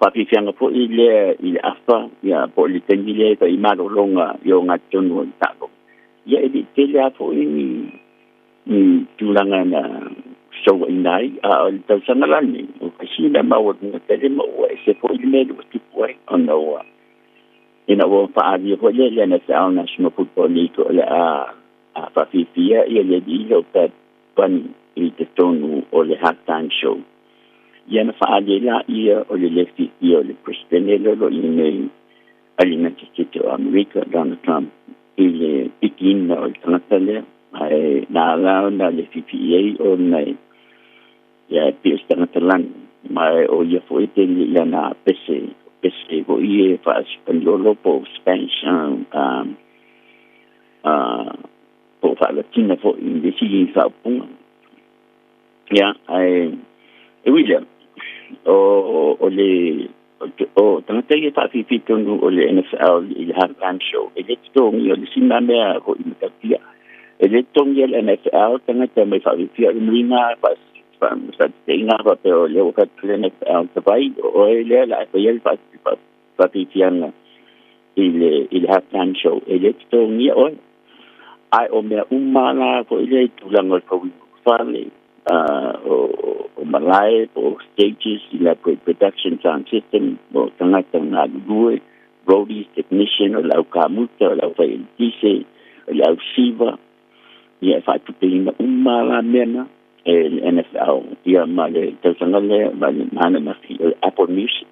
Faafiafiaga foʻi lea i le afa ia po o le taimi lea e faimalologa i ogatotonu o le taaloga. Ia e liʻi tele a foʻi ni ni tulaga na fesouaʻina ai a o le tausaga lanei o kasi mea maualuga tele ma ua ese foʻi le mea ua tupu ai ona ua ina ua faaalia foʻi lea le NFL National Football League o le a faafiafia ia le alii lea o Bad Bunny i totonu o le halftime show. Ia na faaalia ai laia o le lē fiafia o le Peresetene lea o lo o i nei a le United States o Amerika Donald Trump i le pikiina o le tagata lea ae na ala ona le fiafia ai ona ia e pei o se tagata lani ma o ia foʻi tele lana pese pese foʻi e faasipaniolo po o Spanish po o faalatina foʻi i le isi faaupuga. Ia ae e ui lea o le o tagata ia faafiafia tonu o le NFL i le halftime show e lē totogia o le isi na mea foʻi matautia e lē totogia le NFL tagata mai faafiafia o le nuiga faateteiga faapea o lea ua fatu le NFL tavai o oe lea la e faia le faafiafiaga i le halftime show e lē totogia oe ae o mea uma la foʻi lea i tulaga o le fauina o fale o malae po o stages i la production sound system o tagata galulue roadies technician o le au kamuta o le au faialetise o le au siva ia e faatupeina uma la mea na e le NFL ia ma le tausaga lea ma le mana na fi o le Apple Music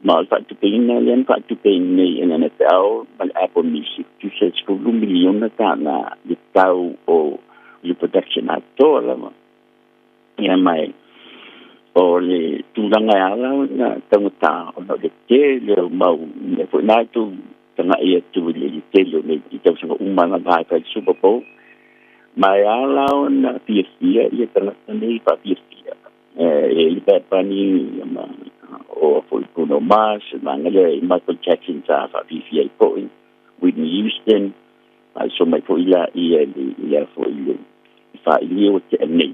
ma o le faatupeina lea na faatupeina nei e le NFL ma le Apple Music tusa 10 miliona tālā le tau o le production atoa lava. Ia mai o le tulaga e ala ona taugata ona o le tele o mau mea foʻi na tou tagaʻi atu i le tele o nei i tausaga uma lava e fai le Super Bowl ma e ala ona fiafia ia tagata nei faafiafia e le Bad Bunny ma o foʻi Bruno Mars ma lea Michael Jackson sa faafiafia ai foʻi Whitney Houston ae so mai foʻi laia i lea foʻi le faailia ua tea nei.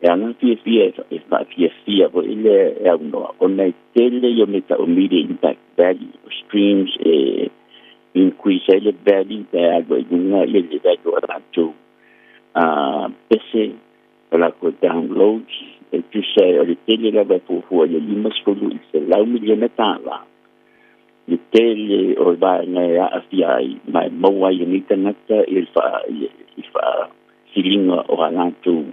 E ala fiafia e faafiafia foʻi le e aunoa ona e tele ia mea taʻu media impact value o streams e increase ai le value pe alu ai luga ia le value o latou pese o latou downloads e tusa o le tele lava e fuafua i le 50 i le 100 miliona tālā le tele o le vaega e aafia ai ma e maua ai lenei tagata i le faasiliga o a latou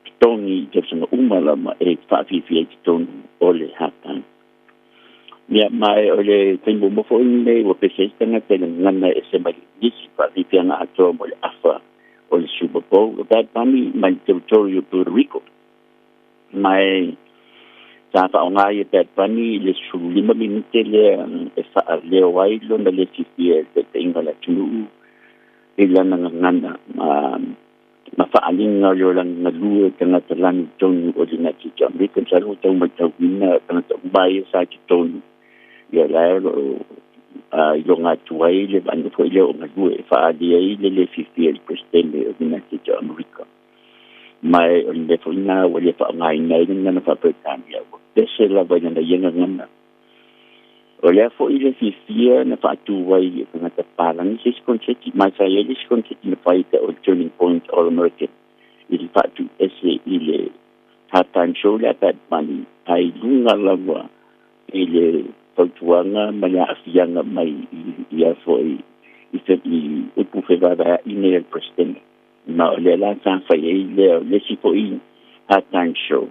totogi i tausaga uma lava e faafiafia ai totonu o le halftime. Ia ma o le taimi muamua foʻi lenei ua pese ai se tagata i le gagana e ese mai le Igilisi faafiafiaga atoa mo le afa o le Super Bowl. O Bad Bunny mai le territory o Puerto Rico ma e sa faaaogā ia Bad Bunny i le 15 minute lea e faaleo ai lona lē fiafia i le taitaiga o le atunuu i lana gagana ma faaaliga o le olaga galue o tagata lani tonu o le United States of America. Masalo ua tau matauina tagata uma ia sa i totonu ia la e o loo iloga atu ai le vaaiga foʻi lea o galue e faaalia ai le lē fiafia i le Peresetene o le United States of America. Ma e o le mea foʻi lena ua le faaaogaina ai le gagana faaperetania ua pese lava i lana ia gagana. O lea foʻi le fiafia na faatū ai i tagata palagi se isi koneseti ma sa iai le isi koneseti na fai taʻu o le Turning Point All American i le faatuʻese i le halftime show le a Bad Bunny ae i luga lava i le fautuaga ma le aafiaga mai ia foʻi i upu fevaevaeaʻi nei a le Peresetene ma o lea la sa fai ai lea o le isi foʻi halftime show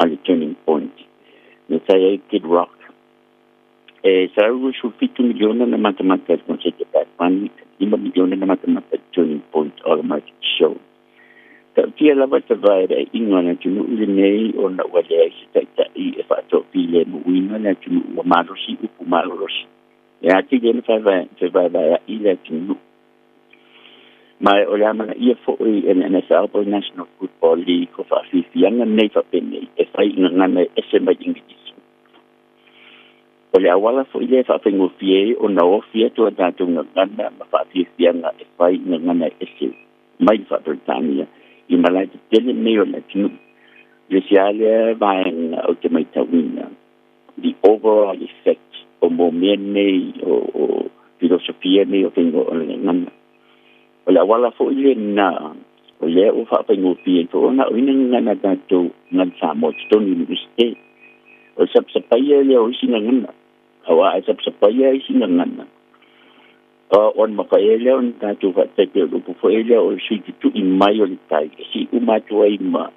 a le Turning Point na sa iai Kid Rock e 127 miliona na matamata i le koneseti a Bad Bunny, 5 miliona na matamata i le Turning Point All American Show. Taʻutia lava tavaevaeʻiga o le atunuu lenei ona ua leai se taʻitaʻi e faatoafilemuina le atunuu ua malosi upu malolosi e atili ai ona fevaevaeaʻi le atunuu. Ma o le amanaia foʻi e le NFL po o le National Football League o faafiafiaga nei faapenei e fai i gagana e ese mai le Igilisi. O le auala foʻi lea e faafaigofie ai ona ofi atu a tatou gagana ma faafiafiaga e fai i gagana e ese mai le faaperetania i malae tetele nei o le atunuu. Le isi lava lea vaega ou te matauina the overall effect o mo mea nei o filosofia nei o faiga o le gagana. O le auala fo'i lenā o lea ua fa'afaigofie ai fo'i ona a'oina gagana a tatou gagana Samoa i totonu Iunivesite. O le sapasapaia lea o isi gagana, auā a sapasapaia isi gagana, ona mafai ai lea ona tatou fa'ata'i pei o le upu fo'i lea o le sui tutu'i mai o le tai e si'i uma atu ai ma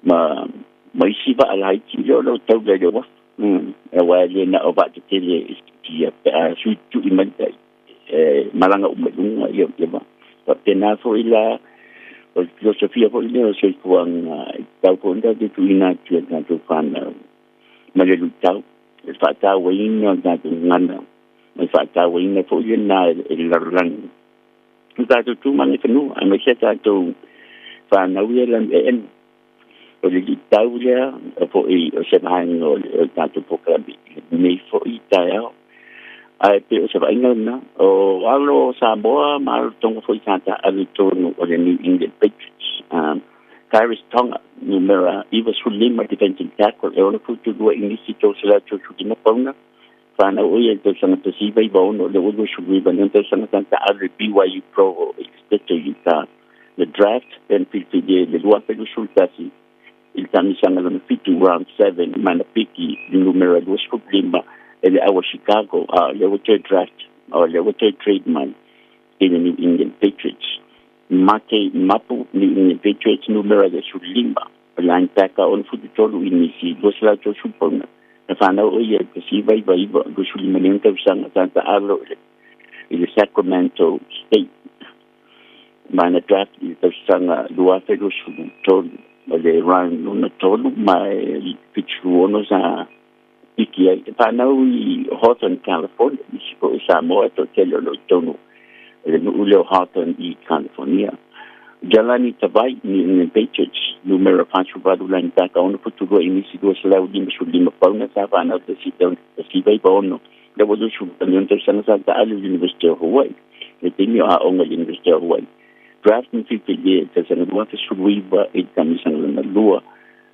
ma ma isi va'a laiti lea o loo taula i le uafu. Auā e lē na o va'atetele e si'itia pe a sui tutu'i mai le tai e malaga uma i luga ia ia va'a. Fa'apena fo'i la o le filosofia fo'i lea o soifuaga e tatau fo'i ona tatou tu'uina atu i a tatou fanau ma le lu'itau le fa'atāuaina o le tatou gagana ma le fa'atāuaina fo'i lenā e le lalolagi o tatou tu ma agaifanua aemaise a tatou fanau ia lanu e'ena. O le lu'itau lea fo'i o se vaega o le tatou polokalame i lenei fo'i taeao, ae pei o se va'aiga lenā o alo Samoa ma alo Toga fo'i sa ta'alu i totonu o le New England Patriots. Khyiris Tonga, numera 95, defensive tackle, e 6 futu 2 inisi, 335 pauna. Fanau o ia i le tausaga 1996, le ua 29 lea tausaga sa ta'alu i BYU Provo i le State o Utah. Le draft pe na filifilia i le 2021 i le tamisaga lona fitu, round 7, ma na piki le numera 25 e le au a Chicago, a o lea ua toe draft, o lea ua toe trade mai i le New England Patriots. Mate Mapu, New England Patriots, numera 15, linebacker, 6 futu 3 inisi, 230 pauna. Na fanau o ia i 1999, 25 tausaga, sa ta'alo i le Sacramento State ma na draft i le tausaga 2023 o le round lona tolu, ma e 76 sa piki ai. E fanau i Hawthorne, California. Nisi fo'i Samoa e to'atele o lo i tonu le nu'u lea o Hawthorne i California. Jahlani Tavai, New England Patriots, numera 48, linebacker, 6 futu 2 inisi, 255 pauna. Sa fanau 1996, le ua 20 tausaga, sa ta'alu University of Hawaii le taimi o a'oga i University of Hawaii. Draft na filifilia i tausaga 2019 i le tamisaga lona lua.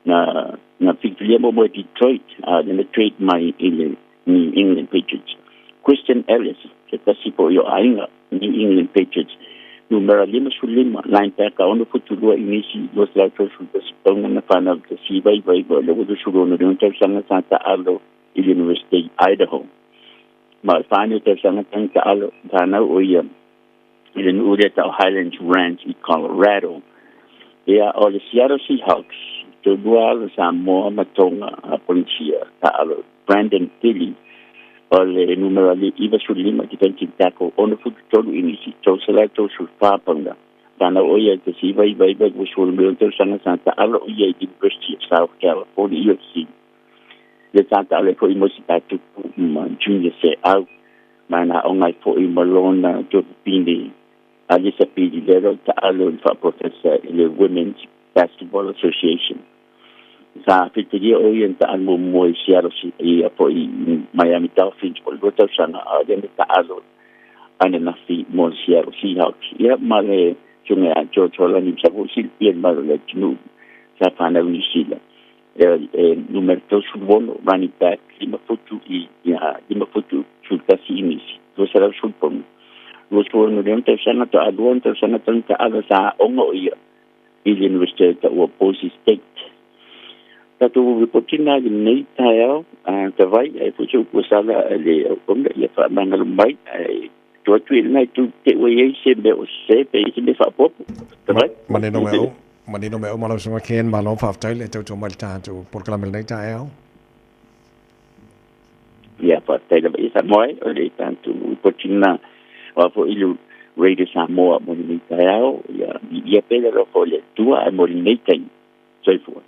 Na filifilia muamua e Detroit, a lena trade mai i le New England Patriots. Christian Elliss, se tasi fo'i o aiga New England Patriots, numera 55, linebacker, 6 futu 2 inisi, 231 pauna. Na fanau 1999, le ua 26 tausaga, sa ta'alo i le University Idaho ma le 4 tausaga tagi ta'alo. Fanau o ia i le nu'u lea ta'o Highlands Ranch i Colorado. Ia, o le Seattle Seahawks, to'alua alo Samoa ma Toga a Polisia ta'alo. Brandon Pili, o le numera 95, defensive tackle, 6 futu 3 inisi, 334 pauna. Fanau o ia i 1999, 22 tausaga, sa ta'alo ia i University of South California, USC, le sa ta'alo ai fo'i mo si tatupu ma Junior Seau, ma na a'oga ai fo'i ma lona tuafafine Alisa Pili, lea ta'alo i le fa'aprofesa i le Women's Basketball Association. Sa filifilia o ia na ta'alu muamua i Seattle ia fo'i Miami Dolphins po le 2 tausaga, a o lea na ta'alo ananafi mo le Seattle Seahawks. Ia, ma le suga ia George Holani sa fo'i silafia le malo le atunuu, sa fanau Niusila, e numera 36, running back, 5 futu i ia 5 futu 11 inisi, 210 pauna. 26 tausaga to'alua tausaga tagi ta'alo. Sa a'oga o ia i le University ta'ua Boise State. Tatou ripotina lenei taeao a tavai ai fo'i se upu sala a le auauna ia fa'amagalo mai, ae tu atu i lenai tu te ua iai se mea o se pe i se mea fa'apopo tavai. Manino me au, manino me au ma lau susuga Ken, malo fa'afetai le tautua mai le tatou polokalame lenei taeao. Ia, fa'afetai lava ia Samoa ai o le tatou ripotina o a fo'i le Radio Samoa mo lenei taeao. Ia ia pele alofa o le Atua ae mo lenei taimi. Soifua.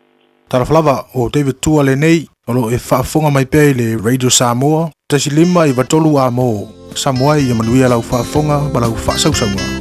Talofa lava, o David Tua lenei, o lo e faafofoga mai pea i le Radio Samoa, 1.5 93 amo. Samoa ia manuia lau faafofoga ma lau faasausauga.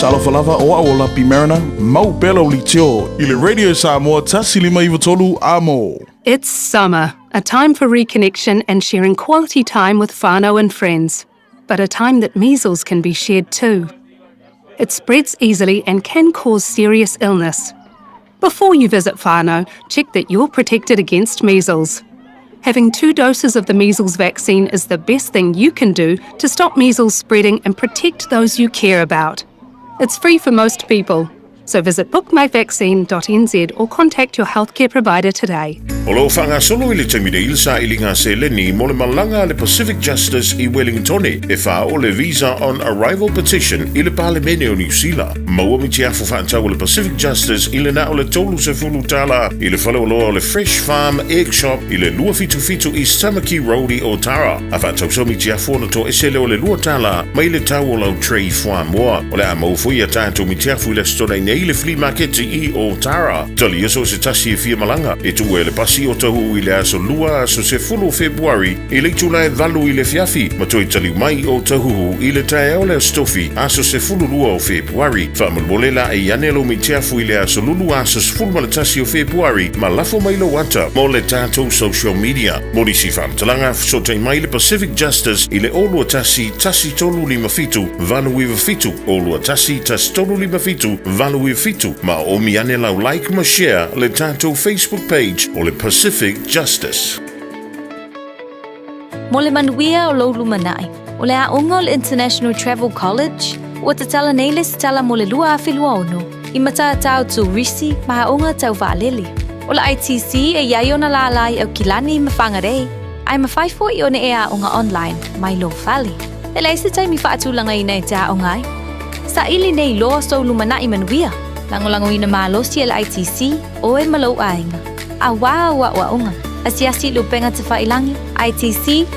Talofa lava o a'u o Lapi Mariner, mau pea lau leitio i le Radio Samoa 1593 Amo. It's summer, a time for reconnection and sharing quality time with whānau and friends, but a time that measles can be shared too. It spreads easily and can cause serious illness. Before you visit whānau, check that you're protected against measles. Having two doses of the measles vaccine is the best thing you can do to stop measles spreading and protect those you care about. It's free for most people. So visit bookmyvaccine.nz or contact your healthcare provider today. O lo o faagasolo i le taimi nei le sailiga seleni mo le malaga a le Pacific Justice i Wellingtone e faaoo le Visa on Arrival Petition i le Palemene o Niu Sila. Maua mitiafu faatau a le Pacific Justice i le na o le $30 i le faleoloa o le Fresh Farm Egg Shop i le 277 East Tamaki Road i Otara. A faatau sau mitiafu ona toese lea o le $2 mai le tau o lau tray fuamoa. O le a maua foi a tatou mitiafu i le Aso Toonai nei i le Flea Maketi i Otara. Talia so o se tasi e fia malaga, e tuua e le pasi o Tahuhu i le aso Lua, aso 10 o Fepuari, i le itula e 8 i le afiafi, ma toe taliu mai o Tahuhu i le taeao o le Aso Tofi, aso 12 o Fepuari. Faamolemole laei ane lou mitiafu i le aso Lulu, aso 11 o Fepuari, ma lafo mai lou ata mo le tatou social media. Mo nisi faamatalaga, fesootai mai le Pacific Justice i le 021 1357 897, 021 1357 897, ma oomi ane lau like ma share le tatou Facebook page o le Pacific Justice. Mo le manuia o lou lumanai, o le aoga o le International Travel College, ua tatala nei le setala mo le 2026 i matatau turisi ma aoga tau vaalele. O le ITC e i ai ona lālā i Aukilani ma Whangarei, ae mafai foi ona e aoga online mai lou fale. E leai se taimi faatulagaina e te aoga ai. Saili nei loa sou lumanai manuia, lagolagoina malosi e le ITC, oe ma lou aiga. Auā au aoaoga, asiasi i le upega tafailangi, itc.co.nz.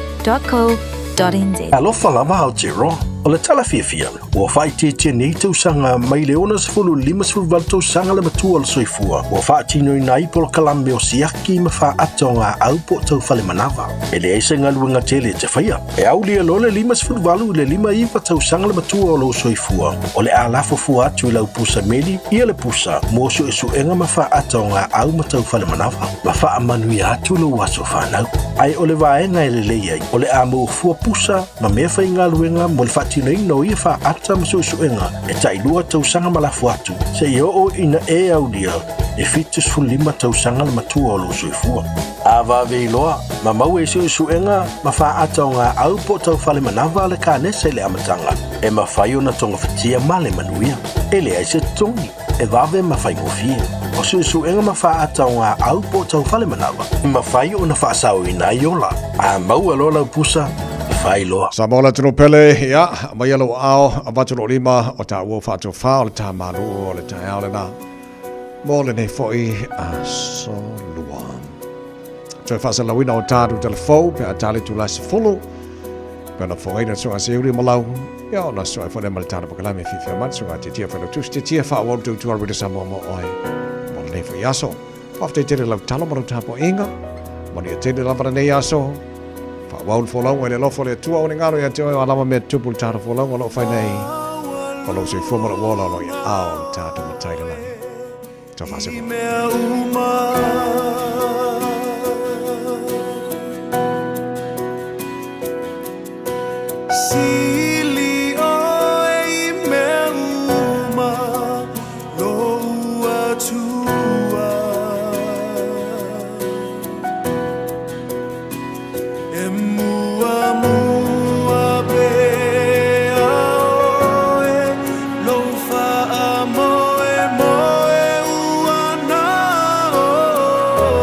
Alofa lava Aotearoa. O le tala fiafia, ua faaitiitia nei tausaga mai le 60 58 tausaga le matua o le soifua ua faatinoina ai polokalame o siaki ma faaata o ngā au po o tau fale manava. E leai se galuega tele e te faia. E aulia loa le 58 i le 59 tausaga le matua o lou soifua, o le a lafo fua atu i lau pusa meli ia le pusa mo suesuega ma faaata o ngā au ma tau fale manava, ma faamanuia atu lou aso fanau. Ae o le vaega e lelei ai, o le a maua fua pusa ma mea faigaluega mo le faatinoina o ia faaata ma suesuega e tailua tausaga ma lafo atu, seia oo ina e aulia e 75 tausaga le matua o lou soifua. A vave iloa, ma maua i suesuega ma faaata o ngā au po o tau fale manava a le kanesa i le amataga, e mafai ona togafitia ma le manuia. E leai se totogi, e vave ma faigofie. O suesuega ma faaata o ngā au po o tau fale manava, e mafai ona faasaoina ai ola. A maua loa lau pusa, fai loa. Samoa le atunuu pele, ia, aumaia lou aao, avatu lou lima, o taua faatofā o le tā malū o le taeao lena. Mo lenei foi aso lua. Toe faasalalauina o tatou telefou pe a ta le itula 10. Pe ona fofogaina le suaga Seuli ma lau. Ia ona soa foi lea ma le tala pakalame fiafia mai le suaga Tiatia Failautusi Tiatia faaauau le tautua a Radio Samoa mo oe mo lenei foi aso. Faafetai tele lau talo ma lau tapuaiga. Manuia tele lava lenei aso. Faaauau le folauga i le alofa o le Atua o le galo ia te oe o a lava mea tupu le tatou folauga o lo o fai nei. O lou soifua ma lou ola o lo o i aao o le tatou Matai i le lagi. Tau faasemo. Sili oe i mea uma lou Atua. E muamua pea oe lou faamoemoe ua na oe.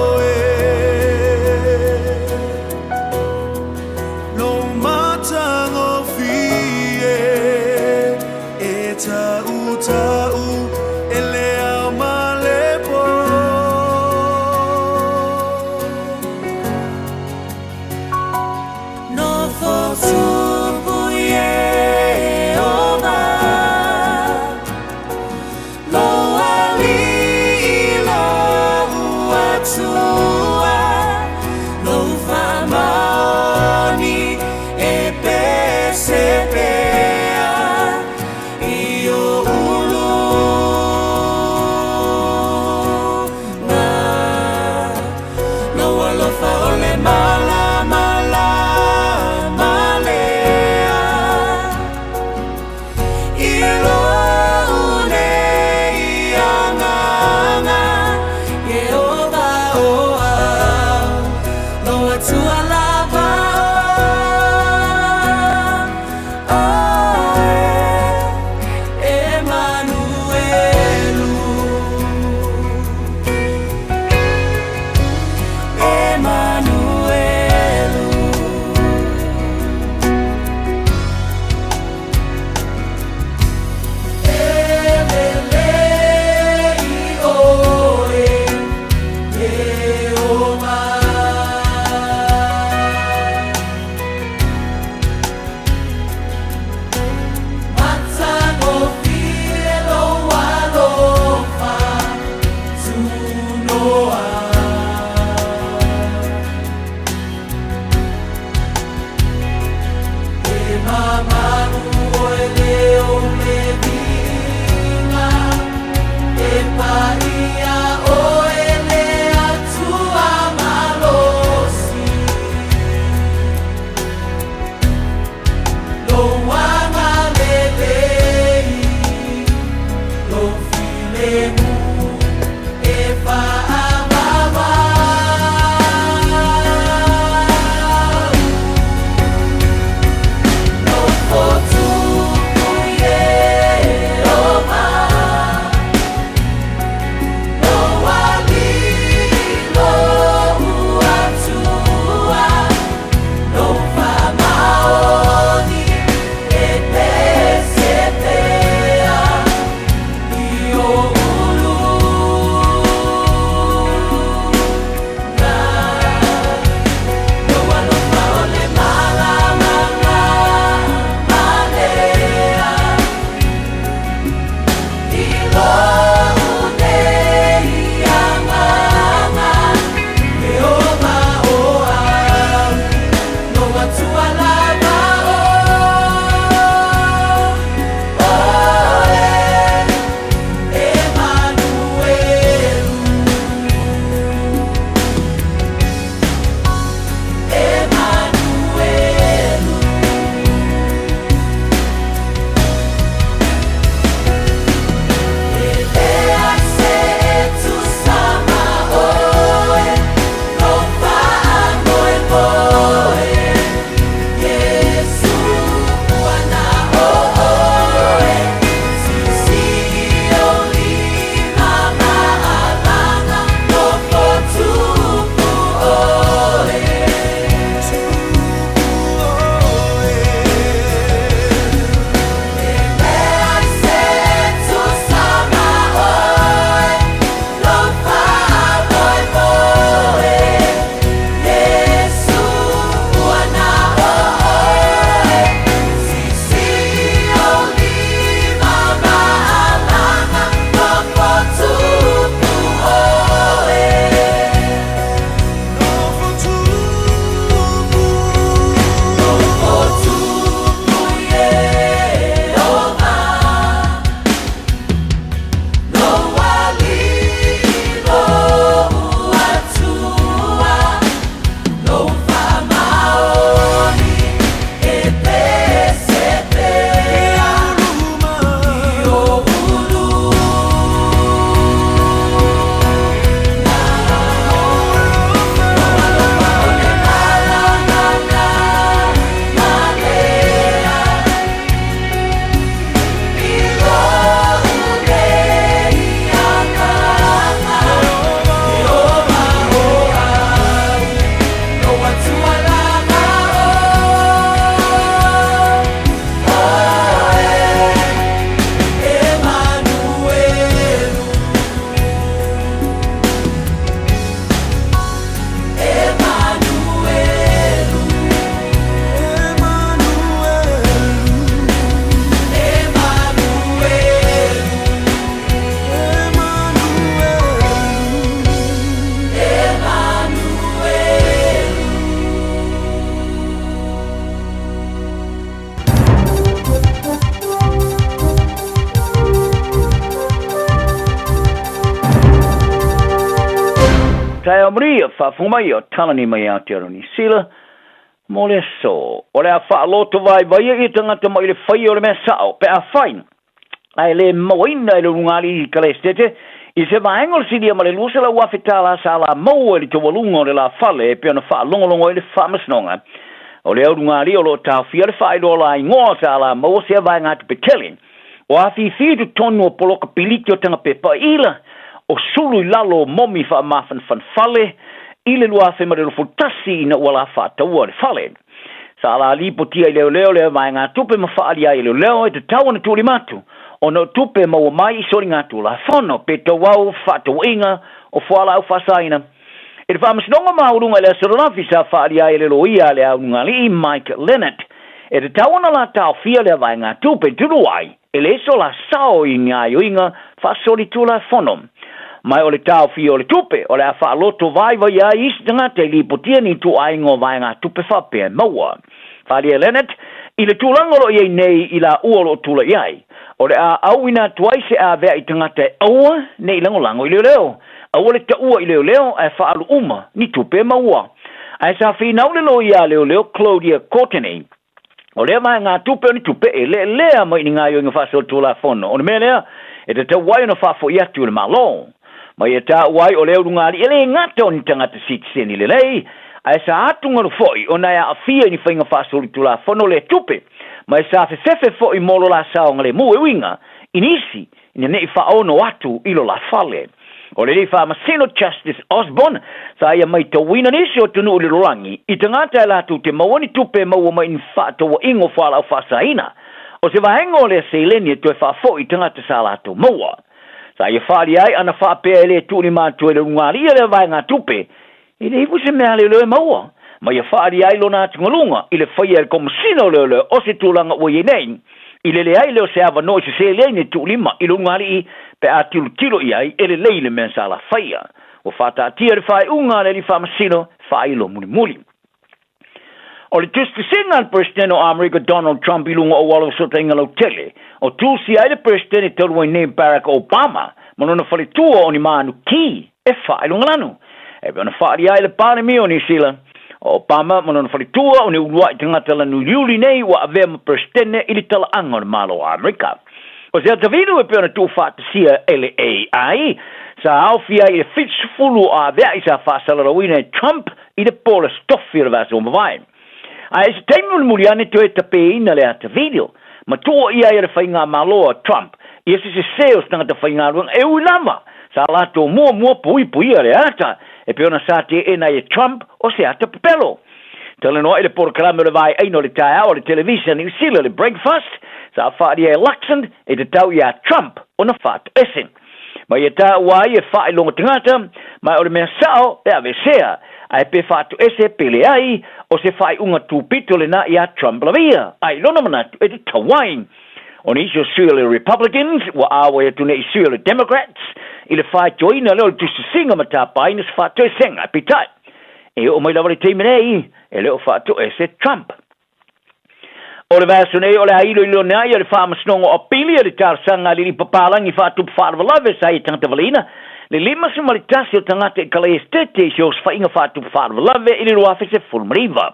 Mamanu oe le o le viiga, E paia oe le Atua malosi. Lou agalelei, lou filemu e faamamau. Nofo tupu Ieova, Lou Alii lou Atua, Lou faamaoni e pese pea i ou uluga. Lou alofa o le malamala lea i lou nei agaga, Ieova o au, lou Atua lava o oe, Emanuelu. Emanuelu. E leai se e tusa ma oe, lou faamoemoe, Iesu ua na o oe, Sisii ou lima ma alaga, nofo tupu oe. E leai se e tusa ma oe, lou faamoemoe, Iesu ua na o oe, Sisii ou lima ma alaga, nofo tupu oe. Nofo tupu Ieova, Lou Alii lou Atua, Lou faamaoni e pese pea i ou uluga. Lou alofa o le malamala lea i lou nei agaga, Ieova o au, lou Atua lava o oe, Emanuelu. Emanuelu. Emanuelu. Emanuelu. Taeao maria, faafofoga mai o Talani mai Aotearoa Niu Sila mo le aso. O le a faaloto vaivaia ia tagata mai le faia o le mea sao pe afai ae le mauaina e le ulugalii Kalesetete i se vaega o le silia ma le $200,000 tala sa la maua i le taualuga o le la fale e pei ona faalogologo ai le Faamasinoga. O le ulugalii o lo o taofia le faailoa la igoa sa la maua sea vaegatupe tele o afifi i totonu o poloka piliki o tagapepa ila o sulu i lalo o momi faamafanafana fale i le 2021 ina ua la faataua le fale. Sa la lipotia i leoleo lea vaegatupe ma faaali ai e leoleo e tatau ona tuulima atu ona o tupe e maua mai i soligatulafono pe tauau faatauaiga o fualaau faasaina. I le Faamasinoga Maualuga i le Aso Lalafi sa faaali ai e le loia a le Aulugalii Mike Leonard e tatau ona la taofia lea vaegatupe tulu ai e le so la sao i ni gaoioiga faasolitulafono. Ma o le taofia o le tupe o le a faaloto vaivai ai isi tagata i lipotia ni ituaiga o vaegatupe faapea e maua. Faaalia Leonard I le tulaga o lo o i ai nei i laua o lo o tulai ai, o le a auina atu ai se avea'i tagata e aua ne i lagolago i leoleo, aua le taua i leoleo ae faaalu uma ni tupe e maua. Ae sa finau le loia a leoleo Claudia Courtenay, o lea vaegatupe o ni tupe e leelea mai i ni gaoioiga faasolitulafono, o le mea lea e tatau ai ona faafoi atu i le Malo. Ma ia taua ai o lea ulugalii e le gata o ni tagata sitiseni lelei, ae sa atugalu foi ona e aafia i ni faiga faasolitulafono le tupe, ma e sa fefefe foi mo lo la saogalemu e uiga i nisi ina ne i faaono atu i lo la fale. O le Alii Faamasino Justice Osborne sa ia maitauina nisi o atunuu i le lalolagi i tagata e latou te maua ni tupe e maua mai i ni faatauaiga o fualaau faasaina, o se vaega o lea seleni e toe faafoi i tagata sa latou maua. Sa ia faaalia ai ana faapea e le tuulima atu ai le ulugalii lea vaegatupe, e leai foi se mea a leoleo e maua, ma ia faaalia ai lona atugaluga i le faia e le Komesina o Leoleo o se tulaga ua i ai nei, i le leai lea o se avanoa i se seleni e tuulima i le ulugalii pe a tilotilo i ai e lelei le mea sa la faia. Ua faataatia le faaiuga a le Alii Faamasino faailo mulimuli. O le tusitusiga a le Peresetene o Amerika Donald Trump i luga o auala o fesootaiga lautele, o tusia ai le Peresetene talu ai nei Barack Obama ma lona faletua o ni manuki e faailogalanu. E pei ona faaalia ai le Palemia o Niu Sila, o Obama ma lona faletua o ni uluai tagata lanuliuli nei ua avea ma Peresetene i le talaaga o le Malo o Amerika. O se atavilu e pei ona tuufaatasia e le AI, sa aofia ai i le 70 o avea'i sa faasalalauina e Trump i le po o le Aso Tofi o le vaiaso ua mavae. Ae i se taimi mulimuli ane toe tapeina le ata video, ma tuua i ai e le faigamalo a Trump ia se sese o se tagata faigaluega e ui lava sa latou muamua puipuia le ata e pei ona sa teena ai e Trump o se ata pepelo. Talanoa i le polokalame o le vaeaina o le taeao a le televisa Niu Sila le Breakfast, sa faaalia e Luxon e tatau iā Trump ona faatoese. Ma ia taua ai e faailoga tagata, ma o le mea sao e aveesea, ae pe faatoese pe leai, o se faaiuga tupito lena iā Trump lava ia, a i lona manatu e tatau ai. O nisi o sui o le Republicans ua āwai atu nei i sui o le Democrats i le faitoina lea o le tusitusiga ma tapaina se faatoesega, peitai, e oo mai lava le taimi nei, e le o faatoese Trump. O le vaiaso nei o le a iloilona ai e le Faamasinoga o Apili e le talosaga a le Alii Papalagi Faatupu Faalavelave sa ia tagata valeina le 51 o tagata i Kalaesetete i se osofaiga faatupu faalavelave i le 2019.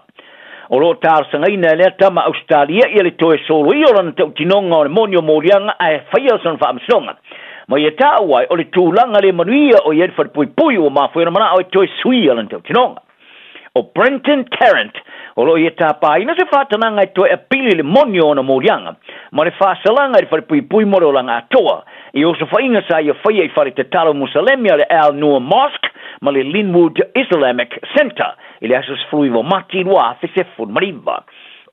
O lo o talosagaina e lea tama Ausetalia ia le toe soloia o lana tautinoga o le moni o moliaga ae faia sona faamasinoga. Ma ia taua ai o le tulaga le manuia o i ai le falepuipui ua mafua ai ona manao e toe suia lana tautinoga. O Brenton Tarrant, o lo o ia tāpāina se whātanaga e toe apili le moni o ona moliaga, ma le whāsalaga i le whalepuipui mo le olaga atoa, i osofaiga sa ia faia i fale tatalo Musalemi a le Al Noor Mosque ma le Linwood Islamic Centre i le aso 19 o Mati 2019.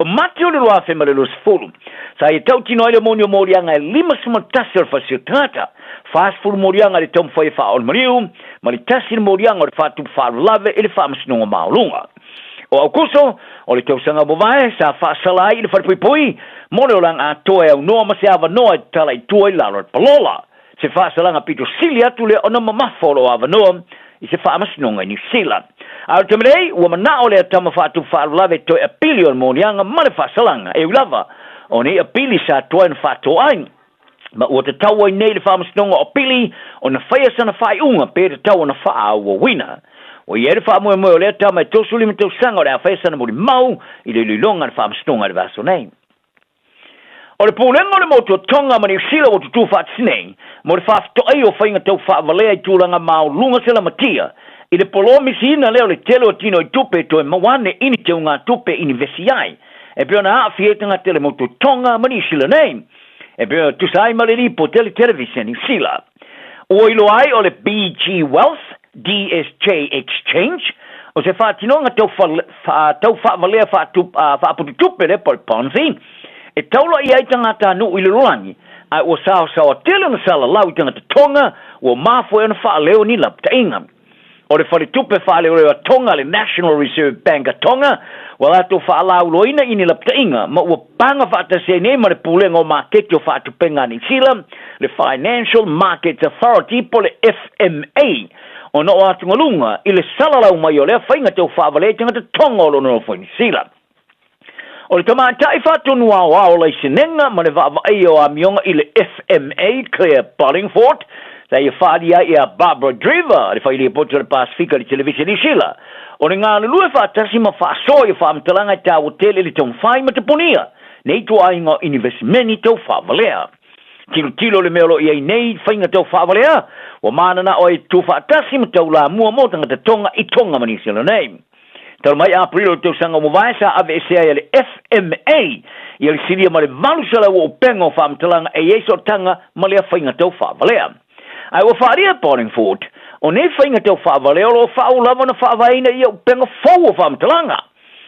O Mati o le 2020, sa ia tautino ai le moni o moliaga e 51 o le fasi o tagata, 40 moliaga i le taumafai e faaoli maliu, ma le tasi le moliaga o le faatupu faalavelave i le Faamasinoga Maualuga. O Aukuso, o le tausaga ua mavae, sa faasala ai i le falepuipui mo le olaga atoa e aunoa ma se avanoa e tatala i tua i lalo o le palola. Se faasalaga pito sili atu lea ona mamafa o loo avanoa i se faamasinoga i Niu Sila. A o le taimi nei, ua manao lea tama faatupu faalavelave e toe apili o le moliaga ma le faasalaga, e ui lava o nei apili sa tuai ona faatoa ai. Ma ua tatau ai nei le Faamasinoga o Apili ona faia sana faaiuga pe tatau ona faaauauina. Ua i ai le faamoemoe o lea tama e 35 tausaga o le a faia sana molimau i le iloiloga a le Faamasinoga i le vaiaso nei. O le Pulega o le Motu o Tonga ma Niu Sila ua tutū faatasi nei mo le faafetoai o faiga tau faavalea i tulaga maoluga selamatia i le polomisiina lea o le tele o tino i tupe e toe maua ane i ni teugatupe inivesi ai e pei ona aafia ai tagata i le Motu o Tonga ma Niu Sila nei. E pei ona tusa ai ma le lipoti a le Televiseni Niu Sila. Ua iloa ai o le BG Wealth DSJ Exchange, o se faatinoga tau tau faavalea faapututupe lea po o le Ponzi, e taula i ai tagata nuu i le lalolagi, ae ua saosaoa tele ona salalau i tagata Tonga ua mafua ai ona faaleo ni lapataiga. O le faletupe faaleoleo a Tonga, le National Reserve Bank a Tonga, ua latou faalauiloaina i ni lapataiga ma ua paga faatasi ai nei ma le Pulega o Maketi o Faatupenga a Niu Sila, le Financial Markets Authority po o le FMA, ona o atugaluga i le salalau mai o lea faiga tau faavalea i tagata Tonga o lo o nonofo i Niu Sila. O le tamaitai faatonu aoao laisenega ma le vaavaaia o amioga i le FMA, Clare Boddingford, sa ia faaalia ai ia Barbara Dreaver, le failipoti o le Pasefika i le Televise Niu Sila, o le galulue faatasi ma faasoa i faamatalaga e taua tele i le taumafai ma tapunia nei ituaiga o inivesimeni tau faavalea. Tilotilo le mea o lo o i ai nei faiga tau faavalea, ua mananao ai e tutufaatasi ma taulamua mo tagata Tonga i Tonga ma Niu Sila nei. Talu mai Aperila o le tausaga ua mavae sa aveesea ai e le FMA ia le silia ma le 800 o upega o faamatalaga e i ai sootaga ma lea faiga tau faavalea. Ae ua faaalia e Boddingford, o nei faiga tau faavalea o lo o faauu lava ona faavaeina ia upega fou o faamatalaga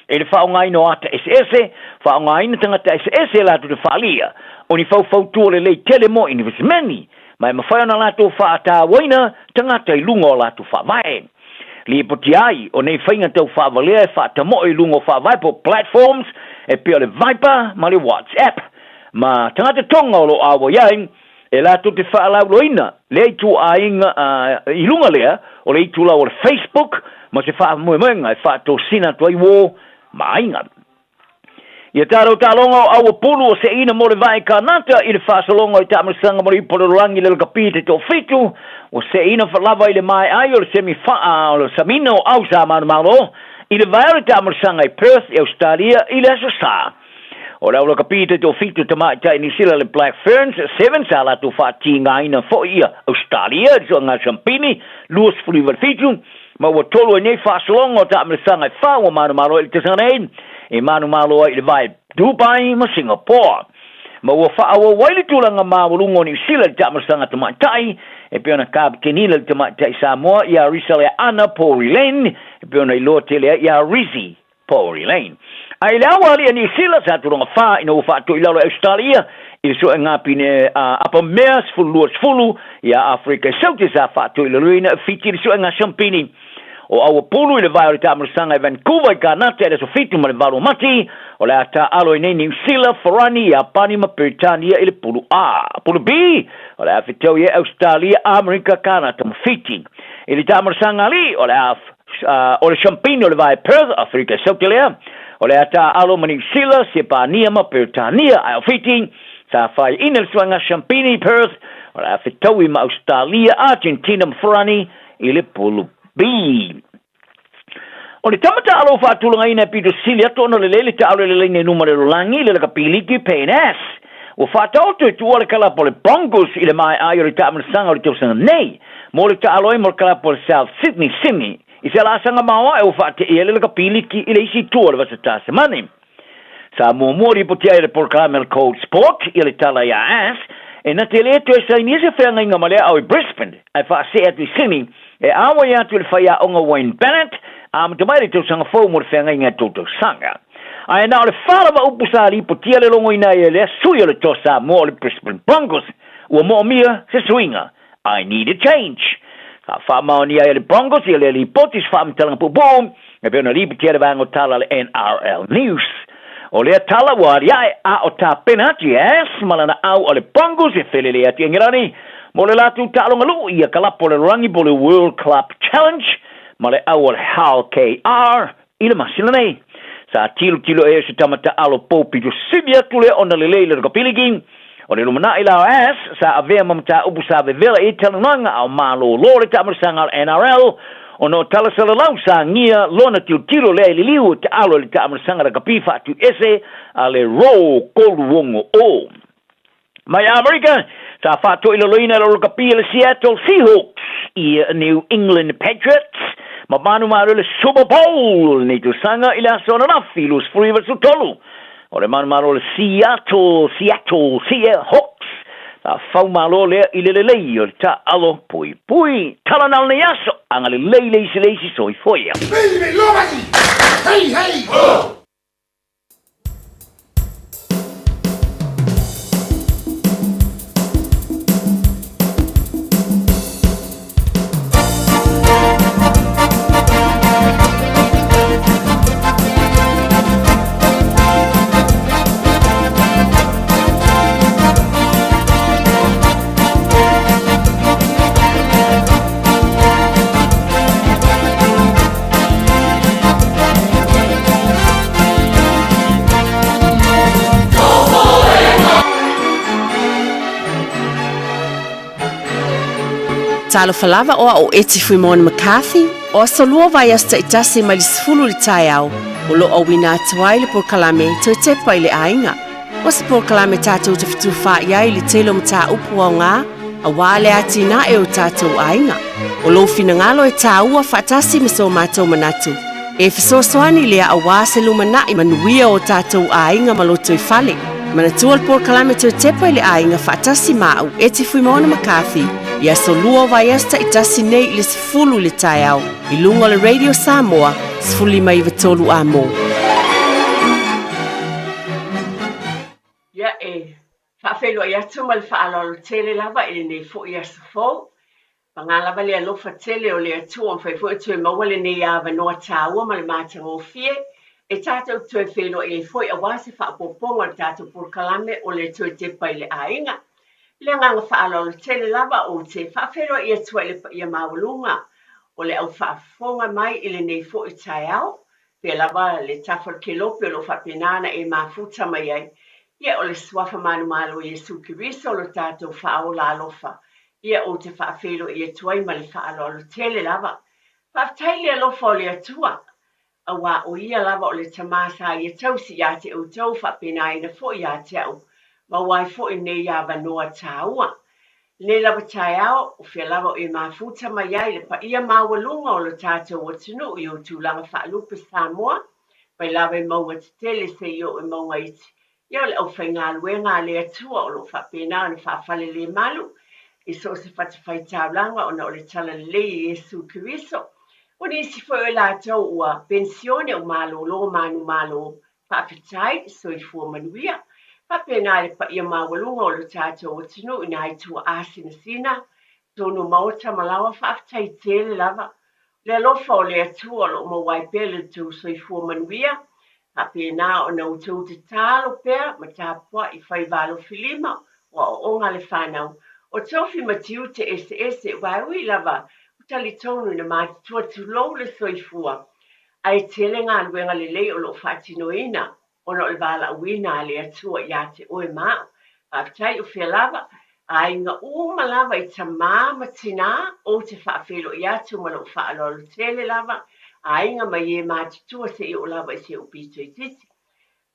i le faaaogaina o ata eseese, faaaogaina tagata eseese e latou te faaalia, o ni faufautua lelei tele mo inivesimeni, ma e mafai ona latou faatauaina tagata i luga o latou faavae. Lipoti ai, o nei faiga tau faavalea e faatamoe i luga o faavae po o platforms e pei o le Viber ma le WhatsApp, ma tagata Tonga o lo o auai ai, e latou te faalauiloaina lea ituaiga i luga lea o le itulau o le Facebook ma se faamoemoega e faatosina atu ai uo ma aiga. Ia tatou taaloga o Auapulu o seina mo le vae Kanata i le faasologa o le taamilosaga mo le ipu o le lalolagi le lakapi te toafitu ua seina lava i le maea ai o le semi faa o le samina o au sa manumalo i le vae o le taamilosaga i Perth i Ausetalia i le Aso Sa. O le au lakapi te toafitu tamaitai Niu Sila le Black Ferns Sevens sa latou faatigaina foi ia Ausetalia i le suaga sampini 29-7 Ma ua tolu ai nei faasologa o taamilosaga e fa ua manumalo ai i le tausaga nei, e manumalo ai i le vae Dubai ma Singapore. Ma ua faaauau ai le tulaga maualuga o Niu Sila i le taamilosaga tamaitai, e pei ona kapikenila le tamaitai Samoa ia Risaleaana Pouri Lane, e pei ona iloa tele ai ia Rizzy Pouri Lane. A i le aua alii a Niu Sila sa tulaga fa ina ua faatoi lalo e Ausetalia i le suega pine a apamea 12 10 ia Aferika i Saute sa faatoi laloina e Fiti i le suega siampini o Auapulu i le vae o le taamilosaga i Vancouver i Kanata i le aso 7 ma le 8 o Mati. O le a taaalo ai nei Niu Sila, Farani, Iapani ma Peretania i le Pulu A. Pulu B, o le a fetaui ai Ausetalia, Amerika, Kanata ma Fiti. I le taamilosaga alii, o le a O le Champagne o le vae Perth, Aferika i Saute lea, o le ata alo ma Niu Sila, Sepania ma Peretania, ae o Fiti, sa faiaina le suaga Champagne i Perth, o le a fetaui ma Ausetalia, Argentina ma Farani i le Pulu B. O le tama taalo faatulagaina e pito sili atu ona lelei le taalo i le laina i luma o le lolagi, le lakapiliki, Payne Ass. Ua faataoto e tuua le kalapa o le Broncos i le maea ai o le taamilosaga o le tausaga nei mo le taalo ai mo le kalapa o le South Sydney, Sydney, i se laasaga maoae ua faateia ai le lakapiliki i le isi itu o le Vasa Tasamani. Sa muamua lipoti ai e le polokalame o le Cold Sport ia le tala iā Ass e na te lē toe sainia se feagaiga ma le aao i Brisbane ae faasee atu i Sydney e āwai atu i le faiaoga Wayne Bennett amata mai le tausaga fou mo le feagaiga e tou tausaga. Ae na o le fa lava upu sa lipotia le logoina ai e lea sui o le Toa Samoa o le Brisbane Broncos, ua moomia se suiga, I need a change. Sa faamaonia ai e le Broncos ia lea lipoti i se faamatalaga puupuu, e pei ona lipotia e le vaega o tala a le NRL News. O lea tala ua aliae a o tapena atu i Ass ma lana au a le Broncos e felelei atu i Engelani mo le latou taaloga luu ia kalapo o le lalolagi po o le World Club Challenge ma le au o le Hull KR I le masina nei, sa tilotilo ea se tama taalo pou pito sili atu lea ona lelei le Rakapiliki. O le lumanai la o Ass, sa avea ma mataupu sa vevela i talanoaga a o malōlō le taamilosaga o le NRL, ona o tala salalau sa agia lona tilotilo lea i liliu o taalo i le taamilosaga rakapi faatuiese a le Raw 360. Mai Amerika, sa faatoilaloina e le lakapi a le Seattle Seahawks i New England Patriots ma manumalo i le Super Bowl o lenei tausaga i le aso ananafi 29. O le manumalo o le Seattle, Seattle Seahawks sa faumalo lea i le lelei o le taaalo puipui. Tala na o lenei aso, agalelei le isi le isi soifua ia. Hey, hey, ho! Talofa lava o a'u Eti Fuimoana McCarthy, o aso lua vaiaso ta'itasi mai le 10 i le taeao, o lo'o auina atu ai le polokalame Toe Tepa i le Aiga. O se polokalame tatou te fetufaai ai i le tele o mataupu aoga auā le atinae o tatou aiga. O lou finagalo e tāua faatasi ma so matou manatu, e fesoasoani lea auā se lumanai manuia o tatou aiga ma lotoifale. Manatua le polokalame Toe Tepa i le Aiga faatasi ma a'u Eti Fuimaono McCarthy i aso lua o vaiaso ta'itasi nei i le 10 i le taeao i luga o le Radio Samoa 15 93 A mo. Ia e faafeiloai atu ma le faaaloalo tele lava i lenei foi aso fou. Paga lava le alofa tele o le Atua ua mafai foi ona toe maua lenei avanoa taua ma le matagofie e tatou te toe feiloai ai foi aua se faaopoopoga o le tatou polokalame o le Toe Tepa i le Aiga. I le agaga faaaloalo tele lava ou te faafeiloai atu ai i le paia maualuga o le au faafofoga mai i lenei foi taeao Pea lava le tafa o le kelope o lo o faapena ona e mafuta mai ai, ia o le Suafa manumalo o Iesu Keriso lo tatou Faaola alofa, ia ou te faafeiloai atu ai ma le faaaloalo tele lava. Faafetai i le alofa o le Atua, auā o Ia lava o le Tamā sa Ia tausi iā te outou faapenaina foi iā te a'u, maua ai foi nei avanoa tāua. Lenei lava taeao, o fea lava o e mafuta mai ai le paia maualuga o lo tatou atunuu i ou tulaga faalupe Samoa, mai lava i mauga tetele seia oo i mauga iti, ia o le aufaigaluega a le Atua o lo o faapena ona faafalelemalu i so o se fatafaitaulaga ona o le talalelei e Iesu Keriso. O nisi foi o i latou ua penisione ua malolo manumalo Faafetai, soifua manuia. Faapena le paia maualuga o lo tatou atunuu i nai tuaasinasina, tonu maota ma laoa faafetai tele lava. O le alofa o le Atua o lo o maua ai pea le tou soifua manuia, faapena ona outou tatalo pea ma tapuai faiva alofilima o aoaoga a le fanau o tofi ma tiute eseese aua e ui lava ua talitonu ina matutua tulou le soifua Ae tele galuega lelei o lo o faatinoina ona o le valaauina a le Atua iā te oe ma a'u. Faafetai o fea lava, aiga uma lava i tamā ma tinā, ou te faafeiloai atu ma lou faaaloalo tele lava, aiga mai e matutua seia oo lava i si ou pito itiiti.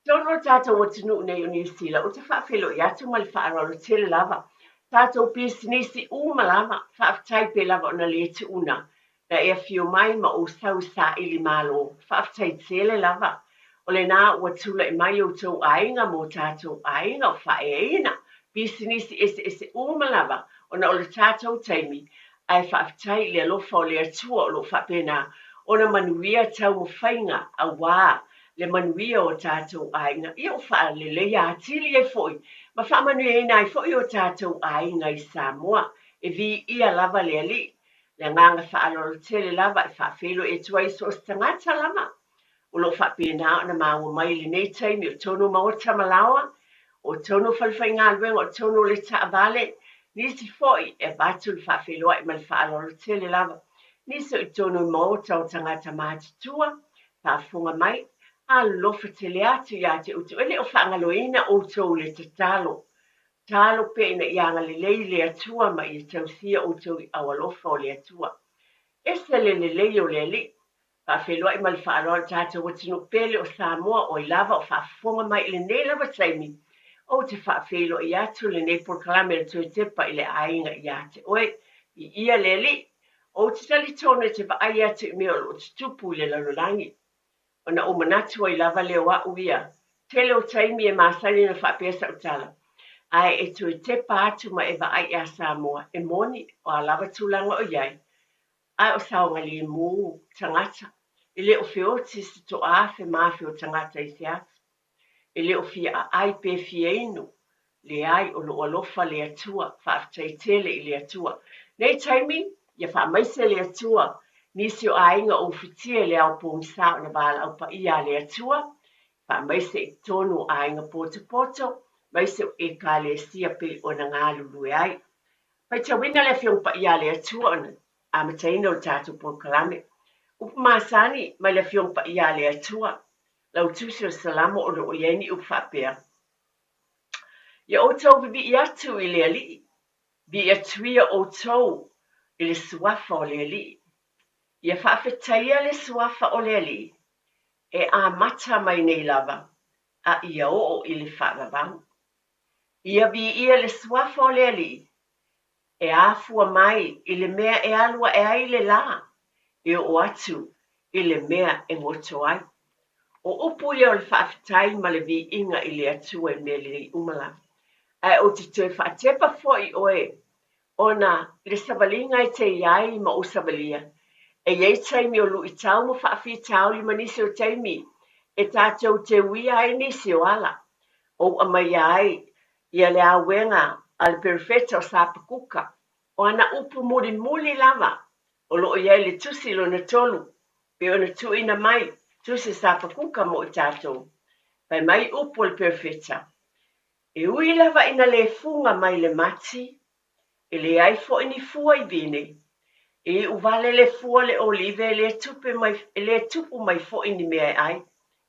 Totonu o le tatou atunuu nei o Niu Sila, ou te faafeiloai atu ma le faaaloalo tele lava. Tatou pisinisi uma lava, faafetai pe lava ona le tuuna na e afio mai ma ou sau i saili malo. Faafetai tele lava. O lena ua tulai mai outou aiga ma o tatou aiga o faaeaina pisinisi eseese uma lava ona o le tatou taimi, ae faafetai i le alofa o le Atua o lo o faapena ona manuia taumafaiga auā le manuia o tatou aiga, ia ua faaleleia atili ai foi ma faamanuiaina ai foi o tatou aiga i Samoa. E viia lava le Alii, le agaga faaaloalo tele lava e faafeiloai atu ai i so o se tagata lava o lo o faapena ona maua mai i lenei taimi o tonu maota ma laoa, o tonu falefaigaluega, o tonu o le taavale, nisi foi e avatu le faafeiloai ma le faaaloalo tele lava, nisi o i tonu i maota o tagata matutua, faafofoga mai, alofa tele atu ia te outou, e le o faagaloina outou i le tatalo. Tatalo pea ina ia agalelei le Atua ma ia tausia outou i au alofa o le Atua. Ese le lelei o le Alii. Faafeiloai ma le faaaloalo tatou atunuu pele o Samoa oi lava o faafofoga mai i lenei lava taimi. Ou te faafeiloai atu lenei polokalame o le Toe Tepa i le Aiga ia te oe. Viia le Alii. Ou te talitonu e te vaai atu i mea o lo o tutupu i le lalolagi. Ona ou manatu ai lava lea o a'u ia. Tele o taimi e masani ona faapea sa'u tala, ae e toe tepa atu ma e vaai iā Samoa, e moni, o a lava tulaga o i ai, ae o saogalemu tagata, e le o feoti se toaafe ma afe o tagata i se aso. E le o fia aai pe fia inu, leai o loo alofa le Atua, faafetai tele i le Atua. Nei taimi, ia faamaise le Atua nisi o aiga o ufitia i le ao pogisa ona valaau paia a le Atua, faamaise i totonu o aiga potopoto, maise o Ekalesia pei ona galulue ai. Faitauina le Afioga Paia a le Atua ona amataina o le tatou polokalame. Upu masani mai le Afioga Paia a le Atua, lau Tusi o le Salamo o lo o i ai ni upu faapea, Ia outou vivii atu i le Alii, vivii atu ia outou i le Suafa o le Alii. Ia faafetaia le Suafa o le Alii e amata mai nei lava a ia oo i le faavavau. Ia viia le Suafa o le Alii e afua mai i le mea e alu ae ai le lā e oo atu i le mea e goto ai. O upu ia o le faafetai ma le viiga i le Atua i mea lelei uma lava. Ae ou te toe faatepa foi oe ona i le savaliga e te i ai ma ou savalia, e i ai taimi o luitau ma faafitauli ma nisi o taimi e tatou te uia ai nisi o ala, o aumaia ai ia le auega a le perofeta o Sapakuka, o ana upu mulimuli lava o lo o i ai le tusi lona tolu, pei ona tuuina mai, tusi Sapakuka mo i tatou. Fai mai upu o le perofeta, E ui lava ina le fuga mai le mati, e leai foi ni fua i vine, e iu vale le fua le olive e le tupe mai, e le tupu mai foi ni mea e ai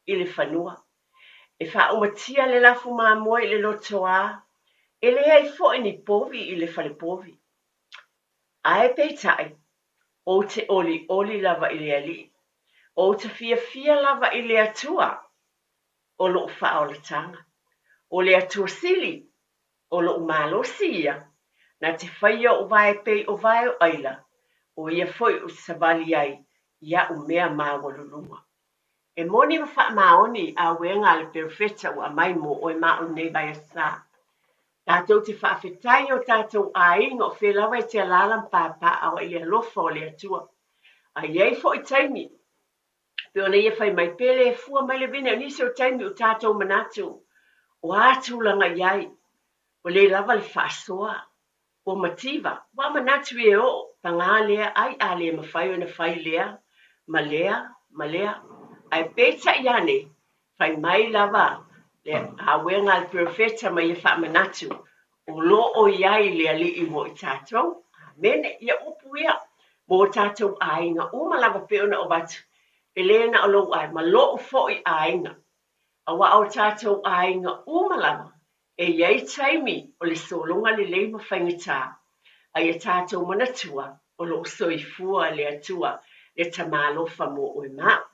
i le fanua. E faaumatia le lafu mamoe i le lotoā, e leai foi ni povi i le falepovi. Ae peitai, ou te olioli lava i le Alii, ou te fiafia lava i le Atua o lou faaolataga. O le Atua sili o lou malosi ia, na te faia ou vae pei o vae o ʻaila, o ia foi ou te savali ai i aʻu mea maualuluga. E moni ma faamaoni auega a le perofeta ua aumai mo oe ma au nei vaiaso. Tatou te faafetai i o tatou aiga o fea lava e te alaala ma papaaao ai i le alofa o le Atua. A i ai foi taimi, pei ona ia fai mai, pe le fua mai le vine o nisi o taimi o tatou manatu, o a tulaga i ai, ua le lava le faasoa, Ua mativa, ua manatu e oo, pagā lea ai a le mafai ona fai lea, ma lea, ma lea. Ae peitai ane, fai mai lava le auega a le perofeta ma ia faamanatu, o lo o i ai le Alii mo i tatou. Amene. Ia upu ia mo o tatou aiga uma lava pei ona ou avatu, e le na o lou aiga, ma lou foi aiga. Aua o tatou aiga uma lava, E i ai taimi o le sologa lelei ma faigata, a ia tatou manatua o lo o soifua le Atua le Tama alofa mo oe ma au.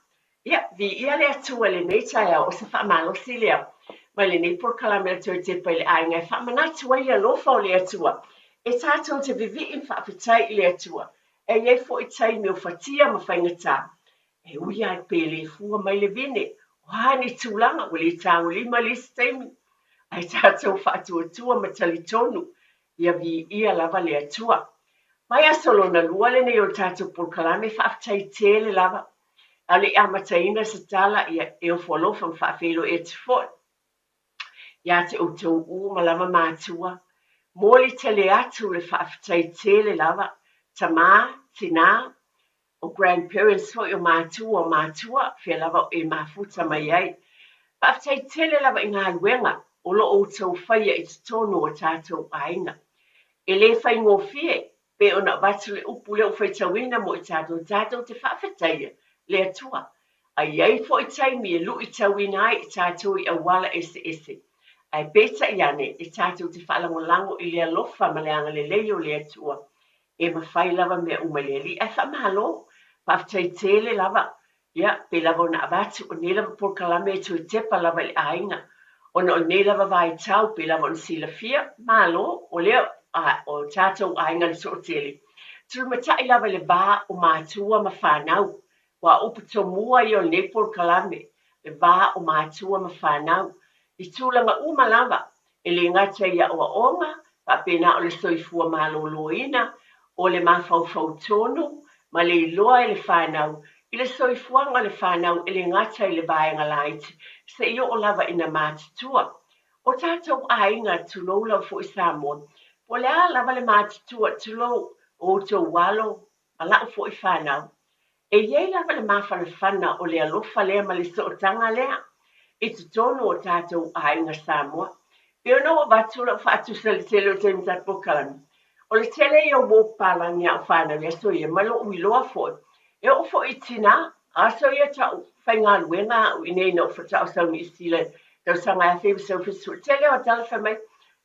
Ia, viia le Atua i lenei taeao, o se faamalosi lea mai lenei polokalame a le Toe Tepa i le Aiga e faamanatu ai le alofa o le Atua e tatou te vivii ma faafetai i le Atua. E i ai foi taimi o fatia ma faigata, E ui lava pe le fua mai le vine, o a ni tulaga ua le tagolima le isi taimi, ae tatou faatuatua ma talitonu ia viia lava le Atua. Vaiaso lona lua lenei o le tatou polokalame, faafetai tele lava. A o le i amataina se tala, ia e ofo alofa ma faafeiloai atu foi ia te outou uma lava matua. Momoli tele atu le faafetai tele lava, tama, tina, o grandparents foi, o matua, o matua, fea lava o e mafuta mai ai. Faafetai tele lava i galuega o lo o outou faia i totonu o tatou aiga. E le faigofie pei ona avatu le upu lea ua faitauina mo i tatou, tatou te faafetaia le Atua. A i ai foi taimi e luitauina ai i tatou i auala eseese, ae peitai ane e tatou te faalagolago i le alofa ma le agalelei o le Atua E mafai lava mea uma i le Alii, ae faamalo, faafetai tele lava, ia, pei lava ona avatu, o nei lava polokalame e toe tepa lava i le aiga, ona o lenei lava vaitau, pei lava ona silafia, malo, o lea o tatou aiga le toatele, tulimatai lava i le va o matua ma fanau, aua o upu tomua ia o lenei polokalame, le va o matua ma fanau, i tulaga uma lava, E le gata i aoaoga, faapena o le soifua maloloina, o le mafaufau tonu ma le iloa e le fanau i le soifuaga o le fanau e le gata i le vaega laiti seia oo lava ina matutua. O tatou aiga, tulou lava foi Samoa, po o le a lava le matutua, tulou o outou alo ma lau foi fanau, E i ai lava le mafanafana o le alofa lea ma le sootaga lea i totonu o tatou aiga Samoa. Pei ona ou avatu lau faatusa i le tele o taimi tatou polokalame, o le tele ia o uo papalagi a au fanau i aso ia, ma lou iloa foi, e oo foi i tinā, aso ia tau faigaluega au i inei ina ua faatoa sau Niu Sila i tausaga e 1970, tele o tala fai mai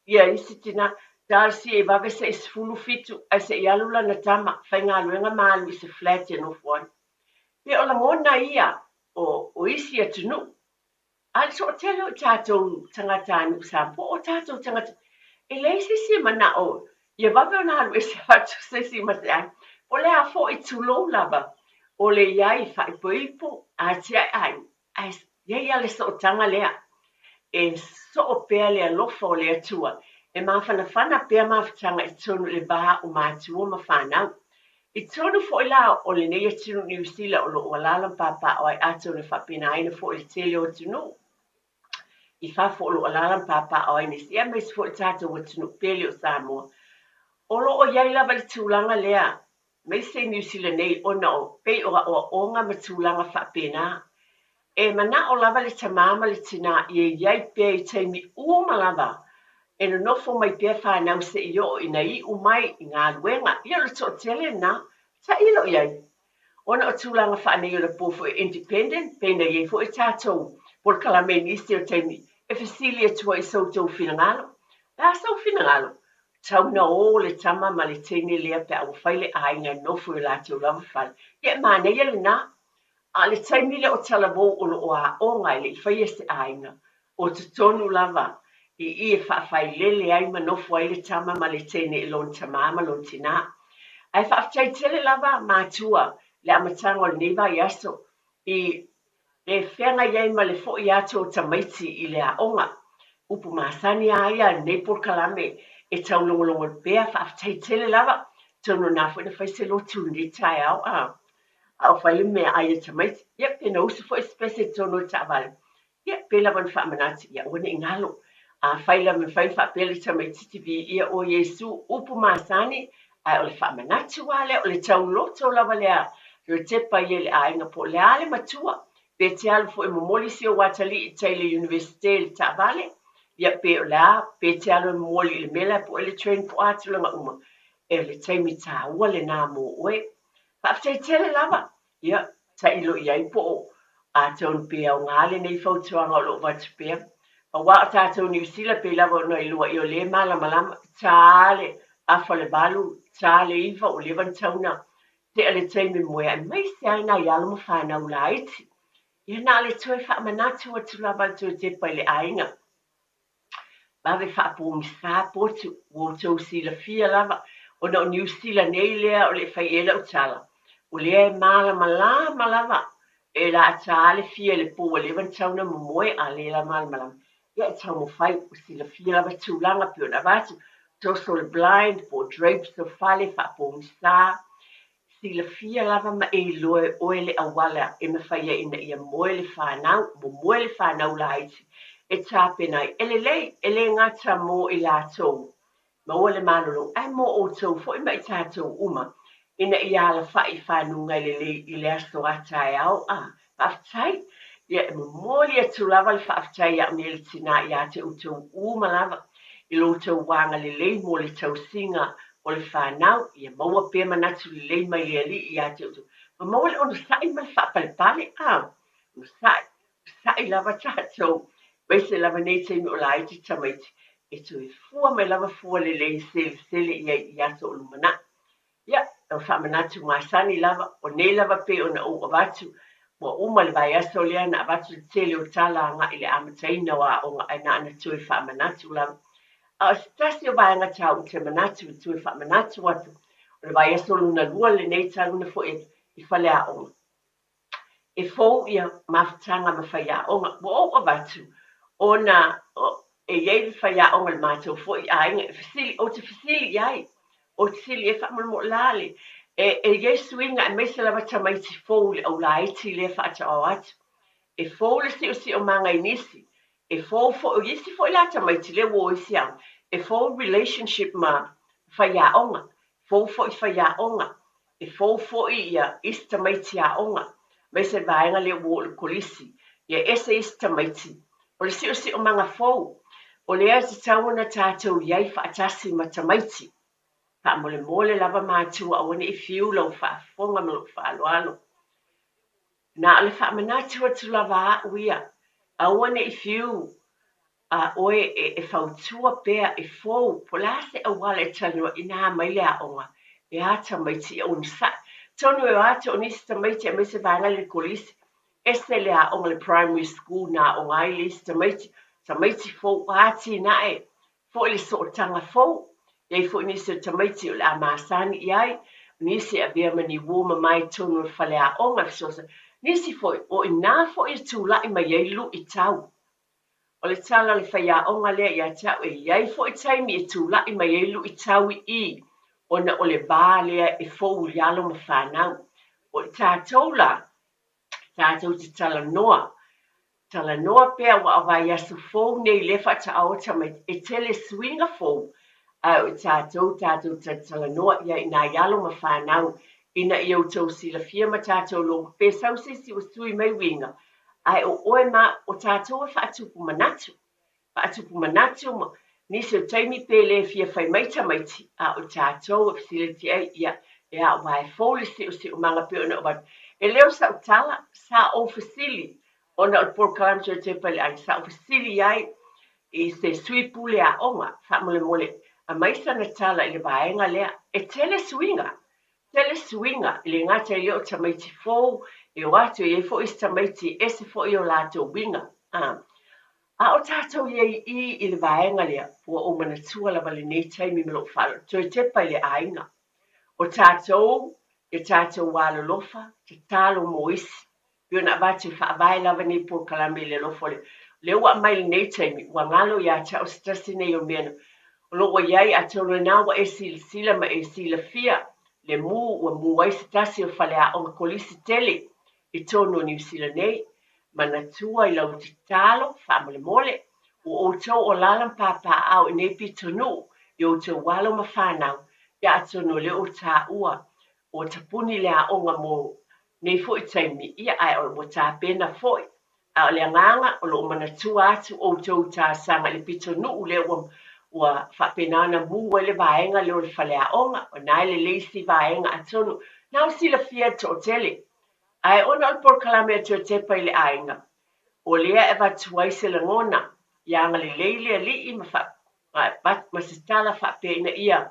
ia isi tinā, Talosia e vave se i 17 ae se i alu lana tama faigaluega ma alu i se flat e nofo ai. Pe o lagona ia o o isi atunuu. A o le toatele o i tatou tagatanuu Samoa po o tatou tagata, e leai se isi e manao ia vave ona alu ese atu se isi ma se aiga. Po o le a foi, tulou lava, o le i ai faaipoipo, atiae aiga, ae i ai lava le sootaga lea e soo pea le alofa o le Atua, e mafanafana pea mafutaga i totonu i le va o matua ma fanau. I totonu foi la o lenei atunuu Niu Sila o lo o alaala ma papaaao ai atonu e faapenaina foi le tele o atunuu i fafo o lo o alaala ma papaaao ai nisi, aemaise foi le tatou atunuu pele o Samoa. O lo o i ai lava le tulaga lea aemaise i Niu Sila nei ona o pei o aoaoga ma tulaga faapena. E manao lava le tamā ma le tinā ia i ai pea i taimi uma lava e nonofo mai pea fanau seia oo ina iu mai i galuega. Ia o le toatele lena, tailo i ai. Ona o tulaga faaneionapo foi independent, pei na i ai foi tatou polokalame i nisi o taimi e fesili atu ai i so outou finagalo. O le a sou finagalo? Tau na o le tama ma le teine lea pe a ua fai le aiga e nofo i o latou lava fale. Ia e manaia lena. A o le taimi lea o talavou o lo o aoga e le i faia se aiga, o totonu lava i i e faafailele ai ma nofo ai le tama ma le teine i lona tamā ma lona tinā. Ae faafetai tele lava matua le amataga o lenei vaiaso i le feagai ai ma le foi atu o tamaiti i le aoga. Upu masani a ia a lenei polokalame e taulogologo pea, faafetai tele lava. Atonu o na foi na fai se lotu i lenei taeao a a o fai le meaai a tamaiti. Ia pe na usu foi se pese i totonu o le taavale, ia pei lava ona faamanatu, ia aua ne i galo. Afai lava e mafai ona faapea le tamaitiiti, Viia oe Iesu, upu masani, ae o le faamanatu lava lea, o le tauloto lava lea Iotepa ia i le aiga po o le a le matua, pe te alu foi e momoli si ou atalii i tai i le Universite i le taavale, ia pe o le a, pe te alu e momoli i le mea la e poe le train po o a tulaga uma, e o le taimi taua lena mo oe. Faafetai tele lava, ia, tailo i ai po o atonu pe aoga lenei fautuaga o lo o avatu pea. Aua o tatou Niu Sila pei lava ona iloa i o lea e malamalama, ta le afa o le valu, ta le iva, ua leva ona tau na tea le taimi moe aemaise ai nai alo ma fanau laiti. Ia na o le toe faamanatu atu lava le toe tepa i le aiga. Vave faapogisa potu, ua outou silafia lava, ona o Niu Sila nei lea o le i fai i ai lau tala, o lea e malamalama lava e laataa le fia i le po ua leva ona tatau ona momoe, a le la malamalama, ia e taumafai, ua silafia lava tulaga pei ona avatu, toso le blind po o drapes o fale, faapogisa, Silafia lava ma e iloa e oe le auala e mafai ai ina ia moe le fanau, momoe le fanau laiti e tapena ai. E lelei, e le gata mo i latou maua le malolo, ae mo outou foi ma i tatou uma, ina ia alafai i fanuga e lelei i le aso a taeao. A, faafetai. Ia, e momoli atu lava le faafetai ia au nei le tinā ia te outou uma lava i lo outou agalelei mo le tausiga o le fanau, ia maua pea manatu lelei mai le Alii ia te outou, ma maua le onosai ma le faapalepale, a, onosai, onosai lava tatou, aemaise lava nei taimi o laiti tamaiti, e toe fua mai lava fua lelei e selesele i ai i aso o lumanai. Ia, o faamanatu masani lava, o nei lava pei ona ou avatu, ua uma le vaiaso lea na avatu le tele o tala agai i le amataina o aoga ae na ona toe faamanatu lava. A o se tasi o vaega taua ou te manatu e toe faamanatu atu, o le vaiaso lona lua lenei talu ona foi atu i faleaoga. E fou ia mafutaga ma faiaoga. Ua ou avatu ona e i ai le faiaoga i le matou foi aiga e fesili, ou te fesili i ai, ou te fesili i ai faamolemole la le, e, e i ai suiga aemaise lava tamaiti fou i le aulaiti lea faataoao atu. E fou le siosiomaga i nisi, e fou foi, o isi foi la tamaiti lea ua o isi aoga, e fou relationship ma faiaoga, fou foi faiaoga, e fou foi ia isi tamaiti aoga, aemaise le vaega lea ua oo i le kolisi, ia ese isi tamaiti. O le siosiomaga fou, o lea e tatau ona tatou i ai faatasi ma tamaiti. Faamolemole lava matua aua ne i fiu lau faafofoga ma lou faaaloalo. Na o le faamanatu atu lava a au ia, aua ne i fiu. a ʻoe e e fautua pea e fou, po o le a se ʻauala e talanoa inā mai le aʻoga e a tamaiti ia onosaʻi. Tonu e o atu o nisi tamaiti aemaise vaega le kolisi, ese le aʻoga le primary school na aʻoga ai le isi tamaiti, tamaiti fou a atinae foi le sootaga fou. E i ai foi nisi o tamaiti o le a masani i ai, o nisi e avea ma ni uō mamae i totonu o le faleaoga e fesoasoani. Nisi foi, o inā foi e tulaʻi mai ai luʻitau. O le tala o le faiaoga lea ia te au e i ai foi taimi e tulaʻi mai ai luʻitau i i, ona o le va lea e fou i alo ma fanau. O i tatou la, tatou te talanoa, talanoa pea ua o vaiaso fou nei lea faataota mai e tele suiga fou, ae o i tatou tatou te talanoa i ai i nai alo ma fanau ina ia outou silafia ma tatou logo pe sau se isi ua sui mai uiga, ae o oe ma o tatou e faatupu manatu, faatupu manatu ma nisi o taimi pe le fia fai mai tamaiti, a o tatou e fesilati ai, ia, e a ua e fou le siosiomaga pei ona avatu. E le o sau tala, sa ou fesili, ona o le polokalame toe tepa i le aiga, sa ou fesili ai i se sui pule aoga, faamolemole, aumai sana tala i le vaega lea, e tele suiga, Tele suiga, e le gata i lea o tamaiti fou e o atu, e i ai foi isi tamaiti e ese foi o latou uiga. A, a o tatou i ai i i i le vaega lea, ua ou manatua lava lenei taimi ma lou faaaloalo, toe tepa i le aiga. O tatou, ia tatou alolofa, tatalo mo isi. Pei ona avatu e faavae lava nei polokalame i le alofa o le lea ua aumai i lenei taimi, ua galo ia te au se tasi nei o mea na o lo o ua i ai, atonu o lena ua e silasila ma e silafia le mū ua mū ai se tasi o faleaoga kolisi tele i totonu o Niu Sila nei. Manatua i lau tatalo, faamolemole, ua outou o alaala ma papaaao i nei pitonuu i outou alo ma fanau, ia atonu o lea ua taua ua tapuni le aoga mo nei foi taimi, ia ae ua tapena foi. A o le agaga, o lo o manatua atu outou talosaga i le pitonuu lea ua ua faapena ona mū ai le vaega lea o le faleaoga, o na e lelei isi vaega atonu na ua silafia e le toatele. Ae ona o le polokalame a Tuatepa i le aiga, o lea e avatu ai se lagona, ia agalelei le Alii ma fa, ma se tala faapea ina ia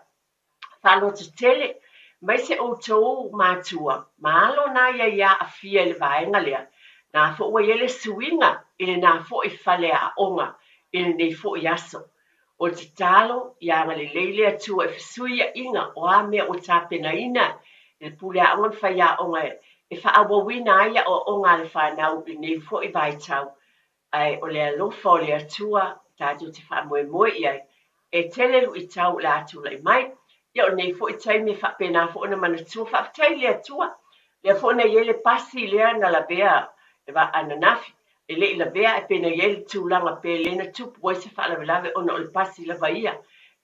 Faalototele mai se outou matua ma alo na ia i aafia i le vaega lea, na foi ua i ai le suiga i lena foi fale aoga i lenei foi aso. O le tatalo, ia agalelei le Atua i fesuiaiga o a mea ua tapenaina e le pule aoga ma faiaoga e faaauauina ai aoaoga a le fanau i lenei foi vaitau. Ae o le alofa o le Atua tatou te faamoemoe i ai, e tele luitau o le a tulai mai. Ia o lenei foi taimi e faapena foi ona manatua, faafetai i le Atua, lea foi na i ai le pasi lea na lavea le vaa ananafi, e le i lavea ae pei na i ai le tulaga pe le na tupu ai se faalavelave ona o le pasi lava ia,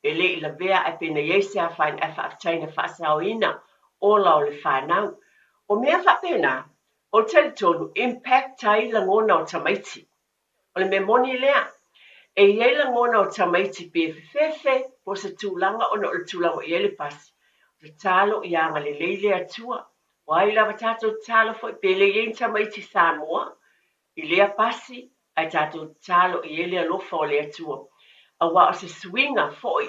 e le i lavea ae pei na i ai se afaina ae faafetai na faasaoina ola o le fanau. O mea faapena, O le talitonu, impact ai lagona o tamaiti. O le mea moni lea. E i ai lagona o tamaiti pe fefefe po o se tulaga ona o le tulaga ua i ai le pasi. O tatalo ia agalelei le Atua. O ai lava tatou tatalo foi pe le i ai ni tamaiti Samoa i lea pasi ae tatou tatalo e i ai le alofa o le Atua. Aua o se suiga foi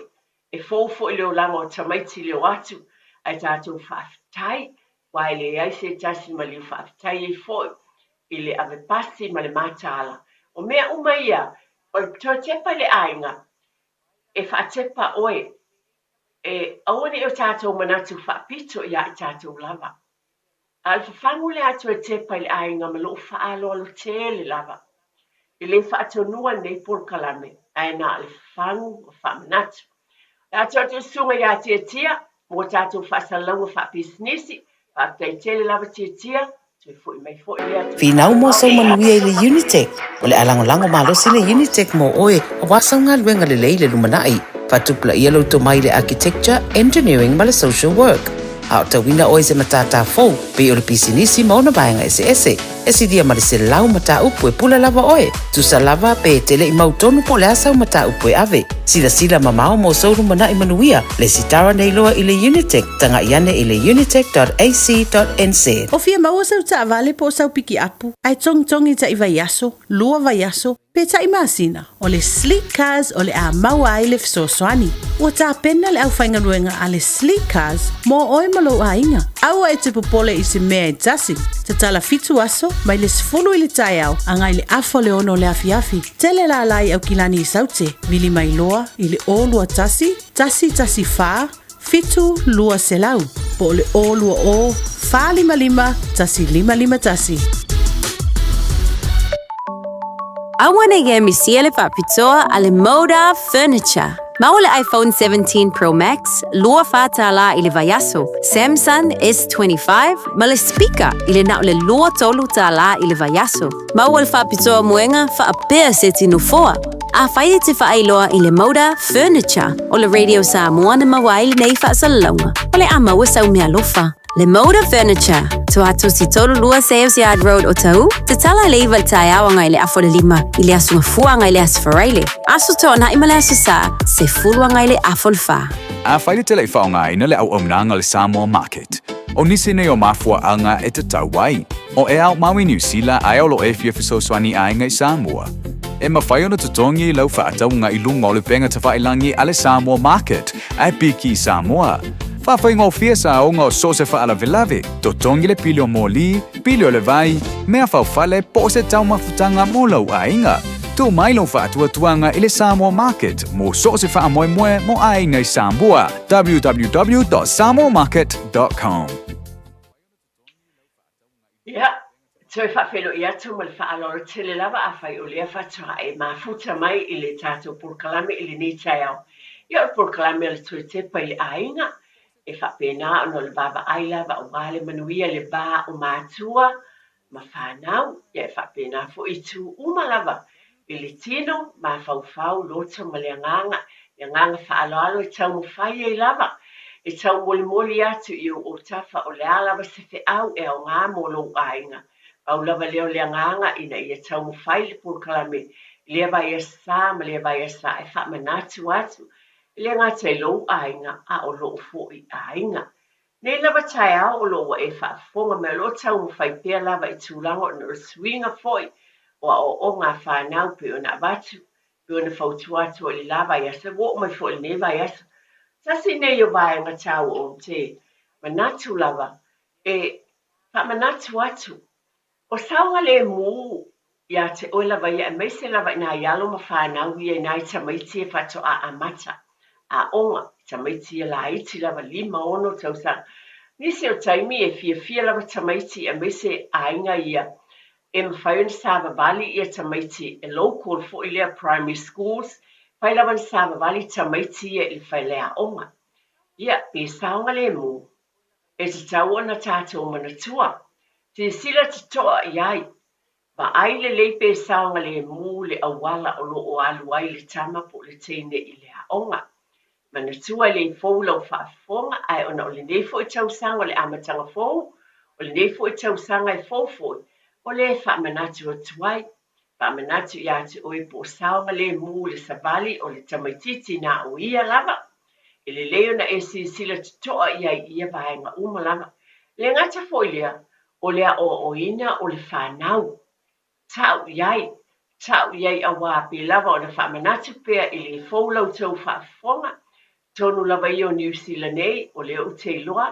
e fou foi le olaga o tamaiti le o atu ae tatou faafetai aua e leai se tasi maliu faafetai ai foi i le ave pasi ma le mataala. O mea uma ia, o le toe tepa i le aiga, e faatepa oe, e aua ne i o tatou manatu faapito ia i tatou lava. A o le fafagu lea a toe tepa i le aiga ma lou faaaloalo tele lava. E le faatonua lenei polokalame, ae na o le fafagu ma faamanatu. O le a tuu atu i le susuga ia Tiatia mo tatou faasalalauga faapisinisi. Faafetai tele lava Tiatia, toe foi mai foi lea atu. Finau mo sou manuia i le Unitec. O le a lagolago malosi le Unitec mo oe aua sau galuega lelei i le lumanai. Faatupulaia lou tomai i le Architecture, Engineering ma le Social Work. A o tauina oe i se matata fou, pei o le pisinisi ma ona vaega eseese. E silia ma le 100 mataupu e pule lava oe. Tusa lava pe e te le i mautonu po o le a sau mataupu e ave. Silasila mamao mo sou lumanai manuia, lesitala nei loa i le Unitec, taga'i ane i le unitec.ac.nz. O fia maua sau taavale po o sau pikiapu, ae togitogi ta'i vaiaso, lua vaiaso, pe ta'i masina, o le Sleek Cars o le a maua ai le fesoasoani. Ua tapena le aufaigaluega a le Sleek Cars mo oe ma lou aiga. Aua e te popole i se mea e tasi. Tatala fitu aso, mai le 10 i le taeao agai le afa o le 6 o le afiafi. Tele lala i Aukilani i Saute, vili mai loa i le 021 114 7200 po o le 020 455 1551. Aua ne i e misia le faapitoa a le Moda Furniture. Maua le iPhone 17 Pro Max, $24 i le vaiaso, Samsung S25 ma le speaker i le na o le $23 i le vaiaso. Maua le faapitoa moega faapea seti nofoa. Afai e te faailoa i le Moda Furniture o le Radio Samoa na maua ai lenei faasalalauga, o le a maua sau meaalofa. Le Moda Furniture, Tuatosi 32 Sales Yard Road Otahuhu, tatala i le 9 i le taeao agai i le afa o le 5 i le Aso Gafua agai i le Aso Faraile, Aso Toonai ma le Aso Sa, 10 agai i le afa o le 4. Afai le te le i faaaogaina le auaunaga o le Samoa Market, o nisi nei o mafuaaga e tatau ai. O e ao mau i Niu Sila ae o lo e fia fesoasoani aiga i Samoa. E mafai ona totogi lau faatauga i luga o le upega tafailagi a le Samoa Market ae piki i Samoa. Faafaigofie saoga o so o se faalavelave, totogi le pili o moli, pili o le vai, mea faufale po o se taumafutaga mo lou aiga. Tuu mai lou faatuatuaga i le Samoa Market mo so o se faamoemoe mo aiga i Samoa. www.samoamarket.com. Ia, toe faafeiloai atu ma le faaaloalo tele lava afai o lea faatoa e mafuta mai i le tatou polokalame i lenei taeao. Ia, o le polokalame a le Toe Tepa i le Aiga, e faapena ona o le vaavaai lava aua le manuia i le va o matua ma fanau, ia e faapena foi i itu uma lava i le tino, mafaufau, loto ma le agaga, le agaga faaaloalo e taumafai ai lava e taumolimoli atu i ou autafa o le a lava se feau e aoga mo lou aiga. Pau lava lea o le agaga ina ia taumafai le polokalame i lea vaiaso sa ma lea vaiaso sa e faamanatu atu e le gata i lou aiga a o lou foi aiga. Nei lava taeao o lo o ua e faafofoga mai o lo o taumafai pea lava i tulaga ona o le suiga foi o aoaoga a fanau pei ona avatu, pei ona fautua atu ai i le la vaiaso, ua oo mai foi i lenei vaiaso. Tasi nei o vaega taua ou te manatu lava e faamanatu atu O saogalemu ia te oe lava ia aemaise lava i nai alo ma fanau ia i nai tamaiti e faatoa amata aoga, i tamaiti ia laiti lava, lima, ono tausaga. Nisi o taimi e fiafia lava tamaiti aemaise aiga ia e mafai ona savavali ia tamaiti e local foi lea primary schools, fai lava ona savavali tamaiti ia i le faleaoga. Ia, pe saogalemu, e tatau ona tatou manatua Silasila totoa i ai. Vaai lelei pe saogalemu le auala o lo o alu ai le tama po o le teine i le aoga. Manatua e le fou lau faafofoga ae ona o lenei foi tausaga o le amataga fou, o lenei foi tausaga e fou foi, o lea e faamanatu atu ai. Faamanatu ia te oe po o saogalemu le savali o le tamaitiiti na o ia lava. E lelei ona e silasila totoa i ai i ia vaega uma lava. E le gata foi lea, o le aoaoina o le fanau. Tau i ai, tau i ai auā pe lava ona faamanatu pea e le fou la outou faafofoga, totonu lava ia o Niu Sila nei, o lea ou te iloa,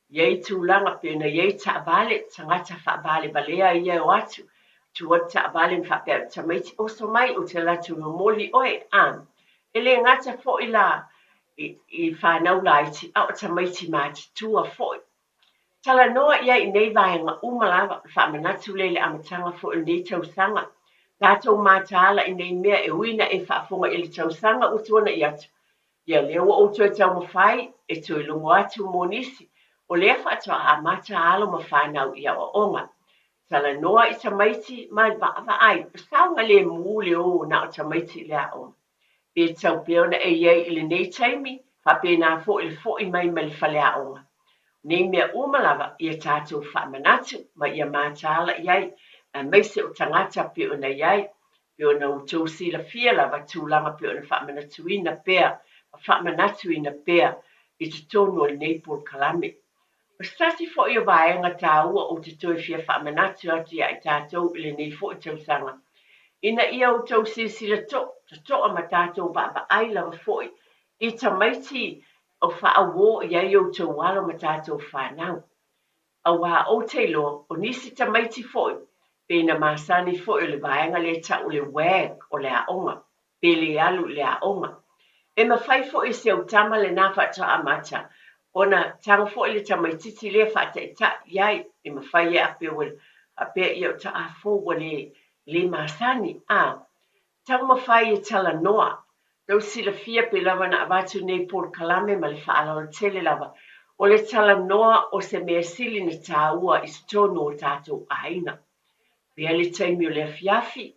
i ai tulaga pei ona i ai taavale, tagata faavalevalea ia e o atu, tu atu taavale ma faapea atu tamaiti, oso mai ou te alu atu e momoli oe, a. E le gata foi la i fanau laiti, a o tamaiti matutua foi. Talanoa i ai i nei vaega uma lava, o le faamanatu lea i le amataga foi o lenei tausaga. Tatou mataala i nei mea e ui ina e faafofoga i le tausaga ua tuanai atu, ia lea ua ou toe taumafai e toe logo atu mo nisi, o lea faatoa amata alo ma fanau i aoaoga. Talanoa i tamaiti ma vaavaai, o saogalemu le o na o tamaiti i le aoga. Pe tatau pea ona e i ai i lenei taimi, faapena foi le foi mai mai le faleaoga. O nei mea uma lava, ia tatou faamanatu ma ia mataala i ai. aemaise o tagata pei ona i ai, pei ona outou silafia lava tulaga pei ona faamanatuina pea ma faamanatuina pea i totonu o lenei polokalame. O se tasi foi o vaega taua ou te toe fia faamanatu atu ia i tatou i lenei foi tausaga, ina ia outou silasila totoa ma tatou vaavaai lava foi i tamaiti o faauo i ai outou alo ma tatou fanau. Aua ou te iloa, o nisi tamaiti foi, pei na masani foi o le vaega lea tau o le WAG o le aoga, pe le alu i le aoga. E mafai foi e si au tama lena faatoa amata ona tago foi le tamaitiiti lea faataitai i ai, e mafai ai a pei ua faapea ia o taa fou ua le le masani, a. Taumafai e talanoa. Tau silafia pe lava na avatu nei polokalame ma le faaaloalo tele lava, o le talanoa o se mea sili na tāua i totonu o tatou aiga. Pea le taimi o le afiafi,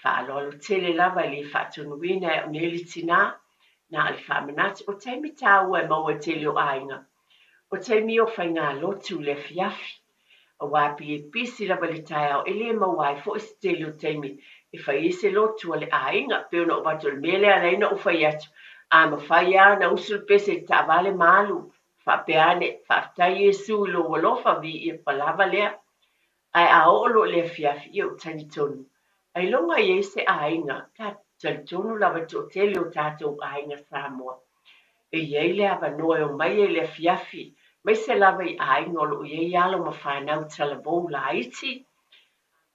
faaaloalo tele lava e le faatonuina e au nei le tinā, na o le faamanatu, o taimi tāua e maua i tele o aiga, o taimi o faigalotu i le afiafi. Aua pei e pisi lava i le taeao e le maua ai foi se tele o taimi e fai ai se lotu a le aiga. Pei ona ou avatu o le mea lea ala ai ona ou fai atu, a mafai lava ona usu le pese i le taavale ma alu, faapea ane, Faafetai Iesu i lou alofa, viia ua lava lea. Ae a oo loa i le afiafi, ia ou talitonu, ailoga e i ai se aiga, ta talitonu lava i le toatele o tatou aiga Samoa, e i ai le avanoa e omai ai i le afiafi, aemaise lava i aiga o lo o i ai alo ma fanau talavou laiti,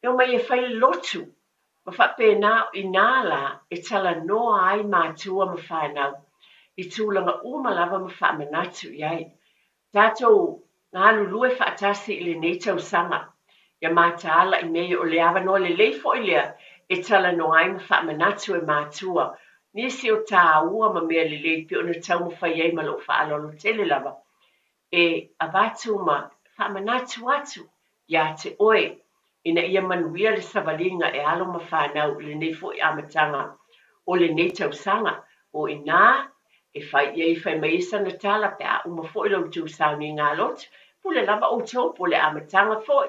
e omai e fai le lotu. Ma faapena, inā la e talanoa ai matua ma fanau i tulaga uma lava ma faamanatu i ai. Tatou galulue faatasi i lenei tausaga, ia mataala i mea ia o le avanoa lelei foi lea e talanoa ai ma faamanatu e matua nisi o tāua ma mea lelei pei ona taumafai ai ma lou faaaloalo tele lava e avatu ma faamanatu atu iā te oe ina ia manuia le savaliga e alo ma fanau i lenei foi amataga o lenei tausaga. O inā e fai i ai fai mai ai sana tala pe a uma foi la outou sauniga lotu, pule lava outou po o le amataga foi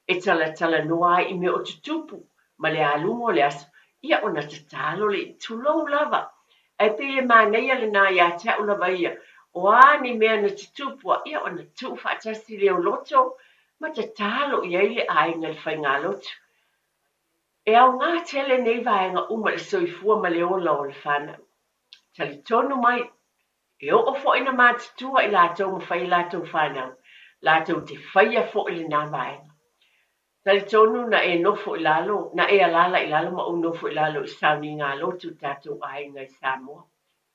e talatalanoa ai i mea o tutupu ma le aluga o le aso, ia ona tatalo lea, tulou lava. Ae pei e manaia lena ia te au lava ia, o a ni mea na tutupu a, ia ona tuu faatasi lea o loto ma tatalo i ai le aiga i le faigalotu. E aoga tele nei vaega uma i le soifua ma le ola o le fanau. Talitonu mai, e oo foi ina matutua i latou ma fai a latou fanau, latou te faia foi lena vaega. Talitonu na e nofo i lalo, na e alaala i lalo ma ou nofo i lalo i sauniga lotu i tatou aiga i Samoa.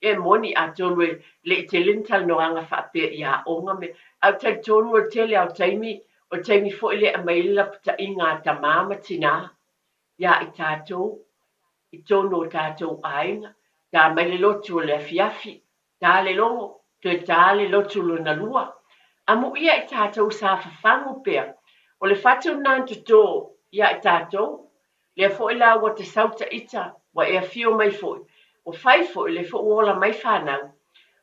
E moni, atonu e le i tele ni talanoaga faapea i aoga me, ae ou talitonu o le tele lava o taimi, o le taimi foi lea e aumai ai le lapataiga a tamā ma tinā iā i tatou, i totonu o tatou aiga, ta mai le lotu o le afiafi, Ta le logo, toe ta le lotu lona lua. Amuia i tatou sa fafagu pea. O le fatu lena na toto ia i tatou. Lea foi la ua te sau ta ita, ua e afio mai foi. Ua fai foi, lea foi ua ola mai fanau.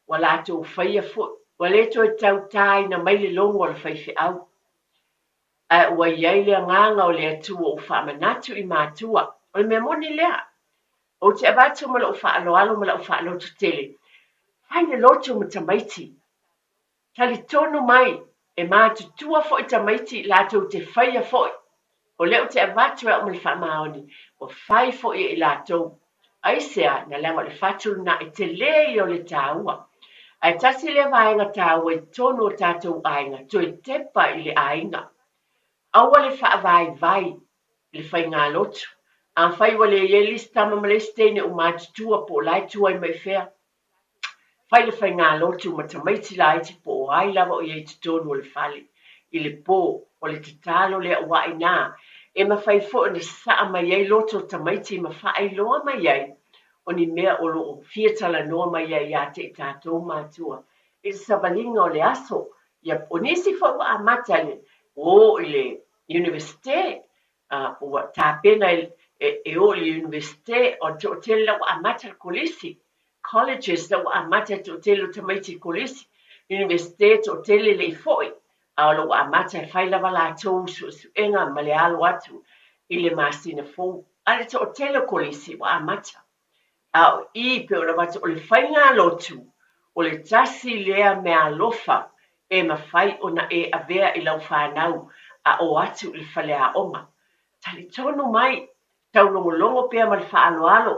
Ua latou faia foi. Ua le toe tau taina mai le logo a le faifeau. Ae ua i ai le agaga o le Atua ua faamanatu i matua. O le mea moni lea. Ou te avatu ma lou faaaloalo ma lau faaloto tele. Fai le lotu ma tamaiti. Talitonu mai, e matutua foi tamaiti latou te faia foi. O lea ou te avatu e au ma le faamaoni, ua fai foi e i latou. Aisea, na leaga o le fatu lena e tele ia o le taua. Ae tasi lea vaega taua i totonu o tatou aiga, toe tepa i le aiga. Aua le faavaivai i le faigalotu. Afai ua le i ai le isi tama ma le isi teine ua matutua po o la e tuai mai fea, fai le faigalotu ma tamaiti laiti po o ai lava o i ai i totonu o le fale i le po. O le tatalo lea aua inā e mafai foi ona sasaa mai ai loto o tamaiti ma faailoa mai ai o ni mea o lo o fia talanoa mai ai ia te i tatou matua i le savaliga o le aso. Ia, o nisi foi ua amata i le o i le Iunivesite, a ua tapena e o i le Iunivesite, o le toatele la ua amata le kolisi, colleges la ua amata le toatele o tamaiti i kolisi, Iunivesite toatele le i foi, a o lo ua amata e fai lava latou suesuega ma le alo atu i le masina fou, a le toatele o kolisi ua amata. A o i pei ona avatu o le faigalotu, o le tasi lea meaalofa e mafai ona e avea i lau fanau a o atu i le faleaoga. Talitonu mai, taulogologo pea ma le faaaloalo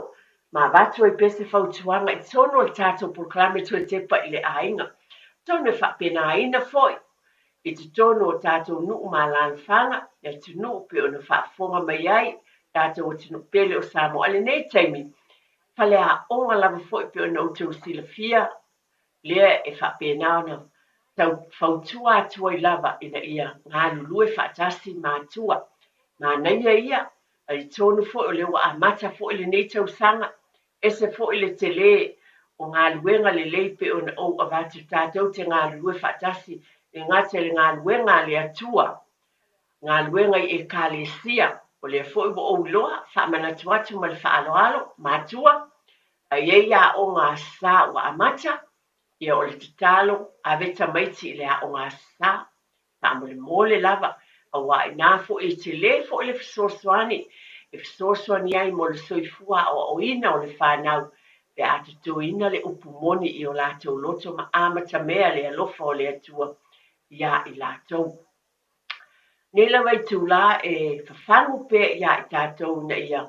ma avatu ai pea se fautuaga i totonu o le tatou polokalame Toe Tepa i le Aiga. Atonu e faapenaina foi i totonu o tatou nuu ma alaalafaga, le atunuu pei ona faafofoga mai ai tatou atunuu pele o Samoa. I lenei taimi, faleaoga lava foi pei ona outou silafia, lea e faapena ona tau fautua atu ai lava ina ia galulue faatasi matua. Manaia ia, talitonu foi o lea ua amata foi lenei tausaga, ese foi le tele o galuega lelei pei ona ou avatu tatou te galulue faatasi e gata i le galuega a le Atua, galuega i Ekalesia, o lea foi ua ou iloa, faamanatu atu ma le faaaloalo, matua, A i ai aoga Aso Sa ua amata, ia o le tatalo, ave tamaiti i le aoga Aso Sa, faamolemole lava, auā inā foi e tele foi le fesoasoani e fesoasoani ai mo le soifua aoaoina o le fanau pe a totoina le upu moni i o latou loto ma amatamea le alofa o le Atua iā i latou. Nei lava itulā e fafagu pea iā i tatou ina ia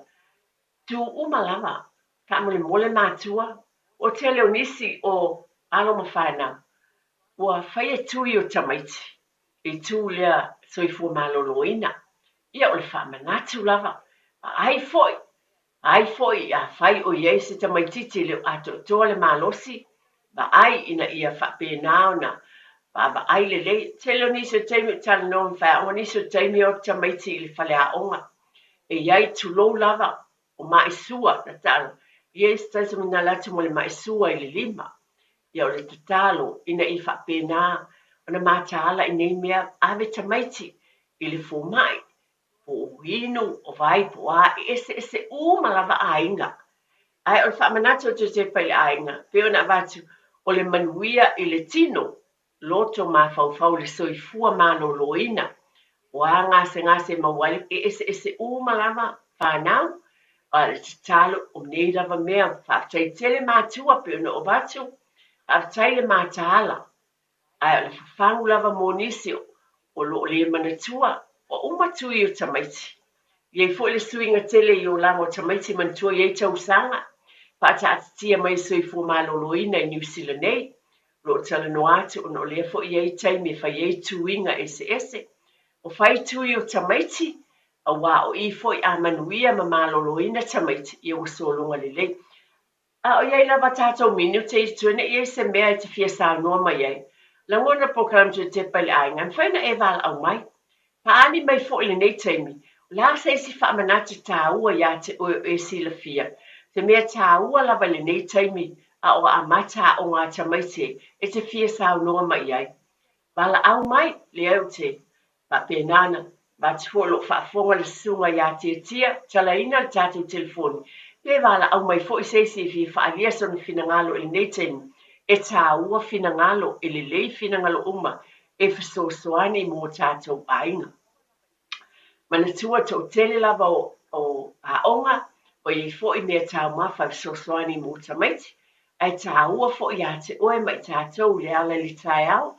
Tu uma lava, faamolemole matua, ua tele o nisi o alo ma fanau ua faia tui o tamaiti i tu lea soifua maloloina. Ia o le faamanatu lava, vaai foi, vaai foi afai o i ai se tamaitiiti e le o atoatoa le malosi, vaai ina ia faapena ona vaavaai lelei. Tele o nisi o taimi o talanoa ma faiaoga, nisi o taimi o tamaiti i le faleaoga E i ai, tulou lava, o maʻi sua, na tala, ia i se tasi o nala atu mo le maʻi sua i le lima. Ia o le tatalo ina ia faapena ona mataala i nei mea, ave tamaiti i le fomai, po o inu, o vai, po o a, e eseese uma lava aiga. Ae o le faamanatu o Josefa i le aiga, pei ona avatu, o le manuia i le tino, loto mafaufau le soifua maloloina, o a gasegase e maua ai e eseese uma lava fanau, a o le tatalo o nei lava mea, faafetai tele matua pei ona ou avatu, faafetai le mataala, ae o le fafagu lava mo nisi o lo o le manatua, ua uma tui o tamaiti. E i ai foi le suiga tele i olaga o tamaiti manatua i ai tausaga, faataatitia mai e Soifua Maloloina i Niu Sila nei, O lo o talanoa atu ona o lea foi e i ai taimi e fai ai tuiga eseese. O fai tui o tamaiti, auā o i foi a manuia ma maloloina tamaiti, ia ua sologa lelei. A o i ai lava tatou minute i tua ne i ai se mea e te fia saunoa mai ai, lagona polokalame toe tepa i le aiga, e mafai ona e valaau mai. Faaali mai foi i lenei taimi, o le a se isi faamanatu tāua iā te oe o e silafia, se mea tāua lava i lenei taimi a o amata aoga a tamaiti e te fia saunoa mai i ai. Valaau mai, leai ou te faapena ona avatu foi o lo o faafofoga le susuga iā Tiatia, talaina le tatou telefoni, pe valaau mai foi se isi e fia faaalia sona finagalo i lenei taimi, e tāua finagalo, e lelei finagalo uma e fesoasoani mo tatou aiga. Manatua toatele lava o, o aoga, o i ai foi mea taumafa e fesoasoani mo tamaiti, ae tāua foi iā te oe ma i tatou i le ala i le taeao,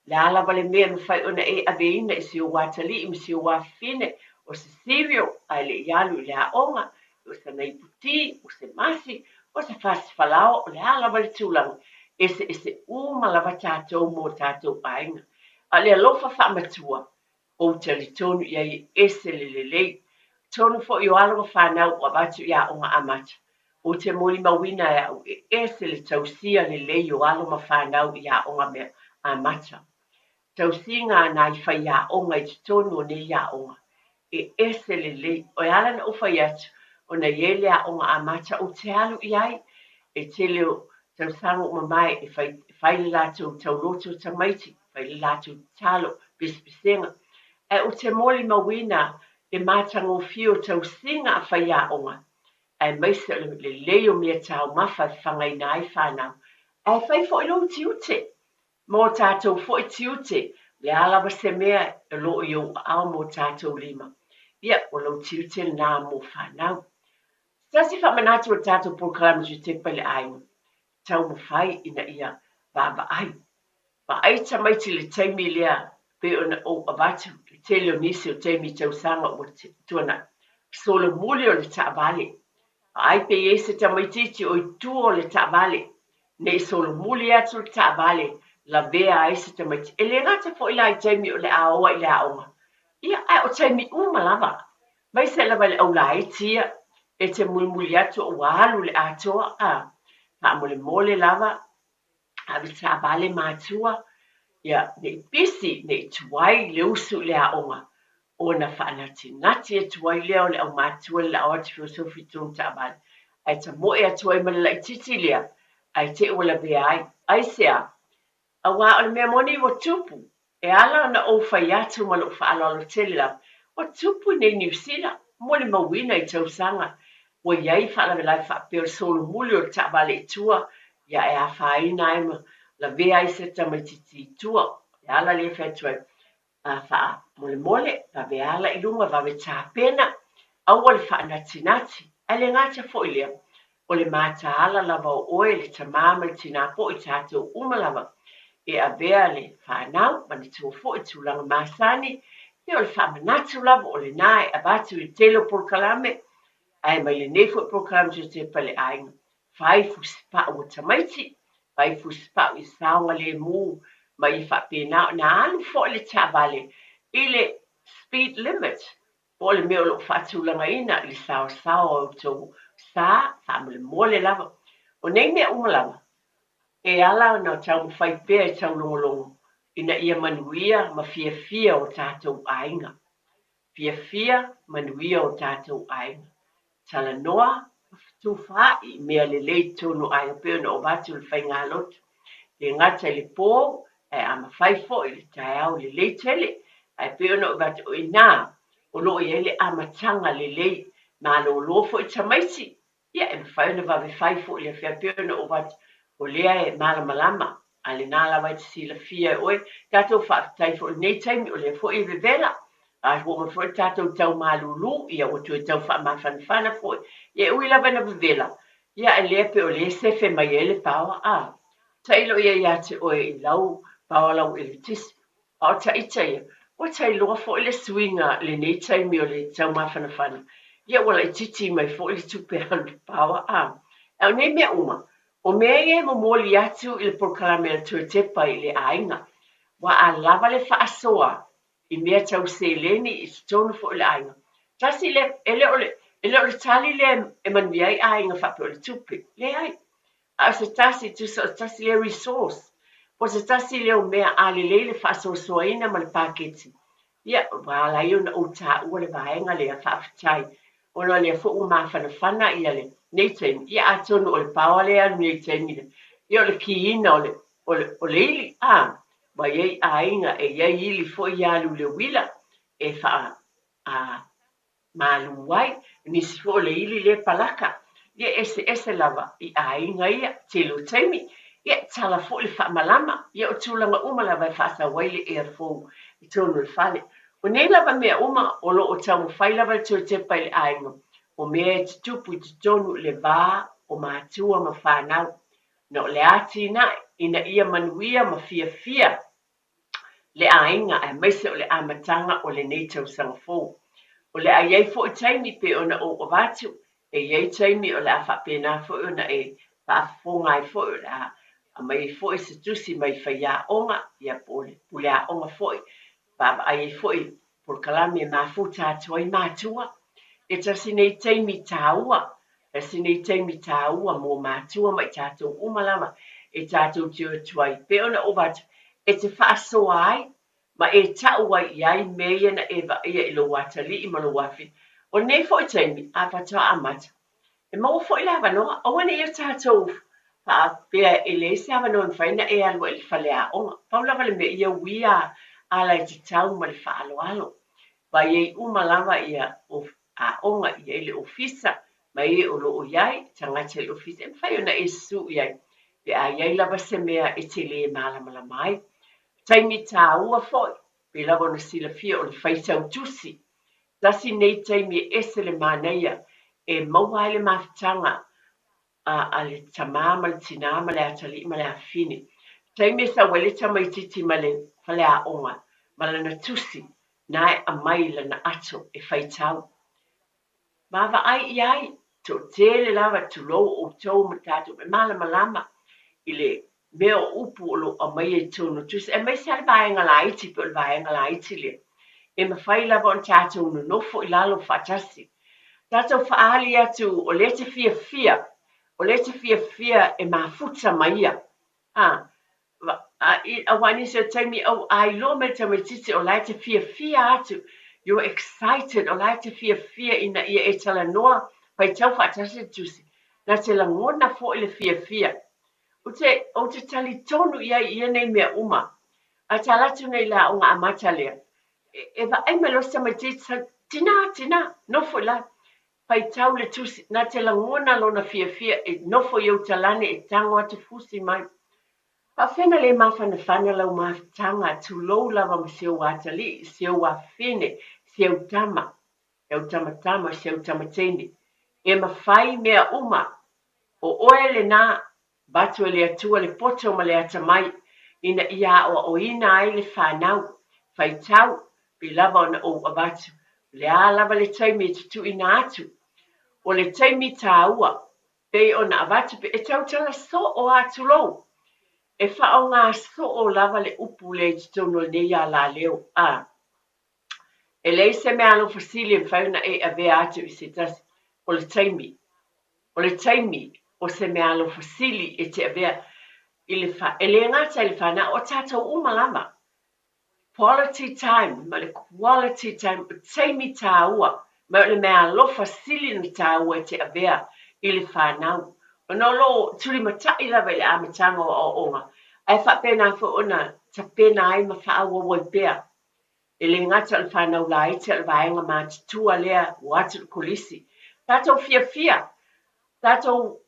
le a lava le mea e mafai ona e aveina i si ou atalii ma si ou afafine, o se cereal ae le i alu i le aoga, o sana ipu ti, o se masi, o se fasi falaoa, o le a lava le tulaga, eseese uma lava tatou mo tatou aiga. A o le alofa faamatua, ou talitonu i ai e ese le lelei. Tonu foi o alo ma fanau ua avatu i aoga amata. Ou te molimauina e au e ese le tausia lelei o alo ma fanau i aoga mea amata. Tausiga a nai faiaoga i totonu o nei aoga. E ese lelei. O e ala ona ou fai atu, ona e i ai le aoga amata ou te alu i ai. E tele o tausaga ua mamae e fai, fai le latou tauloto tamaiti, fai le latou tatalo, pesepesega. Ae ou te molimauina le matagofie o tausiga a faiaoga, aemaise o le lelei o mea taumafa e fafagaina ai fanau. Ae fai foi lou tiute. Ma o tatou foi tiute, o le a lava se mea o lo o i ou aao ma o tatou lima. Ia, o lou tiute lena mo fanau. Se tasi faamanatu o le tatou polokalame Tutepa i le aiga, taumafai ina ia vaavaai. Vaai tamaiti i le taimi lea pei ona ou avatu le tele o nisi o taimi i tausaga ua tuanai. Solomuli o le taavale. Vaai pe i ai se tamaitiiti o i tua o le taavale, ne i solomuli atu le taavale lavea ai se tamaiti. E le gata foi la i taimi o le a o ai i le aoga, ia ae o taimi uma lava. Aemaise lava i le aulaiti ia, e te mulimuli atu ua alu le atoa, a faamolemole lava ave taavale matua, ia, ne i pisi, ne i tuai le usu i le aoga, ona faanatinati atu ai lea o le aumatua i le lao atu feosofi i totonu taavale, ae tamoe atu ai ma le laitiiti lea, ae te i ua lavea ai. Aisea? Aua o le mea moni ua tupu, E ala ona ou fai atu ma lou faaaloalo tele lava, ua tupu i nei Niu Sila, molimauina i tausaga ua i ai faalavelave faapea o le solomuli o le taavale i tua, ia e afaina ai ma lavea ai se tamaitiiti i tua. O le ala lea e fai atu ai, a faamolemole, vave ala i luga, vave tapena, aua le faanatinati. Ae le gata foi lea, o le mataala lava o oe le tamā ma le tinā po i tātou uma lava e avea le fanau, manatua foi tulaga masani, ia o le faamanatu lava o lenā e avatu i le tele o polokalame, ae mai lenei foi polokalame Tutepa le aiga, fai fusipau o tamaiti, fai fusipau i saogalemu ma ia faapena ona alu foi le taavale i le speed limit Po o le mea o lo o faatulagaina i le saosao a outou sa, faamolemole lava. O nei mea uma lava, e ala ona taumafai pea e taulogologo ina ia manuia ma fiafia o tatou aiga. Fiafia, manuia o tatou aiga. Talanoa ma fetufaai i mea lelei i totonu o aiga pei ona avatu le faigalotu. E le gata i le pō, ae a mafai foi i le taeao lelei tele, ae pei ona ou avatu, o i ina o lo o i ai le amataga lelei, malolo foi tamaiti, ia e mafai ona vave fai foi le afea pei ona ou avatu, o lea e malamalama A lena lava e te silafia e oe, tatou faafetai foi i lenei taimi, o lea foi e vevela, a ua oo mai foi le tatou tau malulu, ia ua toe tau faamafanafana foi. Ia e ui lava ina vevela, ia ae lea pei o lea e sefe mai ai le paoa, a. Tailo ia ia te oe i lau paoa lau eletisi. A o taita ia, ua tailoa foi le suiga i lenei taimi o le taumafanafana, ia ua laitiiti mai foi le tupe alu i le paoa, a. A o nei mea uma, O mea ia e momoli atu i le polokalame a le Tuatepa i le aiga, ua a lava le faasoa i mea tau seleni i totonu foi o le aiga. Tasi lea, e le o le, e le o le tali lea e manuia ai aiga faapea o le tupe. Leai. A o se tasi, tusa o se tasi lea resource, po o se tasi lea o mea a lelei le faasoasoaina ma le paketi, Ia, ua ala ai ona ou taua le vaega lea, faafetai, ona o lea foi ua mafanafana ia lenei taimi, ia atonu o le paoa lea e alu nei i le taimi lea, ia o le kiina o le, o le, o le ili, a, ua i ai aiga e i ai ili foi ia alu i le uila e faa, a, malū ai, nisi foi o le ili lea palaka, ia eseese lava i aiga ia, tele o taimi, ia tala foi le faamalama, ia o tulaga uma lava e faasau ai le ea fou i totonu o le fale. O nei lava mea uma o lo o taumafai lava le toe tepa i le aiga, o mea e tutupu i totonu i le va o matua ma fanau, na o le atinae ina ia manuia ma fiafia le aiga aemaise o le amataga o lenei tausaga fou. O le a i ai foi taimi pei ona ou avatu, e i ai taimi o le a faapena foi ona e faafofoga ai foi, o le a aumai ai foi se tusi mai faiaoga, ia po o le puleaoga foi, vaavaai ai foi polokalame e mafuta atu ai matua. E tasi nei taimi taua, tasi nei taimi taua mo matua ma i tatou uma lava e tatou te o atu ai. Pei ona ou avatu, e te faasoa ai ma e tau ai i ai mea ia na e vaaia i lou atalii ma lou afine. O lenei foi taimi, a faatoa amata, E maua foi le avanoa, aua ne i o tatou faapea e leai se avanoa e mafai ona e alu ai i le faleaoga. Pau lava le mea, ia uia ala e tatau ma le faaaloalo. Vaai ai uma lava ia aoga, i ai le ofisa ma e o lo o i ai tagata i le ofisa e mafai ona e susu i ai pe a i ai lava se mea e te lē malamalama ai. Taimi taua foi, pei lava ona silafia o le faitau tusi. Tasi nei taimi e ese le manaia e maua ai le mafutaga a a le tamā ma le tinā ma le atalii ma le afafine. Taimi e sau ai le tamaititi mai le faleaoga ma lana tusi na e aumai lana ato e faitau. Vaavaai i ai, toatele lava, tulou outou ma tatou e malamalama i le mea o upu o lo o aumaia i totonu o tusi, aemaise lava le vaega laiti pei o le vaega laiti lea, e mafai lava ona tatou nonofo i lalo faatasi, tatou faaali atu o lea e te fiafia, o lea e te fiafia e mafuta ma ia. A, aua nisi o taimi au a iloa mai le tamaitiiti o la e te fiafia atu, you're excited, o la e te fiafia ina ia e talanoa, faitau faatasi le tusi, na te lagona foi le fiafia. Ou te, ou te talitonu i ai i ia nei mea uma. A ta alu atu nei i le aoga amata lea, e, e vaai mai loa si tamaitiiti, Tinā, tinā, nofo i lalo. Faitau le tusi, na te lagona lona fiafia e nofo i ou talane e tago atu fusi mai. Faafena le mafanafana lau mafutaga, tulou lava ma si ou atalii, si ou afafine, si au tama, si au tamatama, si au tamateine. E mafai mea uma. O oe lena, Avatu e le Atua le poto ma le atamai ina ia aoaoina ai le fanau, faitau, pei lava ona ou avatu, o le a lava le taimi e tutuina atu, o le taimi tāua, pei ona avatu pe e tautala soo a, tulou. E faaaoga soo lava le upu lea i totonu o lenei alaleo, a. E leai se mea alofa sili e mafai ona e avea atu i se tasi, o le taimi. O le taimi o se mea alofa sili e te avea i le fa, e le gata i le fanau, o tatou uma lava. Quality time ma le quality time, o taimi tāua, ma o le mea alofa sili ona tāua e te avea i le fanau. Ona o lo o tulimata'i lava i le amataga o aoaoga, ae faapena foi ona tapena ai ma faaauau ai pea. E le gata o le fanau laiti a o le vaega matutua lea ua atu i le kolisi. Tatou fiafia, tatou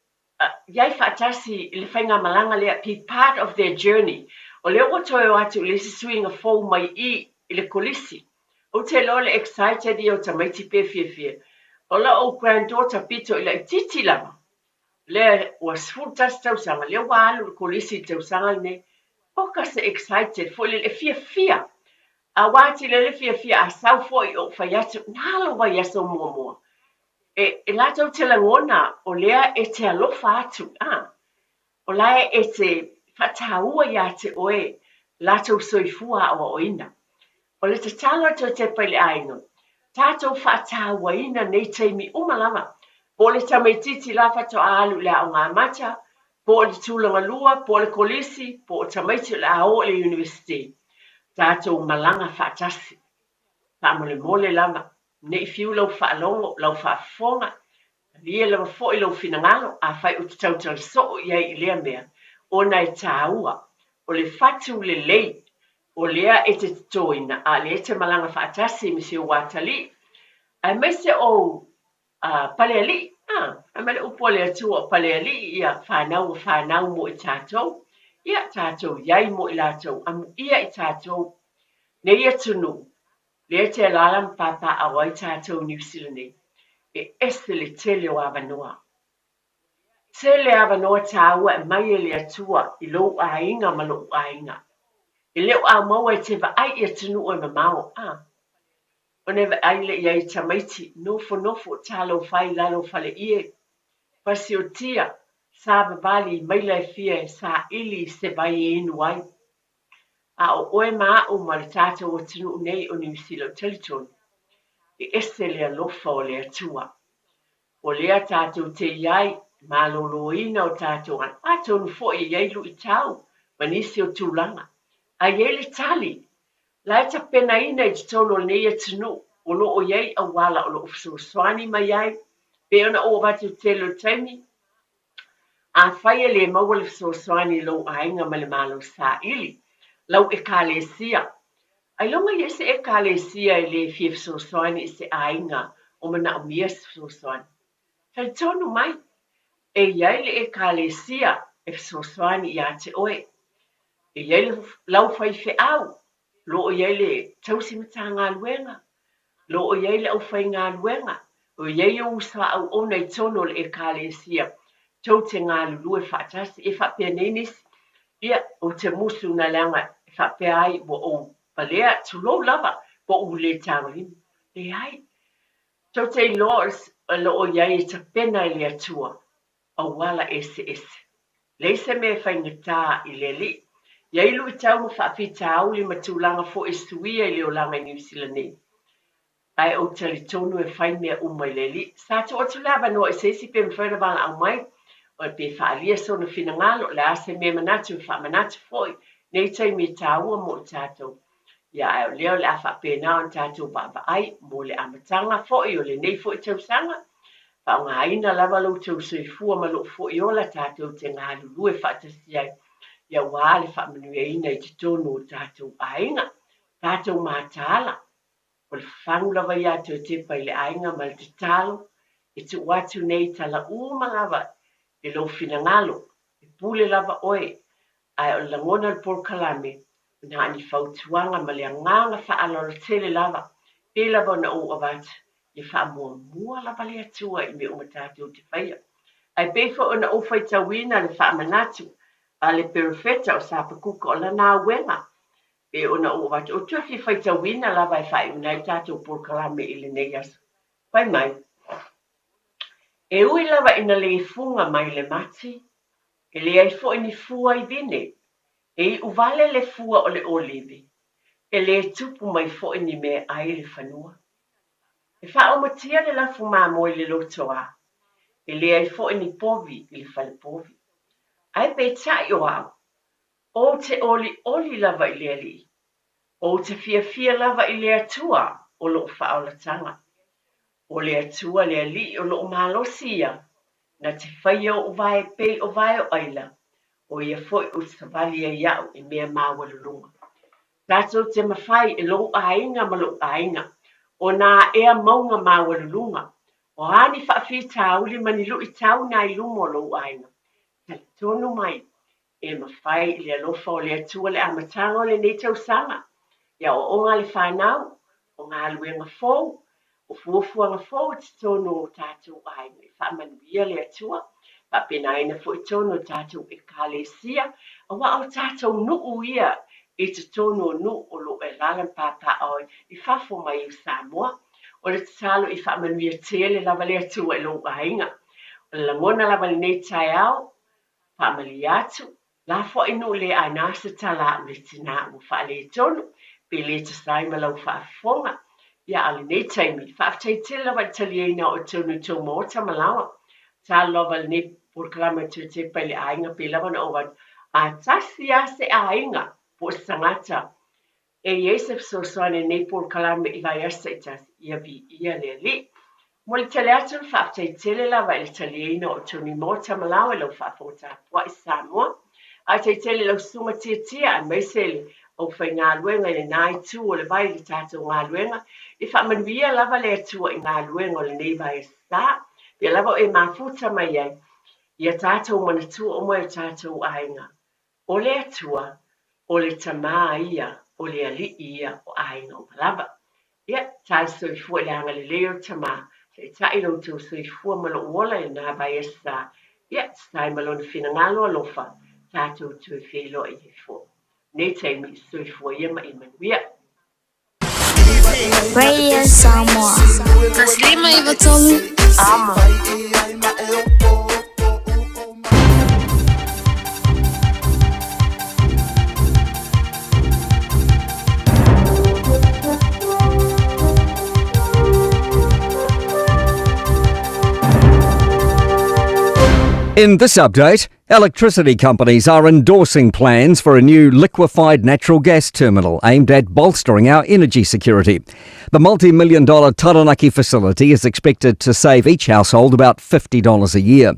i ai faatasi i le faigamalaga lea, be part of their journey. O lea ua toe o atu i le isi suiga fou mai i i le kolisi. Ou te iloa le excited ia o tamaiti pe fiafia. O la'u granddaughter pito i laitiiti lava, lea ua 11 tausaga, lea ua alu i le kolisi i le tausaga lenei, oka se excited foi lele, e fiafia. A ua atili ai le fiafia a sau foi ou fai atu, na alo vaiaso muamua. E, e latou te lagona o lea e te alofa atu, a. O la e te faataua iā te oe latou soifua aoaoina. O le tatalo a Toetepa i le aiga, tatou faatauaina nei taimi uma lava, po o le tamaititi la faatoa alu i le aoga amata, po o le tulaga lua, po o le kolisi, po o tamaiti o le a o i le University. Tatou malaga faatasi. Faamolemole lava, ne i fiu lau faalogo, lau faafofoga, malie lava foi lou finagalo, afai ou te tautala soo i ai i lea mea, ona e taua, o le fatu lelei, o lea e te totoina, a o lea e te malaga faatasi me si ou atalii, aemaise ou palealii, a, fai mai le upu a le Atua o palealii ia fanau ua fanau mo i tatou, ia tatou i ai mo i latou, amuia i tatou nei atunuu, lea e te alaala ma papaaao ai tatou i Niu Sila nei, e ese le tele o avanoa. Tele avanoa tāua e mai e le Atua i lou aiga ma loʻu aiga. E le o aumaua e te vaai i atunuu e mamao, a. Ona e vaai lea i ai i tamaiti, nofonofo, talofa i lalo o faleie, pasiotia, savavali i maila e fia e saili i se vai e inu ai. A o oe ma aʻu ma le tatou atunuu nei o Niu Sila ou talitonu, e ese le alofa o le Atua. O lea tatou te i ai, maloloina o tatou ana, atonu foi e i ai luitau ma nisi o tulaga, a i ai le tali, la e tapenaina i totonu o lenei atunuu o lo o i ai auala o lo o fesoasoani mai ai, pei ona ou avatu i le tele o taimi, Afai e le maua le fesoasoani i lou aiga ma le Malo saili, lau Ekalesia. Ailoga i ai se Ekalesia e le fia fesoasoani i se aiga o manaomia se fesoasoani. Talitonu mai, e i ai le Ekalesia e fesoasoani iā te oe. E i ai lau faifeau, o lo o i ai le tausi matagaluega, Lo o i ai le aufaigaluega, o i ai ou uso auauna i totonu o le Ekalesia, tou te galulue faatasi. E faapea nei nisi, Ia, ou te musu na leaga e faapea ai ua ou palea, tulou lava, po o ua le tagolima. Leai. Tou te iloa o lo o i ai e tapena e le Atua auala eseese. Leai se mea e faigata i le Alii. I ai luitau ma faafitauli ma tulaga foi e suia i le olaga i Niu Sila nei. Ae ou talitonu e fai mea uma i le Alii. Sa tuu atu le avanoa i se isi pe mafai ona valaau mai, pe faaalia sona finagalo, o le a se mea e manatu e faamanatu foi nei taimi e taua mo i tatou. Ia, ae o lea o le a faapena ona tatou vaavaai mo le amataga foi o lenei foi tausaga. Faaaogaina lava lo outou soifua ma lou foi ola tatou te galulue faatasi ai, ia aua le faamanuiaina i totonu o tatou aiga, tatou mataala. O le fagu lava ia a Toetepa i le aiga ma le tatalo e tuu atu nei tala uma lava i lou finagalo, e pule lava oe, ae o le lagona o le polokalame, na o ni fautuaga ma le agaga faaaloalo tele lava, pei lava ona ou avatu, ia faamuamua lava le Atua i mea uma tatou te faia. Ae pei foi ona ou faitauina le faamanatu a le perofeta o Sapakuka o lana auega, pei ona ou avatu, ou te fia faitauina lava e faaiuina ai le tatou polokalame i lenei aso. Fai mai, E ui lava ina le fuga mai le mati, e leai foi ni fua i vine, e iu wale le fua o le olive, e le tupu mai foi ni meaai i le fanua. E faaomatia le lafu mamoe i le lotoā, e leai foi ni povi i le fale povi. Ae peitai o au, ou te olioli lava i le Alii, ou te fiafia lava i le Atua o lou faaolataga. O le Atua le Alii o lou malosi ia, na te faia oʻu vae pei o vae o ʻaila, o ia foi ou te savali ai iaʻu i mea maualuluga. Tatou te mafai e lou aiga ma loʻu aiga, o nā ea mauga maualuluga, o a ni faafitauli ma ni luitau na i luma o lou aiga, talitonu mai, E mafai i le alofa o le Atua le amataga o lenei tausaga, i aoaoga a le whanau, o galuega fou, o fuafuaga fou i totonu o tatou aiga. E faamanuia le Atua, faapenaina foi totonu o tatou Ekalesia, auā o tatou nuu ia i totonu o nuu o lo o e alaala ma papaaao ai i fafo mai o Samoa. O le tatalo i faamanuia tele lava le Atua i lou aiga. O le lagona lava i lenei taeao, Faamalie atu, lafoai nuu le aina se tala aʻu le tinā ua faaletonu, pe le tusa ai ma lau faafofoga. Ia, a o lenei taimi, faafetai tele lava i le taliaina o outou i tou maota ma laoa. Tatalo lava lenei polokalame o Toetepa i le aiga pei lava ona ou avatu, a tasi lava se aiga po o se tagata E i ai se fesoasoani i lenei polokalame i vaiaso taitasi, ia viia le Alii. Mo le tali atu, faafetai tele lava i le taliaina o Tony Maota Malawa i lau faafofoga tapuai Samoa. Faafetai tele i lau susuga Tiatia aemaise le aufaigaluega i lena itu o le vai i le tatou galuega. Ia faamanuia lava le Atua i galuega o lenei vaiaso sa. Pea lava o e mafuta mai ai, ia tatou manatua uma e o tatou aiga. O le Atua, o le Tamā ia, o le Alii ia o aiga uma lava. Ia, tali soifua i le agalelei o le Tamā, taitai lo outou soifua ma lou ola i lena vaiaso sa, ia, tusa ai ma Lona finagalo alofa, tatou toe feiloai ai foi. Nei taimi, soifua ia ma ia manuia. Radio Samoa. 153 Amo. In this update, electricity companies are endorsing plans for a new liquefied natural gas terminal aimed at bolstering our energy security. The multi million dollar Taranaki facility is expected to save each household about $50 a year.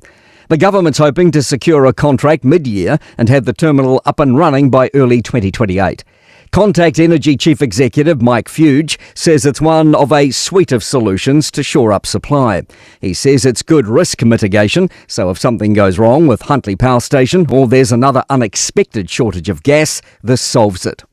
The government's hoping to secure a contract mid year and have the terminal up and running by early 2028. Contact Energy Chief Executive Mike Fuge says it's one of a suite of solutions to shore up supply. He says it's good risk mitigation, so if something goes wrong with Huntly Power Station or there's another unexpected shortage of gas, this solves it.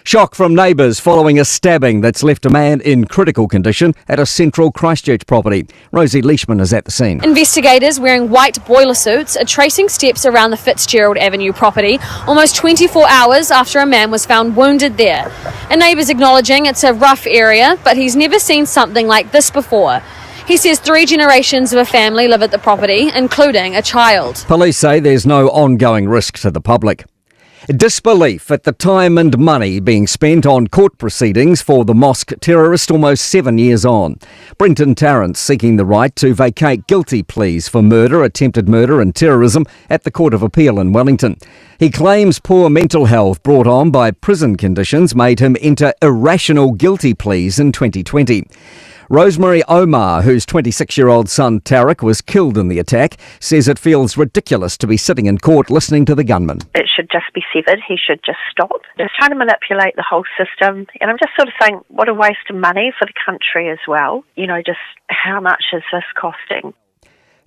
Shock from neighbours following a stabbing that's left a man in critical condition at a central Christchurch property. Rosie Leishman is at the scene. Investigators wearing white boiler suits are tracing steps around the Fitzgerald Avenue property almost 24 hours after a man was found wounded there. A neighbour's acknowledging it's a rough area, but he's never seen something like this before. He says 3 generations of a family live at the property, including a child. Police say there's no ongoing risk to the public. Disbelief at the time and money being spent on court proceedings for the mosque terrorist almost 7 years on. Brenton Tarrant seeking the right to vacate guilty pleas for murder, attempted murder and terrorism at the Court of Appeal in Wellington. He claims poor mental health brought on by prison conditions made him enter irrational guilty pleas in 2020. Rosemary Omar, whose 26-year-old son Tarek was killed in the attack, says it feels ridiculous to be sitting in court listening to the gunman. It should just be severed. He should just stop. Just trying to manipulate the whole system. And I'm just sort of saying, what a waste of money for the country as well. You know, just how much is this costing?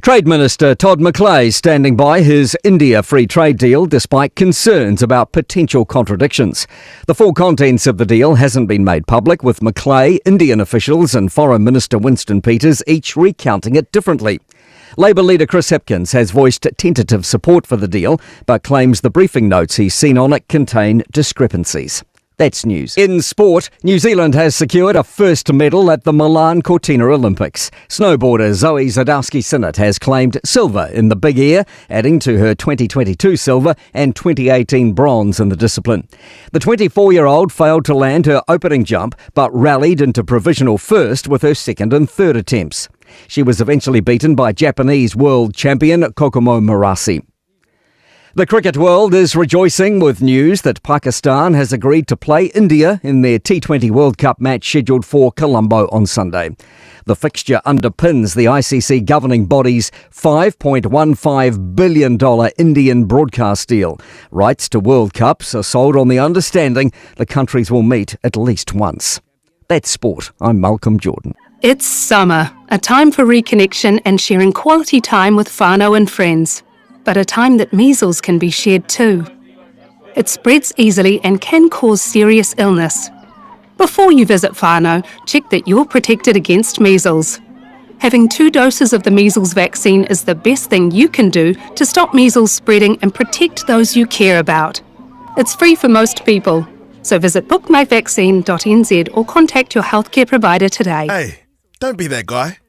Trade Minister Todd McClay standing by his India free trade deal despite concerns about potential contradictions. The full contents of the deal hasn't been made public, with McClay, Indian officials and Foreign Minister Winston Peters each recounting it differently. Labour leader Chris Hipkins has voiced tentative support for the deal, but claims the briefing notes he's seen on it contain discrepancies. That's news. In sport, New Zealand has secured a first medal at the Milan Cortina Olympics. Snowboarder Zoi Sadowski-Synnott has claimed silver in the big air, adding to her 2022 silver and 2018 bronze in the discipline. The 24-year-old failed to land her opening jump, but rallied into provisional first with her second and third attempts. She was eventually beaten by Japanese world champion Kokomo Murase. The cricket world is rejoicing with news that Pakistan has agreed to play India in their T20 World Cup match scheduled for Colombo on Sunday. The fixture underpins the ICC governing body's $5.15 billion Indian broadcast deal. Rights to World Cups are sold on the understanding the countries will meet at least once. That's sport. I'm Malcolm Jordan. It's summer, a time for reconnection and sharing quality time with whānau and friends. But a time that measles can be shared too. It spreads easily and can cause serious illness. Before you visit whānau, check that you're protected against measles. Having 2 doses of the measles vaccine is the best thing you can do to stop measles spreading and protect those you care about. It's free for most people, so visit bookmyvaccine.nz or contact your healthcare provider today. Hey, don't be that guy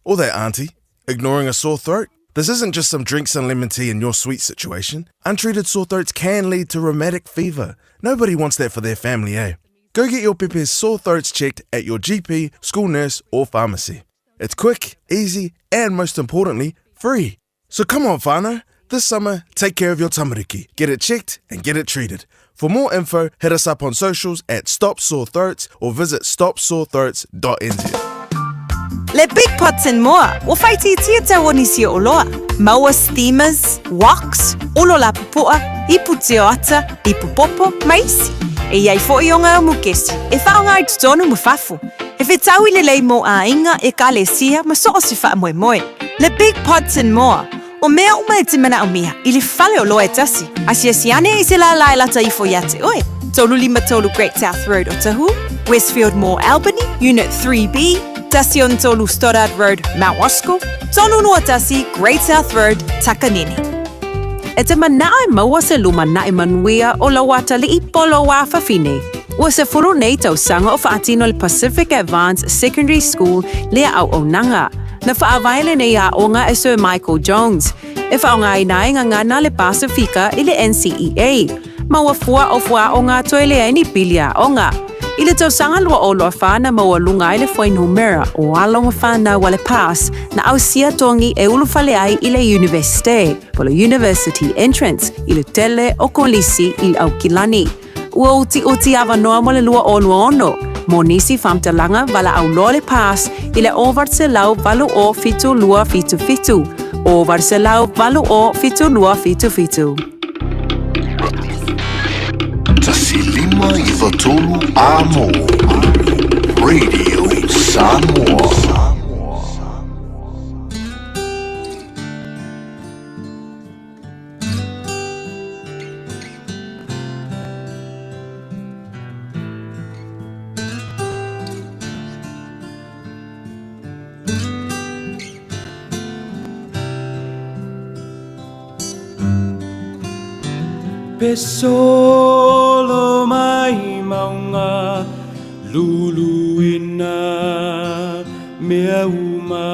or that auntie ignoring a sore throat. This isn't just some drinks and lemon tea in your sweet situation. Untreated sore throats can lead to rheumatic fever. Nobody wants that for their family, eh? Go get your pepe's sore throats checked at your GP, school nurse, or pharmacy. It's quick, easy, and most importantly, free. So come on, whānau. This summer, take care of your tamariki. Get it checked and get it treated. For more info, hit us up on socials at Stop Sore Throats or visit stopsorethroats.nz. Le Big Pots and More, ua faaitiitia tau o nisi o oloa. Maua steamers, woks, olo lapopoa, ipu tioata, ipu popo, ma isi. E iai foʻi o ngā mukesi, e faaaoga i totonu ma fafo. E fetaui lelei mo aiga, ekalesia ma so o se faamoemoe. Le Big Pots and More, o mea uma e te manaomia i le fale oloa e tasi. Asiasi ane i se lālā e lata ifo iā te oe. 33 Great South Road Otahuhu, Westfield Mall Albany, Unit 3B, tasi on tolu Stoddard Road, Mount Roskill, tolu lua tasi Great South Road, Takanini. E te manao e maua se lumanaʻi manuia o lou atalii po o lou afafine. Ua sefulu nei tausaga o faatino le Pacific Advanced Secondary School lea auaunaga. Na faavae lenei aoga e Sir Michael Jones. E faaaogaina ai gagana le Pasifika i le NCEA. Ma ua fua o fuaaoga toe leai ni pili aoga. I le tausaga 2024 na maualuga ai le fuainumera o alo ma fanau a le PASS na ausia togi e ulufale ai i le Iunivesite, po o le University Entrance, i le tele o kolisi i Aukilani. Ua utiuti avanoa mo le 2026, mo nisi faamatalaga valaau loa le PASS i le 980 7277, 980 7277. 153 Amo Radio Samoa. Pe solo mai mauga luluina mea uma.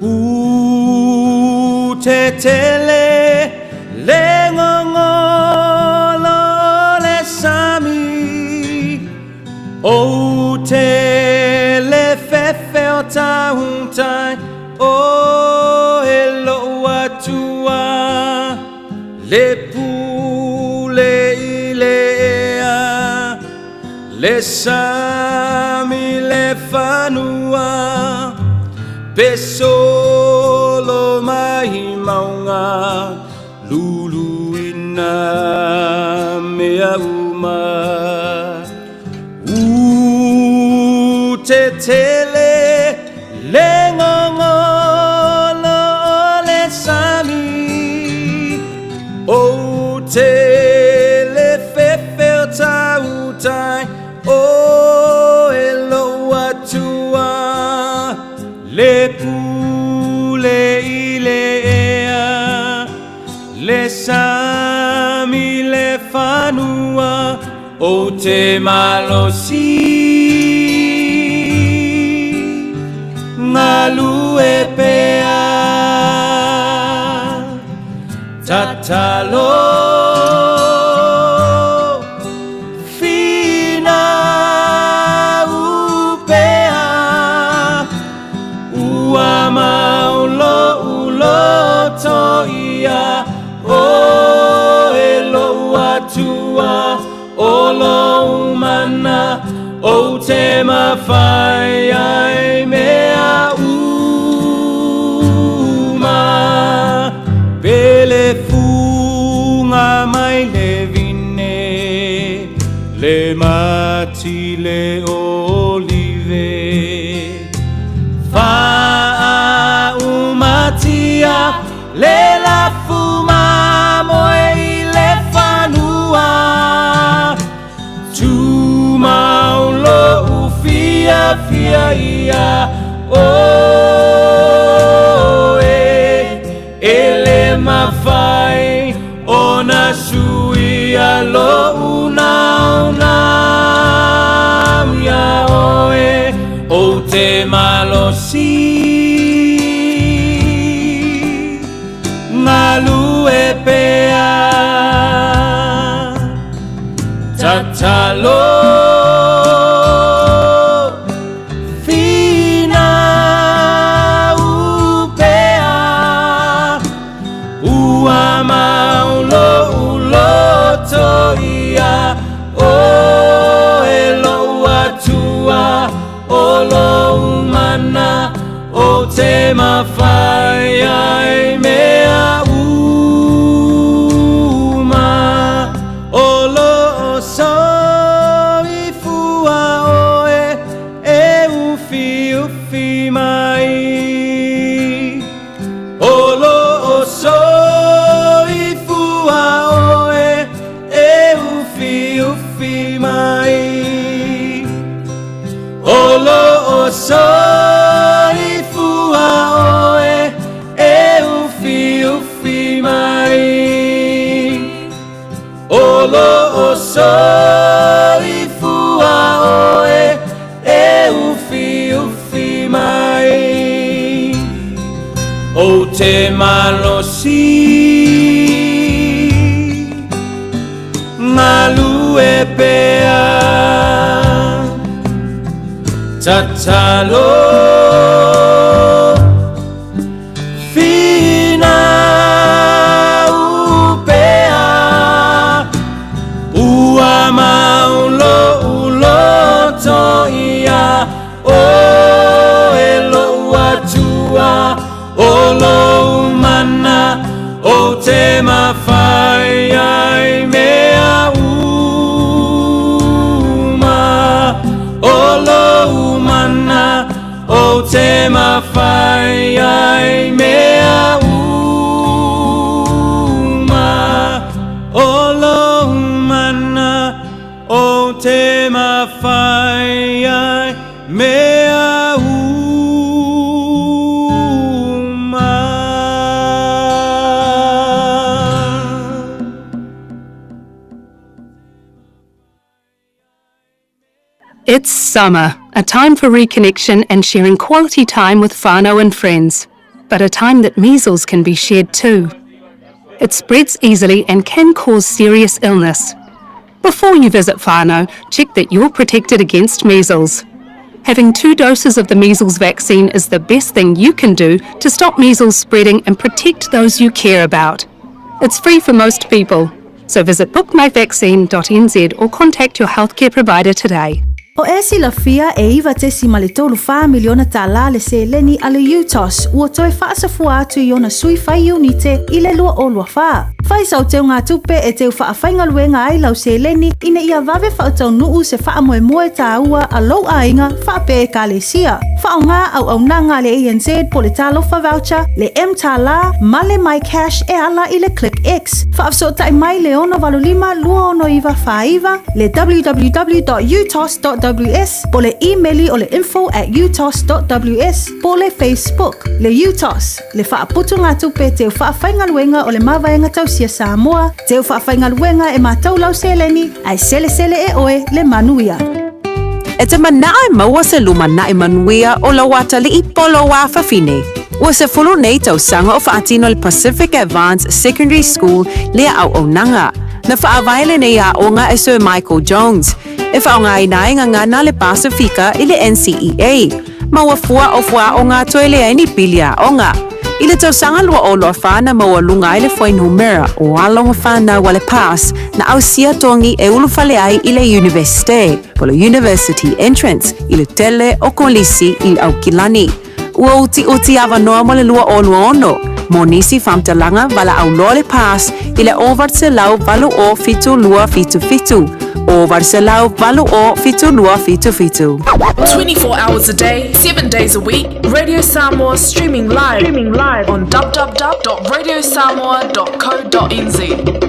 U te tele le gogolo o le sami, O te le fefe o tautai o e lou Atua, Le pule i le ea, le sami le fanua, Pe solo mai mauga luluina mea uma. U te tele le gogolo o le sami, O te le fefe o tautai o e lou Atua, Le pule i le ea, le sami le fanua, O te malosi galue pea, Tatalo finau pea, Ua mau lou loto ia oe lou Atua, O lou mana ou te mafai ai mea uma. Pe le fuga mai le vine, le mati le olive, Faaumatia le lafu mamoe i le fanua, Tumau lou fiafia ia oe, E le mafai ona suia lou naunau ia oe, Ou te malosi galue pea, Tatalo finau pea, Ua mau lou loto ia oe lou Atua, O lou mana ou te mafai ai mea uma. O loo soifua oe e ufiufi mai, O loo soifua oe e ufiufi mai, O loo soifua oe e ufiufi mai, O loo soifua oe e ufiufi mai, Ou te malosi galue pea, Tatalo finau pea, Ua mau lou loto ia oe lou Atua, O lou mana ou te mafai ai mea uma, O lou mana ou te mafai ai mea uma, O lou mana ou te mafai ai mea uma. It's summer, a time for reconnection and sharing quality time with whānau and friends, but a time that measles can be shared too. It spreads easily and can cause serious illness. Before you visit whānau, check that you're protected against measles. Having two doses of the measles vaccine is the best thing you can do to stop measles spreading and protect those you care about. It's free for most people. So visit bookmyvaccine.nz or contact your healthcare provider today. O e silafia e 9.34 miliona tālā le seleni a le UTOS ua toe faasafua atu i ona sui fai iunite i le 2024. Fai sau teugatupe e teu faafaigaluega ai lau seleni ina ia vave faataunuu se faamoemoe tāua a lou aiga faapea ekalesia. Faaaoga auaunaga a le ANZ po le Talofa Voucher, le mTālā ma le MyCash e ala i le ClickX. Faafesootai mai le 685 269 49, le www.utos.ws po le imeli o le info@utos.ws po le Facebook. Le UTOS, le faaputugatupe teu faafaigaluega o le Mavaega Tausia Samoa, teu faafaigaluega e matau lau seleni, ae selesele e oe le manuia. E te manao e maua se lumanai manuia o lou atalii po o lou afafine. Ua 10 nei tausaga o faatino le Pacific Advance Secondary School lea auaunaga. Na faavae lenei aoga e Sir Michael Jones, e faaaogaina ai gagana a le Pasifika i le NCEA, ma ua fua o fuaaoga toe leai ni pili aoga. I le tausaga 2024 na maualuga ai le fuainumera o alo ma fanau a le PASS na ausia togi e ulufale ai i le Iunivesite, po o le University Entrance, i le tele o kolisi i Aukilani. Ua utiuti avanoa mo le 2026 mo nisi faamatalaga valaau loa le PASS i le 980 7277, 980 7277. 24 hours a day, 7 days a week, Radio Samoa streaming live, streaming live on www.radiosamoa.co.nz.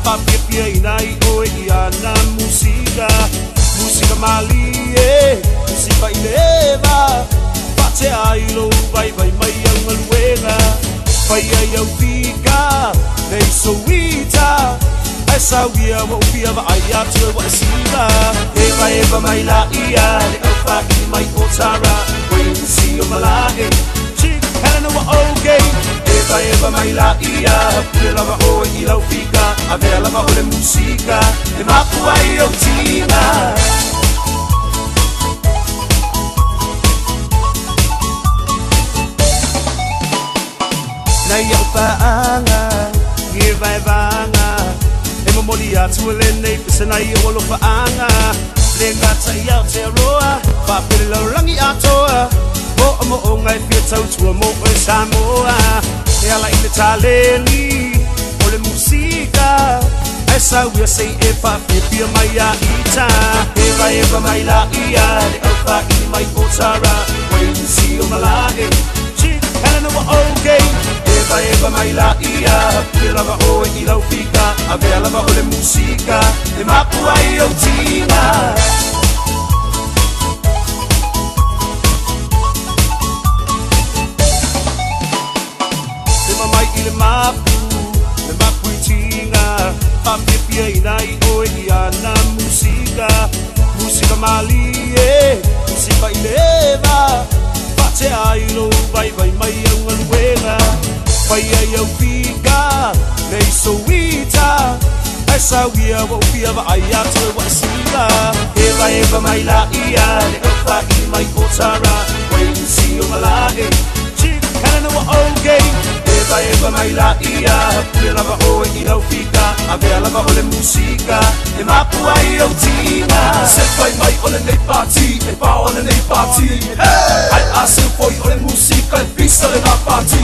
Faapiapiaina ai oe i ana musika. Musika malie, musika i le eva. Faatea ai lou vaivai mai au galuega. Faia i au fika, nei souita. Ae sauia ua ou fia vaai atu e ua e siva. Evaeva mai laia le aufaili mai o Tara. Wayne o Malae, Chick Helena ua okay. Evaeva mai laia, pule lava oe i lau fika. Avea lava o le musika, e mapu ai ou tiga. Nai au paaga, i evaevaga. E momoli atu e lenei pese nai o alofaaga. Le gata i Aotearoa, faapele lalolagi atoa. Moomooga e fia tautua mo oe Samoa. E ala i le taleni o le musika. Ae sauia sei e faafiafia mai a ita. Evaeva mai laia le aufaili mai o Tara. Wayne o Malae, Chick Helena ua okay. Evaeva mai laia, pule lava oe i lau fika. Avea lava o le musika, e mapu ai ou tiga. Lima mai i le mapu, le mapu i tiga. Faapiapiaina ai oe i ana musika. Musika malie, musika i le eva. Faatea ai lou vaivai mai au galuega. Faia i au fika, nei souita. Ae sauia ua ou fia vaai atu e ua e siva. Evaeva mai laia le aufaili mai o Tara. Wayne o Malae, Chick Helena ua okay. Evaeva mai laia, pule lava oe i lau fika. Avea lava o le musika, e mapu ai ou tiga. Se fai mai o lenei pati, e pao o lenei pati. Ai a se foi o le musika e pisa le na pati.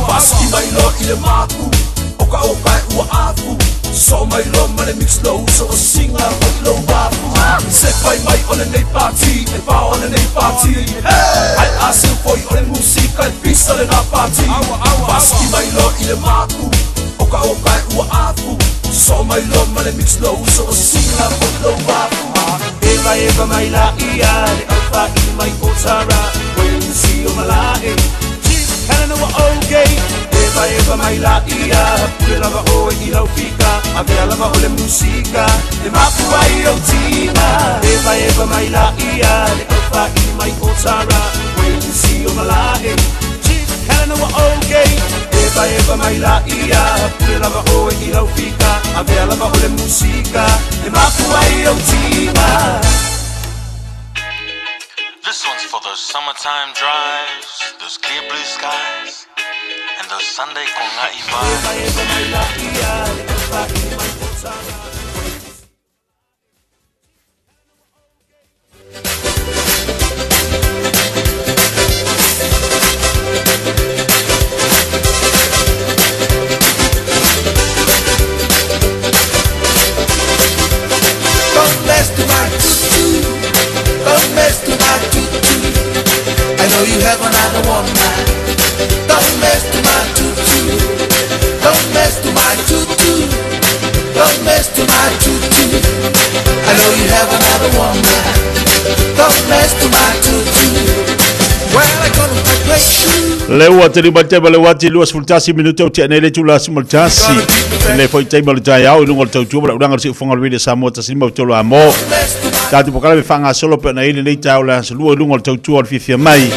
Paski mai lo i le mapu, o ka o ka e ua afu. So mai lo ma le mix lo so o singa foi lo wafu. Se fai mai o lenei pati, e pao o lenei pati. Ai a se foi o le musika e pisa le na pati. Paski mai lo i le mapu, o ka o ka e ua afu. So mai lo ma le mix lo so o singa foi lo wafu. Evaeva mai laia le aufaili mai o Tara. Wayne o Malae, Chick Helena ua okay. Evaeva mai laia, pule lava oe i lau fika. Avea lava o le musika, e mapu ai ou tiga. Evaeva mai laia le aufaili mai o Tara. Wayne o Malae, Chick Helena ua okay. Evaeva mai laia, pule lava oe i lau fika. Avea lava o le musika, e mapu ai ou tiga. This one's for those summertime drives, those clear blue skies, and those Sunday konga'i vibes. Don't mess to my tutu. Don't mess to my tutu. I know you have another woman. Don't mess to my tutu. Don't mess to my tutu. Don't mess to my tutu. I know you have another woman. Don't mess to my tutu. Well, I gonna my great shoe. Le ua te lima tema le uati 21 minute o tea nei le itula 11. Le foi taimi o le taeao i luga o le tautua ma le auaunaga o le Siufofoga o le Radio Samoa 153 amo. Tatou polokalame faagasolo pea ona i ai lenei taeao o le aso lua i luga o le tautua o le fiafia mai.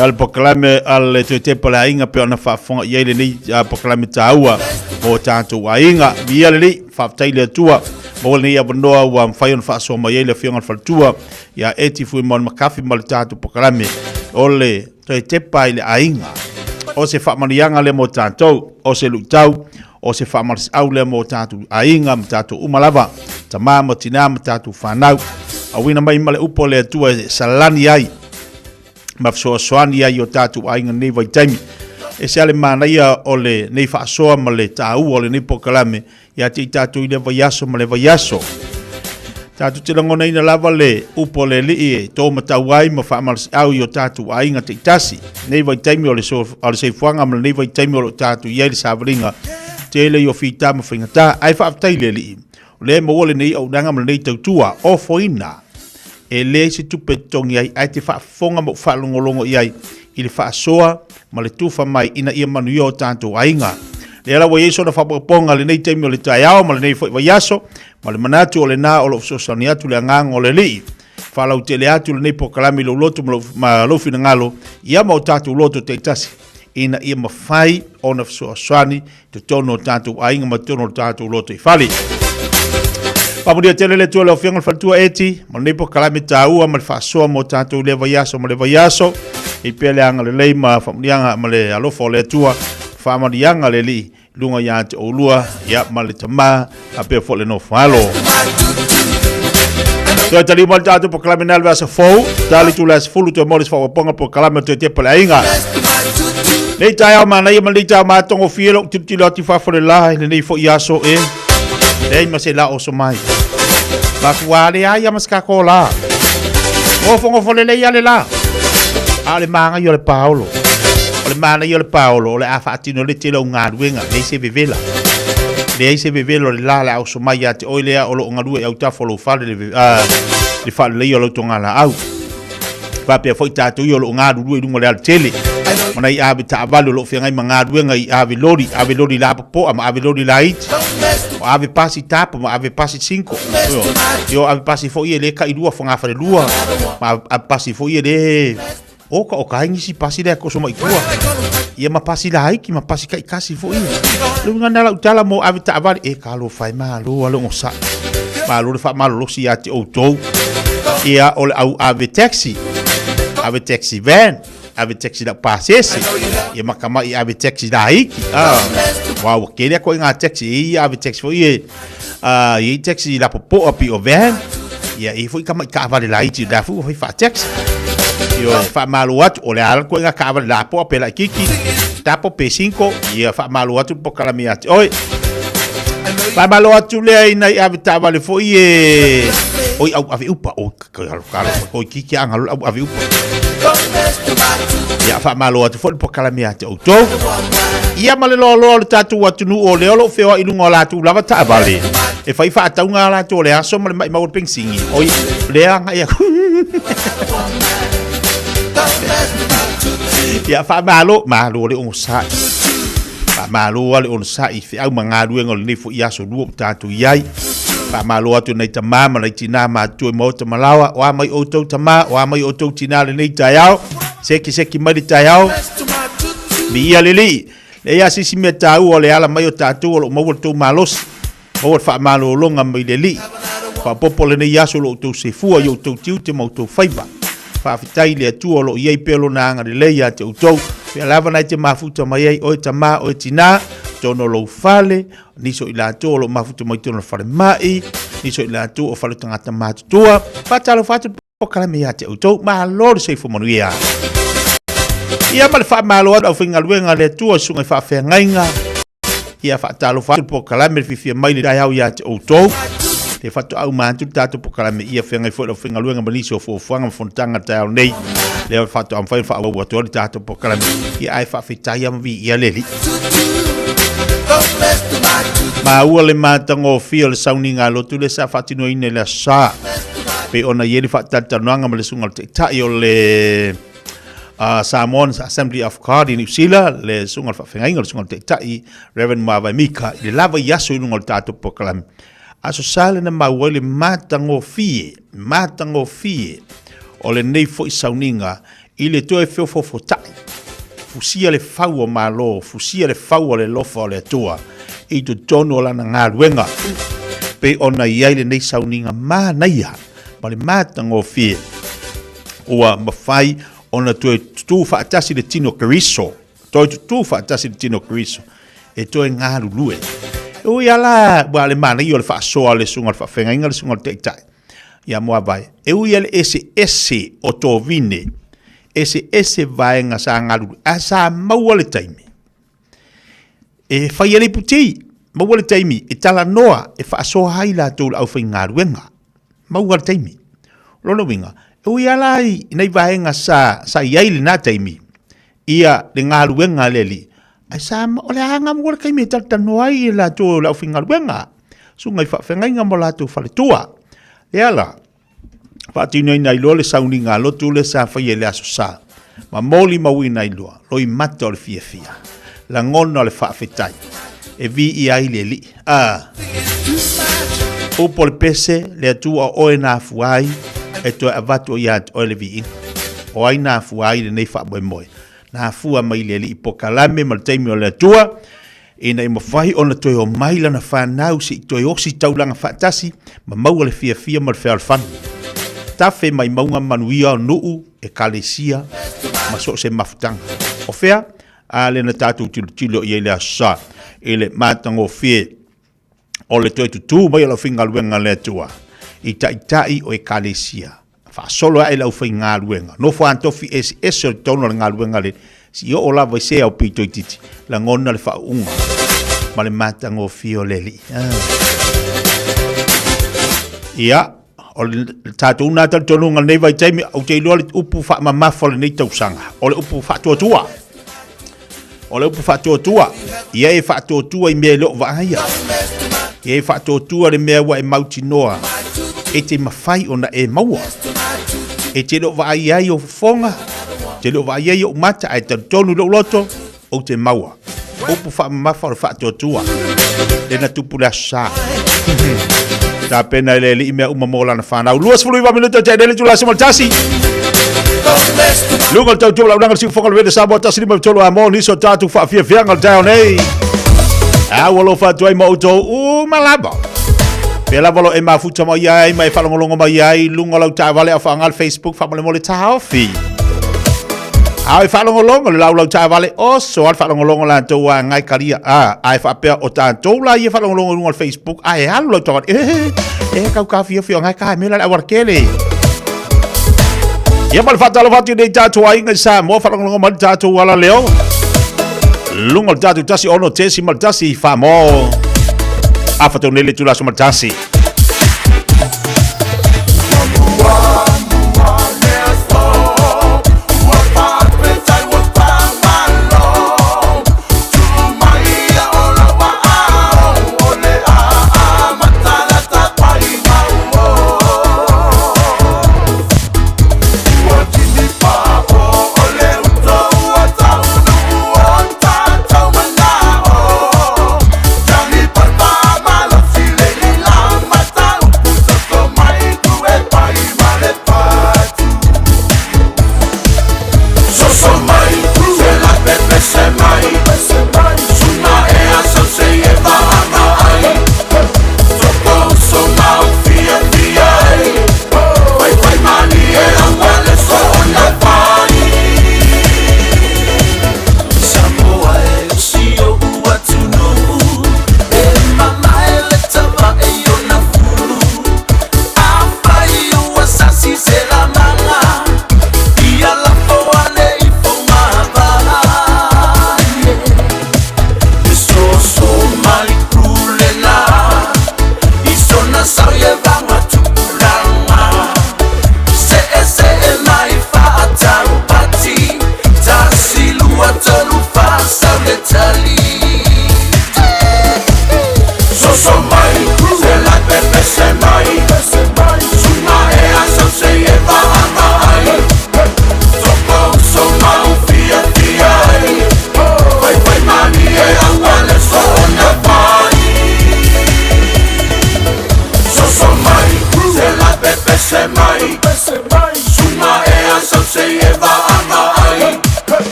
A le polokalame a le Toe Tepa le Aiga pea ona faafofoga i ai lenei polokalame taua mo tatou aiga. Viia le Alii, faafetai i le Atua maua lenei avanoa ua mafai ona faasoa mai ai le Afioga i le Faletua ia Eti Fuimaono Makafi ma le tatou polokalame o le Toe Tepa i le Aiga. O se faamanuiaga lea mo tatou, o se luitau, o se faamalosiau lea mo tatou aiga ma tatou uma lava, tama ma tinā ma tatou fanau. Auina mai ma le upu a le Atua e salani ai ma fesoasoani ai i o tatou aiga nei vaitaimi. E se ale manaia o lenei faasoa ma le taua o lenei polokalame ia te i tatou i le vaiaso ma le vaiaso. Tatou te lagonaina lava le upu a le Alii e tō matau ai ma faamalosiau i o tatou aiga taitasi. Nei vaitaimi o le, so, o le soifuaga ma lenei vaitaimi o lo o tatou i ai le savaliga Tele ia o fita ma faigata, ae faafetai i le Alii, o lea e maua lenei auaunaga ma lenei tautua, ofoina, e leai se tupe e totogi ai, ae te faafofoga ma ou faalogologo i ai i le faasoa ma le tufa mai ina ia manuia o tatou aiga. Lea la ua i ai sona faaopoopoga i lenei taimi o le taeao ma lenei foi vaiaso, ma le manatu o lena o lo o fesoasoani atu le agaga o le Alii. Faalautele atu lenei polokalame i lou loto ma lou finagalo, ia ma o tatou loto taitasi, ina ia mafai ona fesoasoani i totonu o tatou aiga ma totonu o le tatou lotoifale. Faamanuia tele le Atua i lau Afioga i le Faletua Eti ma lenei polokalame taua ma le faasoa mo tatou i lea vaiaso ma le vaiaso. I pea le agalelei ma faamanuiaga ma le alofa o le Atua, faamanuiaga a le Alii i luga ia te oulua, ia ma le Tama, faapea foi le Nofo Alo. Toe taliu mai le tatou polokalame na le vaiaso fou, tali itula e 10 toe maua le isi faaopoopoga polokalame o toe tepa le aiga. Nei taeao manaia ma lenei taeao matagofie lou tilotilo atu i fafo le la i lenei foi aso e leai ma se la oso mai. Matua leai a ma se tatou la. Gofogofolelei a le la. A o le magaia o le paolo. O le manaia o le paolo o le a faatino le tele o galuega, leai se vevela. Leai se vevela o le la o le a oso mai ia te oe lea o lo o galue i autafa o lou fale le, le faaleleia o lau togalaau. Faapea foi tatou ia o lo o galulue i luga o le alatele. Ma nai ave taavale o lo o feagai ma galuega i ave loli, ave loli lapopoa ma ave loli laiti. O ave pasi tapa ma ave pasi sinko. Io ave pasi foi e le tailua fogafalelua. Ma ave pasi foi e le oka o ka nisi pasi lea koso mai tua. Ia ma pasi laiti ma pasi taitasi foi ia. Le uiga lena lau tala mo ave taavale e talofa e malo a le onosai. Malo le faamalolosi ia te outou. Ia o le au ave taxi, ave taxi van, ave taxi lau pasese, ia ma tamai ave taxi laiti. Ah, ua ua tele atu ai ngā taxi e ia ave taxi foi e ah, i taxi lapopoa pi o van. Ia e foi tamai taavale laiti la foi ua fai faa-taxi. Ioe, faamalo atu, o le a le ituaiga taavale lapoa pe laitiiti, tapo pe sinko, ia faamalo atu le polokalame ia te oe. Faamalo atu lea i nai ave taavale foi e oi au ave upa o kalo kiki anga au ave upa. Ia faamalo atu foi le polokalame ia te outou. Ia ma le loaloa o le tatou atunuu o lea o lo o feoai i luga o latou lava taavale. E fai faatauga a latou o le aso ma le maimau o le penisini. Oi, lea agai aku. Ia faamalo, malo le onosai. Faamalo lava le onosai i feau ma galuega o lenei foi aso lua ua tatou i ai. Faamalo atu i nai tama ma nai tinā matutua i maota ma laoa. O a mai outou tama, o a mai outou tinā lenei taeao. Sekiseki mai le taeao. Viia le Alii. Leai lava se isi mea taua o le ala mai o tatou o lo o maua le tou malosi. Maua le faamalologa mai le Alii. Faaopoopo lenei aso i lo outou sefua i outou tiute ma outou faiva. Faafetai i le Atua o lo o i ai pea Lona agalelei ia te outou. Pea lava na e te mafuta mai ai, oe tamā, oe tinā, totonu o lou fale, nisi o i latou o lo o mafuta mai totonu o le falemai, nisi o i latou o fale o tagata matutua. Faatalofa atu le polokalame ia te outou. Malo le soifua manuia. Ia ma le faamalo atu aufaigaluega a le Atua, susuga i faafeagaiga. Ia faatalofa atu le polokalame le fiafia mai le taeao ia te outou. Le faatoa uma atu le tatou polokalame ia feagai foi le aufaigaluega ma nisi o fuafuaga ma fonotaga le taeao nei. Lea faatoa mafai ona faaauau atu ai le tatou polokalame. Ia ae faafetai lava ma viia le Alii. Maua le matagofie o le sauniga lotu lea sa faatinoina i le Aso Sa. Pei ona i ai le faatalatalanoaga ma le susuga i le Taitai o le Samoan Assembly of God i Niu Sila, le susuga i le faafeagaiga, le susuga i le Taitai Reverend Muavae Mika, i le lava i aso i luga o le tatou polokalame. Aso Sa lena maua ai le matagofie, matagofie o lenei foi sauniga i le toe feofoofotai, fusia le fau o Malo, fusia le fau o le alofa o le Atua i totonu o lana galuega, pei ona i ai lenei sauniga manaia ma le matagofie ua mafai ona toe tutū faatasi le tino Keriso, toe tutū faatasi le tino Keriso e toe galulue. E ui lava la ua le manaia o le faasoa a le susuga o le faafeagaiga, le susuga o le taitai ia Muavae, e ui lava le eseese o tovine, eseese vaega sa galulue, ae sa maua le taimi e fai ai le iputi, maua le taimi e talanoa, e faasoa ai latou i le aufaigaluega, maua le taimi. O lona uiga, e ui lava la i nai vaega sa, sa i ai i lena taimi, ia le galuega a le Alii, Ae sa, o le aga mua le taimi e talatalanoa ai i latou o le aufaigaluega, susuga i faafeagaiga ma latou faletua. Lea la, faatinoina ai loa le sauniga lotu lea sa faia i le Aso Sa, ma molimauina ai loa loimata o le fiafia, lagona o le faafetai, e viia ai le Alii. A! Upu o le pese, le Atua o oe na afua ai, e toe avatu ai ia te oe le viiga. O ai na afua ai lenei faamoemoe? Na afua mai i le Alii Pokalame ma le taimi o le Atua, ina ia mafai ona toe omai lana fanau se i toe osi taulaga faatasi ma maua le fiafia ma le fealofani. Tafe mai mauga manuia o nuu, ekalesia ma so o se mafutaga. O fea? A lea na tatou tilotilo i ai i le Aso Sa, i le matagofie o le toe tutū mai o le aufaigaluega a le Atua i taitai o ekalesia, faasolo ae le aufaigaluega, nofo atofi eseese o totonu o le galuega le si oo lava i se ao pito itiiti, lagona le faauuga ma le matagofie o le Alii. Ah. Ia, o le tatou na talitonuga lenei vaitaimi, ou te iloa le upu faamamafa o lenei tausaga, o le upu faatuatua. O le upu faatuatua, ia e faatuatua i mea e le o vaaia. Ia e faatuatua le mea ua e mautinoa e te mafai ona e maua. E te le o vaai ai ou fofoga, te le o vaai ai ou mata, ae talitonu i lou loto, ou te maua. Upu faamamafa o le faatuatua, lea na tupu le Aso Sa. Tapena e le Alii mea uma mo lana fanau. 29 minute o te le itula 11. Luga o le tautua launaga le siufoga le vele Samoa 153 a mo nisi o tatou faafiafiaga o le taeao nei. A ua alofa atu ai ma outou uma lava. Pea lava lo e mafuta mai ai ma e faalogologo mai ai luga o lau taavale a faaaoga le Facebook faamolemole taofi. A e faalogologo le laulau taavale oso a le faalogologo latou a ngai kalia a a e faapea o tatou la ia faalogologo i luga o le Facebook a e alu lau taavale e e kau ka fiafia ngai ka mela le auala tele. Ia ma le faatalofa atu i nei tatou aiga i Samoa faalogologo mai le tatou ala leo. Luga o le tatou 16.1 Samoa. Afa tau nei le itula 11.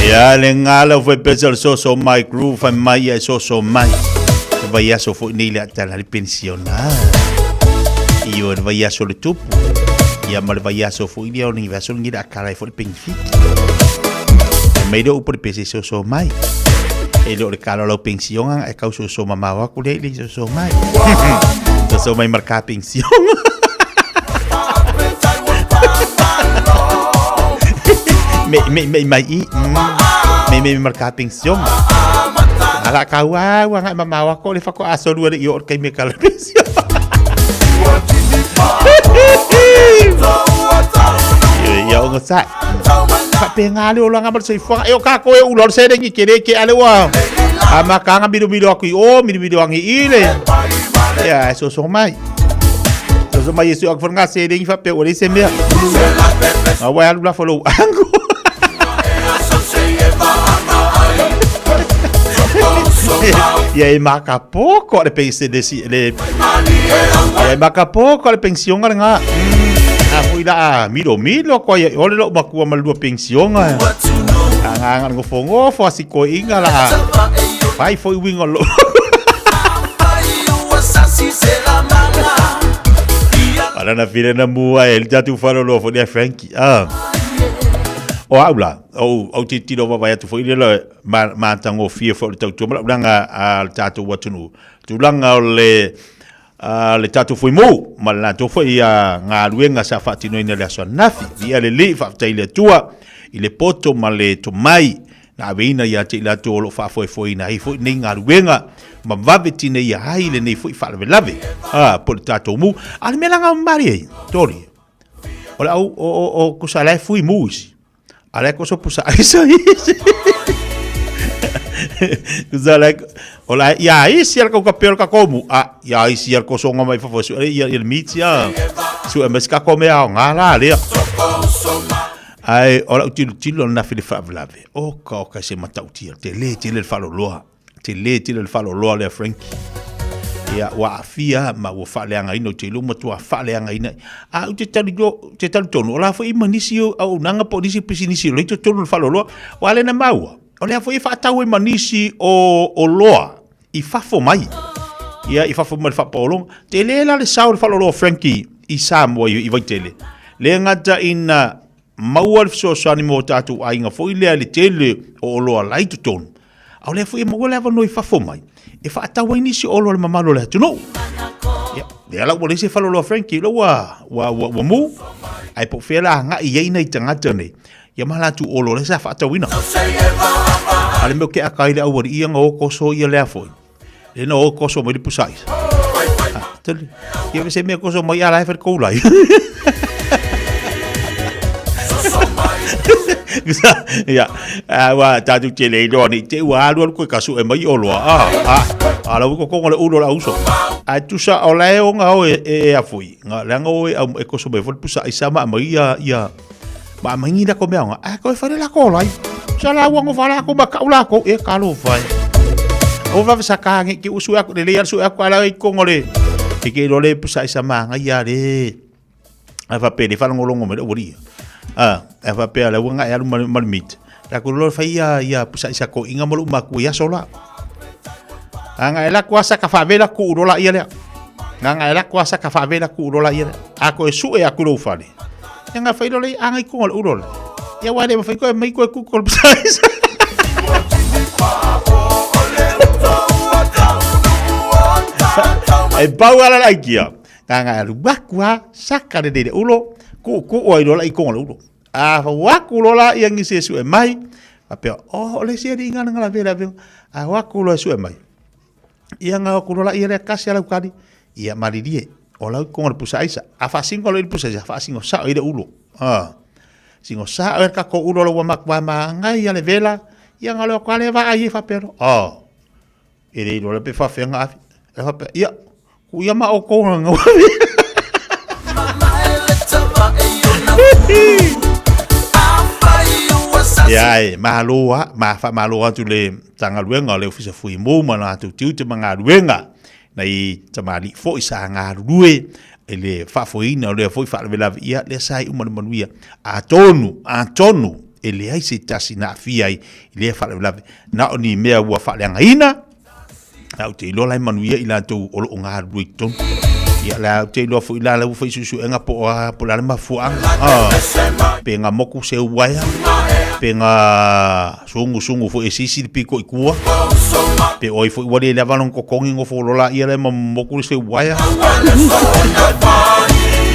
Ia le gala foi pesa o le soso mai crew fai mai ia e soso mai. E vai aso foi nei le atala le pensiona. Io e vai aso le tupu. Ia ma le vai aso foi ia o ni vai aso ngira akala e foi le penfiki. E mai le upo le pese soso mai. E le o le kala lau pensiona e kau soso mamao aku le le soso mai. Soso mai marka pensiona. Me me me mai i me me marka pensión. Ala ka ua ua ngai mamawa ko le fako aso lua le i o kai me kala pensión. Ia o ngasa. Ka pe ngā le olanga ma le soifuaga e o ka koe ulo le serengi ke le ke ale ua. A makanga miru miru aku i o miru miru angi i le. Ia e soso mai. Soso mai e su aku whanga serengi fa pe o le se mea. Ngā wai alu la follow angu. Ia e makapoko le pense le si le Ia e makapoko le pensione le ngā. A fui la a milo milo ko ia ole lo makua malua pensione. A ngā ngā ngofo ngofo a siko inga la. Fai foi wingo lo. Ala na file na mua e le tatu falo lo fo Frankie. Ah. O au la, o au te tiro vavai atu foi le la ma matagofie foi o le tautua ma lau laga a le tatou atunuu tulaga o le a le tatou fuimu ma le latou foi a galuega sa faatinoina i le aso ananafi. Viia le Alii, faafetai i le Atua i le poto ma le tomai na aveina ia te i latou o lo o faafoefoeina ai foi nei galuega ma vave tineia ai lenei foi faalavelave a po o le tatou mu. A o le mea la gaumamali ai, Tori, o le au o kusa la e fuimu isi. Ala ko so pusa aisa isi. Kusa la o la ia isi al ko kapel ka komu. A ia isi al ko so ngama i fafo su ia ia miti a. Su e mes ka kome a ngā la lea. Ai o la utilu tilo na fili faavlave. O ka o ka se matautia. Te le te le whaloloa. Te lē tele le faaloloa lea Frankie. Ia, ua aafia ma ua faaleagaina, ou te iloa ua matua faaleagaina. A ou te tali, te talitonu, o la foi ma nisi o auaunaga po o nisi pisinisi o la i totonu o le faaloloa, aua lea na maua, o lea foi e faatau ai ma nisi o oloa i fafo mai. Ia, i fafo mai le faapaologa. Tele la le sao o le faaloloa Frankie i Samoa i Vaitele. Le gata ina maua le fesoasoani mo tatou aiga foi lea i le tele o oloa la i totonu, a o lea foi e maua le avanoa i fafo mai e faatau ai nisi o oloa i le mamalu o le atunuu. Ia, lea la ua leai se faleoloa Frankie, lea ua, ua, ua, ua mu, ae po o fea la agai i ai nai tagata nei, ia ma latou oloa lea sa faatauina. A le mea o ke aka ai le aualii ia na o koso ia lea foi. Le na o koso mai le pusa aisa. Ah, tali. Ia se mea koso mai ala e whare koulai. Ia, a ua tātou te le iloa nei te ua alu alu koe ka sue mai o loa. Ah, ah, a lau ko kongo le ulo la uso. A tusa o la e onga o e e a fui. Nga leanga o e au e koso mai fo le pusa aisa ma mai ia ia ma mai ngi la ko mea onga. A koe whare la ko lai. Sa la ua ngo whala ko ma kau la ko e ka lo whai. O vave sa ka ngi ki usu aku le le su aku ala i kongo le. E ke lo le pusa aisa ma nga ia le. A fa pe le whalongolongo me le uri. A a fa pe ala ua nga e alu ma ma mit. La ko lo whai ia ia pusa aisa ko inga mo lu maku ia sola. Anga e la kuasa ka whavela ku urola ia lea. Nganga e la kuasa ka whavela ku urola ia lea. A ko e su e aku lou fale. Ia nga whairo lei anga i konga le urola. Ia wale ma whai koe mai koe ku kol pusa. E pau ala la ikia. Nganga e alu waku ha, saka le le ulo, ku ku o ilola i konga le ulo. A waku lola ia ngisi e su e mai. A pea, oh, o le sia di ngana ngala vela vela. A waku loa e su e mai. Ia nga waku lola ia lea kasi ala ukali. Ia maririe. O lau konga le pusa aisa. A whaasingo lo i le pusa aisa, whaasingo sao i le ulo. Ha. Singo sao e ka ko ulo lo wa makwa ma ngai ia le vela. Ia nga leo kwa le va ai e whapero. Oh. E le iloa le pe whawhenga afi. E whape, ia, ku ia ma o konga nga wafi. Ia e malo a, ma faamalo atu i le Matagaluega o le Ofisa Fuimu ma latou tiute ma galuega nai tamalii foi sa galulue i le faafoeina o lea foi faalavelave, ia lea sa iu ma le manuia. Atonu, atonu e leai se tasi na aafia ai i lea faalavelave, na o ni mea ua faaleagaina, a ou te iloa la e manuia i latou o lo o galulue i totonu. Ia la ou te iloa foi la la ua fai suesuega po o a po o le a le mafuaaga. Ah, pe ga moku se uaea, pe ga sugusugu foi e sisi le pito i tua, pe o ai foi ua le lava lona totogi nofo loa laia lea ma moku le seu uaea.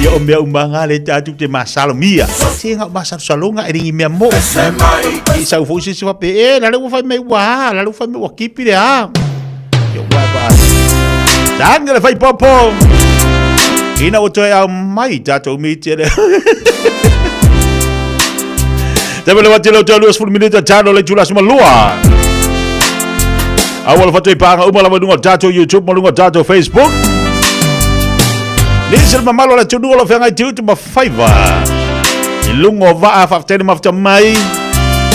Ia o mea uma lava lea tatou te masalomia. Se na o masalosaloga e le ni mea mo'o. I sau foi se isi faapea, e la le ua fai mai ua a, la le ua fai mai ua kipi le a. Ia ua vaai. Tagi le fai popo. Ina ua toe au mai tatou miti le. Te mele wati lau tau 20 minita tano le tula suma lua. Aua le fatu i pāga uma lava i luga o tatou YouTube ma luga o tatou Facebook. Nisi le mamalu o le atunuu o lo o feagai tiute ma faiva. I luga o vaa faafetai le mafuta mai.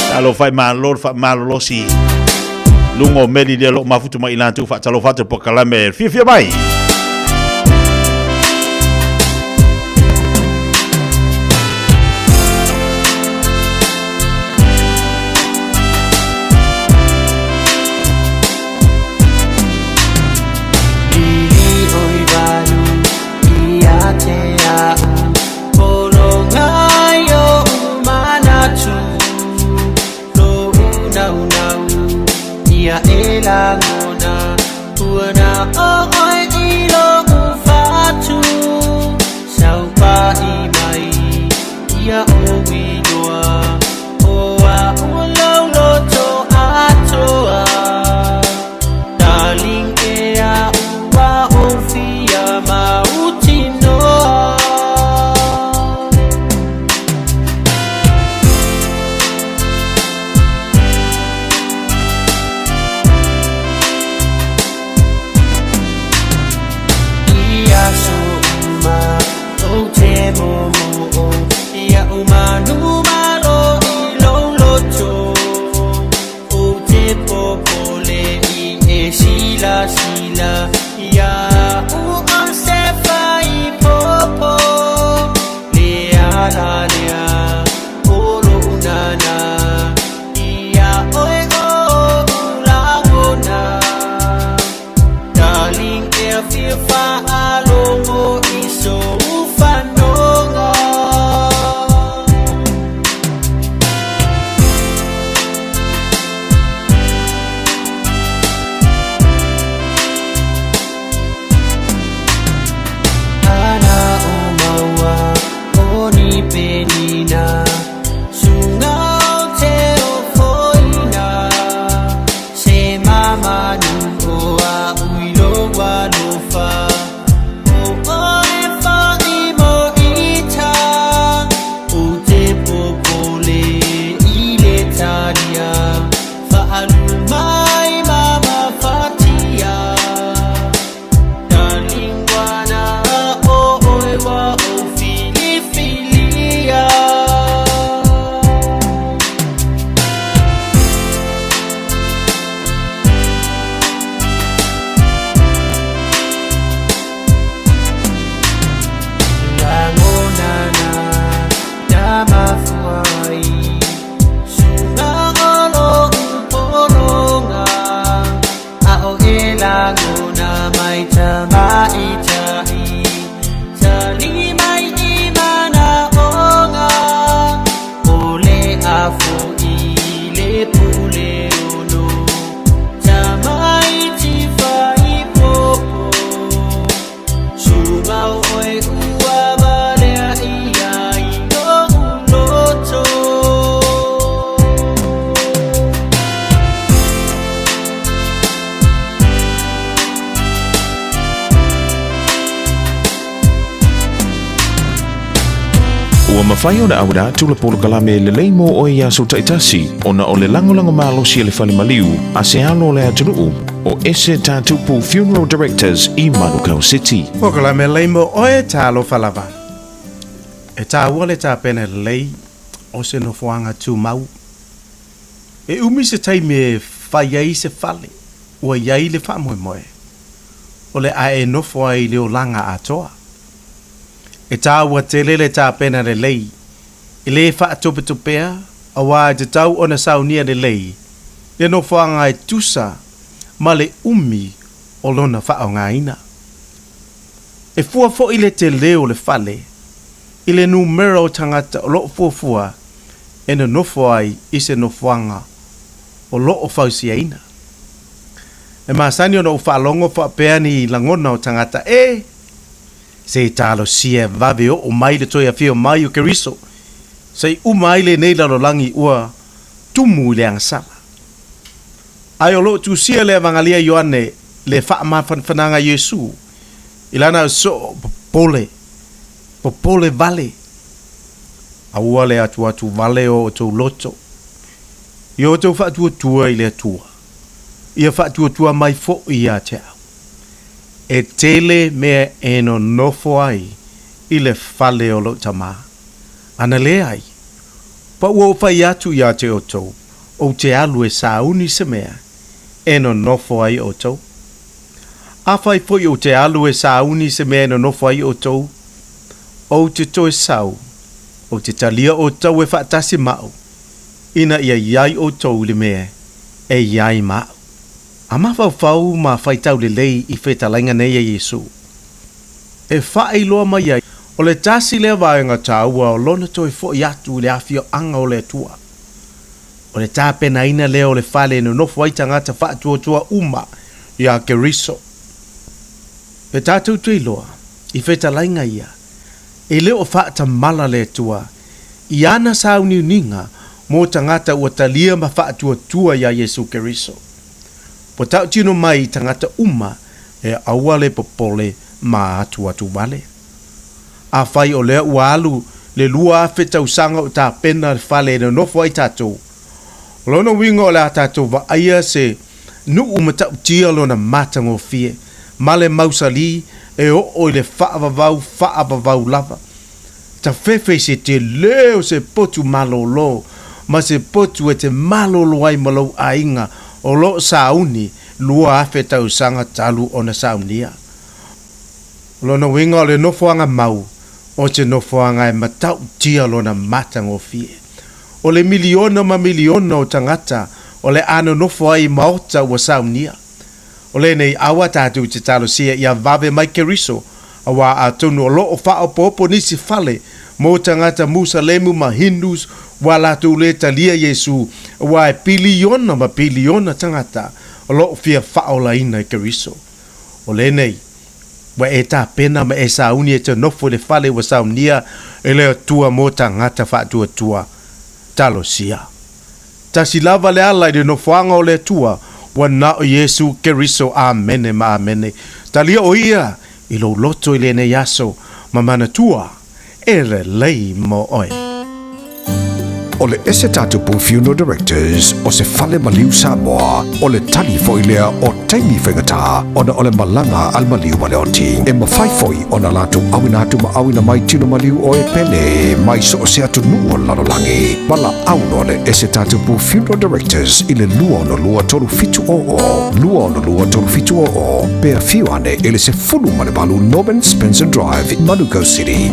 Talofa e malo le faamalolosi. Luga o meli lea o lo o mafuta mai i latou faatalofa atu i le polokalame fiafia mai. Ua mafai ona auina atu le polokalame lelei mo oe i aso taitasi ona o le lagolago malosi a le Fale Maliu a se alo o le atunuu o Ese Tatupu Funeral Directors i Manukau City. Polokalame lelei mo oe, talofa lava. E taua le tapena lelei o se nofoaga tumau. E umi se taimi e fai ai se fale ua i ai le faamoemoe o le a e nofo ai i le olaga atoa. E taua tele le tapena lelei e lē faatopetopea auā e tatau ona saunia lelei le nofoaga e tusa ma le umi o lona faaaogaina. E fua foi le telē o le fale i le numera o tagata o lo o fuafua e nonofo ai i se nofoaga o lo o fausiaina. E masani ona ou faalogo faapea ni lagona o tagata e Se talosia e vave oo mai le toe afio mai o Keriso, se i uma ai lenei lalolagi ua tumu i le agasala. Ae o lo o tusia le Evagalia Ioane le faamafanafanaga Iesu i lana soo popole, popole vale. Aua le atuatu vale o outou loto, i outou faatuatua i le Atua, ia faatuatua mai foi ia te au. E tele mea e nonofo ai i le fale o lou tama. Ana leai, pa ua ou fai atu ia te outou, ou te alu e sauni se mea e nonofo ai outou. Afai foi ou te alu e sauni se mea e nonofo ai outou, ou te toe sau, ou te talia outou e faatasi ma au, ina ia i ai outou i le mea e i ai ma au. A mafaufau ma faitau lelei i fetalaiga nei a Iesu, e faailoa mai ai, o le tasi lea vaega taua o lona toe foʻi atu i le afioaga o le Atua. O le tapenaina lea o le fale e nonofo ai tagata faatuatua uma iā Keriso. E tatou te iloa, i fetalaiga ia, e le o faatamala le Atua i ana sauniuniga mō tagata ua talia ma faatuatua iā Iesu Keriso. Ua tautino mai i tagata uma e aua le popole ma atuatu wale. Afai o lea ua alu le 2000 tausaga o tapena le fale e nonofo ai tatou, o lona uiga o le a tatou vaaia se nuu matautia lona matagofie ma le mausali e oo i le faavavau faavavau lava. Tafefe i se telē o se potu malōlō ma se potu e te malōlō ai ma lou aiga o lo o sauni 2000 tausaga talu ona saunia. O lona uiga o le nofoaga mau o te nofoaga e matautia lona matagofie. O le miliona ma miliona o tagata o le a nonofo ai i maota ua saunia. O lenei aua tatou te talosia ia vave mai Keriso, auā atonu o lo o faaopoopo nisi fale mo tagata Musalemu ma Hindus ua latou le talia Iesu, auā e piliona ma piliona tagata o lo o fia faaolaina i Keriso. O lenei, ua e tapena ma e sauni e te nofo i le fale ua saunia e le Atua mo tagata faatuatua. Talosia. Tasi lava le ala i le nofoaga o le Atua, ua na o Iesu Keriso. Amene ma amene. Talia o Ia i lou loto i lenei aso, ma manatua e lelei mo oe. O le Ese Tatupu Funeral Directors o se fale maliu Samoa, o le tali foi lea o taimi faigata ona o le malaga a le maliu ma le oti. E mafai foi ona latou auina atu ma auina mai tino maliu o e pele mai so o se atunuu o le lalolagi. Valaau loa le Ese Tatupu Funeral Directors i le 262 3700, 262 3700, pe afio ane i le 18 Norman Spencer Drive, Manukau City.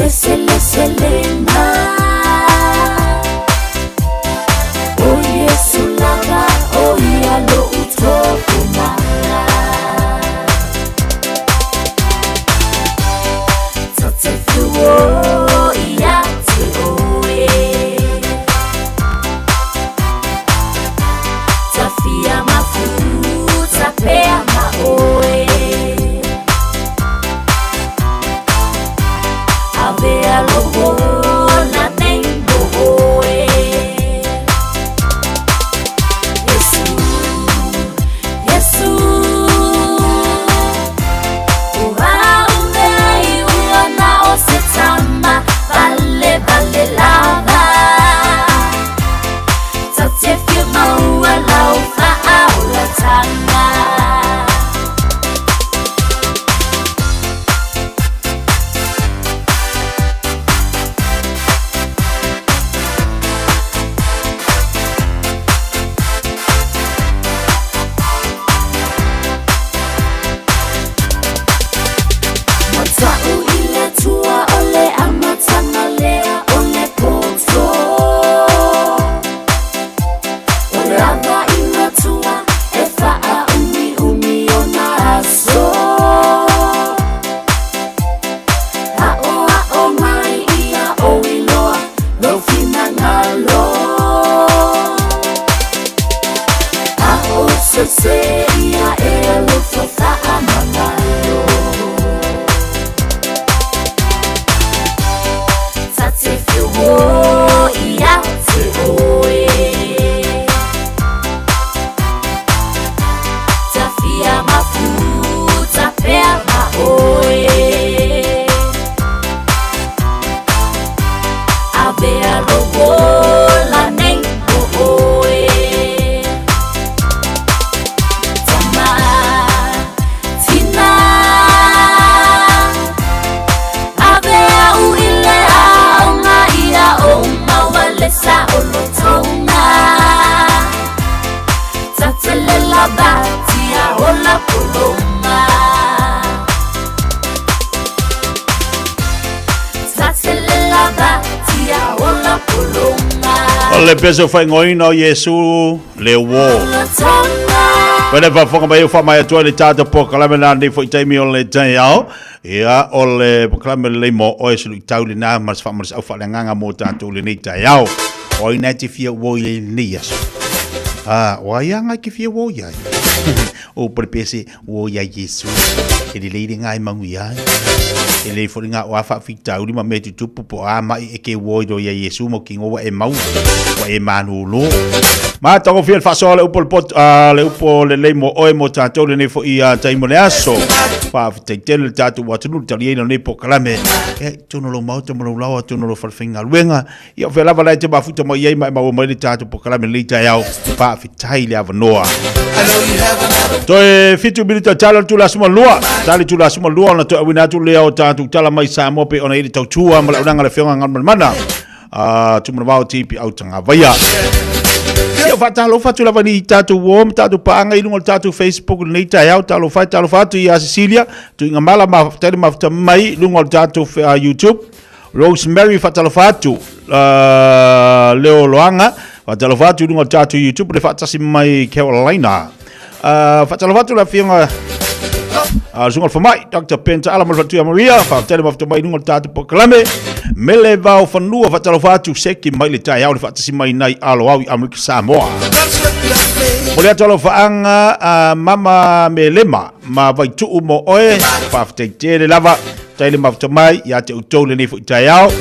le seleselega O Iesu lava o ia lo'u tofumaga Ta te fiuo ia te oe Tafia mafuta pea ma oe Avea lo'ola nei mo oe Yesu, Yesu O au nei ua na o se tama Vale, vale lava Ta te fia maua lau faaolataga. Mata'u i le Atua o le amataga lea o le poto. O le agai matua e faaumiumi ona aso. Aʻoaʻo mai ia ou iloa lou finagalo. A o se ia e alofa faamagalo. Ta te fiu ia te oe. Tafia mafuta pea ma oe. Avea lo'u ola nei mo oe. Tama, tina, avea u i le aoga ia ou maua le saolotoga. Tatele lava tia ola pologa. Tatele lava tia ola pologa. O le pese o faaigoaina o Iesu le uō. Pele faafofoga mai faamai atu ai le tatou polokalame na nei foi taimi o le taeao. Ia, o le polokalame lelei mo oe se luitau lena ma se faamalosiau faaleagaga mo tatou lenei taeao. O ai na e te fia uō i lenei aso? Ah, o ai anga e te fia uō i ai? O upu le pese, uō iā Iesu. E lelei le gā e manuia ai. E lelei foi le gā o a faafitauli ma mea tutupu po o a maʻi e ke uō i loa iā Iesu ma kino ua e maua, ua e malūlū. Matagofie le faasoa o le upu o le poto, a le upu o lelei mo oe mo tatou lenei foi a taimi o le aso. Faafetai tele le tatou atunuu le taliaina o lenei polokalame. E tonu lou maota ma lou laoa, tonu lou falefaigaluega. Ia o fea lava la e te mafuta mai ai ma e maua mai le tatou polokalame lenei taeao. Faafetai le avanoa. Toe 7 minita tala le itula 12. Tala le itula 12 ona toe auina atu lea o tatou tala mai Samoa pei ona i le tautua ma le auaunaga a le Afioga Galumalemana. Tumanavao TP Autagavaia. Ia faatalofa atu lava ni tatou uo ma tatou paaga i luga o le tatou Facebook lenei taeao. Talofa e, talofa atu ia Cecilia, Tuiga Mala ma faafetai le mafuta mai i luga o le tatou YouTube. Rosemary faatalofa atu, Leo Loaga faatalofa atu i luga o le tatou YouTube le faatasi mai Carolina. Faatalofa atu le afioga Susuga le Fomai, Dr. Ben Taala ma le Faletuia Maria, faafetai le mafuta mai i luga o le tatou polokalame. Mele Vao Fanua faatalofa atu, seki mai le taeao le faatasi mai nai alo au i Amerika Samoa. Mo le atu alofaaga a Mama Melema ma Vaituu mo oe, faafetai tele lava, tai le mafuta mai ia te outou lenei foi taeao.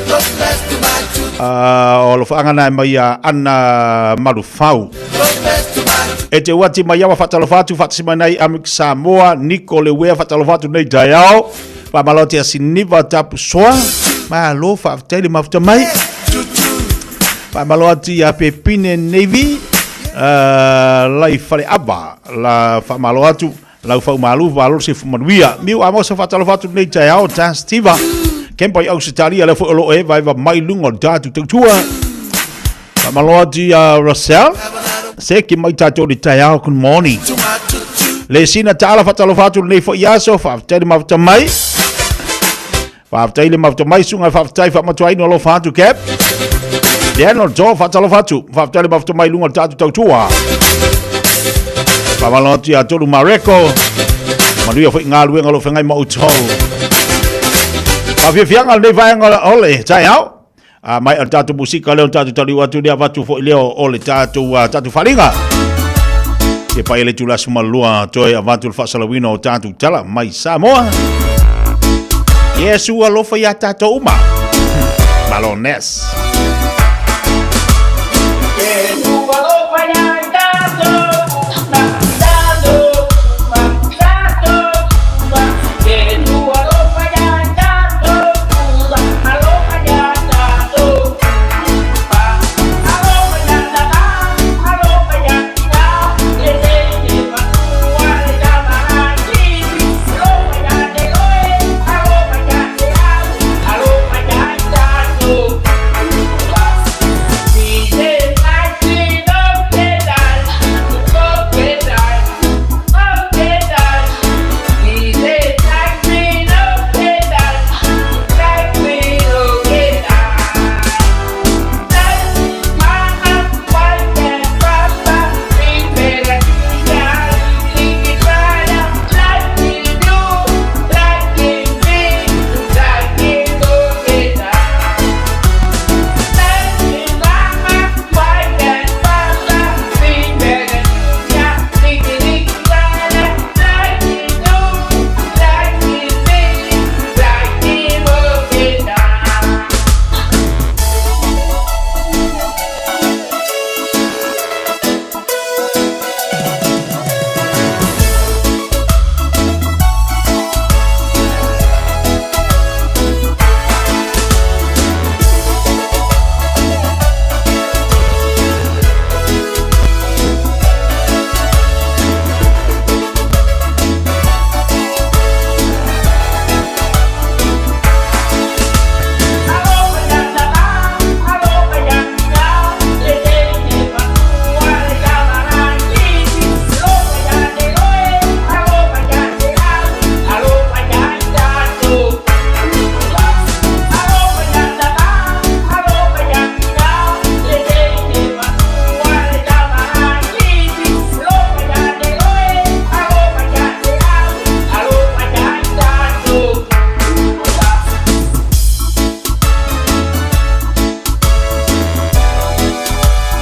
O alofaaga na e mai ia Ana Malufau. E te uati mai awa faatalofa atu faatasi mai nai Amerika Samoa, Niko Lewea faatalofa atu nei taeao. Faamalo atu ia Siniva Tapusoa, malo faafetai le mafuta mai. Faamalo atu ia Pepine Navy, lai Faleava, la faamalo atu lau faumalu malo le soifua manuia. Miu Amosa faatalofa atu nei taeao, Dan Steva, Kempa i Ausetalia, lea foi o lo o evaeva mai luga o le tatou tautua. Faamalo atu ia Russell, seki mai tatou le taeao, good morning. Le sina taala faatalofa atu lenei foi aso, faafetai le mafuta mai. Faafetai le mafuta mai suga faafetai faamatuaina alofa atu Cap. Daniel Jo faatalofa atu. Faafetai le mafuta mai luga o le tatou tautua. Faamalo atu ia Tolu Mareko. Manuia foi galuega o lo o feagai ma outou. Faafiafiaga lenei vaega o le taeao. A mai o le tatou musika lea o le tatou taliu atu lea avatu foi lea o le tatou, uh, tatou faaaliga. Ke pai le tula sumalua toe avatu le faasalauina o tatou tala mai Samoa. Iesu alofa ia tatou uma. Malo Ness.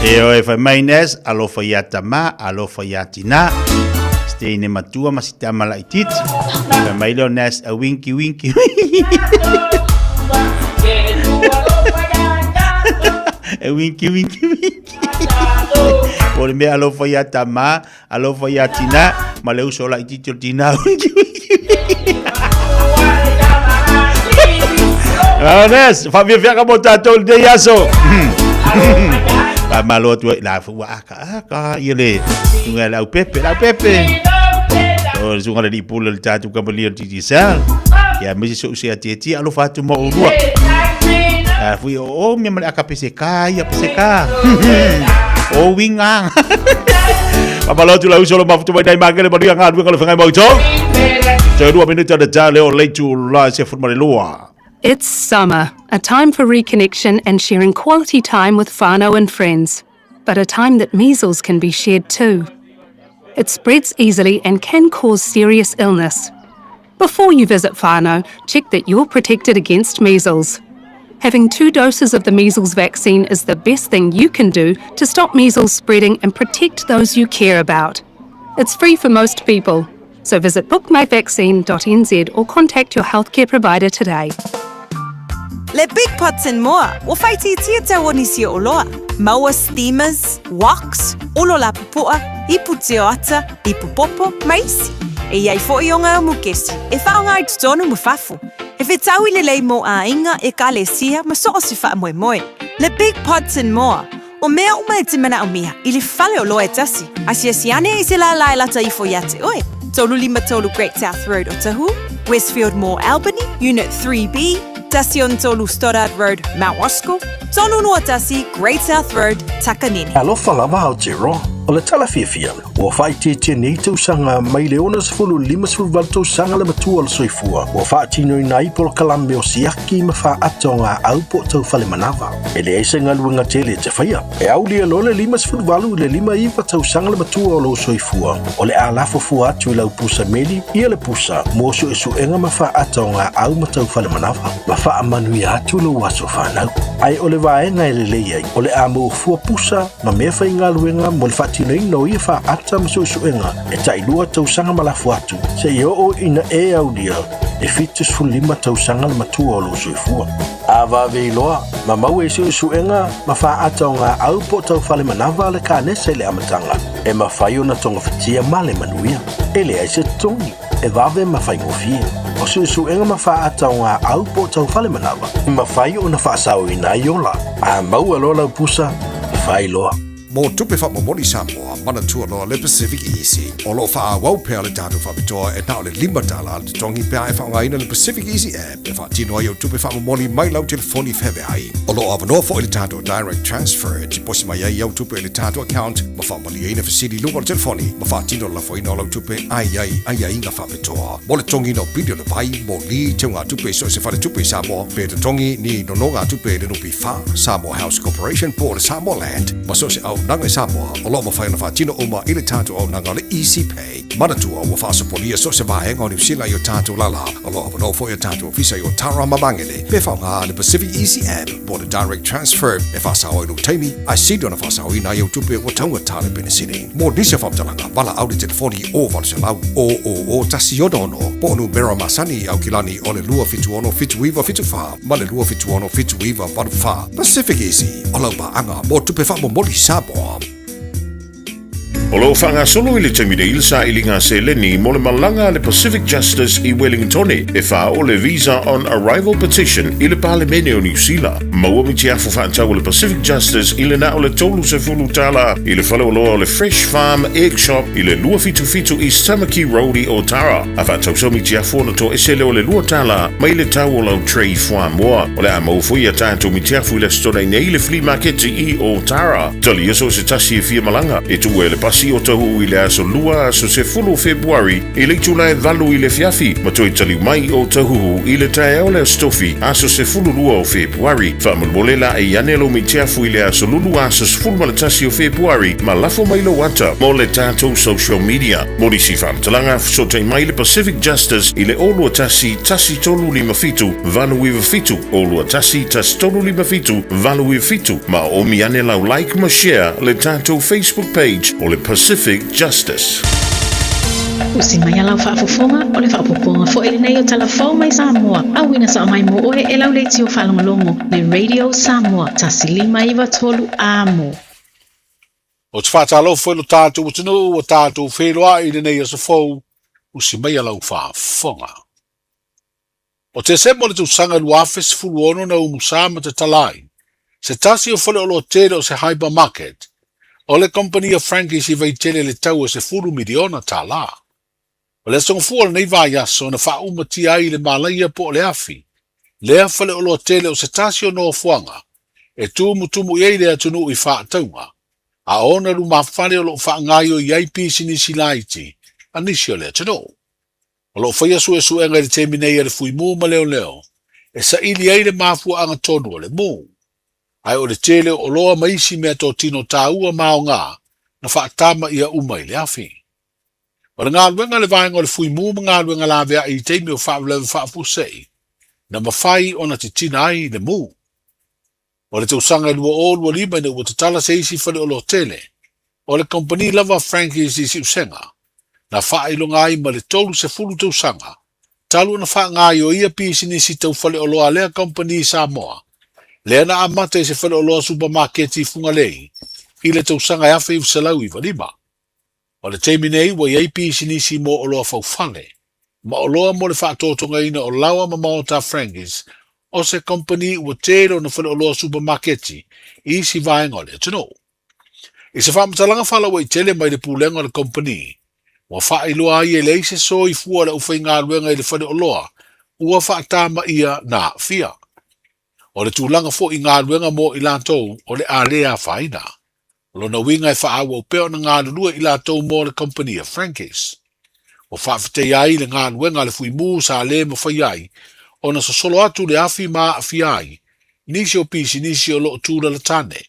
E oe fai mai Nes, alofa ia tamā, alofa ia tinā. Si teine matua ma si tama laititi. Fai mai leo Nes, a winky winky winky. E winky winky winky. Po le mea alofa ia tamā, alofa ia tinā, ma le uso laititi o le tinā. Winky winky winky. Nes, faafiafiaga mo tatou i lenei aso. Faamalo atu ai, la ua aka aka ia le suga le au pepe, le au pepe. O le suga le lipula le tatou kamani o le Digicel. Ia aemaise so'u seatiatia alofa atu ma oulua. A fui o o mea ma le aka pese ka ia pese ka. O winga. Faamalo atu lau uso lo mafuta mai nai makele manuia galuega o le feagai ma outou. Toe 2 minute o le ta leo le itula se 12. It's summer, a time for reconnection and sharing quality time with whānau and friends, but a time that measles can be shared too. It spreads easily and can cause serious illness. Before you visit whānau, check that you're protected against measles. Having 2 doses of the measles vaccine is the best thing you can do to stop measles spreading and protect those you care about. It's free for most people, so visit bookmyvaccine.nz or contact your healthcare provider today. Le Big Pots and More, ua faaitiitia tau o nisi o oloa. Maua steamers, woks, olo lapupu'a, ipu tioata, ipu popo, ma isi. E i ai fo'i o ngā mukesi e whaonga ai totonu ma fafo. E whetaui lelei mō āinga, ekalesia ma so o se whaamoemoe. Le Big Pots and More, o mea uma e te manaomia i le fale oloa e tasi, asiasi ane i se lālā e lata ifo iā te oe. 353 Great South Road Otahuhu, Westfield Mall Albany, Unit 3B, 13 Stoddard Road, Mount Roskill, 321 Great South Road, Takanini. Alofa lava Aotearoa. O le tala fiafia, ua faaitiitia nei tausaga mai le 60 i le 58 tausaga le matua o le soifua ua faatinoina ai polokalame o siaki ma faata o gaau po o tau fale manava. E leai se galuega tele e te faia. E aulia loa le 58 i le 59 tausaga le matua o lou soifua, o le a lafo fua atu i lau pusa meli ia le pusa mo suesuega ma faata o gaau ma tau fale manava, ma faamanuia atu lou aso fanau. Ae o le vaega e lelei ai, o le a maua fua pusa ma mea faigaluega mo le faatinoina o ia faata ma suesuega e tailua tausaga ma lafo atu seia oo ina e aulia e 75 tausaga le matua o lou soifua. A vave iloa, ma maua i suesuega ma faata o gaau po o tau fale manava le kanesa i le amataga, e mafai ona togafitia ma le manuia. E leai se totogi, e vave ma faigofie. O suesuega ma faata o gaau po o tau fale manava, e mafai ona faasaoina ai ola. A maua loa lau pusa, fai loa. Mo tupe faamomoli Samoa, manatua loa le Pacific Easy. O lo o faaauau pea le tatou faapitoa e na o le $5 le totogi pe a e faaaogaina le Pacific Easy app e faatino ai au tupe faamomoli mai lau telefoni feaveai. O lo o avanoa foi le tatou Direct Transfer e tiposi mai ai au tupe i le tatou account ma faamalieina fesili i luga o le telefoni ma faatino le lafoina o lau tupe a i ai aiaiga faapitoa. Mo le totogiina o pili o le vai, moli, teugatupe i so o se faletupe i Samoa, pe totogi ni nonogatupe i le NPF, Samoa House Corporation po o le Samoa Land, ma so o se auaunaga i Samoa, o lo o mafai ona faatino uma i le tatou auaunaga o le Easy Pay. Manatua, ua faasopolia so o se vaega o Niu Sila i o tatou lala. O lo o avanoa foi o tatou ofisa i Otara ma Magele pe faaaoga le Pacific Easy App po o le Direct Transfer e faasao ai lou taimi, ae sili ona faasaoina ai au tupe ua taugata le penisini. Mo nisi o faamatalaga, valaau le telefoni o 800 000 166 po o numera masani i Aukilani o le 276 7974 ma le 276 7984. Pacific Easy, o lau paaga mo tupe faamomoli Samoa. O lo o faagasolo i le taimi nei le sailiga seleni mo le malaga a le Pacific Justice i Wellingtone e faaoo le Visa on Arrival Petition i le Palemene o Niu Sila. Maua mitiafu faatau a le Pacific Justice i le na o le $30 i le faleoloa o le Fresh Farm Egg Shop i le 277 East Tamaki Road i Otara. A faatau sau mitiafu ona toese lea o le $2 mai le tau o lau tray fuamoa. O le a maua foi a tatou mitiafu i le Aso Toonai nei i le Flea Maketi i Otara. Talia so o se tasi e fia malaga, e tuua e le pasi o Tahuhu i le aso Lua, aso 10 o Fepuari, i le itula e 8 i le afiafi, ma toe taliu mai o Tahuhu i le taeao o le aso Tofi, aso 12 o Fepuari. Faamolemole la e ane lou mitiafu i le aso Lulu, aso 11 o Fepuari, ma lafo mai lou ata mo le tatou social media. Mo nisi faamatalaga, fesootai mai le Pacific Justice i le 021 1357 897, 021 1357 897, ma oomi ane lau like ma share le tatou Facebook page o le Pacific Justice. Usi mai a lau faafofoga, o le faaopoopoga foi lenei o tala fou mai Samoa, auina sao mai mo oe e lau leitio faalogologo, le Radio Samoa 1593 Amo. Ou te faatalofa foi lo tatou atunuu ua tatou feiloai i lenei aso fou, usi maia lau faafofoga. O Tesema o le tausaga 2016 na umusa ma tatala ai se tasi o faleoloa tele o se hypermarket o le kamupani a Frankie's i Vaitele i le tau o $10 miliona tala. O le aso gafua o lenei vaiaso na faaumatia ai i le malaia po o le afi lea faleoloa tele o se tasi o nofoaga e tumutumu i ai le atunuu i faatauga a ona lumafale o lo o faagaoioi ai pisinisi laiti a nisi o le atunuu. O lo o faia suesuega i le taimi nei a le Fuimu ma Leoleo e saili ai le mafuaaga tonu o le mu. Ae o le tele o oloa ma isi meatotino taua ma aoga na faatama ʻia uma i le afi. O le galuega a le vaega o le Fuimu ma galuega laveai i taimi o faalavelave faafuasei na mafai ona titina ai le mu. O le tausaga e 2025 ina ua tatala se isi faleoloa tele o le kamupani lava Frankie's i Siusega, na faailoga ai ma le 30 tausaga talu ona faagaoioia pisinisi tau faleoloa a lea kamupani i Samoa, lea na amata i se faleoloa supamaketi i Fugalei i le tausaga e 1995. O le taimi nei ua i ai pisinisi mo oloa faufale, ma oloa mo le faatotogaina o laoa ma maota a Frankie's, o se kamupani ua tele ona faleoloa supamaketi i isi vaega o le atunuu. I se faamatalaga faalauaitele mai le pulega o le kamupani, ua faailoa ai e leai se soifua o le aufaigaluega i le faleoloa ua faatamaia na aafia. O le tulaga foi i galuega mo i latou o le a le afaina. O lona uiga e faaauau pea ona galulue i latou mo le kamupani a Frankes. Ua faafetaia ai le galuega a le Fuimu sa le mafai ai ona sosolo atu le afi ma aafia ai nisi o pisinisi o lo o tulalatane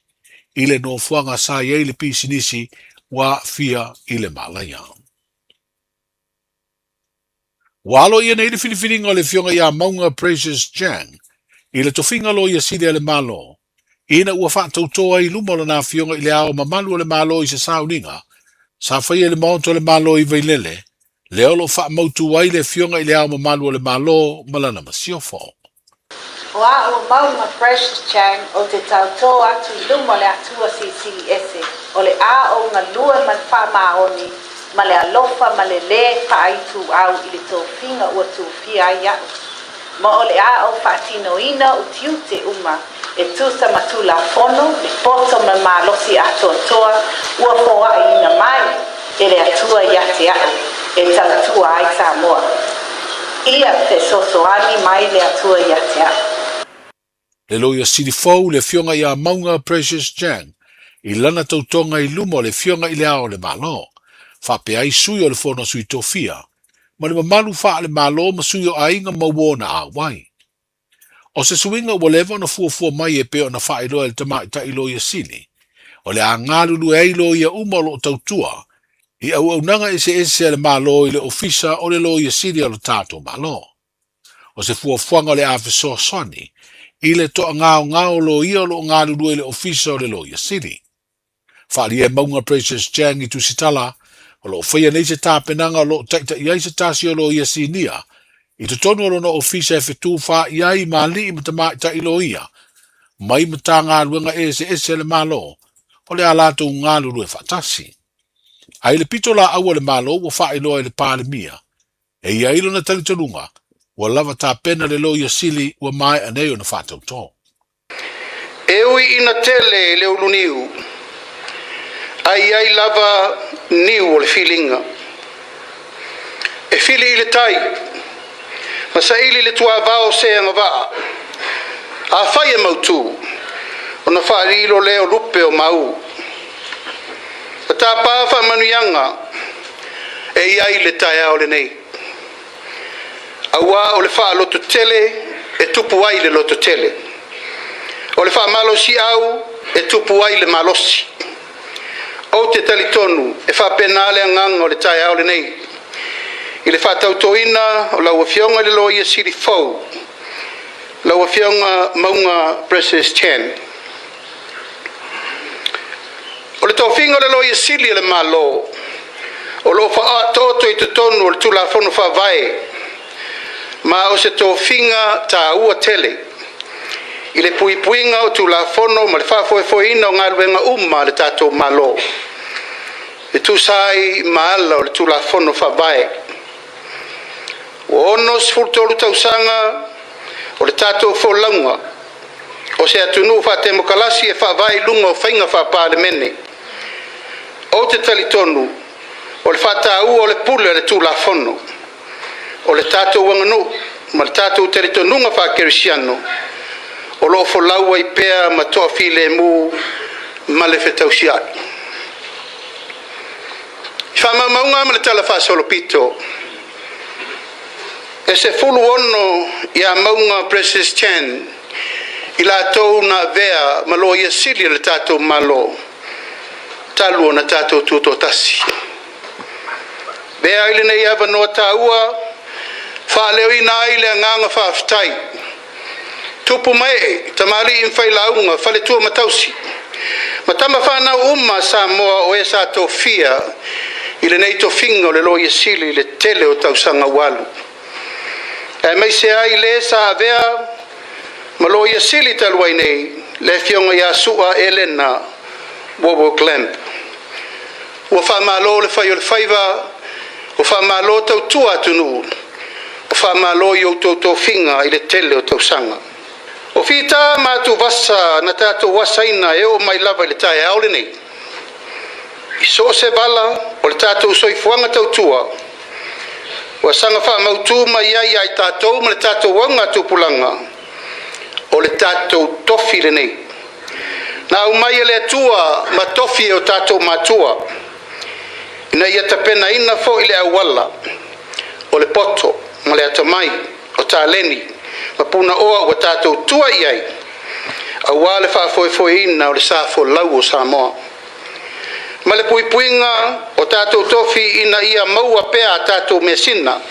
i le nofoaga sa i ai le pisinisi ua aafia i le malaia. Ua aloaia nei le filifiliga o le Afioga ia Mauga Precious Chang i le tofiga Loia Sili a le Malo, ina ua faatautō ai i luma o lana Afioga i Le Ao Mamalu o le Malo i se sauniga sa faia i le Maota o le Malo i Vailele, lea o lo o faamautu ai le Afioga i Le Ao Mamalu o le Malo ma lana Masiofo. O a'u o Mauga Precious Chang ou te tautō atu i luma o le Atua Silisili Ese, o le a ou galue ma le faamaoni, ma le alofa ma le lē faaituau i le tofiga ua tofia ai a'u. Ma o le a ou faatinoina utiute uma e tusa ma Tulafono, le poto ma le malosi atoatoa ua foaʻiina mai e le Atua ia te a'u e tautua ai Samoa. Ia fesoasoani mai le Atua ia te a'u. Le Loia Sili fou, le Afioga ia Mauga Precious Chang, i lana tautoga i luma o le Afioga i Le Ao o le Malo, faapea ai sui o le Fono a Sui Tofia, ma le mamalu faale-Malo ma sui o aiga ma uo na auai. O se suiga ua leva ona fuafua mai e pei ona faailoa e le Tamaitai Loia Sili, o le a galulue ai loia uma o lo o tautua i auaunaga eseese a le Malo i le Ofisa o le Loia Sili a lo tatou Malo. O se fuafuaga o le a fesoasoani i le toagaogao o loia o lo o galulue i le Ofisa o le Loia Sili. Faaalia e Mauga Precious Chang i Tusitala, o lo o faia nei se tapenaga o lo o taitai ai se tasi o loia sinia i totonu o lona ofisa e fetufaai ai ma alii ma tamaitai loia mai Matagaluega eseese a le Malo o le a latou galulue faatasi. A i le pito laau a le Malo ua faailoa e le Palemia E i ai lona talitonuga, ua lava tapena le Loia Sili ua maea nei ona faatautō. E ui ina tele le uluniu, ae i ai lava niu o le filiga. E fili i le tai, ma saili le tuavao se agavaa. Afai e mautu, ona faalilo lea o lupe o mau. Na tapa faamanuiaga e i ai le taeao lenei, auā o le faalototele e tupu ai le lototele, o le faamalosiau e tupu ai le malosi. Ou te talitonu e faapena le agaga o le taeao lenei i le faatautoina o lau Afioga i le Loia Sili fou, lau Afioga Mauga Precious Chan. O le tofiga o le Loia Sili a le Malo o lo o faaotooto i totonu o le Tulafono Faavae, ma o se tofiga taua tele i le puipuiga o Tulafono ma le faafoefoeina o galuega uma a le tatou Malo e tusa ai ma ala o le Tulafono Faavae. Ua 63 tausaga o le tatou folauga o se atunuu faatemokalasi e faavae i luga o faiga faapalemene. Ou te talitonu o le faataua o le pule a le Tulafono, o le tatou aganuu ma le tatou talitonuga faakerisiano o lo o folau ai pea ma toafilemu ma le fetausiai. I faamaumauga ma le Tala Faasolopito, e 16 ia Mauga Precious Chan i latou na avea ma Loia Sili a le tatou Malo talu ona tatou tutoatasi. Avea ai lenei avanoa taua faaleoina ai le agaga faafetai tupu ma ee, tamalii ma failauga, faletua ma tausi, ma tama fanau uma a Samoa o e sa tofia i lenei tofiga o le Loia Sili i le tele o tausaga ua alu, aemaise ai le sa avea ma Loia Sili talu ai nei, le Afioga ia Su'a Elena Wowo Clamp. Ua faamalo le fai o le faiva, ua faamalo tautua atunuu, ua faamalo i outou tofiga i le tele o tausaga. O fita ma atuvasa na tatou asaina e oo mai lava i le taeao lenei, i so o se vala o le tatou soifuaga tautua, ua saga faamautu mai ai ia i tatou ma le tatou augatupulaga, o le tatou tofi lenei. Na aumai e le Atua ma tofi e o tatou matua, ina ia tapenaina foi le auala o le poto ma le atamai o taleni ma punaoa ua tatou tua i ai, aua le faafoefoeina o le sa folau o Samoa. Ma le puipuiga o tatou tofi ina ia maua pea a tatou measina.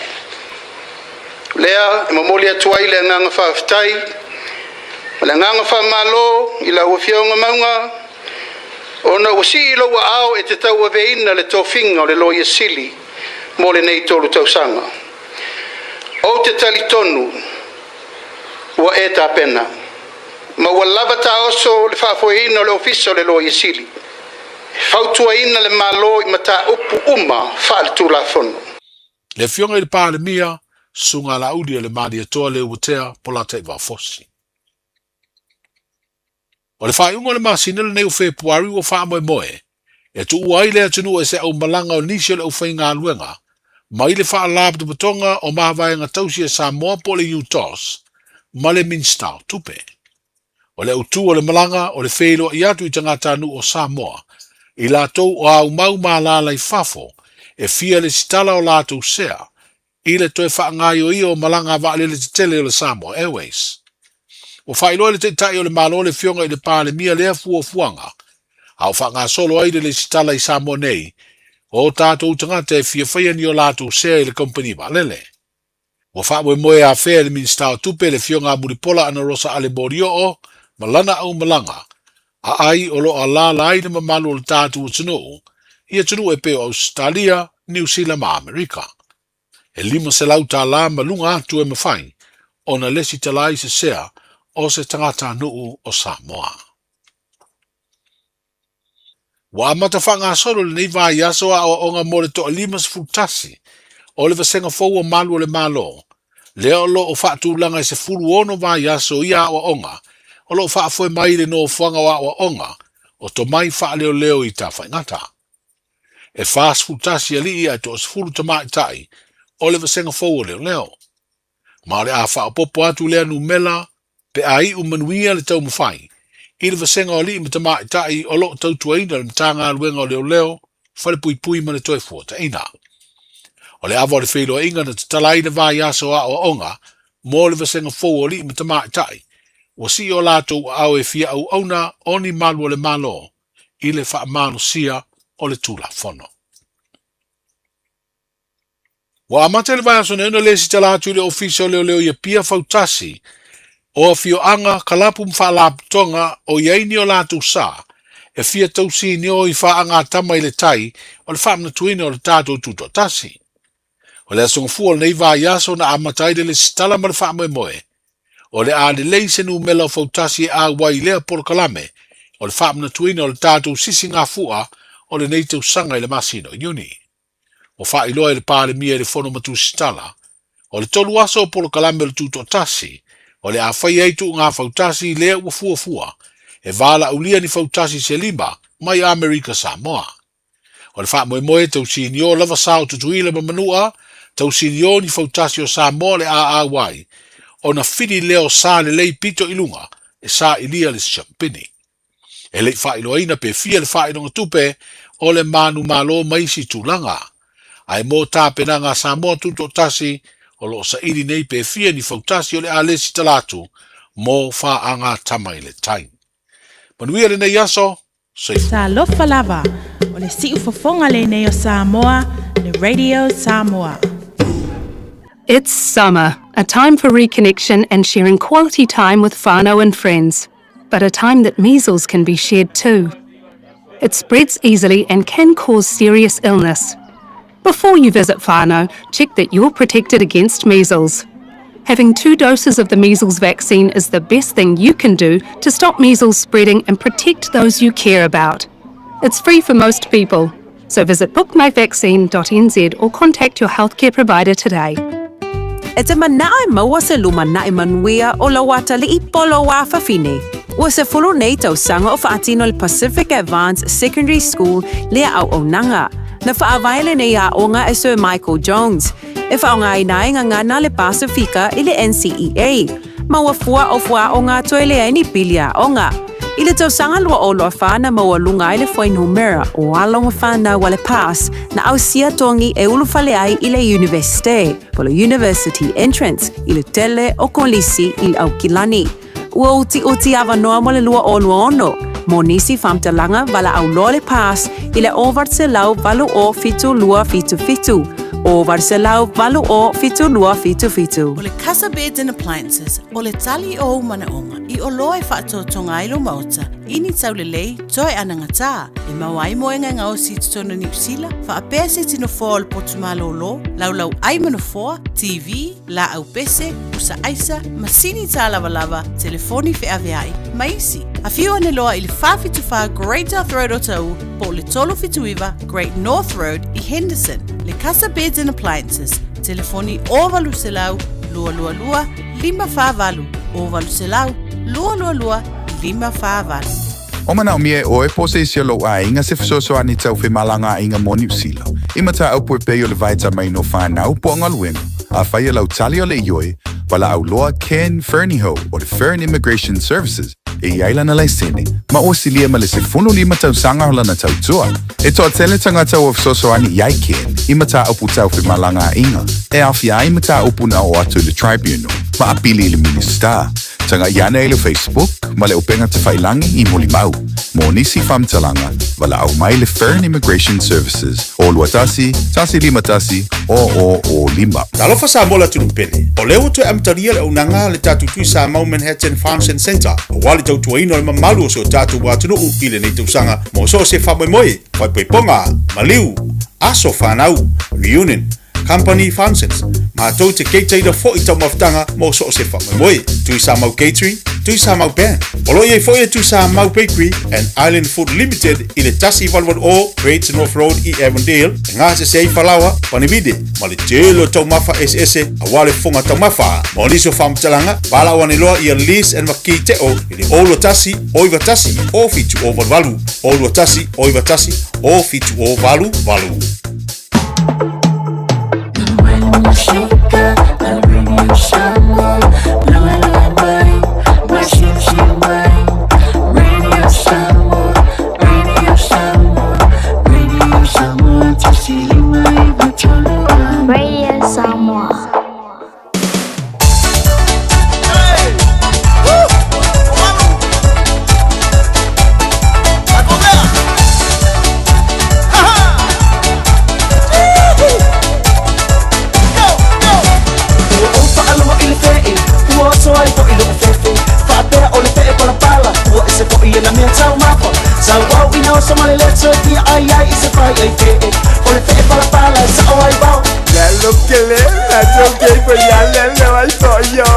Lea e momoli atu ai le agaga faafetai ma le agaga faamalo i lau Afioga Mauga, ona ua sii lou aao e te tauaveina le tofiga o le Loia Sili mo lenei 3 tausaga. Ou te talitonu ua e tapena, ma ua lava taoso le faafoeina o le Ofisa o le Loia Sili, e fautuaina le Malo i mataupu uma faale-Tulafono. Le Afioga i le Palemia, Susuga Laauli o le Malietoa Leuatea Polataivao Fosi. O le faaiuga o le masina lenei o Fepuari ua faamoemoe e tuua ai le atunuu e se aumalaga o nisi o le aufaigaluega mai le Faalapotopotoga o Mavaega Tausi a Samoa po o le UTOS ma le Minisita o Tupe. O le autu o le malaga o le feiloai atu i tagatanuu o Samoa i latou o aumau ma alaala i fafo e fia lesitala o latou sea i le toe faagaioia o malaga a vaalele tetele o le Samoa Airways. Ua faailoa e le Taitai o le Malo le Afioga i le Palemia lea fuafuaga, a o faagasolo ai le lesitala i Samoa nei o tatou tagata e fia faia ni o latou sea i le kamupani vaalele. Ua faamoemoe afea e le Minisita o Tupe le Afioga a Mulipola Anarosa Ale Molioo ma lana aumalaga, aai o lo o alaala ai le mamalu o le tatou atunuu i atunuu e pei o Ausetalia, Niu Sila ma Amerika. E $500 tala ma luga atu e mafai ona lesitala ai se sea o se tagatanuu o Samoa. Ua amata faagasolo lenei vaiaso aoaoga mo le toa 51 o le vasega fou o malu o le Malo, lea o lo o faatulaga e 16 vaiaso ia aoaoga o lo o faafoe mai i le nofoaga o aoaoga o tomai faaleoleo i Tafaigata. E 41 alii ae toa 10 tamaitai o le vasega fou o leoleo. Ma o le a faaopoopo atu lea numela pe a iu manuia le taumafai i le vasega o alii ma tamaitai o lo o tautuaina le Matagaluega o Leoleo, Falepuipui ma le Toefuataiga. O le ava o le feiloaiga na tatala ai le vaiaso aoaoga mo le vasega fou o alii ma tamaitai, ua sii o latou aao e fia auauna o ni malu o le Malo i le faamalosia o le Tulafono. Ua amata i le vaiaso nei ona lesitala atu i le Ofisa o Leoleo i Apia fautasi o afioaga, kalapu ma faalapotopotoga o i ai ni o latou sa e fia tausinio i faagatama i le tai o le faamanatuina o le tatou Tutoatasi. O le aso Gafua o lenei vaiaso na amata ai le lesitala ma le faamoemoe o le a lelei se numela o fautasi e auai i lea polokalame o le faamanatuina o le tatou sisigafua o lenei tausaga i le masina o Iuni. Ua faailoa e le Palemia i le Fono ma Tusitala, o le 3 aso o polokalame o le Tutoatasi, o le a faia ai tuuga fautasi lea ua fuafua e valaaulia ni fautasi se 5 mai Amerika Samoa. O le faamoemoe tausinio lava sa o Tutuila ma Manua, tausinio ni fautasi o Samoa le a auai, ona fili lea o sa lelei pito i luga e sailia le siampini. E le i faailoaina pe fia le faailoga tupe o le manumalo ma isi tulaga. Ae mo tapenaga a Samoa Tutoatasi, o lo o saili nei pe fia ni fautasi o le a lesitala atu mo faagatama i le tai. Manuia lenei aso, soifua. Talofa lava, o le siufofoga lenei o Samoa, le Radio Samoa. It's summer, a time for reconnection and sharing quality time with whānau and friends, but a time that measles can be shared too. It spreads easily and can cause serious illness. Before you visit whānau, check that you're protected against measles. Having 2 doses of the measles vaccine is the best thing you can do to stop measles spreading and protect those you care about. It's free for most people, so visit bookmyvaccine.nz or contact your healthcare provider today. E te manao e maua se lumanai manuia o lau atalii po o lou afafine. Ua 10 nei tausaga o faatino le Pacific Advance Secondary School lea auaunaga. Na faavae lenei aoga e Sir Michael Jones, e faaaogaina ai gagana le Pasifika i le NCEA. Ma ua fua o fuaaoga toe leai ni pili aoga. I le tausaga 2024 na maualuga ai le fuainumera o alo ma fanau a le PASS na ausia togi e ulufale ai i le iunivesite, po o le University Entrance, i le tele o kolisi i le Aukilani. Ua utiuti avanoa mo le 2026. Mo nisi faamatalaga, valaau loa le PASS i le 0800 0 72 77, 0800 0 72 77. O le Casa Beds and Appliances, o le tali o ou manaoga i oloa e faatotoga ai lou maota i ni taulelei toe anagatā e maua ai moega e gaosi i totonu o Niu Sila, faapea se iti nofoa o le potu malōlō, laulau ai ma nofoa, TV, laau pese, pusa aisa, masini tālavalava, telefoni feaveai, ma isi. Afio ane loa i le 474 Great South Road o Taʻu po o le 379 Great North Road i Henderson. Le Casa Beds and Appliances, telefoni 0800 222 548, 0800 222 548. O manaomia e ʻoe po o se isi o lou aiga se fesoasoani tau femalagaaiga mo Niu Sila, i mataupu e pei o le vaetamaina o fanau po o galuega, afai o lau tali o le ioe, valaau loa Ken Fernihough o le Fern Immigration Services e i ai lana laisene, ma ua silia ma le 15 tausaga o lana tautua. E toatele tagata ua fesoasoani i ai Ken i mataupu tau femalagaaiga, e aofia ai mataupu na oo atu i le Tribunal ma apili i le Minisita. Tagai ane i le Facebook ma le upega tafailagi i Molimau. Mo nisi faamatalaga, valaau mai le Fern Immigration Services o 21 151 0005. Talofa Samoa le atunuu pele. O lea ua toe amatalia le auaunaga a le tatou Tui Samoa Manhattan Function Centre aua le tautuaina o le mamalu o si o tatou atunuu i lenei tausaga mo so o se faamoemoe, faaipoipoga, maliu, aso fanau, reunion, Company Functions, matou te keitaina foi taumafataga mo so o se faamoemoe. Tuisamau Catering, Tuisamau Band. O lo o i ai foi le Tuisamau Bakery and Island Food Limited i le 1880 Great North Road i Avondale e gasese ai falaoa, panivide ma le tele o taumafa eseese aua le fofoga taumafa. Mo nisi o faamatalaga, valaau ane loa ia Liz and Makii Teo i le 021 091 0788, 021 091 0788. Radio Samoa. Ua ou faalogo i le feʻe, ua oso ai foʻi loʻu fefe. Faapea o le feʻe palapala, ua ese foʻi e na mea taumafa. Sau au ina oso ma le leto e fia ʻai ai i se pahiʻai feʻe. O le feʻe palapala e saʻo ai wau. Lalo kele la joke ko ya le le wa so yo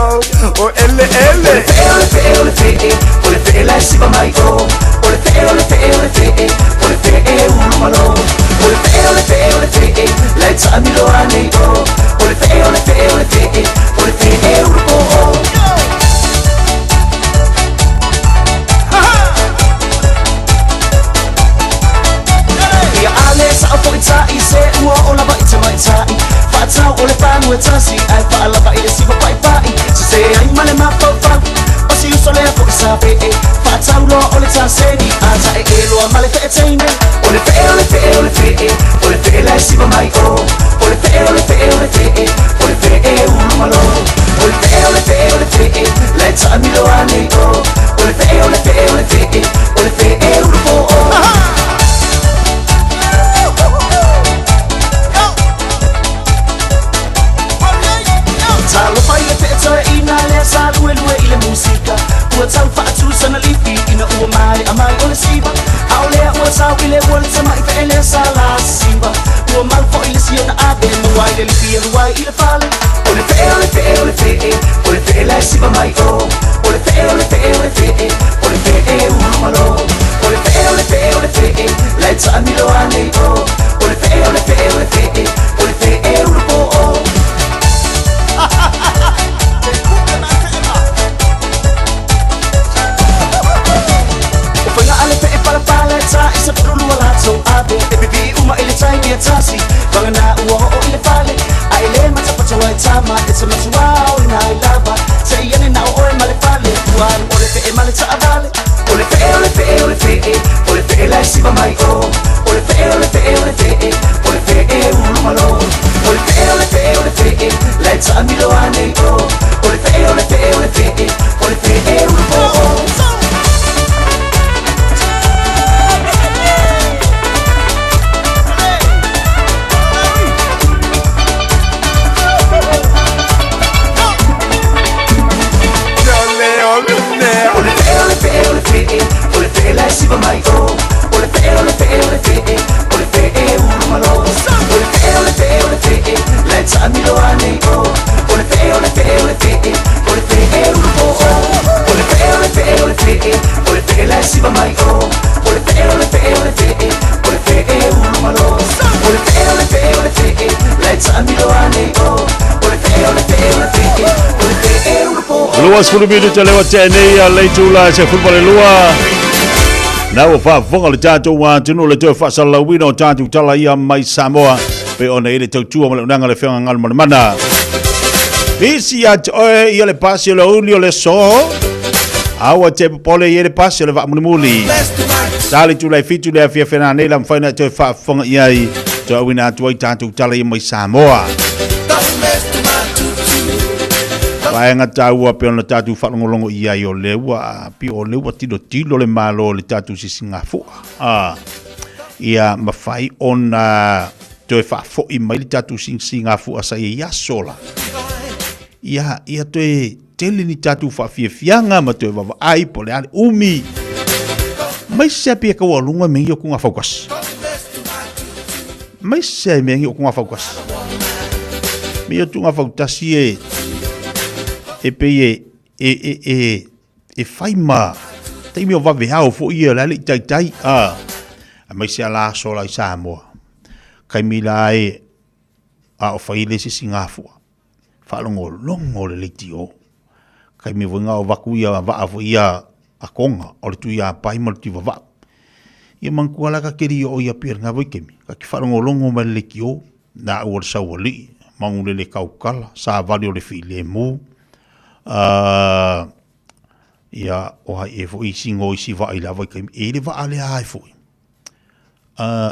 o ele ele. O le feʻe, o le feʻe, o le feʻe, o le feʻe la e siva mai o. O le feʻe, o le feʻe, o le feʻe, o le feʻe ulumalo. O le feʻe, o le feʻe, o le feʻe, la e taʻamilo anei o. O le feʻe, o le feʻe, o le feʻe, o le feʻe ulupoʻo. Ia ale saʻo foʻi taʻi se ua o lava i tamaitai. Faatau o le panu e tasi ae faalava i le siva paʻipaʻi. Sese ai ma le mafaufau o si uso lea foʻi sa feʻe. Faatau loa o le taseni a taʻeʻe loa ma le feʻe teine. O le feʻe, o le feʻe, o le feʻe, o le feʻe la e siva mai o. O le feʻe, o le feʻe, o le feʻe, o le feʻe ulumalo. O le feʻe, o le feʻe, o le feʻe, la e taʻamilo anei o. O le feʻe, o le feʻe, o le feʻe, o le feʻe ulupoʻo. Talofa i le feʻe toeaina lea sa luelue i le musika. Ua tau faatu sana lifi ina ua maea mai o le siva. A o lea ua tau i le ua le tamaʻi feʻe lea sa la siva. Ua mau foʻi le sio na ave maua ai le lifi e lua ai i le fale. O le feʻe, o le feʻe, o le feʻe, o le feʻe la e siva mai o. O le feʻe, o le feʻe, o le feʻe, o le feʻe ulumalo. O le feʻe, o le feʻe, o le feʻe, la e taʻamilo anei o. O le feʻe, o le feʻe, o le feʻe, o le feʻe ulupoʻo. O faiga a le feʻe palapala e ta i se pululua latou ave. E pipiʻi uma i le taimi e tasi, vagana ua oo i le fale. A e lē matapata e tama, e te matua o ina ai lava. Te i ane na o oe ma le fale, ua alu o le feʻe ma le taʻavale. O le feʻe, o feʻe O le feʻe la e siva mai ʻō O le feʻe o le feʻe o le feʻe O le feʻe ulu malo O le feʻe o le feʻe o le feʻe La e taʻamilo ane i ʻō O le feʻe o le feʻe o le feʻe O le feʻe ulu poʻo O le feʻe o le feʻe o le feʻe O le feʻe la e siva mai ʻō O le feʻe o le feʻe o le feʻe O le feʻe ulu malo O le feʻe o le feʻe o le feʻe La e taʻamilo ane i ʻō O le feʻe o le feʻe o le feʻe O le feʻe ulu poʻo 20 minute le wa tea nei a le itula e 12. Na ua faafofoga le tatou atunuu le toe faasalalauina o tatou tala ia mai Samoa pe ona i le tautua ma le unaga le feoga galu ma le mana. Pisi ia te oe ia le pasi o le uli o le so. Aua te popole i le pasi o le vaamulimuli. Sa le itula e 7 le afiafi nanei la mafai ona e toe faafofoga i ai toe auina atu ai tatou tala ia mai Samoa. Vaega taua pe ona tatou faalogologo i ai o lea ua pei o lea ua tilotilo le Malo i le tatou sisigafua. A, ia mafai ona toe faafoi mai le tatou sisigafua sa i ai aso la. Ia, ia toe tele ni tatou faafiafiaga ma toe vaavaai po o le a le umi. Mai se pia ka ualuga me ngi o ku faukasi. Mai se me ngi o ku faukasi. Me o tunga fautasi e e pe e e e e e fai ma taimi o vave ao fo ia la le taitai a a mai se ala aso la i Samoa. Kaimi la e a o fai le sisigafua. Faalogologo le leitio. Kaimi foi nga o vaku ia vaa foi ia a konga o le tui a pai ma le tui vavau. Ia manatua la ka keri o ia pia nga vaitaimi. Ka ki faalogologo mai le leitio na au o le saualii, magulele kaukala, savali o le filemu, ia o hai e foi isi ngo isi vaa i la vaitaimi. E le vaa lea ai foi.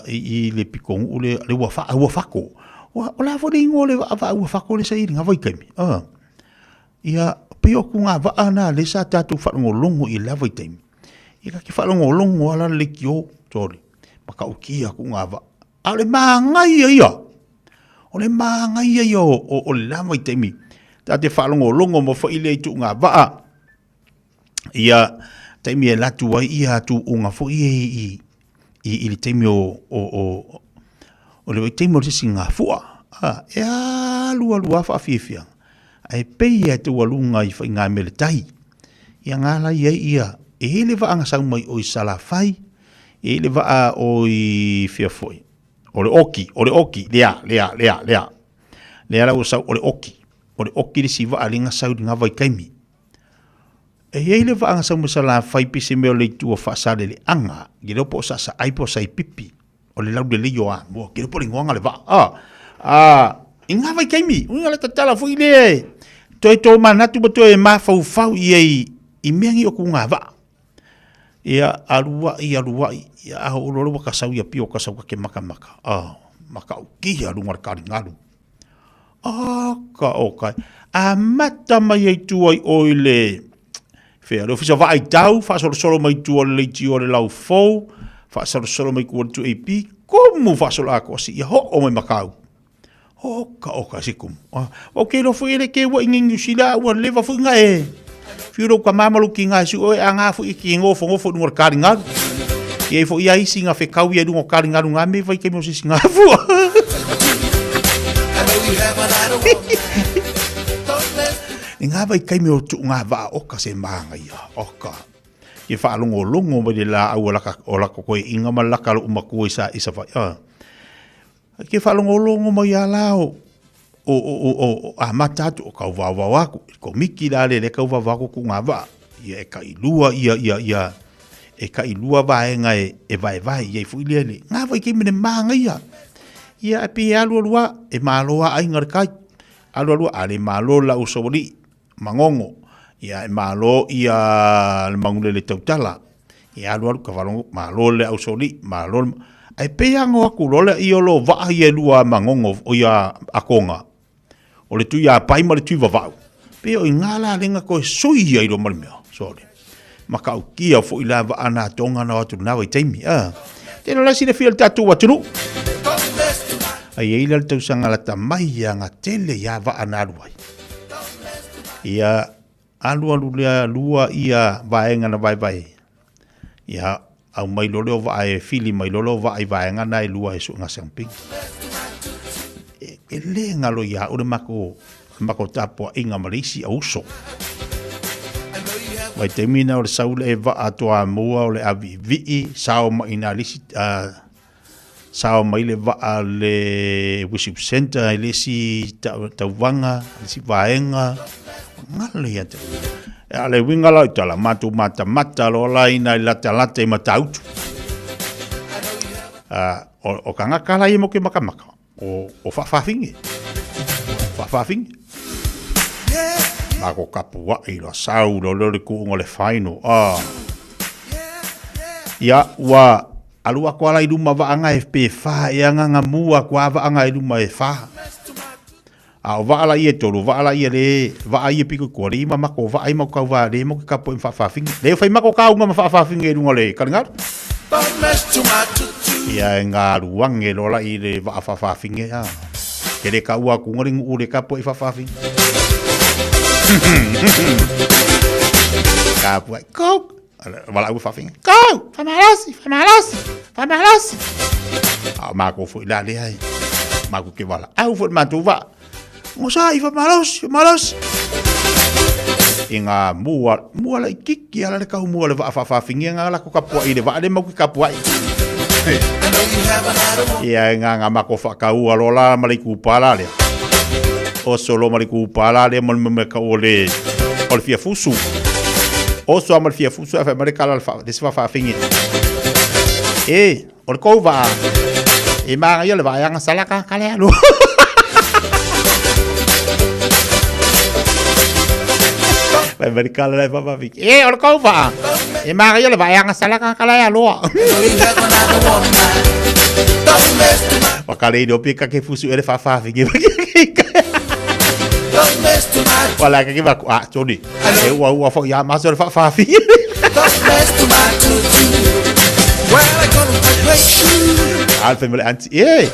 I le pitonu'u le le ua fa ua fako. Ua o le a foi le igoa o le vaa vaa ua fako le sa i le vaitaimi. Ia pei o ku ngā vaa na le sa tatou faalogologo i le vaitaimi. Ia ka ke faalogologo ala le leitio, sorry. Matautia ku ngā vaa. A o le māngaia ia. O le māngaia ia o, o, o le la vaitaimi. Ta te faalogologo ma foi le i tu ngā vaa. Ia taimi e latu ai ia tuuga foi e i i i le taimi o o o o le taimi o le sisigafua. A, e alu alu lava faafiafiaga, ae pei lava e taualuga i faigamea le tai. Ia gala i ai ia, e i ai le vaa na sau mai o i Salafai, e i ai le vaa o i fea foi, o le Oki, o le Oki, lea, lea, lea, lea. Lea la ua sau o le Oki, o le Oki le isi vaa lea na sau i lena vaitaimi. E i ai le vaaga sau ma Salafai pe se mea o le itu o Faasaleleaga, ke iloa po o Saasaai po o Saipipi, o le laulelei o Amoa, ke iloa po o le igoaga o le vaa. A, a, i ngā vaitaimi, uiga le tatala foi lea e toe tōmanatu ma toe mafaufau i ai i mea nei o ku ngā vaa. Ia, alu ai, alu ai, ia, a oo loa le ua ka sau ia pio ka sau ka ke makamaka, a, matautia luga o le kaligalu. Aka o kai. Amata mai ai tua i o i le whea, le ofisa vaaitau, whaasolosolo mai tua le leiti o le lau fou, whaasolosolo mai kua le tu AP, kumu whaasolo a kosi, ia ho o mai makau. Oka oka se kumu. Ah, o ke lo foi ele ke wa ingi New Zealand ua leva foi nga e. Whiro ka mamalu ki ngā su oe a ngā foi ki ngofo ngofo nunga kari ngaru. Ia i foi ia isi ngā whekau ia runga kari ngaru ngā me vai ke mo sisi ngā fua. I ngā vai kai me o tu ngā vaa oka se mānga ia, oka. Ke whaalongolongo mai le la au o laka, o laka koe inga ma laka lo umakua i sa, i sa vai. Ah. Ke whaalongolongo mai a la o, o, o, o, o, o a mata atu o kauvaovao aku, i komiki la le le kauvaovao aku ku ngā vaa. Ia e kailua, ia, ia, ia, e kailua vaenga e, e vaevae ia i fui lea le. Ngā vai kei mene mānga ia. Ia e pi e alu alua, e mālo a ainga le kai. Alu alua, a le mālo la usawali, mangongo. Ia e mālo ia le mangulele tautala. Ia alu alu ka whalongo, mālo le ausawali, mālo le... Ai pei ango aku loa lea i o lo vaa ia e lua mangongo o ia akonga. O le tui a pai ma le tui vavau. Pei o i ngā la lenga koe sui ia i lo mali mea. Sorry. Matautia foi la vaa na tonga na atu na vaitaimi. Ah. Tēnā la silafia le tatou atunuu. Ai ai la le tausaga lata mai ia nga tele ia vaa na alu ai. Ia alu alu lea lua ia vaega na vaevae. Ia, aumai loa lea o vaa e fili mai loa lea o vaa i vaega na e lua e suega siamping. E, e lē galo iā au le makou, le makou tapuaʻiga ma le isi auso. Vaitaimi na o le sau le vaa Toamua o le aviivii, sao mai i ina le isi, uh, sao mai le vaa le worship centre i le isi tauvaga, le isi vaega, galo ia te. A le uiga la o tala, matou matamata loa la ina i latalata i Matautu. O, o kangaka la ia mo ke makamaka, o, o faafafine. Faafafine. Mako kapuaʻi loa sau loa lea o le kuʻuga o le final. Ah. Ia, ua alu aku ala i luma vaanga e pe wha e anga nga mua aku a vaanga i luma e wha. A o vaa la ia e tolu, vaa la ia le, vaa ia piko kua, le ima mako, vaa ima kau vaa, le mo ke kapo im whaafafinga. Le whai mako ka unga ma whaafafinga i lunga le karingaru. Ia e ngā ruange loa la i le vaa whaafafinga a. Ke le ka ua kunga le nguu le kapo i whaafafinga. Ka pua, go! Wala ua whaafinga, go! Whamalosi, whamalosi, whamalosi! A o mākou foi la lea e. Mākou ke wala. Au foi mātou vaa. Ngo sa i whamalosi, whamalosi. I ngā mua, mua la i kiki ala le kau mua le vaa whaafafinga ngā la ko kapua i le vaa le mau ki kapua i. Ia e ngā ngā mako whakaua loa la ma le kupala lea. O solo ma le kupala lea mo le mea ka o le o le fia fusu. O so ma le fia fusu a whai ma le kala le wha, le siwa whaafingi. E, o le kou vaa. E maanga ia le vaa anga salaka ka le alu. Vai ma le kala le whaafingi. E, o le kou vaa. E maanga ia le vaa anga salaka ka le aloa. Whakarei ro pe ka ke fusu e le whaafingi. Wala ka ke maku, ah, sorry. E ua ua fo ia maso le whaafingi. Al whai mele anti, e,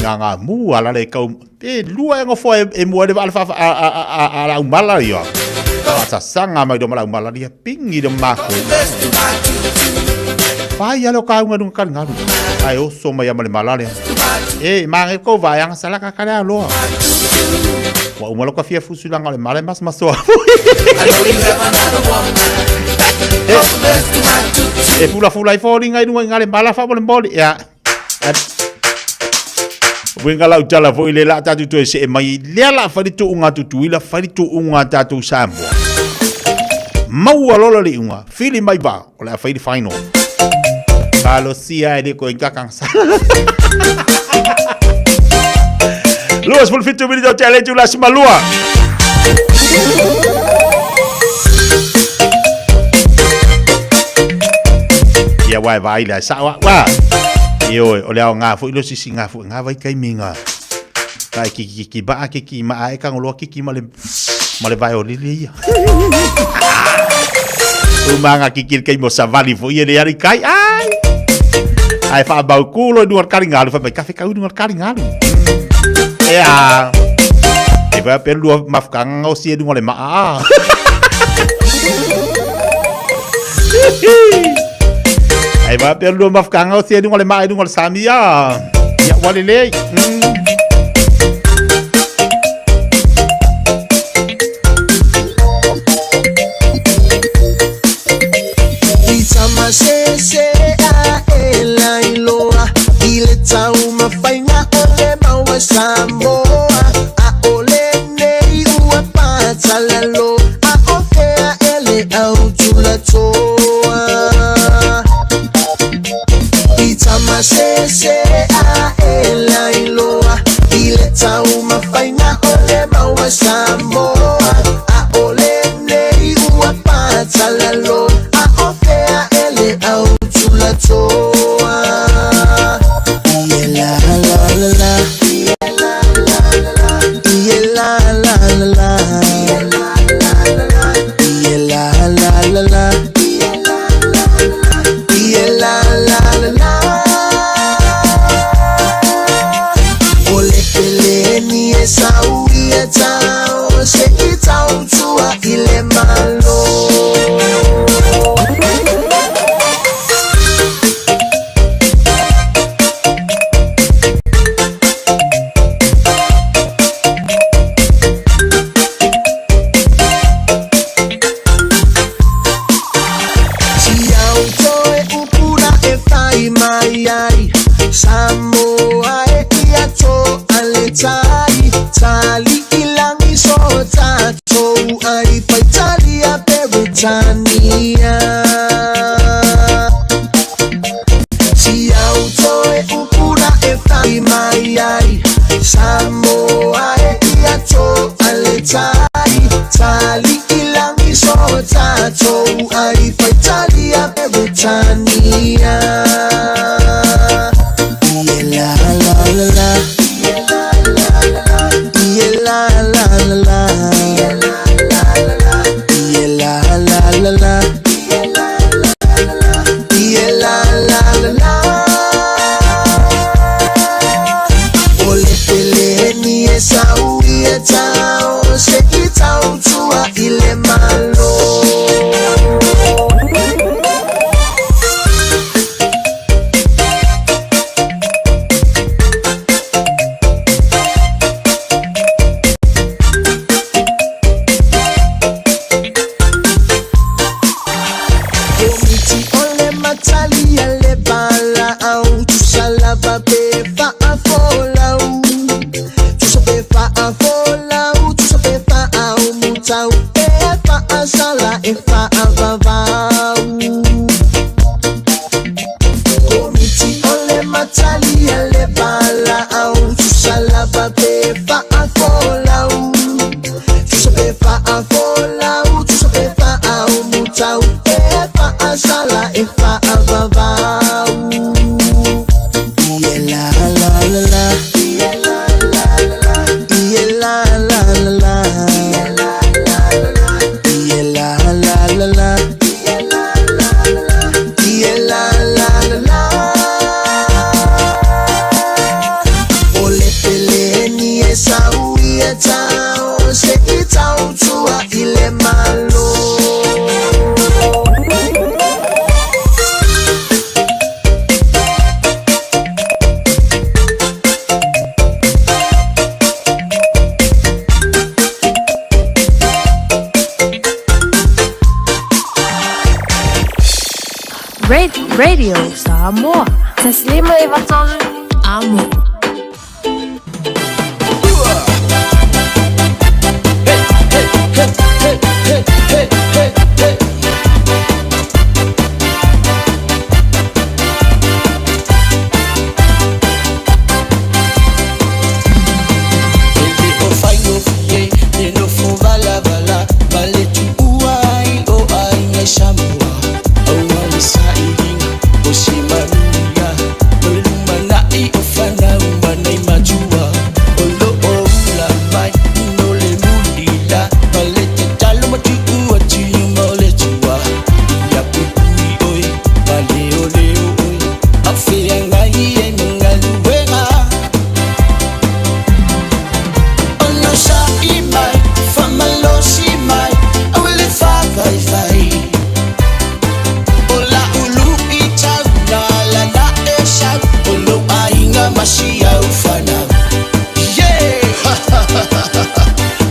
ngā ngā mua la le kau, e lua e ngofo e, e mua le wa a, a, a, a, a la umala ia. A sa sanga mai do mala umala ia pingi do mako. Whai alo ka unga nunga kari ngaru. Ai oso mai ama le mala le. E, mange ko vai anga sala ka kare aloa. Wa umalo ka fia fusu langa le mala mas masoa. E fula fula i fōringa i runga i ngā le mala wha mo le moli. Ia. Winga lau tala foi le la tātou toe se e mai lea la whari tu unga tutuila whari tu unga tātou Samoa. Maua lola le unga, fili mai va, o le a whai final. Kalosia e le ko inga kang sa. 27 minute o te ale tu la simalua. Ia wai vai la sa wa wa. Io o le ao ngā fo ilo sisi ngā fo ngā vai kai mi ngā. Kai ki ki ki ba ki ki ma ai kang lo ki ki ma le ma le vai o lili ia. O manga ki ki kai mo savali fo ia le ari kai ai. Ai fa bau kulo nu kari ngalu fa mai kafe kau nu kari ngalu. Ea. E vai pe lua mafukanga o sie nu le maa. Ai vai pe lua mafukanga o sie nu le maa nu le samia. Ia wale le. I tama se se a e la iloa I le tau mawhainga o le maua Samoa A o le nei ua pātalalo A o fea e le au tulatoa I tama se se a e la iloa Peretania. Si auto e upura e fai mai ai Samoa e ia to ale tai Tali ilangi so tato ai fai talia Peretania. Ie la la la la, Ie la la la la, Ie la la la la, Ie la la la la. O le pele ni e sau i e tau se i tau tua i le malo. Komiti o le matali a le bala au tusa lava pe faafolau tusa pe faafolau tusa pe faaumutau e faasala e faavavau. Komiti o le matali a le bala au tusa lava pe faafolau tusa pe faafolau tusa pe faaumutau e faasala e faavavau. Ie la la la la, Ie la la la la, Ie la la la la, Ie la la la la. O le pele ni e sau i e tau se i tau tua i le malo. Radio Samoa. Taslima Ivatolu. Amo.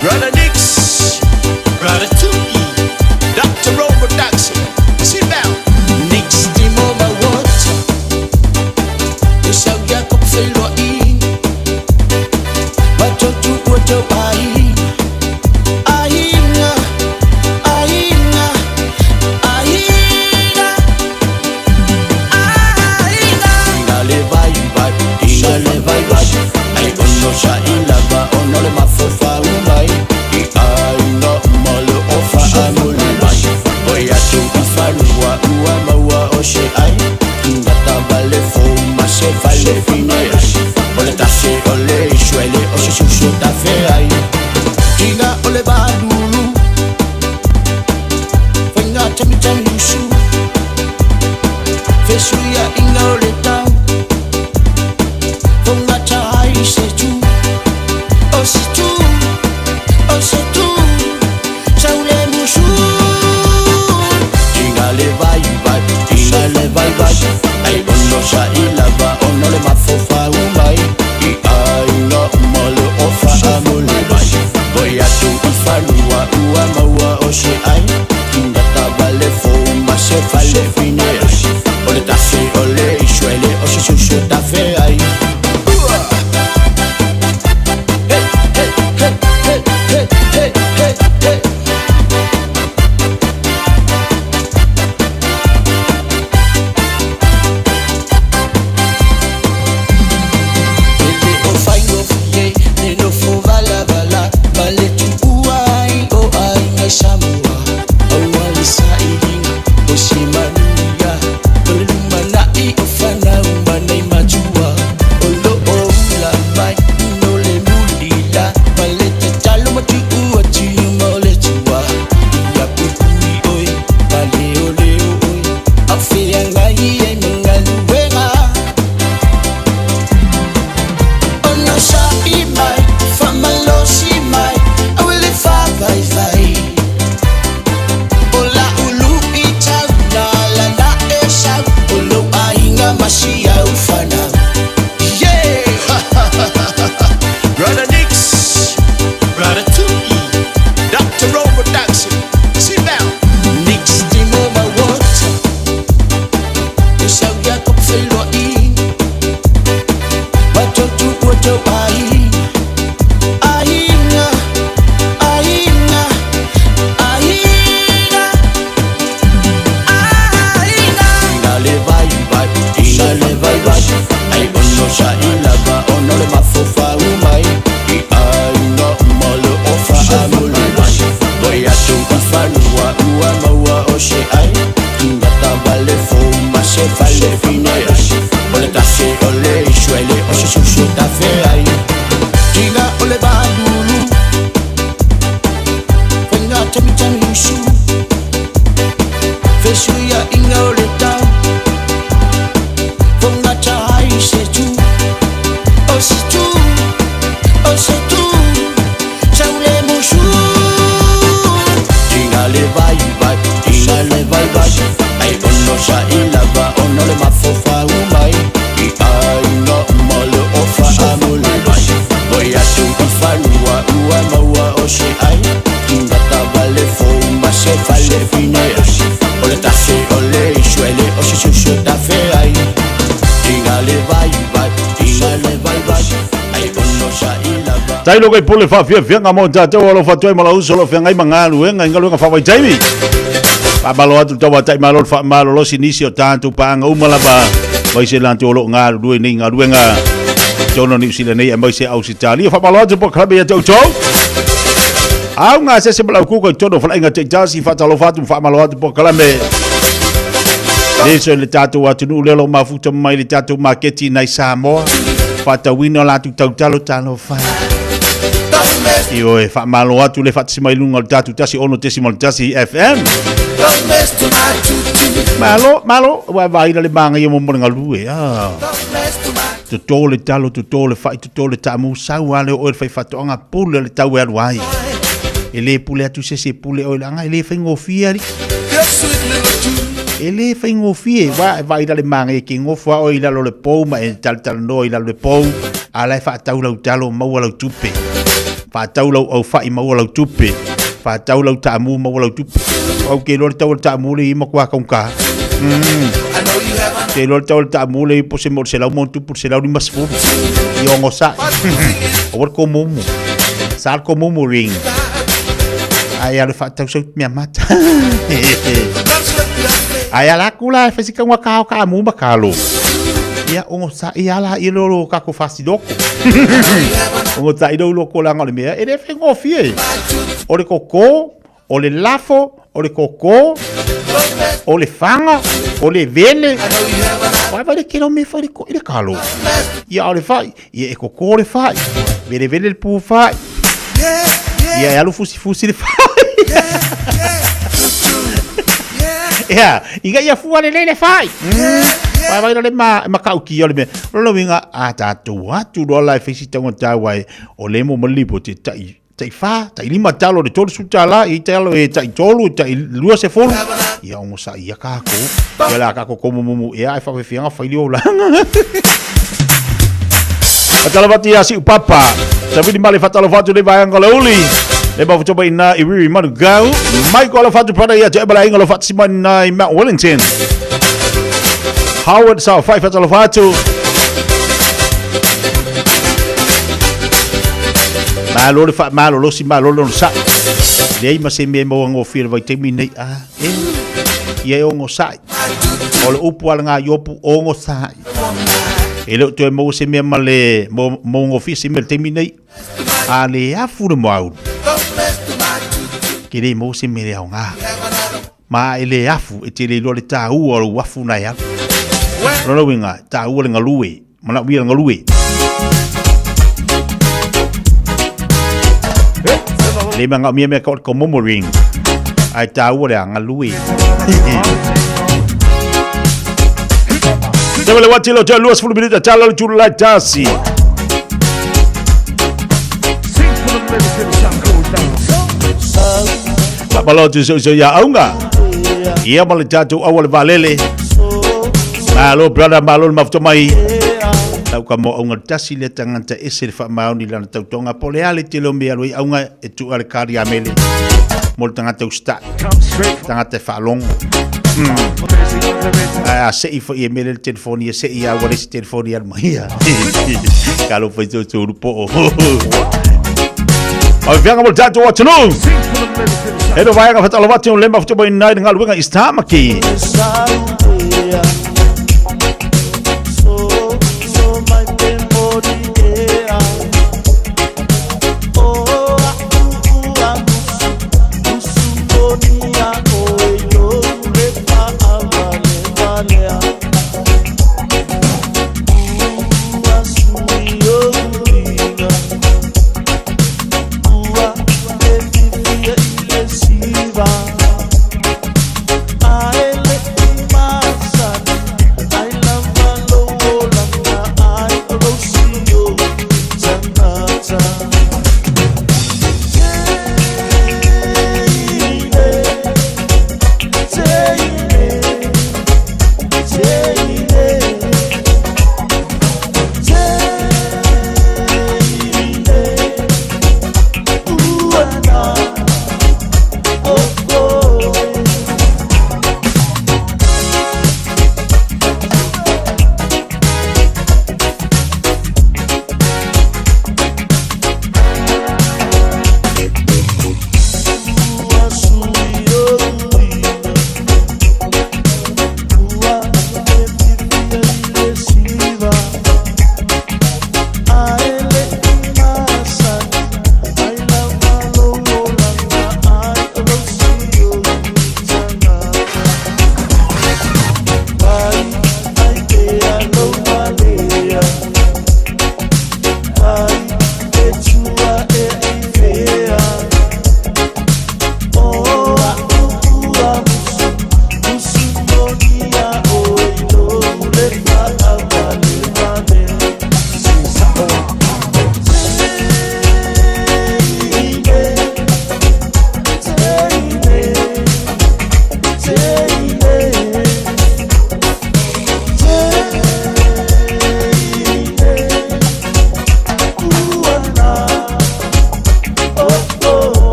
Brother Nix, Brother Tuki, Dr. Robert Daxon, sit down. Nix Timo Mawata, Isauya Kopfeloin, Watotu Wato Ai, Aina, Aina, Aina, Aina. Ingale vai vai, ingale vai vai, ai ono sa ilava ono le mafofa umai, i aina mole ofa amole mai, oia tu ifalua ua maua o se ai, ngata vale fo ma se vale fine ai, ole tase ole isuele o se suso ta fe ai, tinga ole balulu, fainga tami tami usu, fesuia inga ole tau, fonga tai se tu, o se tu, o se tu, saule musu. Tinga le vai vai, tinga le vai vai, ai ono sa ilava ono le mafofa umai, i aina mole ofa amole mai, oia tu ifalua ua maua o se ai, tinga ta vale fo ma Faafetai lo kai pule faafiafiaga mo tatou alofa atu ai ma lau uso o lo o feagai ma galuega i galuega faavaitaimi. Faamalo atu le tauatai malo le faamalolosi nisi o tatou paaga uma lava aemaise latou o lo o galulue nei galuega i totonu o Niu Sila nei aemaise Ausetalia. Faamalo atu polokalame ia te outou. Auga se se ma lau kuka i totonu o faleaiga taitasi, faatalofa atu ma faamalo atu polokalame. Leso i le tatou atunuu lea o lo o mafuta mai le tatou maketi nai Samoa, faatauina o latou tautalo talofa. Ioe, faamalo atu le faatasi mai luga o le tatou 106.1 FM. Malo, malo, ua vaai le manaia mo le galue. Ah. Toto le talo, toto le fai, toto le taamu, sau lava lea o oe le faifaatoaga, pule le tau e alu ai. E le pule atu se isi e pule oe leaga e le faigofie alii. E le faigofie, wa e vaai la le manaia ke gofo lava oe i lalo o le pou ma e talatalanoa i lalo o le pou, a la e faatau lau talo maua lau tupe. Faatau lau aufai maua lau tupe. Faatau lau taamu maua lau tupe. Au ke iloa le tau o le taamu le i matua taugata. Ke iloa le tau o le taamu le i po se mo le 100 ma ono tupu le 150. I ogosaʻi. Aua le komumu. Sa le komumu ring. Ai alu e faatau sau mea mata. Ai ala aku la e fai si kauga kao kaamu ma kalo. Ia ogosaʻi ala i lo kako fasiloko. Ogosaʻi lo loko leaga o le mea e le faigofie. O le koko, o le lafo, o le koko, o le faga, o le vele. Vai vai le tele o mea e fai i le kalo. Ia o le fai, ia e koko le fai, velevele le pu fai. Ia e alu fusifusi le fai. Ia, ina ia fua lelei le fai. Vai vai le ma makautia o le mea. O lona uiga, a tatou atu loa la e fai si taugata aua e o lea e maua mai le lipoti e tai tai fa, tai lima talo le $30, i talo e tai tolu, tai 20, ia ogosaʻi ia kākou. Ia la kākou komumumu ea e faafefiaga fai le olaga. Fatalofa atu ia Siu Papa. Savili male fatalofa atu le vaega o le uli. Le mafuta mai ina i Riri Manukau. Michael alofa atu brother ia te ebala inga lo fatasi mai ina i Mount Wellington. Howard Saofai fatalofa atu. Malo le faamalolosi, malo le onosai. Leai ma se mea e maua gofie i le vaitaimi lenei. Ah, e, ia e onosai. O le upu a le Gaiopu, onosai. E le o toe maua se mea ma le maua gofie se mea i le taimi lenei. A le afu le moaulu, ke le maua se mea le aoga. Ma e le afu, e te le iloa le taua o lou afu na e alu. O lona uiga, e taua le galue. Manaomia le galue. Le manaomia mea ka o le komomo ring. Ae taua le a galue. Te wale wati lo te 20 minuta tala le tulu lai tasi. Papalo tu so so ya aunga. Ia ma le tatou aua le valele. Malo brother, malo le mafuta mai. Tau ka mo aunga tasi le tangata ese le faamaoni lana tautoga po le a le tele o mea alu ai aunga e tuu a le kari a mele mo le tagata usitai, tagata e faalogo. Ae a sei foi e mele le telefoni e sei a ua le isi telefoni e alu mai ia. Kalo fai tau tau po. O fianga mo le tatou atunuu. E no vaega fatalofa atu le mafuta mai nai le galuega i Tamaki.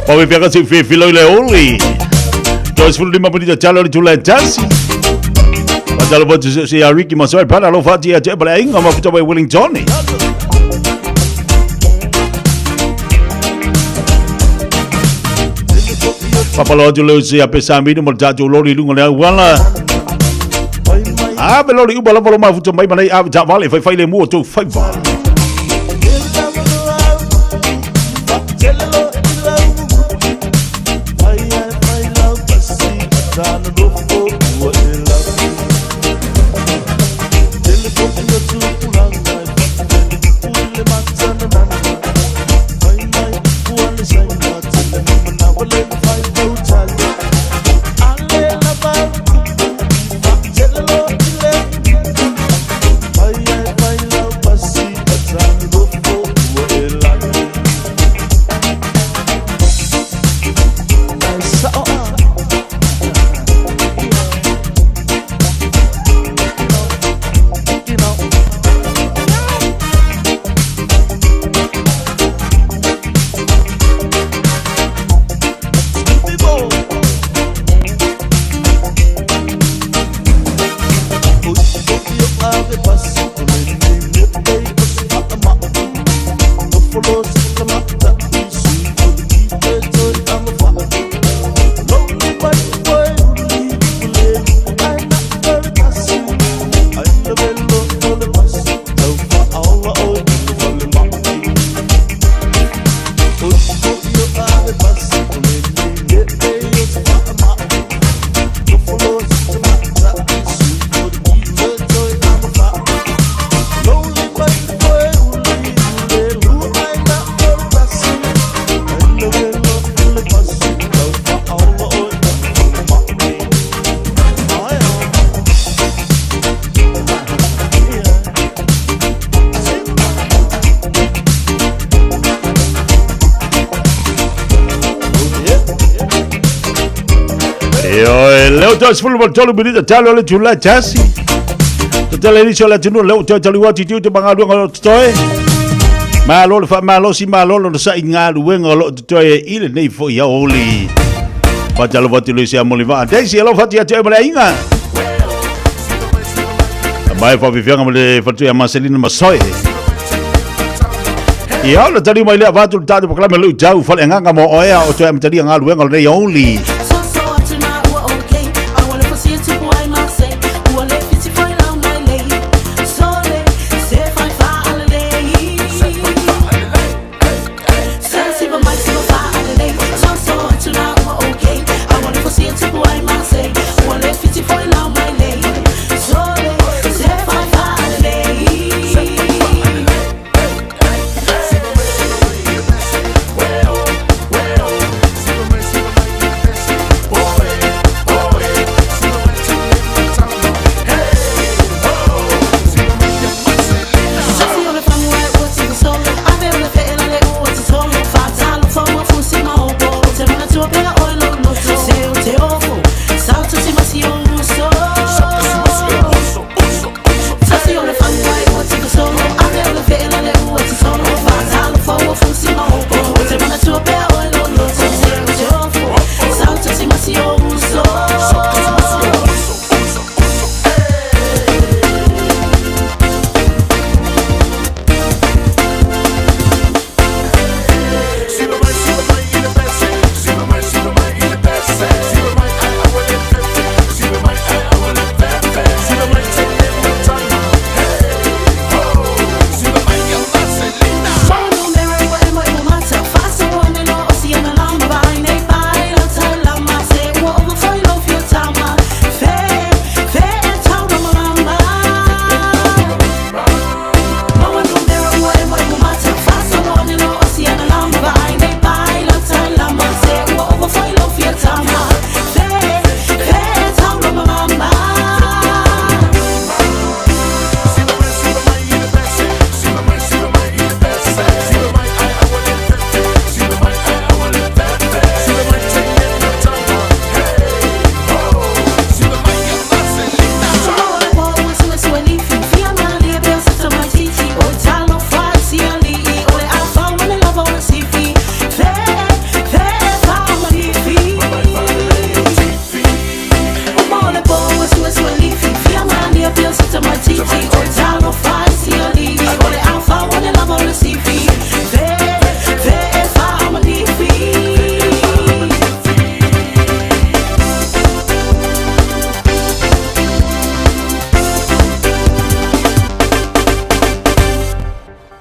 Pawe piaka se fefilo i le oli. Toi sefulu lima minita talo le tula e tasi. Patalo votu se se Ricky Masoi pana lo fati a te bala inga ma futa Wellington. Papalo atu leo se ape saminu mo tatou loli i luga o le auala. Ave loli upa lava lo mafuta mai ma nei ave taavale e faifai le mua o tou faiva. Ioe, leo toi sefulu ma le tolu minita talo le itula e tasi. Tatala i nisi o le atunuu lea ua toe taliua atu i tiute ma galuega o lo o totoe. Malo le faamalosi, malo le onosai i galuega o lo o totoe i lenei foi aoauli. Faatalofa atu i le isi Amolivaa. Daisy, alofa atu ia te oe ma le aiga. Mai faafiafiaga ma le faletua ia Marcelina Masoe. Ia, o le taliu mai lea avatu le tatou polokalame luitau faleagaga mo oe a o toe amatalia galuega o lenei aoauli.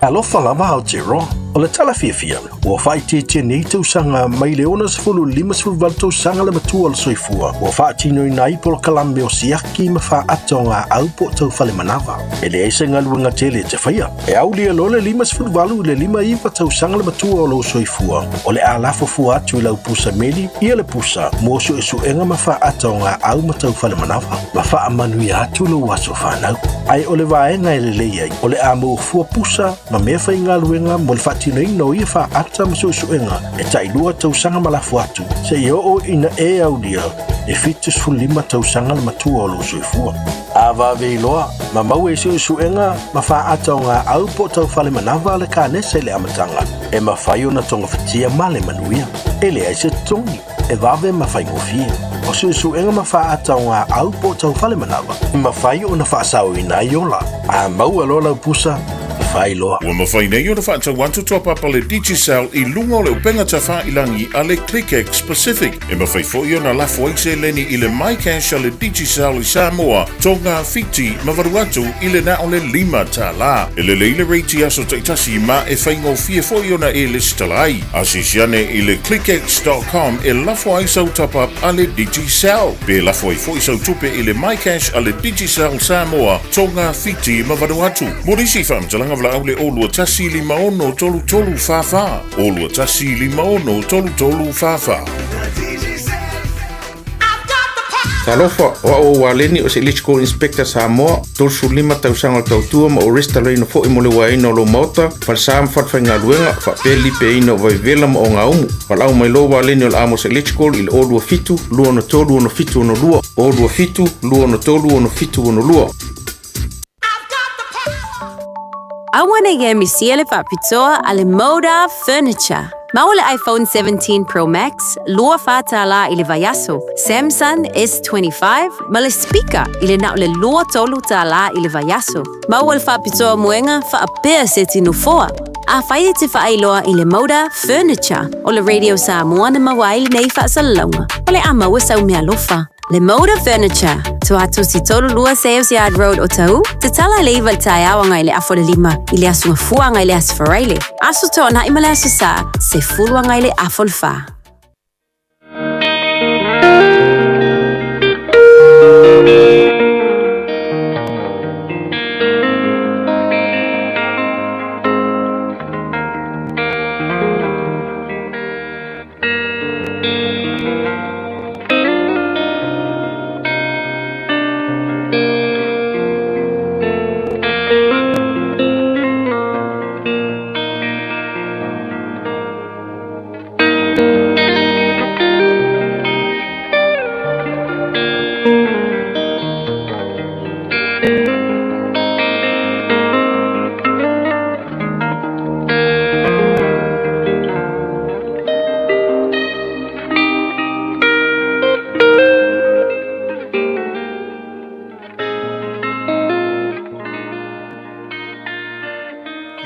Alofa lava Aotearoa. O le tala fiafia, ua faaitiitia nei tausaga mai le 60 i le 58 tausaga le matua o le soifua ua faatinoina ai polokalame o siaki ma faata o gaau po o tau fale manava. E leai se galuega tele e te faia. E aulia loa le 58 i le 59 tausaga le matua o lou soifua, o le a lafo fua atu i lau pusa meli ia le pusa mo suesuega ma faata o gaau ma tau fale manava, ma faamanuia atu lou aso fanau. Ae o le vaega e lelei ai, o le a maua fua pusa ma mea faigaluega mo le faatinoina o ia faata ma suesuega e tailua tausaga ma lafo atu, seia oo ina e aulia e 75 tausaga le matua o lou soifua. A vave iloa, ma maua i suesuega ma faata o gaau po o tau fale manava le kanesa i le amataga, e mafai ona togafitia ma le manuia. E leai se totogi, e vave ma faigofie. O suesuega ma faata o gaau po o tau fale manava, e mafai ona faasaoina ai ola. A maua loa lau pusa, fai loa. Ua mafai nei ona faatau atu toapapa le Digicel i luga o le upega tafailangi a le ClickX Pacific. E mafai foi ona lafo ai seleni i le MyCash a le Digicel i Samoa, Tonga, Fiti ma Vanuatu i le na o le $5. E lelei le rate i aso taitasi ma e faigofie foi ona e lesitala ai. Asiasi ane i le clickx.com e lafo ai sau top-up a le Digicel. Pe lafo ai foi sau tupe i le MyCash a le Digicel Samoa, Tonga, Fiti ma Vanuatu. Mo nisi faamatalaga valaau le 021 56 33 44. 021 56 33 44. Talofa, o au o Waleni o se Electrical Inspector Samoa, 35 tausaga o le tautua ma o resitalaina foi mo le uaeina o lou maota, falesa ma falefaigaluega, faapea le lipeaina o vaivevela ma ogaumu. Valaau mai loa Waleni o le Amos Electrical i le 027 263 6762, 027 263 6762. Aua ne i e misia le faapitoa a le Moda Furniture. Maua le iPhone 17 Pro Max, $24 i le vaiaso, Samsung S25 ma le speaker i le na o le $23 i le vaiaso. Maua le faapitoa moega faapea se ti nofoa. Afai e te faailoa i le Moda Furniture o le Radio Samoa na maua ai lenei faasalalauga, o le a maua sau meaalofa. Le Moda Furniture, Tuatosi 32 Sales Yard Road Otahuhu, tatala i le 9 i le taeao agai i le afa o le 5 i le aso Gafua agai i le aso Faraile, Aso Toonai ma le Aso Sa, 10 agai i le afa o le 4.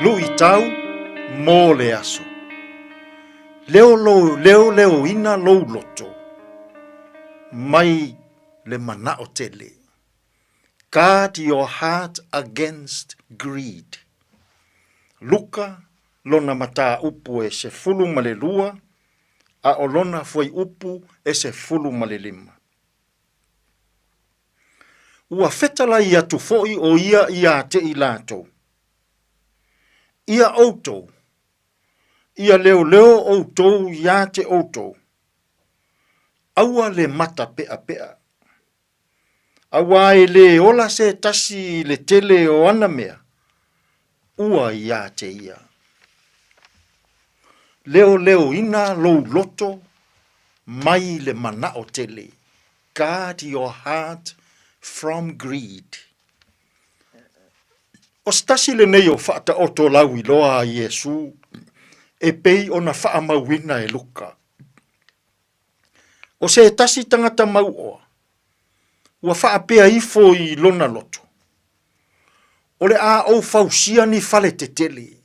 Luitau mo le aso. Leo lou leoleoina lou loto mai le manao tele. Guard your heart against greed. Luka lona mataupu e 12, a o lona fuaiupu e 15. Ua fetalai atu foi o ia iā te i latou. Ia outou, ia leoleo outou iā te outou, aua le mata peapea. Auā e lē ola se tasi i le tele o ana mea, ua iā te ia. Leoleoina lou loto mai le manao tele, guard your heart from greed. O se tasi lenei o faataoto lauiloa a Iesū e pei ona faamauina e Luka. O se tasi tagata mauoa, ua faapea ifo i lona loto, O le a ou fausia ni fale tetele,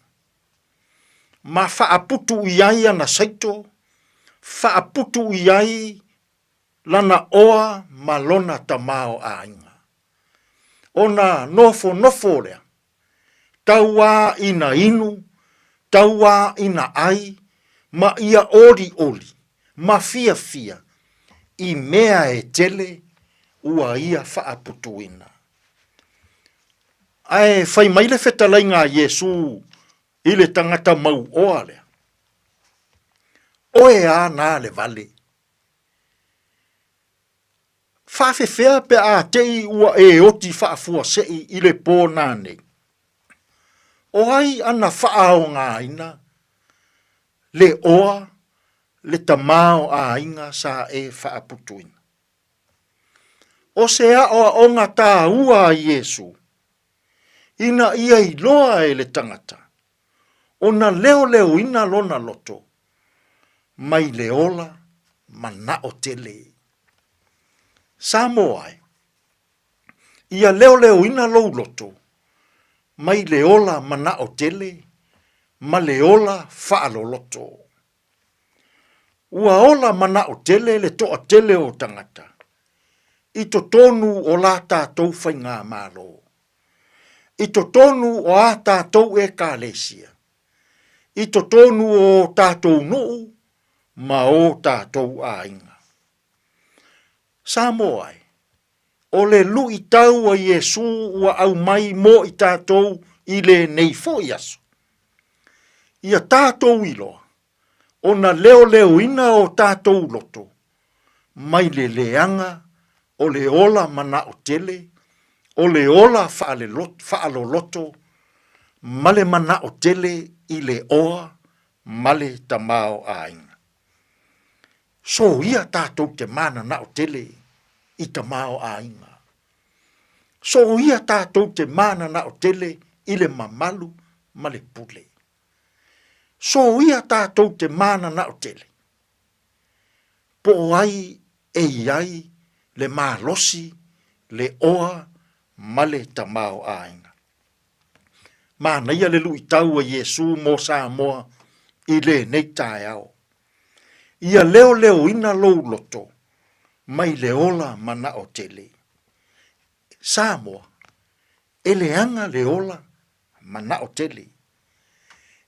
ma faaputu i ai ana saito, faaputu i ai lana oa ma lona tamaoaiga. Ona nofonofo lea, Tau ā ina inu, tau ā ina ai, ma ia olioli, ma fiafia, i mea e tele ua ia faaputuina. Ae fai mai le fetalaiga a Iesu i le tagata mauoa lea, Oe a na le vale. Faafefea pe a te i ua e oti faafuasei i le pō nanei? O ai ana faaogaina le oa le tamaoaiga sa e faaputuina? O se aoaoga tāua a Iesū, ina ia iloa e le tagata ona leoleoina lona loto mai le ola manao tele. Samoa e, ia leoleoina lou loto mai le ola manao tele ma le ola faaloloto. Ua ola manao tele le toatele o tagata i totonu o la tatou faigamalo, i totonu o a tatou Ekalesia, i totonu o o tatou nuu ma o tatou aiga. Samoa e, o le luitau a Iesu ua aumai mo i tatou i lenei foi aso. Ia tatou iloa, ona leoleoina o tatou loto mai le leaga o le ola manao tele, o le ola faaloloto ma le manao tele i le oa ma le tamaoaiga. Soia tatou te mananao tele i tamaoaiga. Soia tatou te mananao tele i le mamalu ma le pule. Soia tatou te mananao tele po o ai e i ai le malosi, le oa ma le tamaoaiga. Manaia le luitau a Iesu mo Samoa i lenei taeao. Ia leoleoina lou loto mai le ola manao tele. Samoa, e leaga le ola manao tele.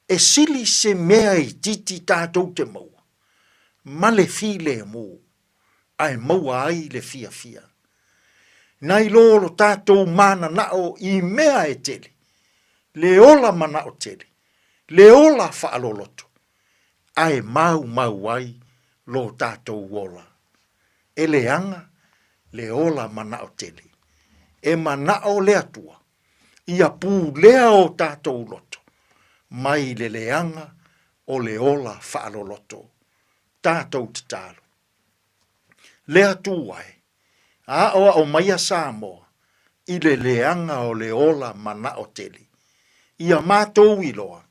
E sili se mea itiiti tatou te maua ma le filemu ae maua ai le fiafia. Nai lo lo tatou mananao i mea e tele, le ola manao tele, le ola faaloloto, ae maumau ai lo tatou ola. E leaga le ola manao tele. E manao le Atua ia pulea o tatou loto mai le leaga o le ola faaloloto. Tatou tatalo. Le Atua e, aoao maia Samoa i le leaga o le ola manao tele. Ia matou iloa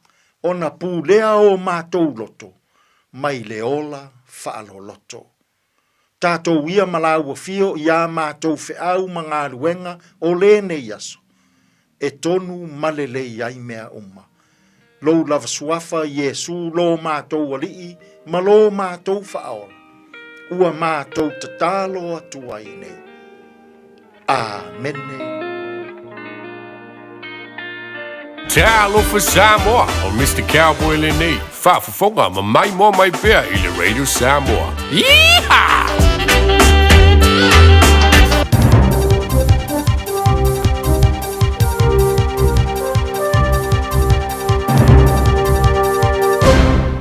ona pulea o matou loto mai le ola faaloloto. Tatou ia ma lāua fio i ā mātou feau ma galuega o lenei aso, e tonu ma lelei ai mea uma. Lou lava suafa Iesū lō mātou Alii ma lō mātou Faaola, ua mātou tatalo atu ai nei. Āmene. Talofa Samoa, o Mr. Cowboy lenei, faafofoga ma maimoa mai pea i le Radio Samoa. Yeehaw!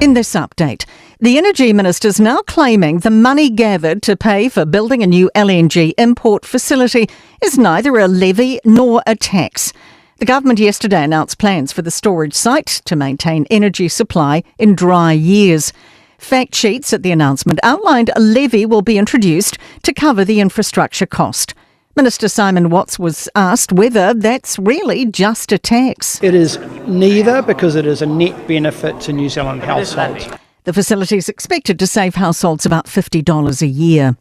In this update, the Energy Minister's now claiming the money gathered to pay for building a new LNG import facility is neither a levy nor a tax. The government yesterday announced plans for the storage site to maintain energy supply in dry years. Fact sheets at the announcement outlined a levy will be introduced to cover the infrastructure cost. Minister Simon Watts was asked whether that's really just a tax. It is neither because it is a net benefit to New Zealand households. The facility is expected to save households about $50 a year.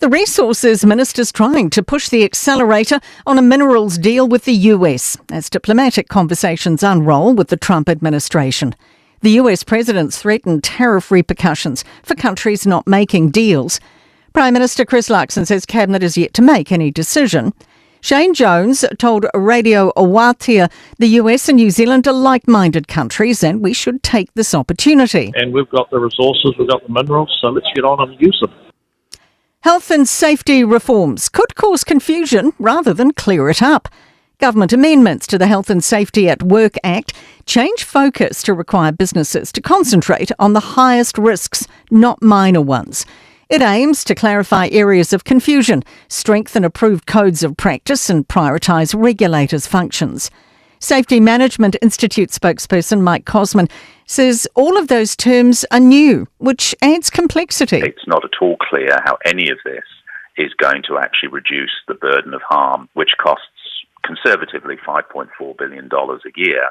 The resources minister's trying to push the accelerator on a minerals deal with the US as diplomatic conversations unroll with the Trump administration. The US president's threatened tariff repercussions for countries not making deals. Prime Minister Chris Luxon says Cabinet is yet to make any decision. Shane Jones told Radio Awatea the US and New Zealand are like minded countries and we should take this opportunity. And we've got the resources, we've got the minerals, so let's get on and use them. Health and safety reforms could cause confusion rather than clear it up. Government amendments to the Health and Safety at Work Act change focus to require businesses to concentrate on the highest risks, not minor ones. It aims to clarify areas of confusion, strengthen approved codes of practice, and prioritise regulators' functions. Safety Management Institute spokesperson Mike Cosman says all of those terms are new, which adds complexity. It's not at all clear how any of this is going to actually reduce the burden of harm, which costs conservatively $5.4 billion a year.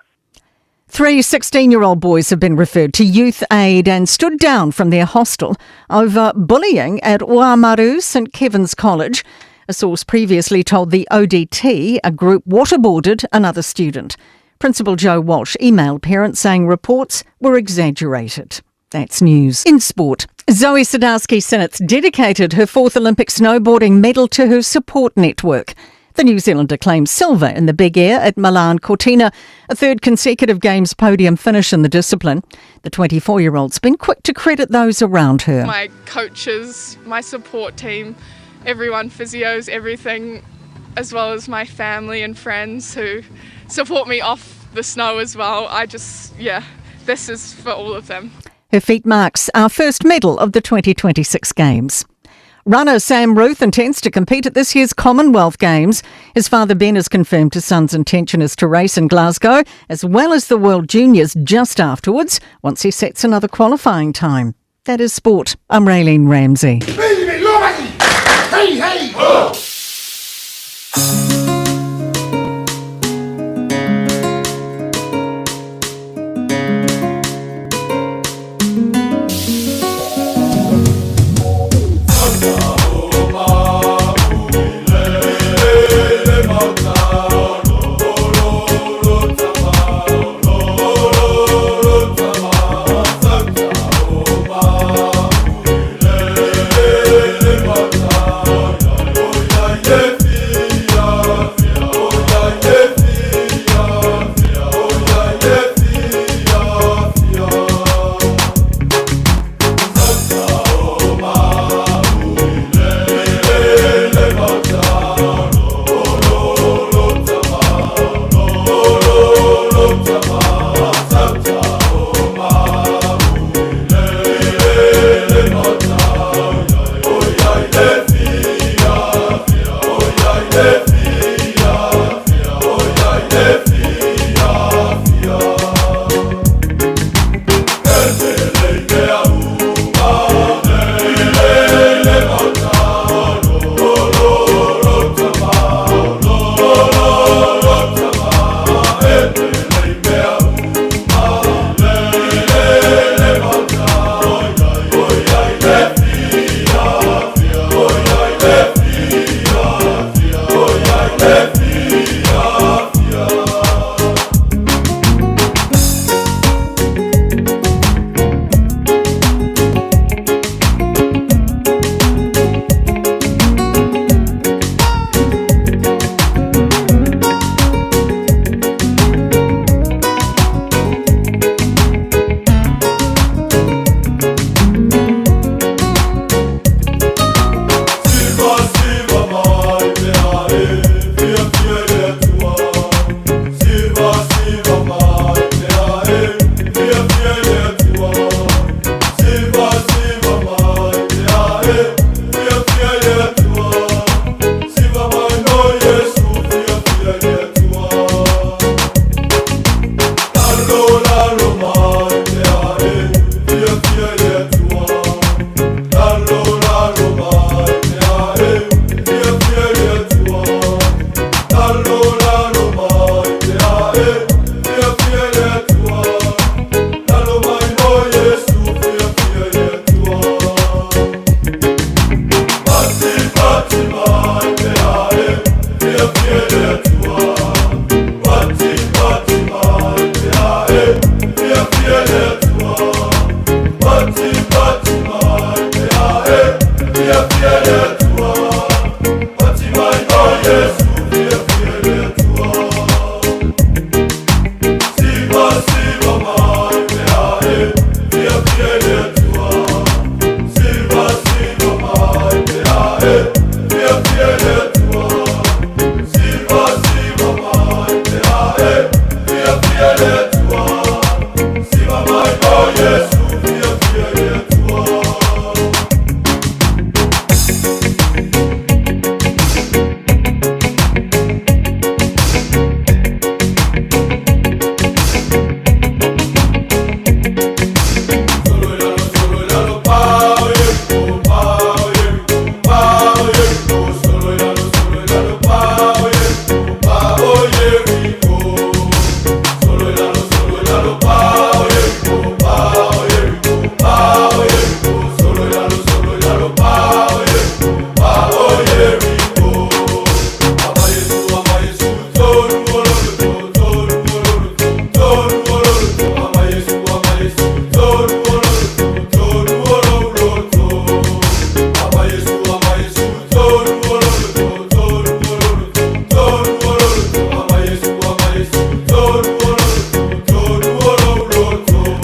Three 16 year old boys have been referred to Youth Aid and stood down from their hostel over bullying at Oamaru St Kevin's College. A source previously told the ODT a group waterboarded another student. Principal Joe Walsh emailed parents saying reports were exaggerated. That's news. In sport, Zoi Sadowski Synnott dedicated her fourth Olympic snowboarding medal to her support network. The New Zealander claimed silver in the big air at Milan Cortina, a third consecutive Games podium finish in the discipline. The 24 year old's been quick to credit those around her. My coaches, my support team, everyone, physios, everything, as well as my family and friends who support me off the snow as well. I just, yeah, this is for all of them. Her feat marks our first medal of the 2026 Games. Runner Sam Ruth intends to compete at this year's Commonwealth Games. His father Ben has confirmed his son's intention is to race in Glasgow, as well as the World Juniors just afterwards, once he sets another qualifying time. That is sport. I'm Raylene Ramsey. Hey, hey! Oh.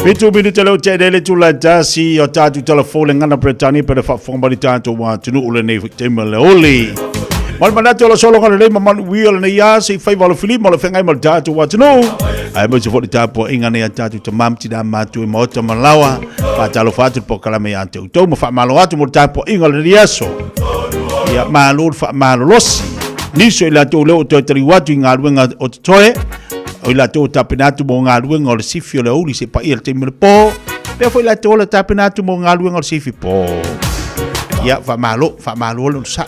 Fitu minute leo te le tula tasi o tātou telefone le ngana Bretania pere whaafonga mari tātou atunuu lenei tema le oli. Mal manatu o la solo ngana lei mamanu wia le nei asa i whai walo filima o le whengai ma le tātou atunuu. Ai mo se fo le tāpua inga nei a tātou tamam tina mātu e maota malawa. Whātalo whātu po kalame a te utou ma whaamalo atu mo le tāpua inga le nei aso. Ia malo le whaamalo losi. Niso i latou leo o toe taliu atu i ngā luenga o te toe. O i latou o tapena atu mo ngā luenga o le sifi o le aouli se paia le taimi o le pō. Pea foi latou o le tapena atu mo ngā luenga o le sifi pō. Ia, whaamalo, whaamalo le sa.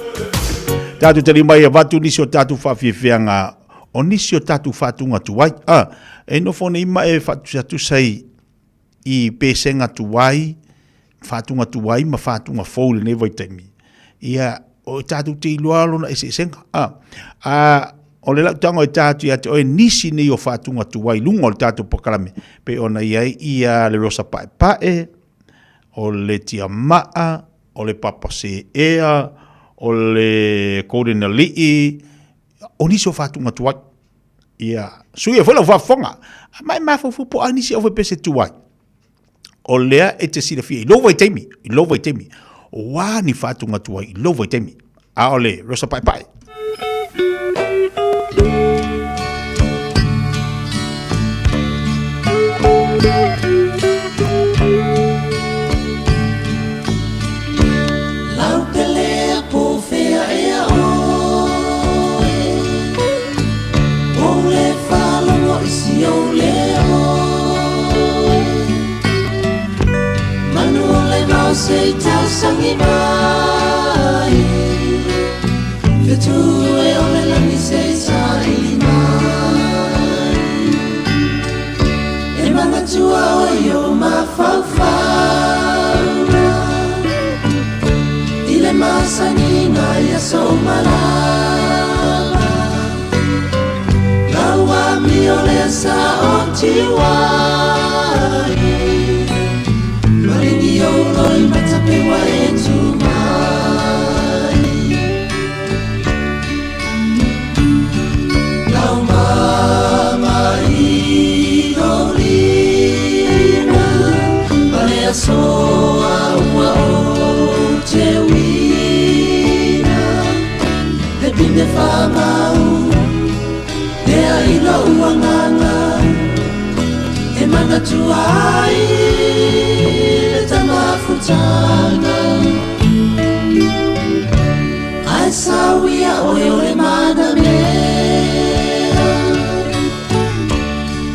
Tātou tali mai a vatu nisi o tātou whaafiafianga o nisi o tātou whātunga tuai. Ah, e nofo nei ma e whaatusatusa i i pesenga tuai, whātunga tuai ma whātunga fou lenei vaitaimi. Ia, o tātou te iloa lona eseesenga. A, a, o le lau tango e tātou ia te oe nisi nei o whātunga tuai lunga o le tātou pakalame. Pe ona ia ia le rosa pae pae, o le tia maa, o le papa se ea, o le golden ali'i, o nisi o whātunga tuai. Ia, sui e foi lau faafofoga. Ma e mafaufau po o a nisi au faipese tuai. O lea e te silafia i lou vaitaimi, i lou vaitaimi, o a ni faatuga tuai i lou vaitaimi. A o le Rosa Paepae. Lau pelea po fea ea oe O le faalogo i si ou leo Manu o le vao se i tausangi mai Fetu e o le lani se i saili mai E manatua oe i o mafaufauga I le masaniga i aso uma lava Lau amio lea sa o tiuai Maringi ou loi matapewa e tu mai Lau mama i lou lima Ma le aso a ua ou te uina He pine whamau Lea i lou agaga E manatua ai le tamafutaga Ae sauia oe o le manamea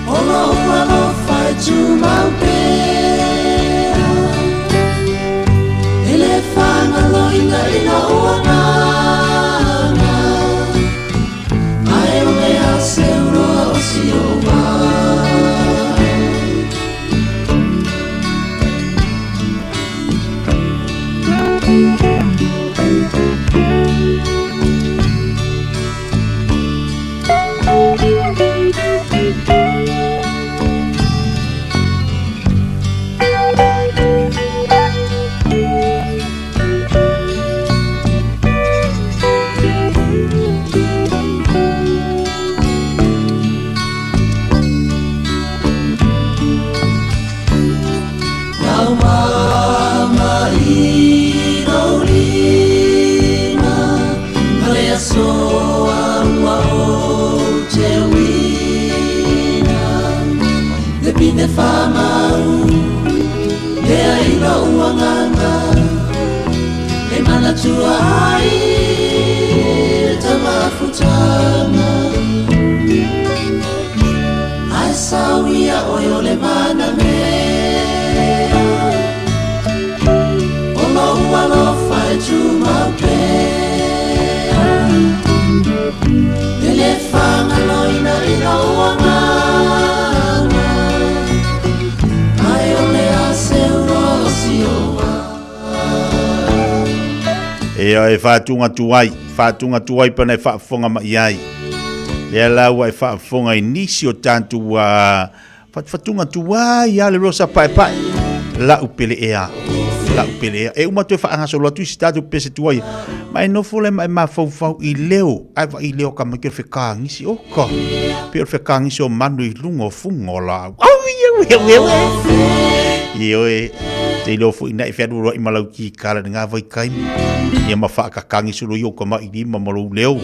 O lou alofa e tumau pea E le fagaloina i lou agaga Ae o le a se uroa o si ou vao. Lau mama i lou lima Ma le aso a ua ou te uina Le pine whamau Lea i lou agaga E manatua ai le tamafutaga Ae sauia oe o le manamea O lou alofa e tumau pea E le fagaloina i lou agaga Ae o le a se uroa o si ou vao. Ioe, faatuga tuai, faatuga tuai pana e faafofoga mai ai. Lea la ua e faafofoga i nisi o tatou fatufatuga tuai a le Rosa Paepae. Lau pele ea, lau pele ea. E uma toe faagasolo atu isi tatou pese tuai. Ma e nofo le ma e mafaufau i leo, ae vaai i leo ka mai ke o le fekagisi, oka. Pe o le fekagisi o manu i luga o fuga o laau. Au, Ioe, te iloa foʻi naʻe fealualuaʻi ma lau kikala i lena vaitaimi. Ia ma faakakagi sulu i ou kamaʻilima ma lou leo.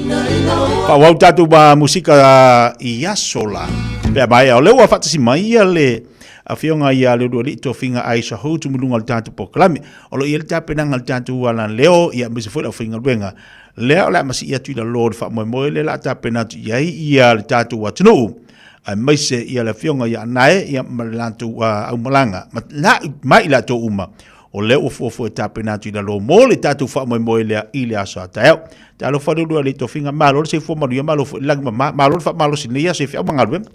Faaauau tatou ma musika i aso la. Pe a maea, o lea ua faatasi mai ia le afioga ia Leulualii Tofiga Aisha Hou tumuluga o le tatou polokalame. O lo o i ai le tapenaga a le tatou alaleo, ia aemaise foi le aufaigaluega. Lea o le a masii atu i lalo o le faamoemoe lea o le a tapena atu i ai ia le tatou atunuu, aemaise ia le afioga ia Anae ia ma le latou aumalaga, ma, la, ma i latou uma, o lea ua fuafua e tapena atu i lalo mo le tatou faamoemoe lea i le aso a taeao. Talofa le lua le tofiga, malo le soifua manuia, malo foi le lagi mama, malo le faamalosi i lenei aso i feau ma galuega.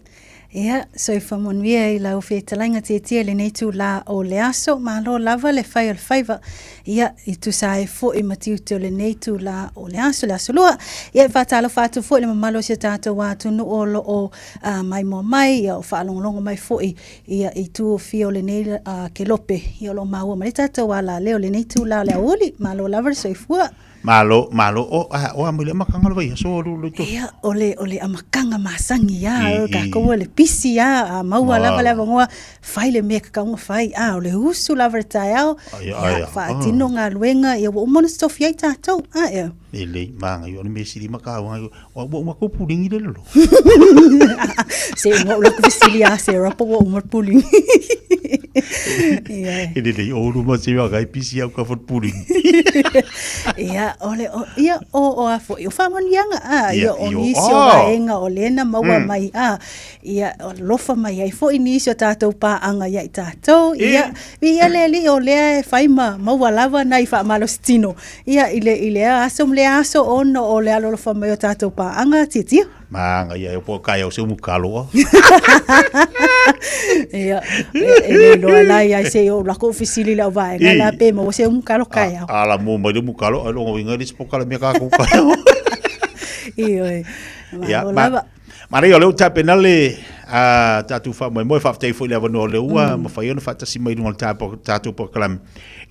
Ia, soifua manuia i lau fetalaiga tietie i lenei itulā o le aso. Malo lava le fai o le faiva, ia, i tusa ai foi ma tiute o lenei itulā o le aso, le aso lua. Ia, e faatalofa atu foi i le mamalu o si o tatou atunuu o lo o uh, maimoa mai, ia, o faalogologo mai foi ia, i itu o fia o lenei uh, kelope, ia, o lo o maua mai le tatou alaleo i lenei itulā o le aoauli. Malo lava le soifua. Malo, malo, o, a, o a mai le amakanga o le vaiaso o lu, lu to. Ia, o le, o le amakanga masani a, o kākou o le pisi a, a maua lava le avanoa, fai le mea e tatau ona fai, a, o le usu lava i le taeao, ia, faatino galuega, ia ua uma ona tofi ai tatou, a, ea. E lei, māngai, o le mea sili ma kāua, ua, ua uma kou pulingi le lolo. Se ua ula ku fesili a Sarah po ua uma le pulingi. Ia. E lelei o ulu ma se waka e pisi au ka fo pulingi. Ia, o le, o, ia, o, o a foi, o whaamanianga, a, ia, o nisi o vaenga o lena maua mai, a, ia, o lofa mai ai foi nisi o tātou pāanga ia i tātou, ia, ia le alii o lea e whai ma maua lava nai whaamalositino, ia, i le, i lea aso ma lea aso ona o le alolofa mai o tātou pāanga, tiatia. Maanga ia e po kai au se umu kaloa. Ia, e le iloa la ia se o lako fesili le au vaega la pe maua se umu kalo kai au. Ala mo mai le umu kalo ai longa winga le spoka le mea ka ko kai au. Ioe. Ia, ma, Manaia o lea ua tapena le a tatou faamoemoe, faafetai foi i le avanoa o lea ua mafai ona faatasi mai i luga o le tatou polokalame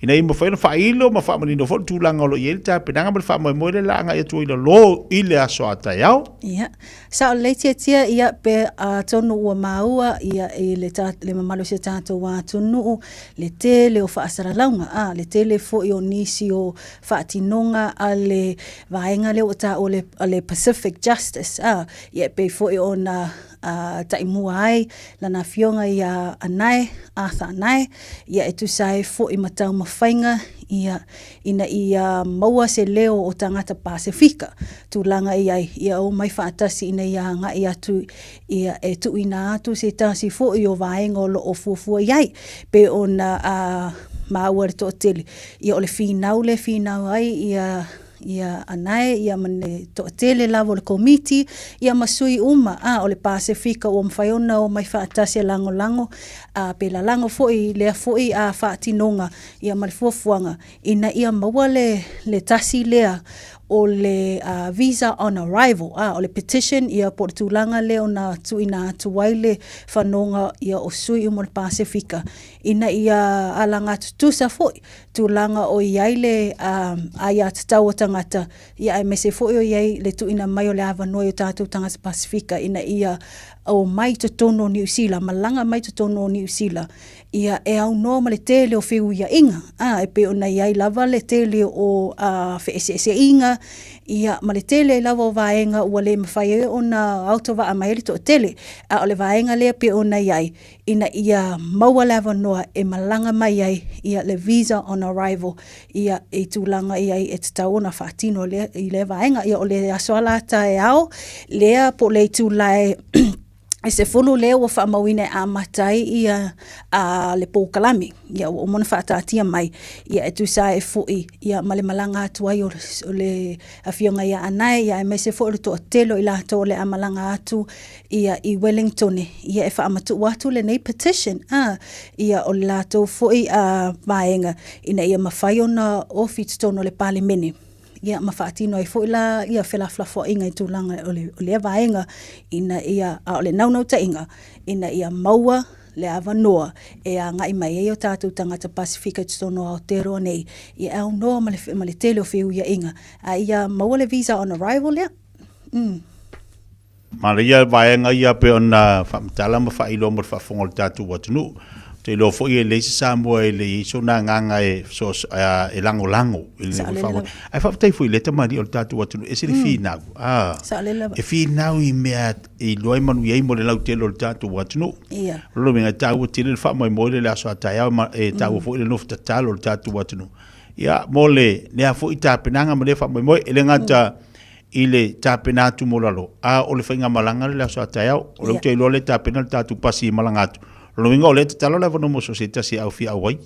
ina ia mafai ona faailo ma faamanino foi le tulaga o lo o i ai le tapenaga ma le faamoemoe lea o le a agai atu ai i lalo i le aso a taeao. Ia, sao lelei Tiatia, ia pe atonu ua maua ia i le, ta, le mamalu o si o tatou atunuu le tele o faasalalauga, a, le tele foi o nisi o faatinoga a le vaega lea ua taua le, le Pacific Justice, a, ia e pei foi ona a, taimua ai lana afioga ia Anae, Arthur Anae, ia e tusa ai foi ma taumafaiga ia ina ia maua se leo o tagata Pasefika, tulaga i ai, ia omai faatasi ina ia agai atu ia e tuuina atu se tasi foi o vaega o lo o fuafua i ai, pei ona a, maua le toatele, ia o le finau lea e finau ai ia ia Anae ia ma le toatele lava o le komiti ia ma sui uma a o le Pasefika ua mafai ona omai faatasi e lagolago a pe lalago foi i lea foi a faatinoga ia ma le fuafuaga ina ia maua le le tasi lea o le uh, visa on arrival a o le petition ia po o le tulaga lea ona tuuina atu ai le fanoga ia o sui uma o le Pasefika ina ia alagatutusa foi tulaga o i ai le aiatatau a tagata, ia aemaise foi o i ai le tuuina mai o le avanoa i o tatou tagata Pasefika ina ia omai i totonu o Niu Sila, malaga mai i totonu o Niu Sila, ia e aunoa ma le tele o feuiaiga, a, e pei ona i ai lava le tele o feeseeseaiga, ia ma le tele ai lava o vaega ua le mafai ai ona autovaa mai ai le toatele. A o le vaega lea e pei ona i ai, ina ia maua le avanoa e malaga mai ai ia le visa on arrival ia i tulaga i ai e tatau ona faatino lea, i lea vaega. Ia o le aso ala taeao lea po o le itula e e 10 lea ua faamauina e amata ai ia a, le polokalame ia ua uma ona faataatia mai ia e tusa ai foi ia ma le malaga atu ai o le, o le afioga ia Anae ia aemaise foi o le toatele o i latou o le a malaga atu ia i Wellingtone ia e faamatuu atu lenei petition a ia o le latou foi a vaega ina ia mafai ona ofi i totonu o le Palemene ia ma faatino ai foi la ia felafolafoaiga i tulaga o le o lea vaega ina ia a o le naunautaiga ina ia maua le avanoa e agai mai ai o tatou tagata Pasefika i totonu o Aotearoa nei ia e aunoa ma le ma le tele o feuiaiga a ia maua le visa on arrival lea. Mm. Manaia vaega ia pei ona faamatala ma faailoa mo le faafofoga o le tatou atunuu. Ou te iloa foi e leai se Samoa e le i ai sona agaga e e lagolago i lenei foi faamoemoe. Ae faafetai foi i lea tamalii o le tatou atunuu, e ese le finau, e finau i mea e iloa e manuia ai mo le lautele o le tatou atunuu. O lona uiga e taua tele le faamoemoe lea i le aso a taeao ma e taua foi le nofo tatalo o le tatou atunuu. Ia, mo lea foi tapenaga ma lea faamoemoe, e le gata i le tapena atu mo lalo, a o le faigamalaga le aso a taeao. O lea ou te iloa lea e tapena le tatou pasi e malaga atu. O lona uiga o lea e tatalo le avanoa mo so o se tasi e au fia auai.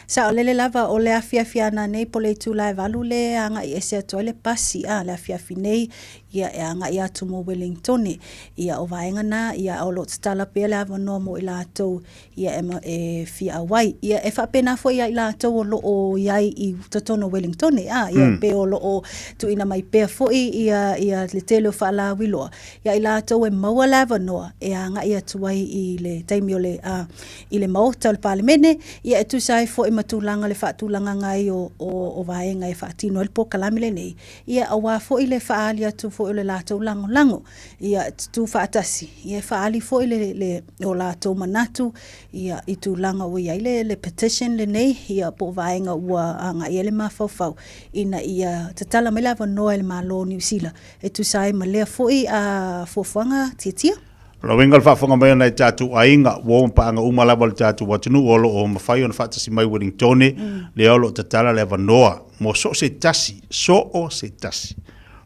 Saolele lava, o le afiafi a nanei po o le itula e 8 le agai ese atu ai le pasi, a le afiafi nei, ia e agai atu mo Wellingtone. Ia o vaega na, ia o lo o tatala pea le avanoa mo i latou ia e, e fia auai. Ia e faapena foi ia i latou o lo o i ai i totonu o Wellingtone, a, ia pe o lo o tuuina mai pea foi ia, ia le tele o faalauiloa, ia i latou e maua le avanoa e agai atu ai i le taimi o le, a, i le Maota o le Palemene, ia e tusa ai foi ma tulaga o le faatulagaga ai o, o, o vaega e faatino ai le polokalame lenei, ia aua foi le faaali atu foi o le latou lagolago. Ia tutū faatasi, ia e faaali foi le, le, o latou manatu ia, i tulaga ua i ai le, le petition lenei, ia, po o vaega ua agai ai le mafaufau ina ia tatala mai le avanoa e le Malo o Niu Sila e tusa ai ma lea foi a fuafuaga tiatia. O le uiga o le faafofoga mai o nai tatou aiga, uo ma paaga uma lava o le tatou atunuu o lo o mafai ona faatasi mai Wellingtone, lea o lo o tatala le avanoa mo so o se tasi, so o se tasi.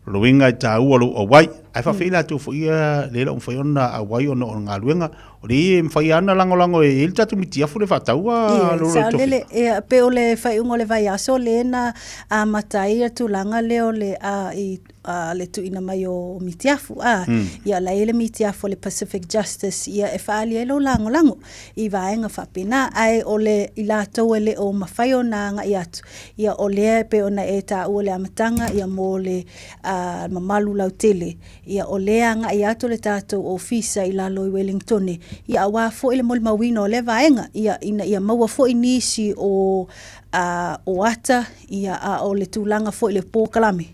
O le uiga e taua lou auai, ae faafeai latou foi ia le le o mafai ona auai ona o galuega. O le e mafai lava ona lagolago e i ai le tatou mitiafu le faataua Ia, lo lo saolele, ia, pe o le faaiuga o le vaiaso lea na amata ai le tulaga lea o le, a, i, a, le tuuina mai o mitiafu, a, ia, la e i ai le mitiafu a le Pacific Justice, ia, e faaali ai lou lagolago i vaega faapena. Ae o le, i latou e le o mafai ona agai atu, Ia, o lea e pei ona e taua i le amataga, ia, mo le mamalu lautele, ia, o lea e agai atu le tatou ofisa i lalo i Welingtone, ia, aua foi le molimauina o lea vaega, ia, ina ia maua foi nisi o, o ata, ia, a o le tulaga foi i le polokalame,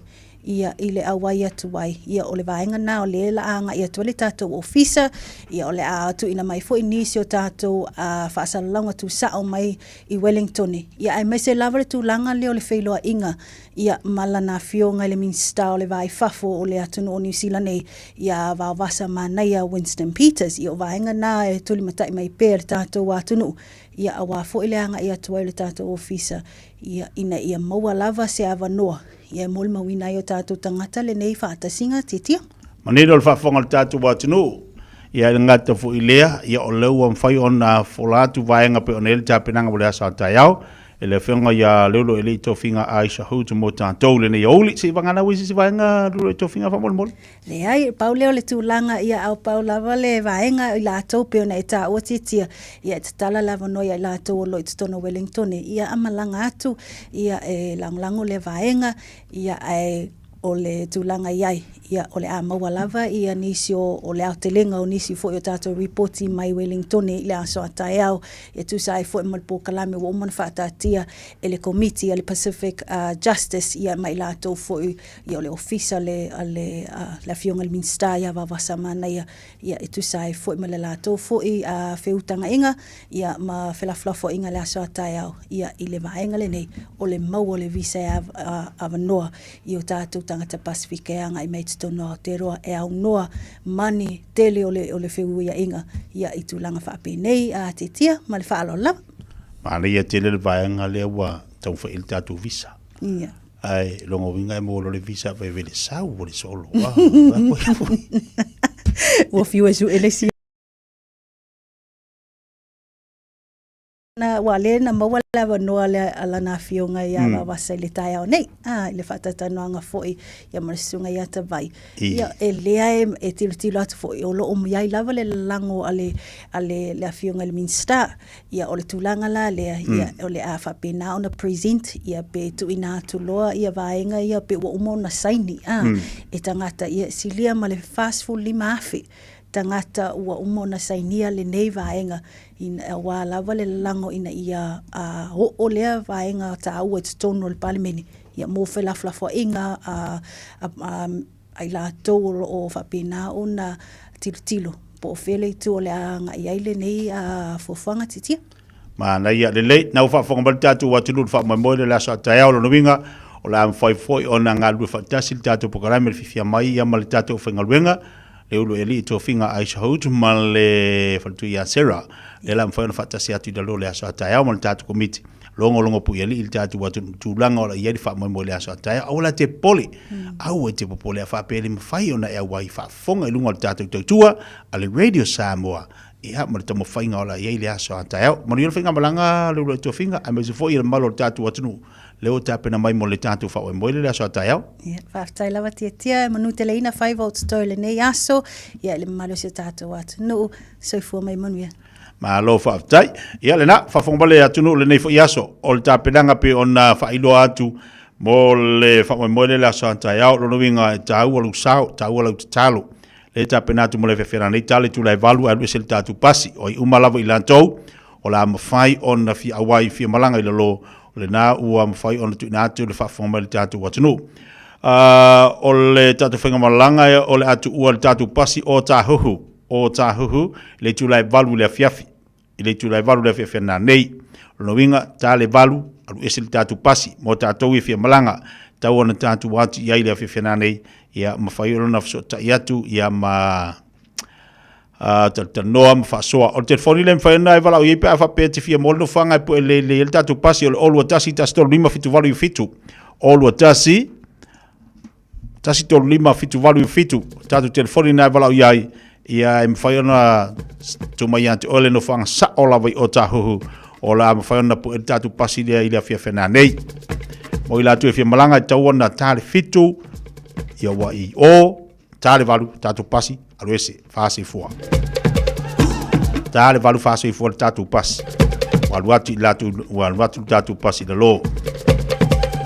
ia, i le auai atu ai. Ia, o le vaega lena o lea o le a agai atu ai le tatou ofisa, ia, o le a tuuina mai foi nisi o tatou faasalalauga tuusao mai i Wellingtone, ia, aemaise lava le tulaga lea o le feiloaiga, ia, ma lana afioga i le Minisita o le Va i Fafo o le atunuu o Niu Sila nei, ia Vaovasa Manaia Winston Peters. Ia, o vaega na e tulimatai mai pea i le tatou atunuu, ia, aua foi le agai atu ai o le tatou ofisa, ia, ina ia maua lava se avanoa Ia e molimauina ai o tatou tagata lenei faatasiga tiatia. Manino le faafofoga o le tatou atunuu, ia e le gata foi i lea, ia o lea ua mafai ona fola atu vaega pei ona i ai le tapenaga mo le aso a taeao e le Afioga ia Leolo e le i tofiga Aisha Hood mo tatou lenei aoauli. Se i vagana ua i se isi vaega Leolo e tofiga faamolemole. Leai, pau lea o le tulaga, ia au pau lava le vaega i latou pei ona e taua tiatia, ia e tatala le avanoa ia i latou o lo o i totonu o Wellingtone, ia a malaga atu, ia e lagolago lea vaega, ia ae o le tulaga i ai, ia o le a maua lava ia nisi o, o le aotelega o nisi foi o tatou ripoti mai Wellingtone i le aso a taeao, e tusa ai foi ma le polokalame ua uma ona faataatia e le Komiti a le Pacific Justice, ia ma i latou foi Ia o le ofisa le, a le, a le afioga i le Minisita ia Vaovasa Manaia, ia e tusa ai foi ma le latou foi a feutagaiga, ia ma felafolafoaiga i le aso a taeao, ia i le vaega lenei o le maua o le visa e avanoa i o tatou tagata Pasefika e agai mai i totonu o Aotearoa e aunoa ma ni tele o le, o le feuiaiga ia i tulaga faapenei a tiatia ma le faaaloalo lava. Manaia tele le vaega lea ua taumafai i ai le tatou visa. Ia. Ae lona uiga e maua loa le visa vave le sau o le solo. Ua fiu e sue le isi na ua le na maua le avanoa le a lana afioga ia Vaovasa i le taeao nei, a i le faataitanoaga foi ia ma le susuga ia Tavai. Ia e lea e, e tilotilo atu foi o lo o i ai lava le lalago a le a le, le afioga i le Minisita. Ia o le tulaga la lea, ia o le a faapena ona present ia pe tuuina atu loa ia vaega ia pe ua uma ona saini a e tagata ia silia ma le 45,000 tagata ua uma ona sainia lenei vaega ina aua lava le lalago ina ia a oo lea vaega taua i totonu o le Palemene ia mo felafolafoaiga a a i latou o lo o faapena ona. tilotilo po o fea le itu o le a agai ai lenei fuafuaga Titia. Manaia lelei, na ua faafofoga mai le tatou atunuu i le faamoemoe lea o le aso a taeao. Lona uiga, o le a mafai foi ona galulue faatasi le tatou polokalame i le fiafia mai ia ma le tatou aufaigaluega, le ulu e alii tofiga Aisha Hood ma le faletua ia Sarah, lea o le a mafai ona faatasi atu i lalo o le aso a taeao ma le tatou komiti. Logologo puialii le tatou atunuu i tulaga o la i ai le faamoemoe i le aso a taeao. Aua la te popole, aua e te popole a faapea e le mafai ona e auai faafofoga i luga o le tatou tautua a le Radio Samoa, ia ma le taumafaiga o la i ai le aso a taeao. Manuia le faigamalaga le uluai tofiga aemaise foi le mamalu o le tatou atunuu lea ua tapena mai mo le tatou faamoemoe i le aso a taeao. Ia, faafetai lava Tiatia, e manuteleina faiva o totoe i lenei aso, ia i le mamalu o si o tatou atunuu, soifua mai manuia. Malo faafetai. Ia lena, faafofoga mai le atunuu i lenei foi aso o le tapenaga pei ona faailoa atu mo le faamoemoe lea i le aso a taeao. Lona uiga e taua lou sao, taua lau tatalo. Lea e tapena atu mo le afiafi nei tala i itula e 8 ae alu ese le tatou pasi. O ai uma lava i latou o le a mafai ona fia auai fia malaga i lalo, o lena ua mafai ona tuuina atu le faafofoga mai le tatou atunuu. O le tatou faigamalaga o le a tuua le tatou pasi o Tāhuhu, o Tāhuhu i le itula e 8 i le afiafi, i le itula e 8 i le afiafi nanei. O lona uiga, ta le 8, alu ese le tatou pasi mo tatou e fia malaga, tau ona tatou atu i ai i le afiafi nanei, ia mafai ona fesootai atu ia ma talatalanoa ma faasoa. O le telefoni lea e mafai ona e valaau i ai pe a faapea e te fia maua le nofoaga e pue lelei ai le tatou pasi, o le 021 135 7897. 021 135 7897. O le tatou telefoni lena e valaau i ai, ia e mafai ona tuu mai ia te oe le nofoaga sao lava i Otahuhu, o le a mafai ona pue le tatou pasi lea i le afiafi nanei. Mo i latou e fia malaga e tatau ona ta le 7, ia ua i o, ta le 8, tatou pasi, alu ese, faasoifua. Ta le 8 faasoifua le tatou pasi. Ua alu atu i latou, ua alu atu le tatou pasi i lalo.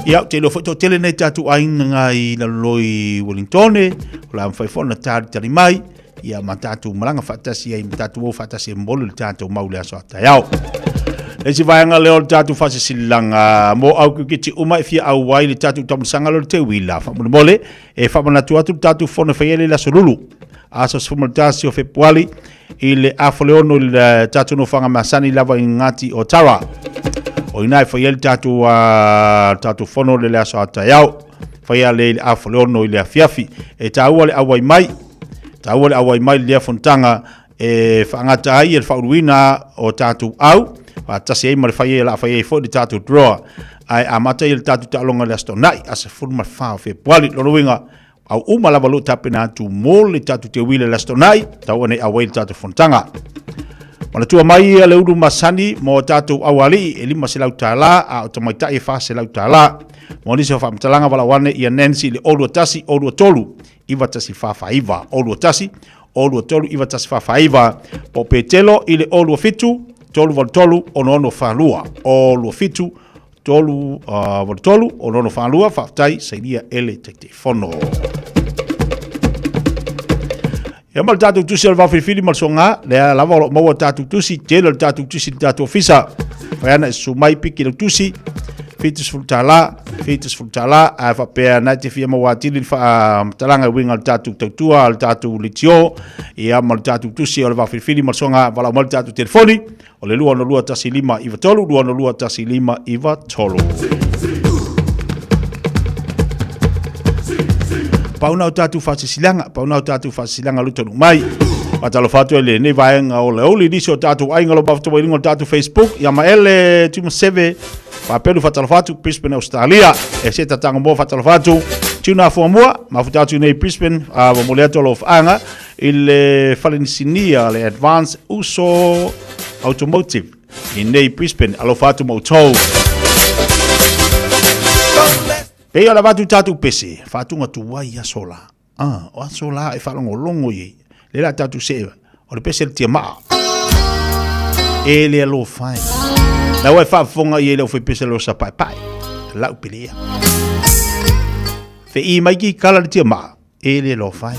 Ia, ou te iloa foi toatele nei tatou aiga i lalo i Wellingtone, o le a mafai foi ona talitali mai, ia ma tatou malaga faatasi ai, ma tatou o faatasi e momoli le tatou mau i le aso a taeao. Le isi vaega lea o le tatou faasisilaga mo au kirikiti uma e fia auai i le tatou taamilosaga lea o le teuila. Faamolemole, e faamanatu atu le tatou fono e fai ai le aso Lulu, aso 11 o Fepuari i le afa o le 6 i le tatou nofoaga masani lava i Ngāti Otara. O ina e fai ai le tatou, tatou fono le aso a taeao. Fai a le i le afa o le 6 i le afiafi. E taua le auai mai, taua le auai mai i lea fonotaga e faagata ai le faauluina o tatou au, faatasi ai ma le fai ai o le a fai ai foi le tatou draw. Ae amata ai le tatou taaloga i le Aso Toonai, aso 14 o Fepuari. Lona uiga, au uma lava o lo o tapena atu mo le tatou teuila i le Aso Toonai, tau ane auai le tatou fonotaga. Manatua mai le ulu masani mo tatou aualii e $500 a o tamaitai e $400. Mo nisi o faamatalaga valaau ane ia Nancy i le 021 023 9149 021 023 9149 po o Petelo i le 027 383 6642 027 383 6642. Faafetai sainia e le Taitaifono. Ia ma le tatou tusi o le vaofilifili ma le soga, lea lava o lo o maua tatou tusi, tele o le tatou tusi i le tatou ofisa. Fai ana e susu mai piki lau tusi, $70, $70, ae faapea na te fia maua atili le faamatalaga e uiga i le tatou tautua, le tatou litio, ia ma le tatou tusi o le vaofilifili ma le soga, valaau mai le tatou telefoni, o le 262 1593, 262 1593. Pau na o tatou faasisilaga, pau na o tatou faasisilaga lo tonu mai. Faatalofa atu ai lenei vaega o le aoauli i nisi o tatou aiga o lo o mafuta mai i luga o le tatou Facebook, ia Maele Tumaseve, Faapelu faatalofa atu, Brisbane, Australia. E se tataga moa faatalofa atu, Tuna Fuamua, mafuta atu nei Brisbane, a momoli atu alofaaga i le falenisinia le Advance Uso Automotive i nei Brisbane. Alofa atu ma outou. Pei o le avatu tatou pese, faatuga tuai aso la. Ah, o aso la e faalogologo i ai. Le la tatou see, o le pese le tiamaa. E le alofa e. Lau e faafofoga i ai le aufai pese lo sa paepae. Lau pele ia. Fe i mai ki kala le tiamaa. E le alofa e.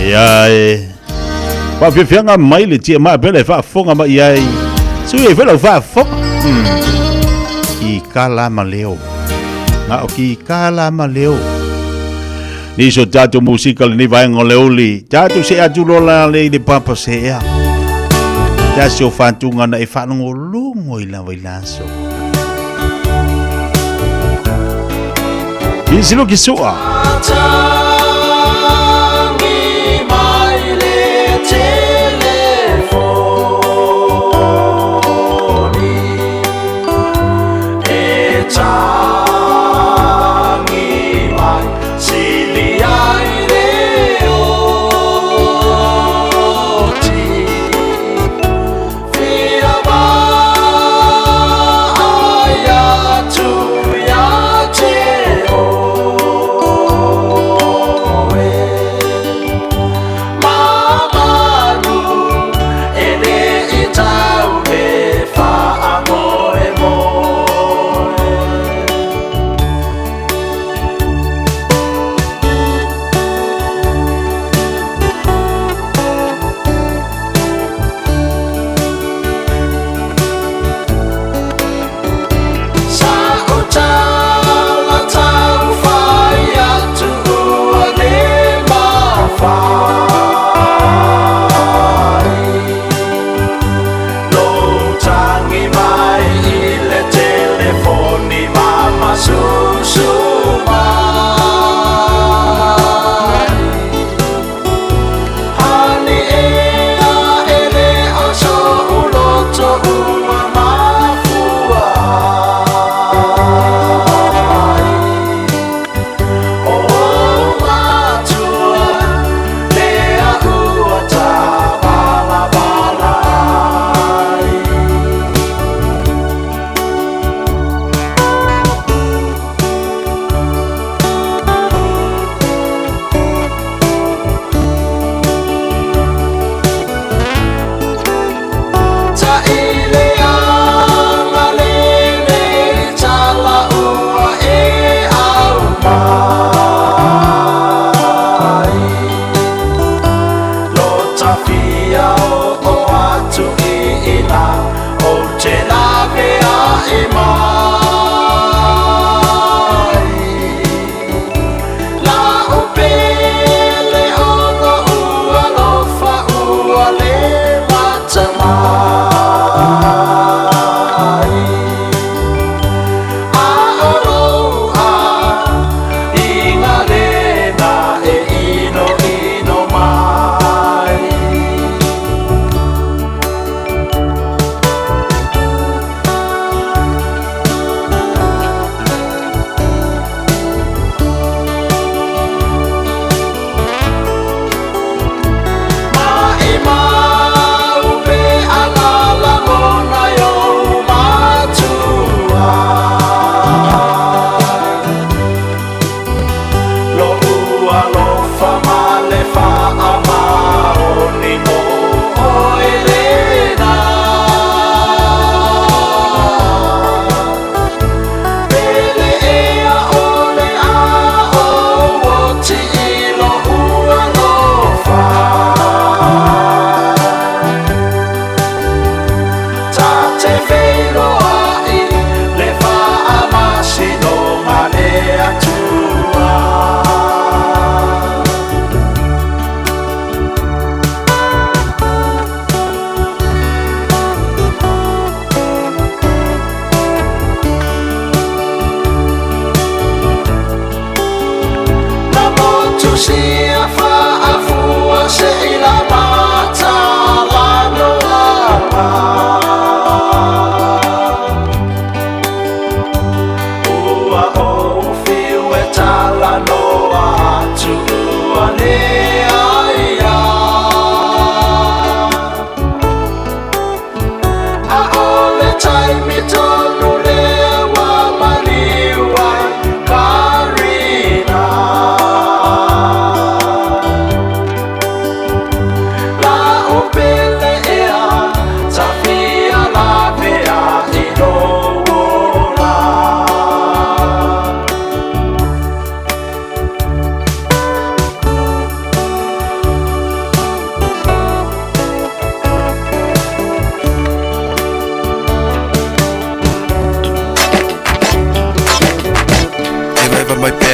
Ia e faafiafiaga mai le TMI pele faafofoga mai i ai. Sui e fela faafofoga. Ki kala ma leo. Nga o ki kala ma leo. Ni so tātou musika le ni vaenga o le uli. Tātou se atu lola le i le papa se ea. Tasi o whātūnga na e whaalongolongo i lava i laso. I silo ki sua.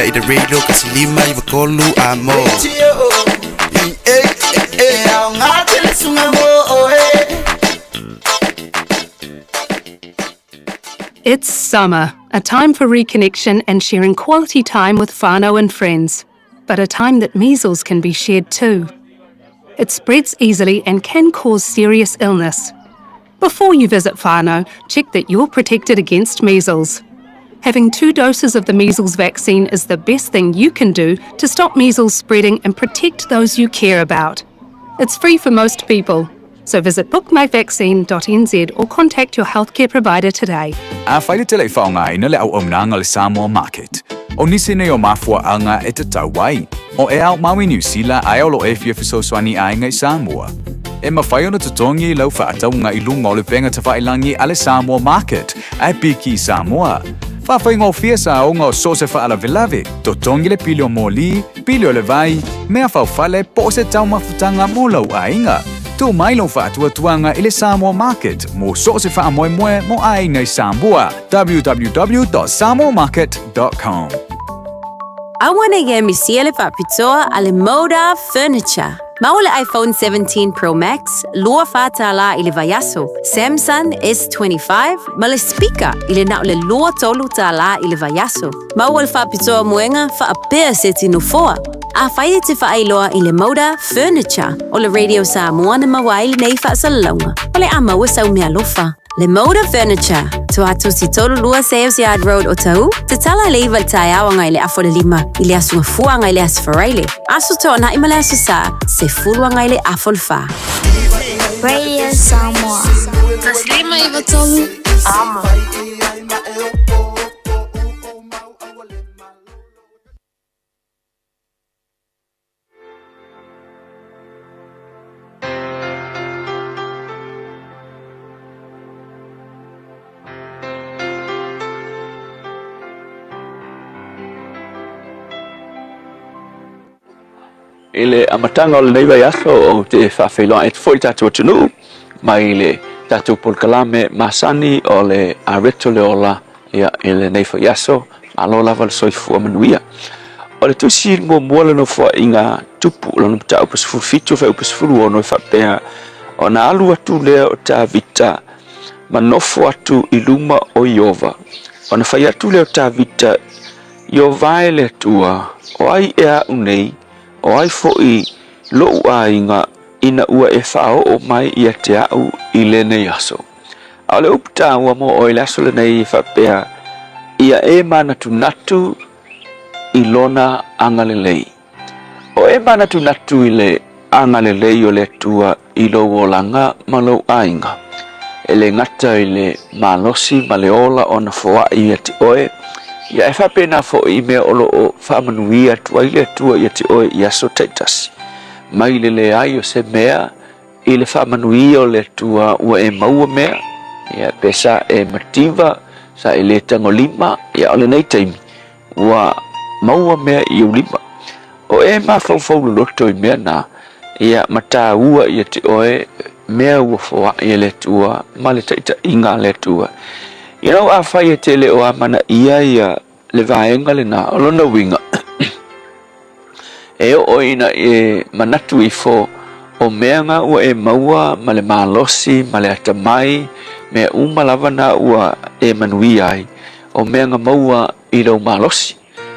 pea i le radio kasi lima i wakolu a mo. It's summer, a time for reconnection and sharing quality time with whānau and friends, but a time that measles can be shared too. It spreads easily and can cause serious illness. Before you visit whānau, check that you're protected against measles. Having two doses of the measles vaccine is the best thing you can do to stop measles spreading and protect those you care about. It's free for most people. So visit bookmyvaccine.nz or contact your healthcare provider today. Afai le tele i faaaogaina le auaunaga a le Samoa Market, o nisi nei o mafuaaga e tatau ai, o e aumau i Niu Sila ae o lo o e fia fesoasoani i aiga i Samoa. E mafai ona totogi i lau faatauga i luga o le upega tafailagi a le Samoa Market ae piki i Samoa. Faafaigofie saoga o so o se faalavelave, totogi le pili o moli, pili o le vai, mea faufale po o se taumafutaga mo lou aiga. Tuu mai lou faatuatuaga i le Samoa Market mo so o se faamoemoe mo aiga i Samoa, www.samoamarket.com. Aua ne i misia le faapitoa a le Moda Furniture. Maua le iPhone 17 Pro Max, $24 i le vaiaso, Samsung S25 ma le speaker i le na o le $23 i le vaiaso. Maua le faapitoa moega faapea seti nofoa. Afai e te faailoa i le Moda Furniture o le Radio Samoa na maua ai lenei faasalalauga, o le a maua sau meaalofa. Le Moda Furniture, Tuatosi 32 Sales Yard Road Otahuhu, tatala i le 9 i le taeao agai i le 4:30 i le Aso Gafua agai i le Aso Faraile, Aso Toonai ma le Aso Sa, 10 agai i le 4:30. Radio Samoa. 153 Amo. I le amataga o lenei vaiaso ou te faafeiloai atu foi i le tatou atunuu mai le tatou polokalame masani o le Areto le Ola ia, i lenei foi aso. Malo lava le soifua manuia. O le tusi muamua le nofoaiga tupu lona mataupu 17 fuaiupu 16 e faapea, Ona alu atu lea o Tavita ma nofo atu i luma o Ieova. Ona fai atu lea o Tavita, Ieova e le Atua, o ai ea aʻu nei, o ai foi loʻu aiga ina ua e faaoo mai ia te aʻu i lenei aso? A o le upu taua mo oe i le aso lenei e faapea, Ia e manatunatu i lona agalelei. O e manatunatu i le agalelei o le Atua i lou olaga ma lou aiga. E le gata i le malosi ma le ola ona foai ia te oe, ia e faapena foi i mea o lo o faamanuia atu ai le Atua ia te oe i aso taitasi. Mai le leai o se mea i le faamanuia o le Atua ua e maua mea, ia pe sa e mativa, sa e le tagolima, ia o lenei taimi, ua maua mea i ou lima. O e mafaufau loloto i mea na, ia ma tāua ia te oe mea ua foai e le Atua ma le taitaiga a le Atua. Ia lau afai e te le o amanaia ia le vaega lena, o lona uiga, e oo ina e manatu ifo o mea nga ua e maua ma le malosi ma le atamai, mea uma lava na ua e manuia ai, o mea nga maua i lou malosi.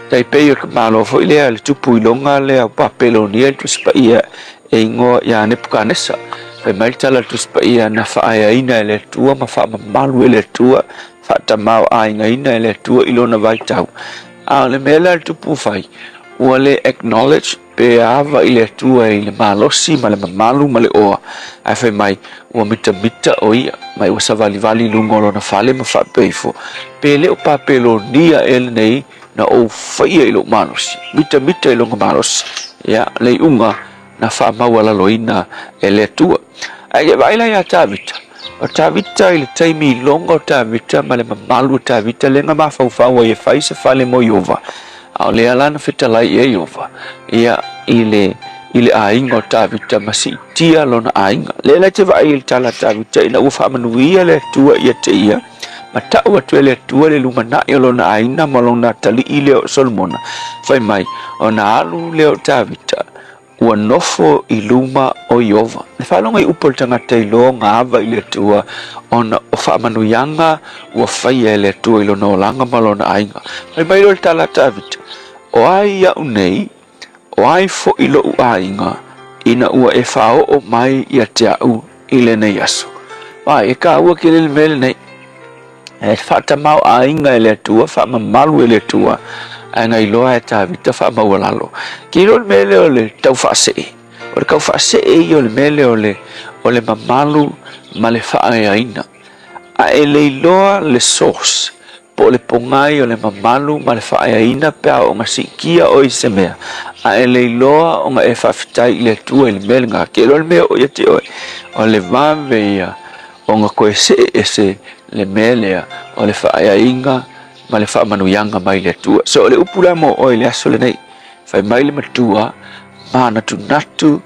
Tai pei o le malo foi lea le tupu i loga lea o Papelonia le Tusi Paia e igoa ia Nepukanesa. Fai mai le tala le Tusi Paia na faaeaina e le Atua ma faamamalu e le Atua, faatamao-aigaina e le Atua i lona vaitau. A o le mea lea le tupu fai, ua le acknowledge pe ava i le Atua i le malosi ma le mamalu ma le oa, ae fai mai ua mitamita o ia, mai ua savalivali i luga o lona fale ma faapea ifo, Pe le o Papelonia ea lenei na ou faia i lou malosi, mitamita i lona malosi, ia, le iuga na faamaualaloina e le Atua. Ae ke vaai la ia Tavita, o Tavita i le taimi i loga o Tavita ma le mamalu o Tavita lea na mafaufau ai e fai se fale mo Ieova, a o lea la na fetalai i ai Ieova, ia, i le, i le aiga o Tavita ma siitia lona aiga. Lea la e te vaai i le tala a Tavita ina ua faamanuia le Atua ia te ia, Ma ta'u atu e le Atua le lumana'i o lona aiga ma lona atalii lea o Solomona, fai mai, ona alu lea o Tavita, ua nofo i luma o Ieova. Le faalogo i upu a le tagata iloa ona ava i le Atua ona o faamanuiaga ua faia e le Atua i lona olaga ma lona aiga. Fai mai loa le tala a Tavita, O ai a'u nei, o ai fo'i lo'u aiga, ina ua e faaoo mai ia te a'u i lenei aso? Ai, e kāua tele le mea lenei. E faatamao aiga e le Atua, faamamalu e le Atua, ae na iloa e Tavita faamaualalo. Ke iloa le mea lea o le tau faasee. O le tau faasee ia o le mea lea o le, o le mamalu ma le faaeaina. A e le iloa le source, po o le pogai o le mamalu ma le faaeaina pe a oo ina siitia oe i se mea, a e le iloa ona e faafetai i le Atua i le mea lena, ke iloa le mea o ia te oe, o le vave ia ona toe see ese le mea lea o le faaeaina ma le faamanuiaga mai le Atua. So o le upu la mo oe i le aso lenei, fai mai le matua, manatunatu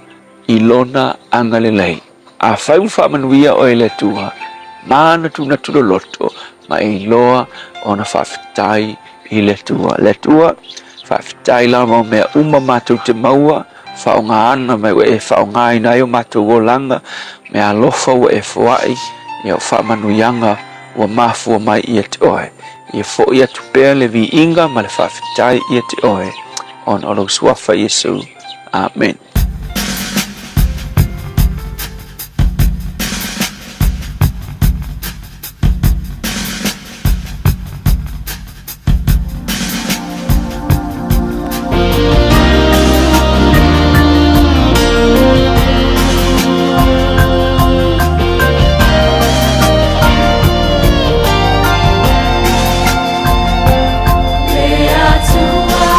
i lona agalelei. Afai ua faamanuia oe e le Atua, manatunatu loloto ma e iloa ona faafetai i le Atua. Le Atua, faafetai lava o mea uma matou te maua, faaaogaina mai ua e faaaogaina ai o matou olaga, mea alofa ua e foai, ia o faamanuiaga ua mafua mai ia te oe. Ia fo'i atu pea le viiga ma le faafetai ia te oe, ona o lou suafa Iesu. Amen. Le Atua,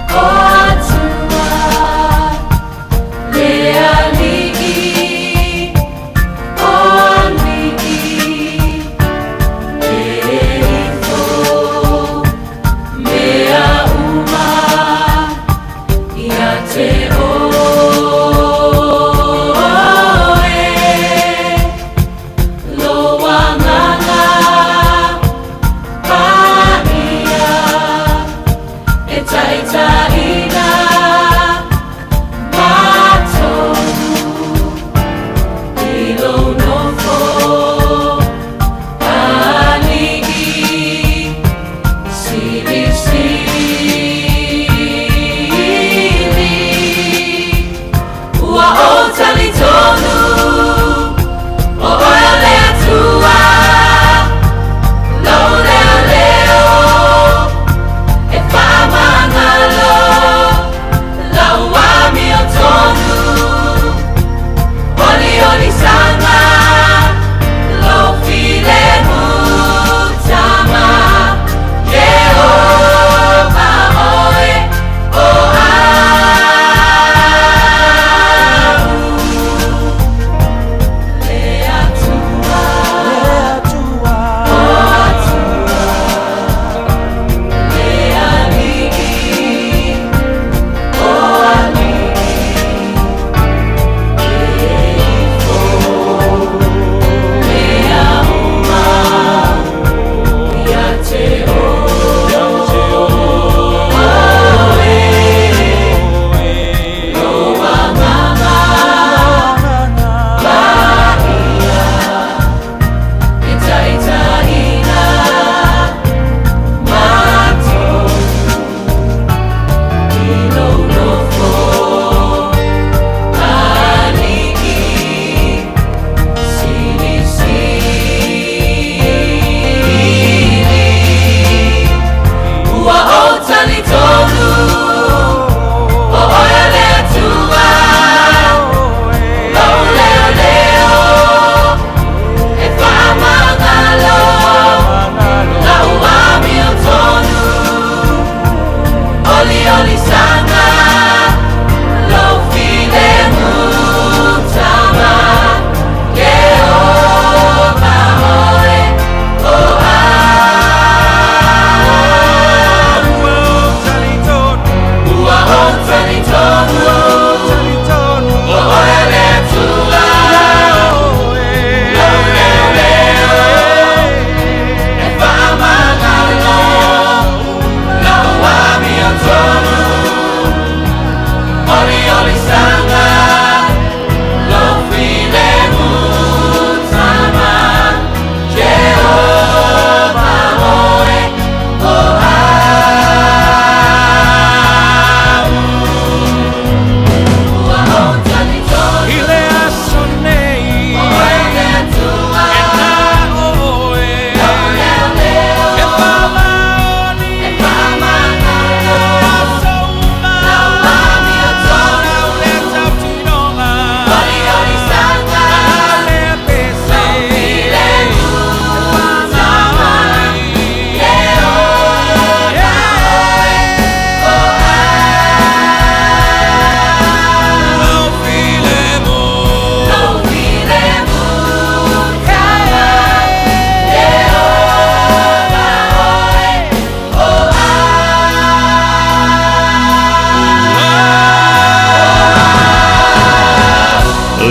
o Atua.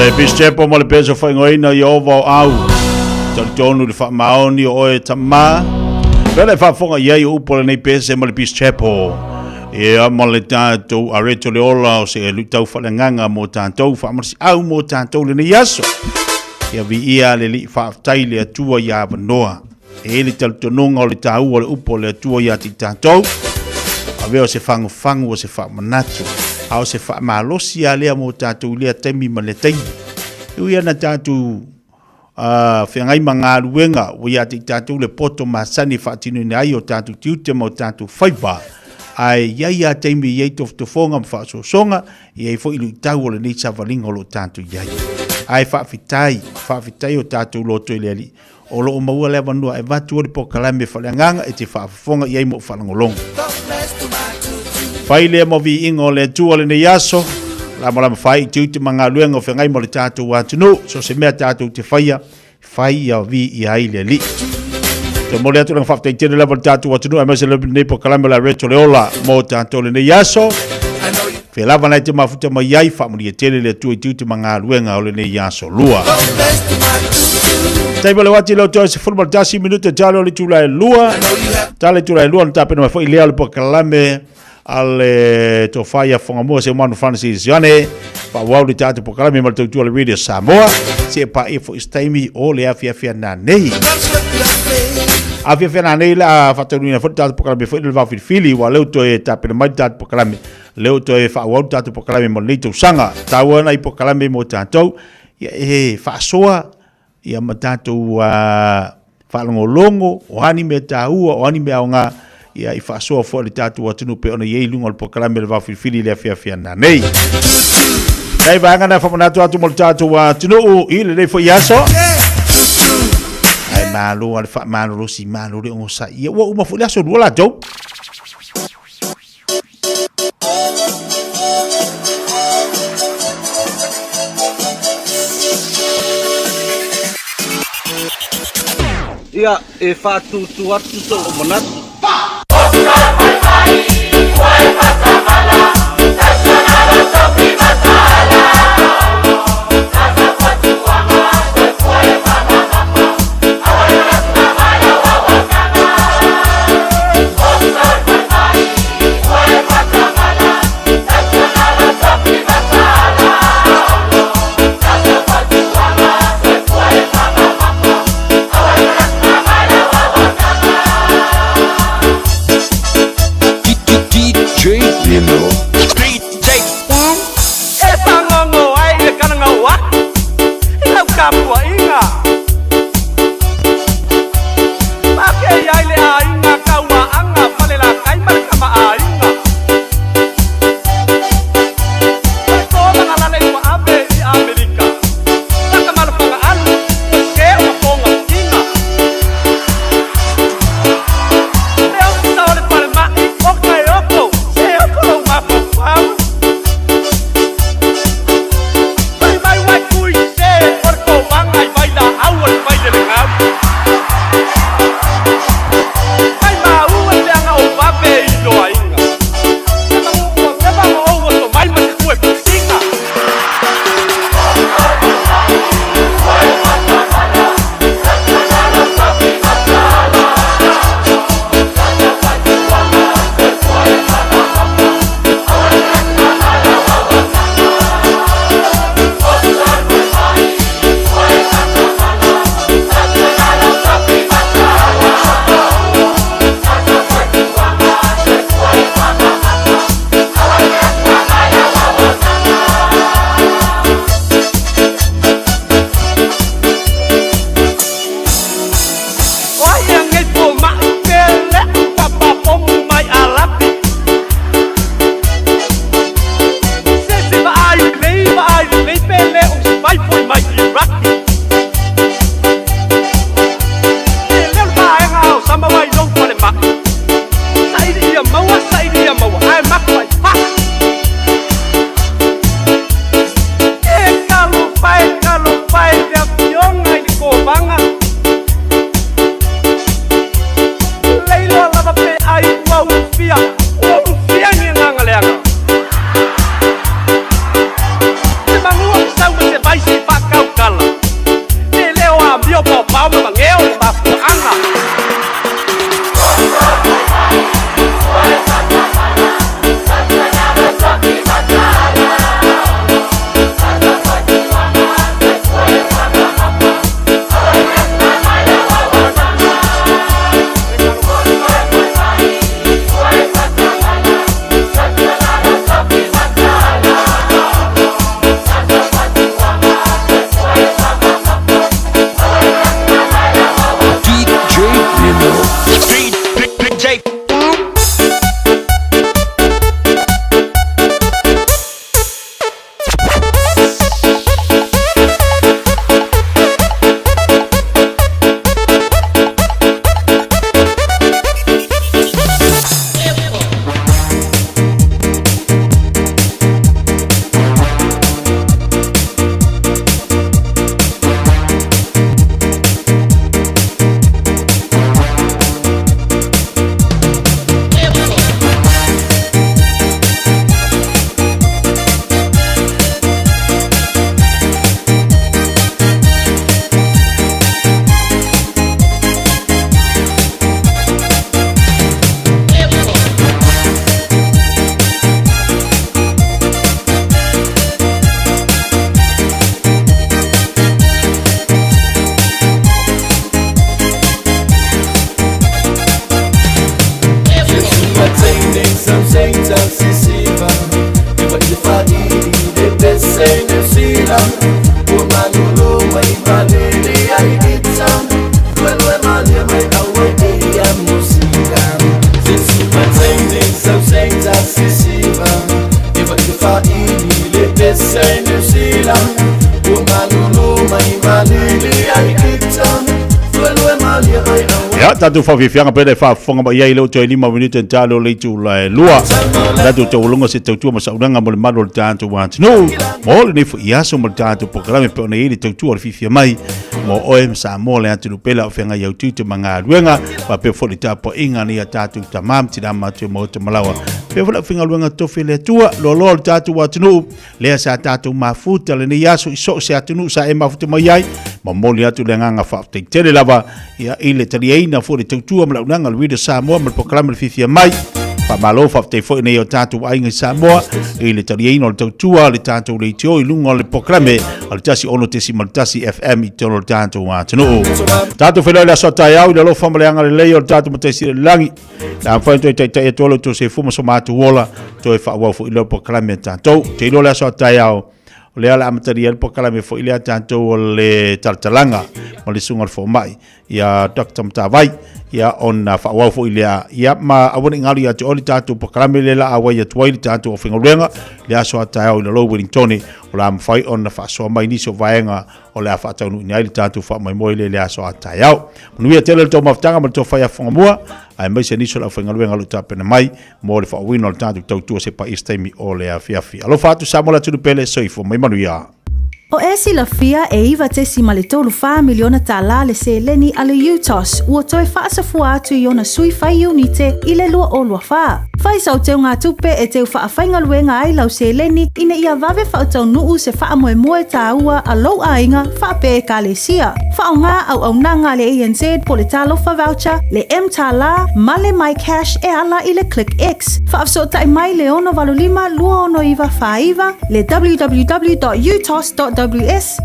Le Pistepo ma le peso faaigoaina Ieova o Au. Talitonu i le faamaoni o oe Tama. Pele e faafofoga i ai o upu o lenei pese ma le Pistepo. Ia ma le tatou areto le ola o se luitau faaleagaga mo tatou, faamalosiau mo tatou lenei aso. Ia viia le Alii, faafetai le Atua ia avanoa. E i ai le talitonuga o le taua o le upu a le Atua ia te i tatou, avea o se fagufagu o se faamanatu, a o se faamalosi lava lea mo tatou i lea taimi ma lea taimi. E ui lava ina tatou feagai ma galuega ua ia te i tatou le poto masani e faatinoina ai o tatou tiute ma o tatou faiva, ae i ai lava taimi e i ai tofotofoga ma faaosoosoga, e i ai foi luitau o lenei savaliga o lo o tatou i ai. Ae faafetai, faafetai o tatou loto i le Alii, O lo o maua le avanoa e avatu ai le polokalame faaleagaga e te faafofoga i ai ma ou faalogologo. Fai lea ma viiga o le Atua lenei aso, lamalama fai i tiute ma galuega o feagai ma le tatou atunuu, so o se mea tatou te faia, fai ia viia ai le Alii. Toe momoli atu lana faafetai tele lava i le tatou atunuu aemaise lava lenei polokalame o le Areto le Ola mo tatou lenei aso. Fea lava na e te mafuta mai ai, faamanuia tele le Atua i tiute ma galuega o lenei aso lua. Taimi o le uati leo toe 11 minute talo le itula e lua. Tala itula e lua na tapena mai foi lea o le polokalame a le tofa ia Whangamua se Manu Francis Ioane. Faaauau le tatou polokalame ma le tautua le Radio Samoa. Se paia foi se taimi o le afiafi ana nei. Afiafi ana nei la faataunuina foi le tatou polokalame foi le vao filifili ua leo toe tapena mai le tatou polokalame. Lea ua toe faaauau le tatou polokalame mo lenei tausaga. E taua nai polokalame mo tatou, ia e faasoa ia ma tatou faalogologo, o a ni mea taua, o a ni mea aoga, ia i faasoa foi le tatou atunuu pei ona i ai i luga o le polokalame o le Vaofilifili i le afiafi ananei. Nai vaega na faamanatu atu mo le tatou atunuu i lenei foi aso. Ae malo a le faamalolosi, malo le onosai. Ia ua uma foi le aso lua latou. Ia, e faatūtū atu sou manatu. Ia, tatou faafiafiaga pea le faafofoga mai ai i leo toe 5 minute na talo le itula e lua. Tatou taualoga se tautua ma saunaga mo le malu o le tatou atunuu. Mo lenei foi aso ma le tatou polokalame pe ona i ai le tautua o le fiafia mai mo oe ma Samoa le atunuu pele a o feagai au tiute ma galuega faapea foi le tapuaiga a nai a tatou tama ma tina matua maota malawa. Faapea foi le aufaigaluega tofi a le Atua, loaloa o le tatou atunuu lea sa tatou mafuta lenei aso i so o se atunuu sa e mafuta mai ai, momoli atu le agaga faafetai tele lava ia, i le taliaina foi le tautua ma le auaunaga a le Radio Samoa ma le polokalame le fiafia mai. Faamalo faafetai foi nei o tatou aiga i Samoa i le taliaina o le tautua a le tatou leitio i luga o le polokalame a le 106.1 FM i totonu o le tatou atunuu. Tatou feiloai le aso a taeao i le alofa ma le agalelei o le tatou Matai Sili i le lagi. La mafai ona toe taitai atu ai lo outou soifua ma so matou ola, toe faaauau foi lea polokalame a tatou. Ou te iloa le aso a taeao, o lea o le a amatalia ai le polokalame foi lea a tatou o le talatalaga ma le susuga i le fomai, ia Dr. Matavai, ia ona faaauau foi lea, ia ma aua ne i galo ia te oe le tatou polokalame lea o le a auai atu ai le tatou aufaigaluega le aso a taeao i lalo i Wellingtone, o le a mafai ona faasoa mai nisi o vaega o le a faataunuuina ai le tatou faamoemoe lea i le aso a taeao. Manuia tele le tou mafutaga ma le tou fai afofoga mua, aemaise nisi o le aufaigaluega o lo o tapena mai mo le faaauauina o le tatou tautua se paia i se taimi o le afiafi. Alofa atu Samoa le atunuu pele, soifua mai manuia. O e silafia e $9.34 miliona tālā le seleni a le UTOS ua toe faasafua atu i ona sui fai iunite i le 2024. Fai sau teugatupe e teu faafaigaluega ai lau seleni ina ia vave faautaunuu se faamoemoe tāua a lou aiga faapea Ekalesia. Faaaoga auaunaga a le ANZ po le Talofa Voucher, le mTālā ma le MyCash e ala i le ClickX. Faafesootai mai le 685 269 49, le www.utos.ws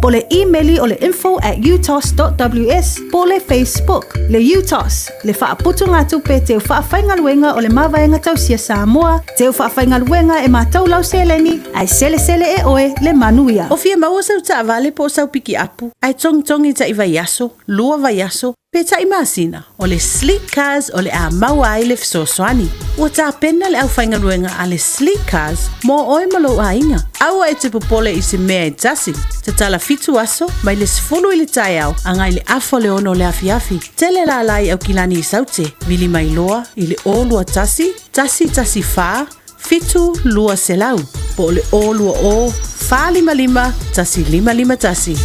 po le imeli o le info@utos.ws po le Facebook. Le UTOS, le faaputugatupe teu faafaigaluega o le Mavaega Tausia Samoa, teu faafaigaluega e matou lau seleni, ae selesele e oe le manuia. O fia maua sau taavale po o sau pikiapu, ae togitogi taʻi vaiaso, lua vaiaso, pe taʻi masina, o le Sleek Cars o le a maua ai le fesoasoani. Ua tapena le aufaigaluega a le Sleek Cars mo oe ma lou aiga. Aua e te popole i se mea e tasi. Tatala fitu aso, mai le 10 i le taeao agai le afa o le 6 o le afiafi. Tele lala i Aukilani i Saute, vili mai loa i le 021 114 7200 po o le 020 455 1551.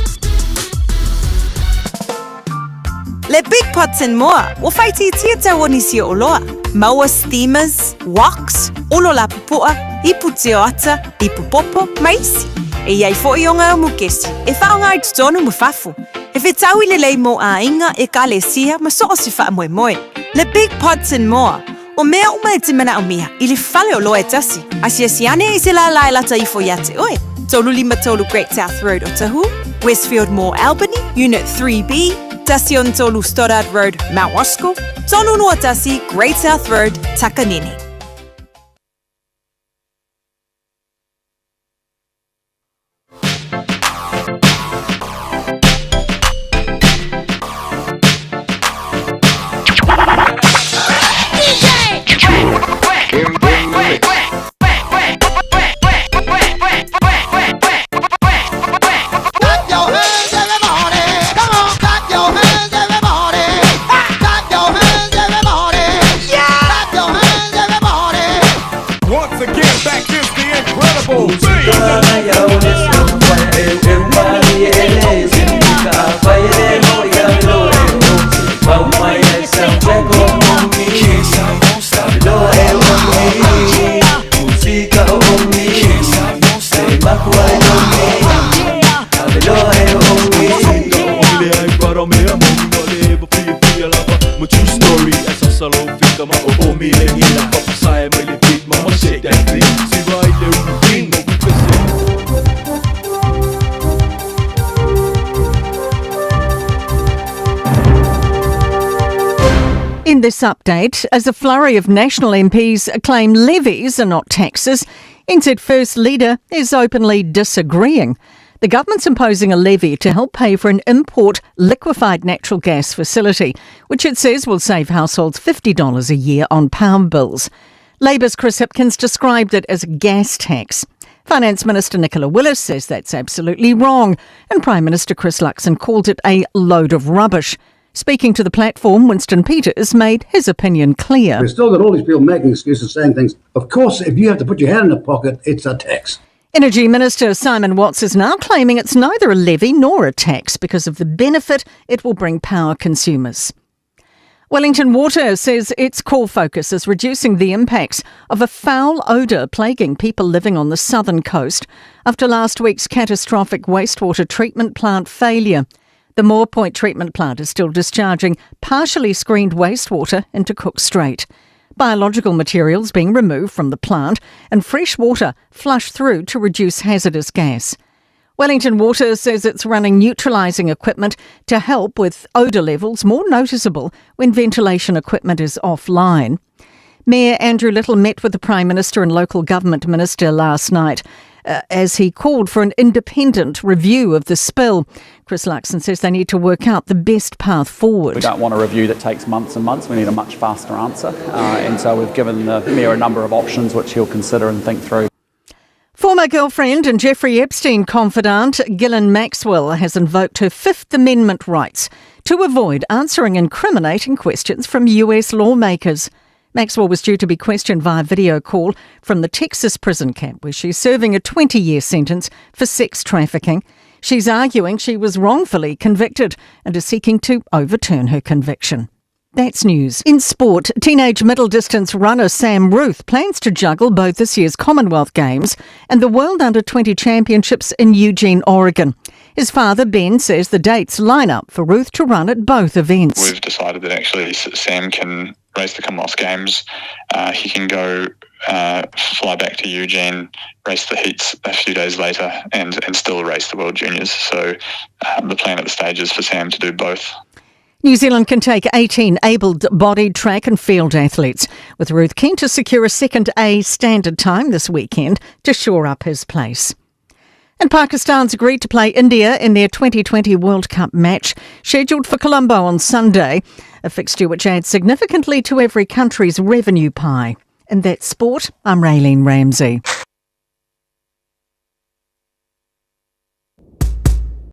Le Big Pots and More, ua faaitiitia tau o nisi o oloa. Maua steamers, woks, olo lapopoa, ipu tioata, ipu popo, ma isi. E i ai foi o ngā mukesi e faaaoga i totonu ma fafo. E fetaui lelei mō aiga, ekalesia ma so o se faamoemoe. Le Big Pots and More, o mea uma e te manaomia i le fale oloa e tasi. Asiasi ane i se lālā e lata ifo iā te oe. 353 Great South Road Otahuhu, Westfield Mall Albany, Unit 3B, 13 Stoddard Road, Mount Roskill, 321 Great South Road, Takanini. Clap your hands, everybody. Come on, clap your hands, everybody. Clap your hands, everybody. Yeah. Clap your hands, everybody. Once again, back is the incredible In this update, as a flurry of national MPs claim levies are not taxes, NZ First leader is openly disagreeing. The government's imposing a levy to help pay for an import liquefied natural gas facility, which it says will save households $50 a year on power bills. Labour's Chris Hipkins described it as a gas tax. Finance Minister Nicola Willis says that's absolutely wrong, and Prime Minister Chris Luxon called it a load of rubbish. Speaking to the platform, Winston Peters made his opinion clear. We've still got all these people making excuses, saying things. Of course, if you have to put your hand in the pocket, it's a tax. Energy Minister Simon Watts is now claiming it's neither a levy nor a tax because of the benefit it will bring power consumers. Wellington Water says its core focus is reducing the impacts of a foul odour plaguing people living on the southern coast after last week's catastrophic wastewater treatment plant failure. The Moore Point treatment plant is still discharging partially screened wastewater into Cook Strait. Biological materials being removed from the plant and fresh water flushed through to reduce hazardous gas. Wellington Water says it's running neutralising equipment to help with odour levels more noticeable when ventilation equipment is offline. Mayor Andrew Little met with the Prime Minister and local government minister last night as he called for an independent review of the spill. Chris Luxon says they need to work out the best path forward. We don't want a review that takes months and months. We need a much faster answer. And so we've given the Mayor a number of options which he'll consider and think through. Former girlfriend and Jeffrey Epstein confidant Ghislaine Maxwell has invoked her Fifth Amendment rights to avoid answering incriminating questions from US lawmakers. Maxwell was due to be questioned via video call from the Texas prison camp where she's serving a 20-year sentence for sex trafficking. She's arguing she was wrongfully convicted and is seeking to overturn her conviction. That's news. In sport, teenage middle distance runner Sam Ruthe plans to juggle both this year's Commonwealth Games and the World Under-20 Championships in Eugene, Oregon. His father, Ben, says the dates line up for Ruthe to run at both events. We've decided that actually Sam can race the Commonwealth Games. He can go fly back to Eugene, race the heats a few days later and still race the World Juniors. So the plan at the stage is for Sam to do both. New Zealand can take 18 able-bodied track and field athletes, with Ruthe keen to secure a second A standard time this weekend to shore up his place. And Pakistan's agreed to play India in their 2020 World Cup match, scheduled for Colombo on Sunday, a fixture which adds significantly to every country's revenue pie. In that sport, I'm Raylene Ramsey.